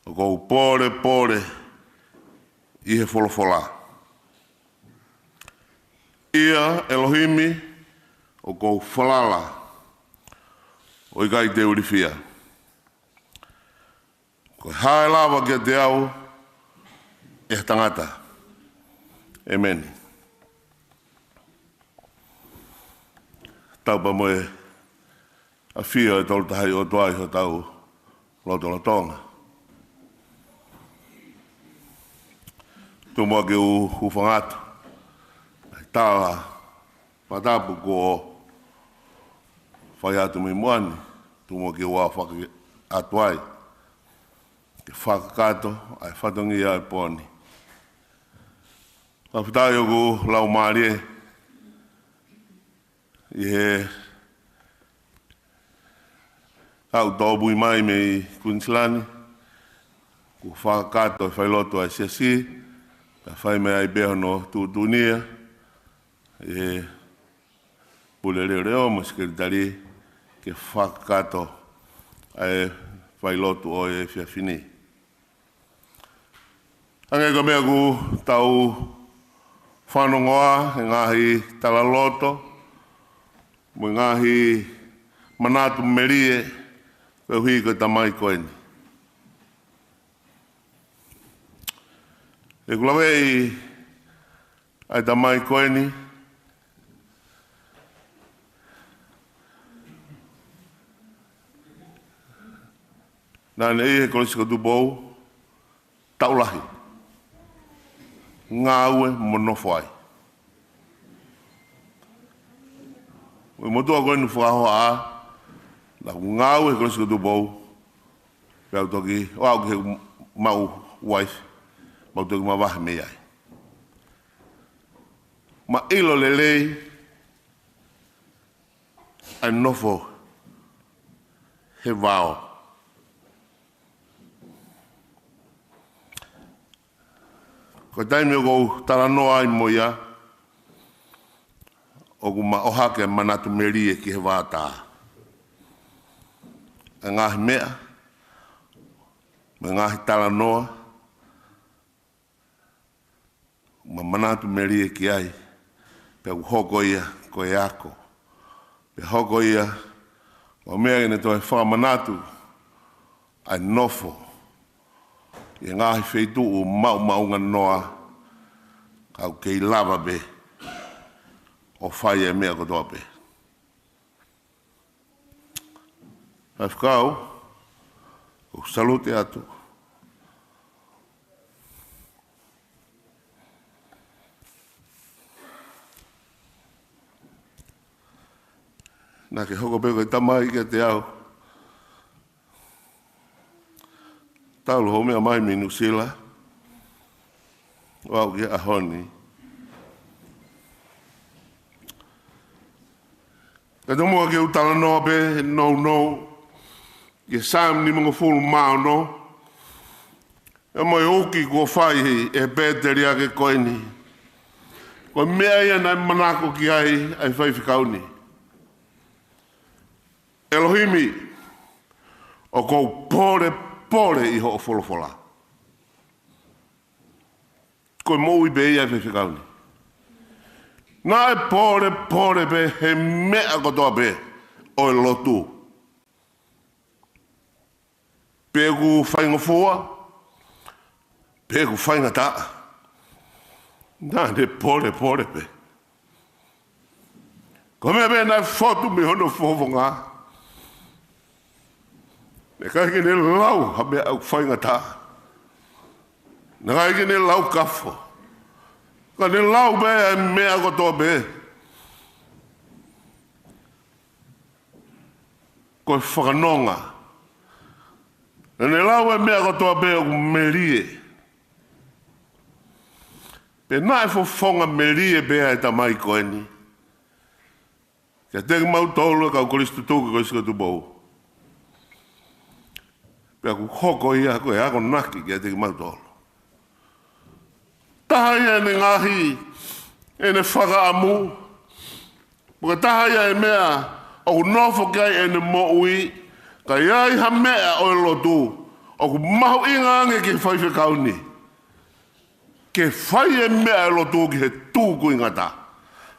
ʻoku ou pōlepole ʻi he folofola. ʻIa ʻElohimi, ʻoku ou falala, ʻo ʻikai te u ilifia. Ko e hā ʻe lava kiate au ʻe ha tangata? ʻEmeni. Tau pea mo e ʻafio ʻa e Tolu Tahaʻi ʻOtua ʻi hotau lotolotonga. Tuku muʻa ke u hūfanga atu ʻi he tala fakatapu kuo fai atu mei muʻa ni, tuku muʻa ke u aofaki atu ai ke fakakakato ʻa e fatongia ʻo e pō ni. Fakafetaʻi ʻoku laumālie ʻi he ʻaho tōpui mai mei Queensland, kuo fakakakato e failotu ʻa e siasi, kae fai mai ai pē hono tuʻutuʻuni ia ʻe he pule leʻoleʻo mo e sekelitali ke fakakakato ʻa e failotu ʻo e efiafi ni. Hangē ko e meʻa kuo tau fanongoa he ngaahi talaloto, mo e ngaahi manatu melie, koeʻuhi ko e tamai ko eni. ʻOku ou laveʻi ʻa e tamai ko eni, naʻa ne ʻi he Kolisi ko Tupou taʻu lahi, ngāue mo nofo ai. Ko e motuʻa ko eni ʻoku fakahohaʻa, naʻa ku ngāue he Kolisi ko Tupou, pea u toki, ʻo aʻu ki heʻeku maʻu uaifi, pea u toki mavahe mei ai. Ma ʻilo lelei ʻa e nofo he vao. Ko e taimi ʻoku ou talanoa ai mo ia, ʻoku ma ʻohake ʻa e manatu melie ki he vātā. ʻA e ngaahi meʻa, mo e ngaahi talanoa, ma manatu melie ki ai, pea ʻoku hoko ia ko e ako. Pea hoko ia ko e meʻa ke ne toe fakamanatu ʻa e nofo ʻi he ngaahi feituʻu maʻumaʻunga noa, Ka ʻoku kei lava pē ʻo fai e meʻa kotoa pē. Faifekau, ʻoku salute atu. Naʻa ke hoko pē ko e tamai kiate au. Talu hoʻo meʻa mai mei Nuʻusila ʻo aʻu ki he ʻaho ni. Ka tomuʻa ke u talanoa pē nounou ki he Saame nimangofulu mā ono, ʻa ia mo e uki kuo fai ʻe he pēteliake ko eni. Ko e meʻa ia naʻe manako ki ai ʻa e faifekau ni. ʻElohimi, ʻoku ou polepole ʻi hoʻo folofola. Ko e moʻui pē ia ʻa e faifekau ni. Naʻe polepole pē he meʻa kotoa pē ʻo e lotu. Pe ʻoku faingofua, pe ʻoku faingataʻa. Naʻa ne polepole pē. Ko e meʻa pē naʻe fotu mei hono fofonga. Naʻe ʻikai ke ne lau ha meʻa ʻoku faingataʻa. Naʻe ʻikai ke ne lau kafo. Ka ne lau pē e meʻa kotoa pē. Ko e fakanonga. Naʻa ne lau e meʻa kotoa pē ʻoku melie. Pea naʻe fofonga melie pē ʻa e tamai ko eni kiate kimautolu e kau Kolisi Tutuki ko Kolisi ko Tupou. Pea ʻoku hoko ia ko e akonaki kiate kimautolu. Taha ia ʻene ngaahi, ʻene fakaʻamu, mo e taha ia e meʻa ʻoku nofo ki ai ʻene moʻui, ka ʻi ai ha meʻa ʻo e lotu ʻoku mahuʻinga ange ki he faifekau ni. Ke fai e meʻa ʻo e lotu ki he tukuingata.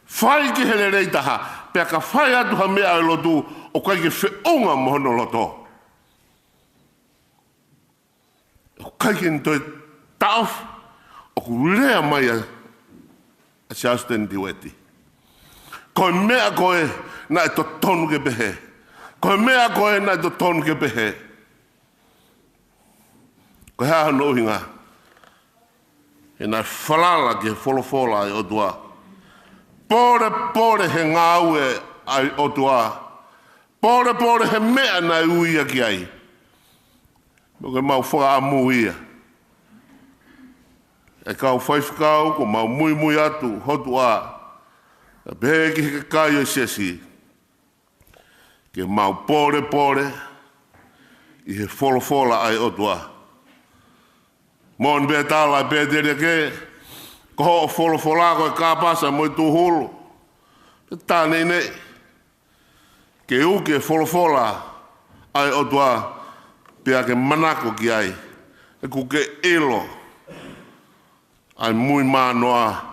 Fai ki he lelei taha, pea ka fai atu ha meʻa ʻo e lotu ʻoku ʻikai ke feʻunga mo hono loto, ʻoku ʻikai ke ne toe taʻofi. ʻOku lea mai ʻa, ʻa Charles Stewart. Ko e meʻa ko ē naʻe totonu ke pehē. Ko e meʻa ko ē naʻe totonu ke pehē. Ko e hā hono ʻuhinga? He naʻe falala ki he folofola ʻa e ʻOtua. Polepole he ngāue ʻa e ʻOtua. Polepole he meʻa naʻe ui ia ki ai. Mo ke mau fakaʻamu ia. ʻE kau faifekau, ʻoku mau muimui atu, ʻOtua, pea pehē ki he kakai ʻo e siasi, ke mau polepole ʻi he folofola ʻa e ʻOtua. Moʻoni pē tala ʻa e pēteliake, ko hoʻo folofola ko e kāpasa mo e tūhulu. Pea tā neʻineʻi ke uki e folofola ʻa e ʻOtua, pea ke manako ki ai. He ʻoku ke ʻilo ʻa e mui mānoa.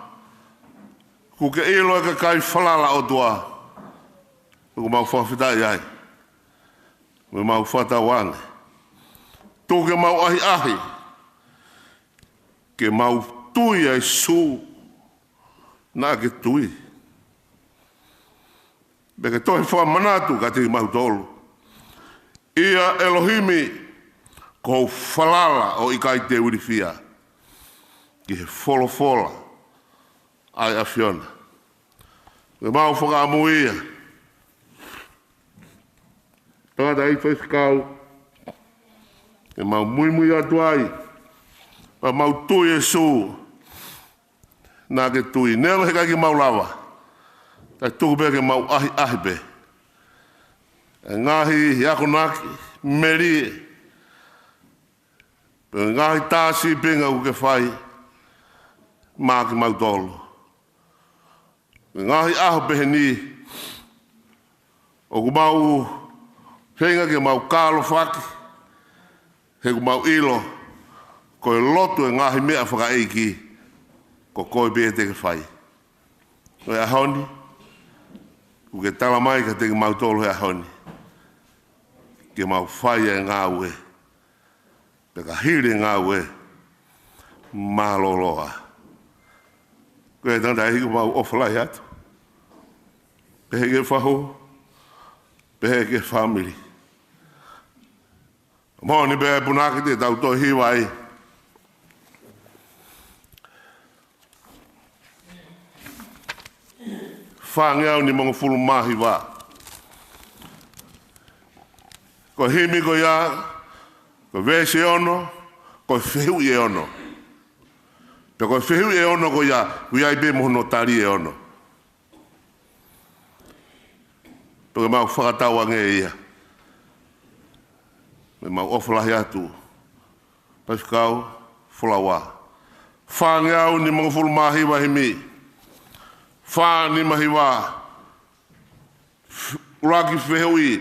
ʻOku ke ʻilo e kakai falala ʻOtua. ʻOku mau fakafetaʻi ai. Mo mau fakatauange. Tuku ke mau ʻahiʻahi. Ke mau tui ʻa Sīsū naʻa ke tui. Pea ke toe fakamanatu kiate kimautolu. ʻIa ʻElohimi, ʻoku ou falala ʻo ʻikai te u ilifia ki he folofola ʻa e ʻAfiona. Ke mau fakaʻamu ia. Tangataʻeiki faifekau, ke mau muimui atu ai. Pea mau tui ʻa Sīsū naʻa ke tui. Neongo he ʻikai ke mau lava, kae tuku pē ke mau ʻahiʻahi pē. E ngaahi akonaki melie, pea ngaahi tā sīpinga ʻoku ke fai maʻa kimautolu. Ngaahi ʻaho pehē ni, ʻoku mau feinga ke mau kalofaki, he ʻoku mau ʻilo, ko e lotu e ngaahi meʻa fakaʻeiki, ko koe pē te ke fai. Ko e ʻaho ni, ʻoku ke tala mai kiate kimautolu he ʻaho ni, ke mau fai e ngāue. Pea ka hili e ngāue, mālōlō ā. Ko e tangataʻeiki ʻoku mau ʻofa lahi atu. Pehē ki he fahu, pehē ki he fāmili. Moʻoni pē punake te tau toe hiva ai. Fāngeau nimangofulu mā hiva. Ko e himi ko ia, ko e veesi ʻe ono, ko e fehuʻi ʻe ono. Pea ko e fehuʻi ʻe ono ko ia, ʻoku ʻi ai pē mo hono tali ʻe ono. Pea ke mau fakatauange ia. Pea mau ʻofa lahi atu. Faifekau Folaua. Fāngeau nimangofulu mā hiva himi. Fā nima hiva. ʻUluaki fehuʻi,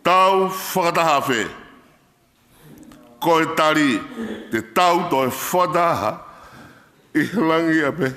tau fakataha fē? Ko e tali, te tau toe fakataha ʻi he langi ia pē.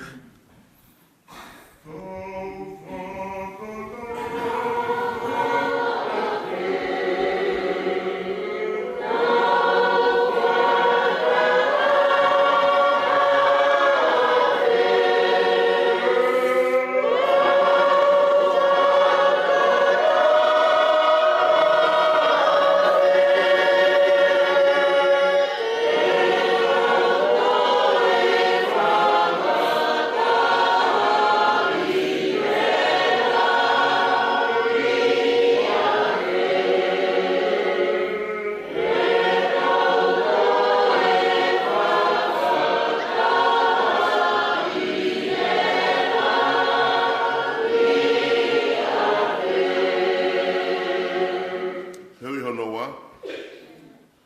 Fehuʻi hono ua,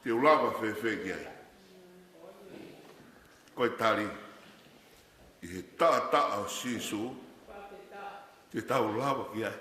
te u lava fēfē ki ai? Ko e tali, ʻi he taʻataʻa ʻo Sīsū, te tau lava ki ai.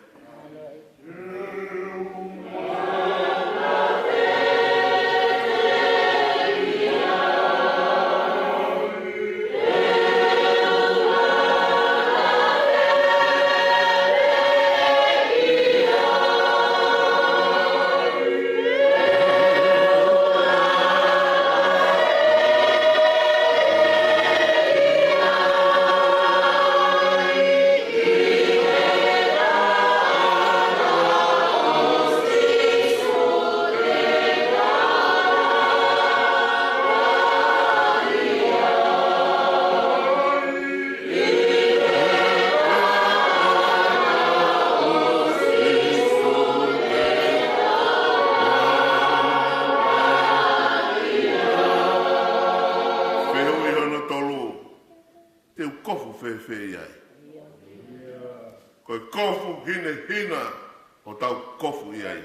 Fehuʻi hono tolu, te u kofu fēfē ʻi ai? Ko e kofu hinehina ʻoku tau kofu ʻi ai.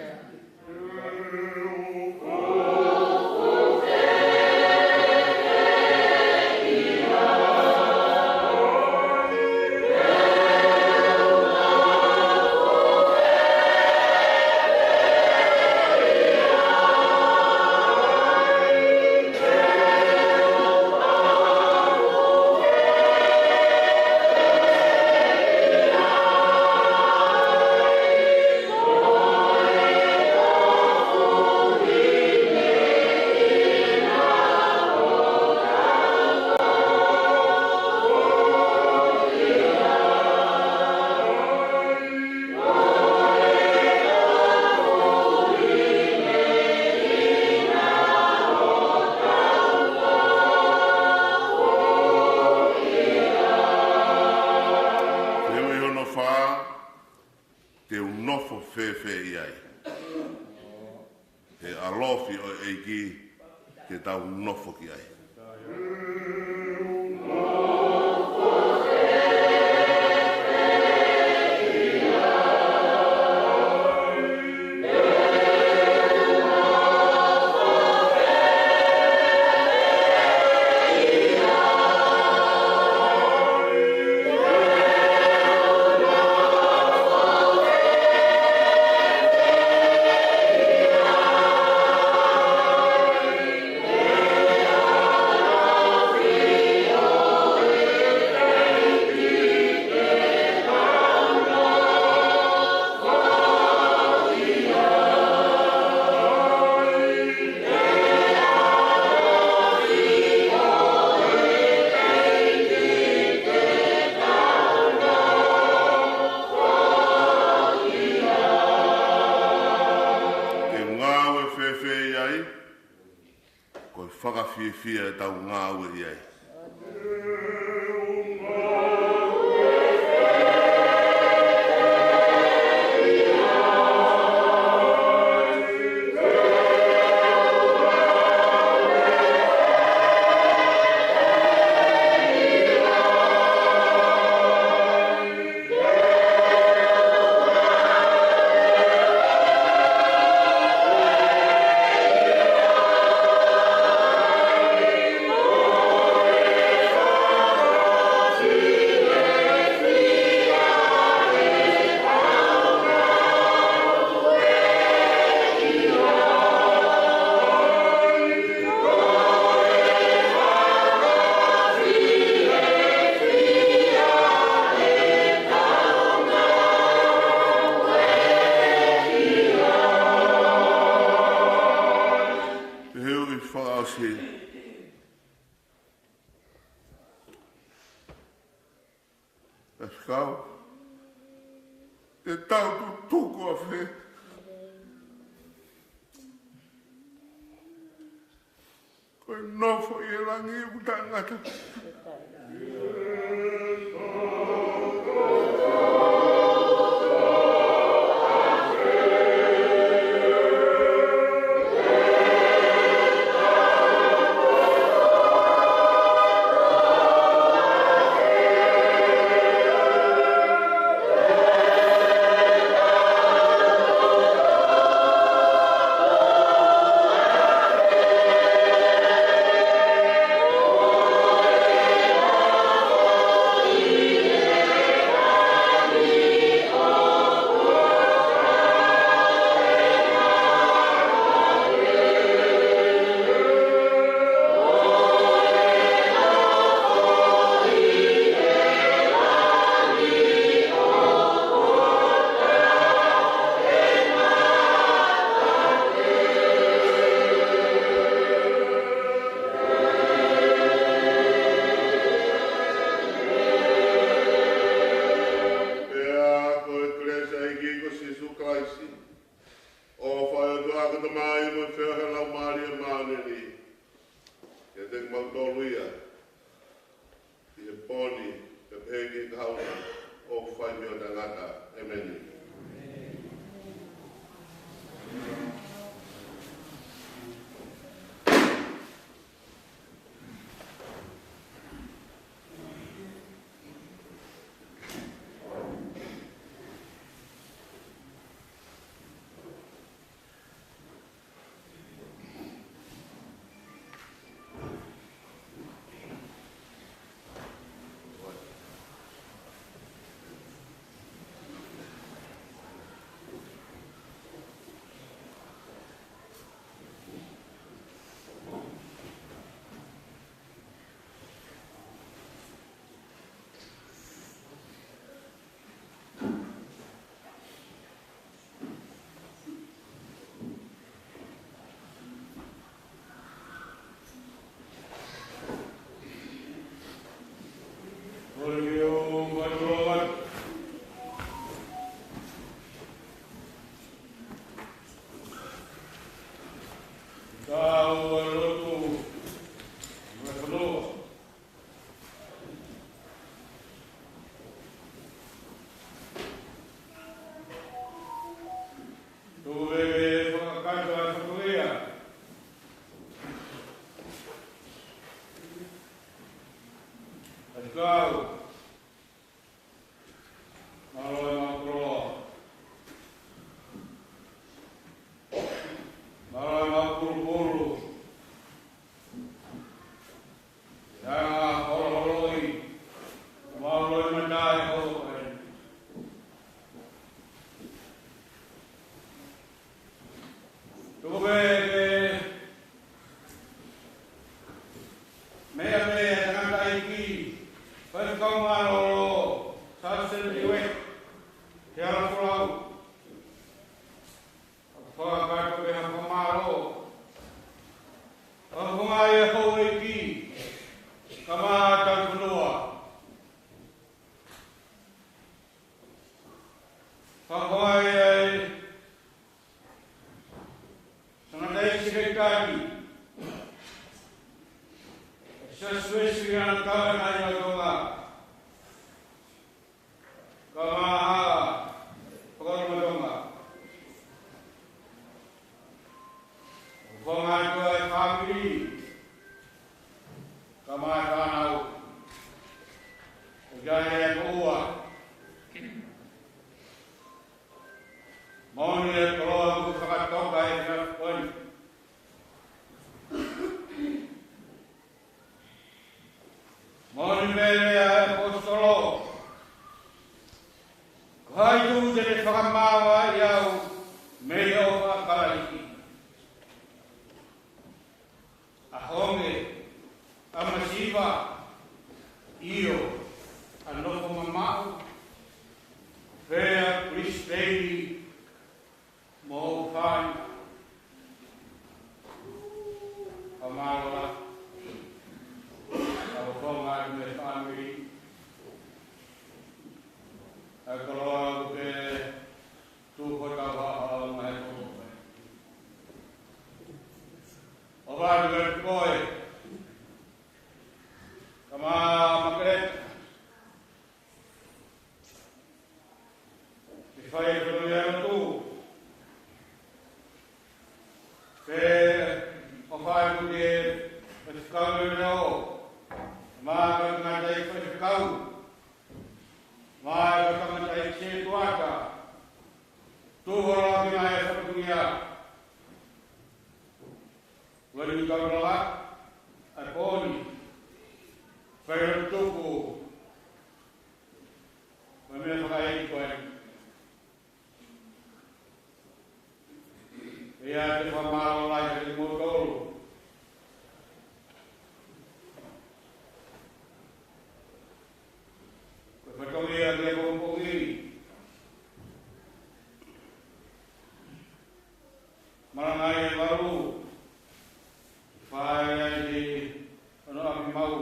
Fehuʻi hono fā, te u nofo fēfē ʻi ai? He ʻalofi ʻo e ʻEiki, te tau nofo ki ai. fakafiefia ʻetau ngāue ʻi ai. Pehē ʻi fakaʻosi. Faifekau, te tau tutuku ʻafē. Ko e nofo ʻi he langi ʻoku taʻengata. Pea ko e kelesi ʻa e ʻEiki ko Sīsū Kalaisi, ʻofa ʻa e ʻOtua ko e Tamai, mo e feohi ʻa e Laumālie Māʻoniʻoni, ke ʻiate kimautolu ia ʻi he pō ni, pea pehē ki he kahaʻu na, ʻo fai mei he taʻengata. ʻĒmeni. Tuku pē ke fakakakato ʻa e fatongia. Faifekau, mālō e maʻu koloa. Mālō e maʻu pulupulu. Ia, holoholoʻi, mālō e mataʻi holo ai. Tuku pē ke meʻa mai e tangataʻeiki, faifekau mālōlō, Sāsele Iwe, ke ala folau. Fakakakato pē ha fakamālō. Fakafofongaʻi e houʻeiki, kae ʻumaʻā e tauhi fonua. Fakafofongaʻi e tangataʻeiki sekelitali. Hai tu te ne fakamāvae au mei he ʻofa ʻa Kalaisi. ʻAhonge, ʻa masiva, ʻio, ʻa nofo mamaʻo, fea Kalisitiane mo fai. Fakamālō lahi. ʻOfa mai mei he fāmili. ʻA e koloa ʻoku ke tuku ʻo tau haʻa mai ko. ʻOfa mai mei he koe. Kamā Makeleta. Ke fai e kono ia no tu. Ke ʻofa mai ki he faifekau leʻo. Mā ka ngata e faifekau. Mā ka ngata e setuata. Tuʻu holo ki he fatongia. Wani kau lava, ʻa e pōni. Fai ʻo tuku. Ko e meʻa fakaʻeiki ko eni. ʻIo, te u fakamālō lahi atu kiate kimoutolu. Ko e fatongia ki he pongipongi ni. Malanga ʻi he valu. Fai ai ʻi hono ʻapi maʻu.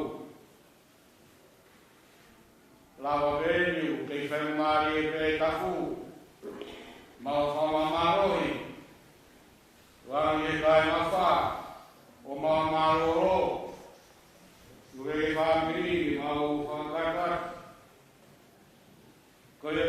Lava pē ni ʻoku kei faingamālie pē taku. Mau fakamālohi. Wang e kai mafa. ʻO mau mālōlō. Uke fāmili, mau fakakata. Ko ia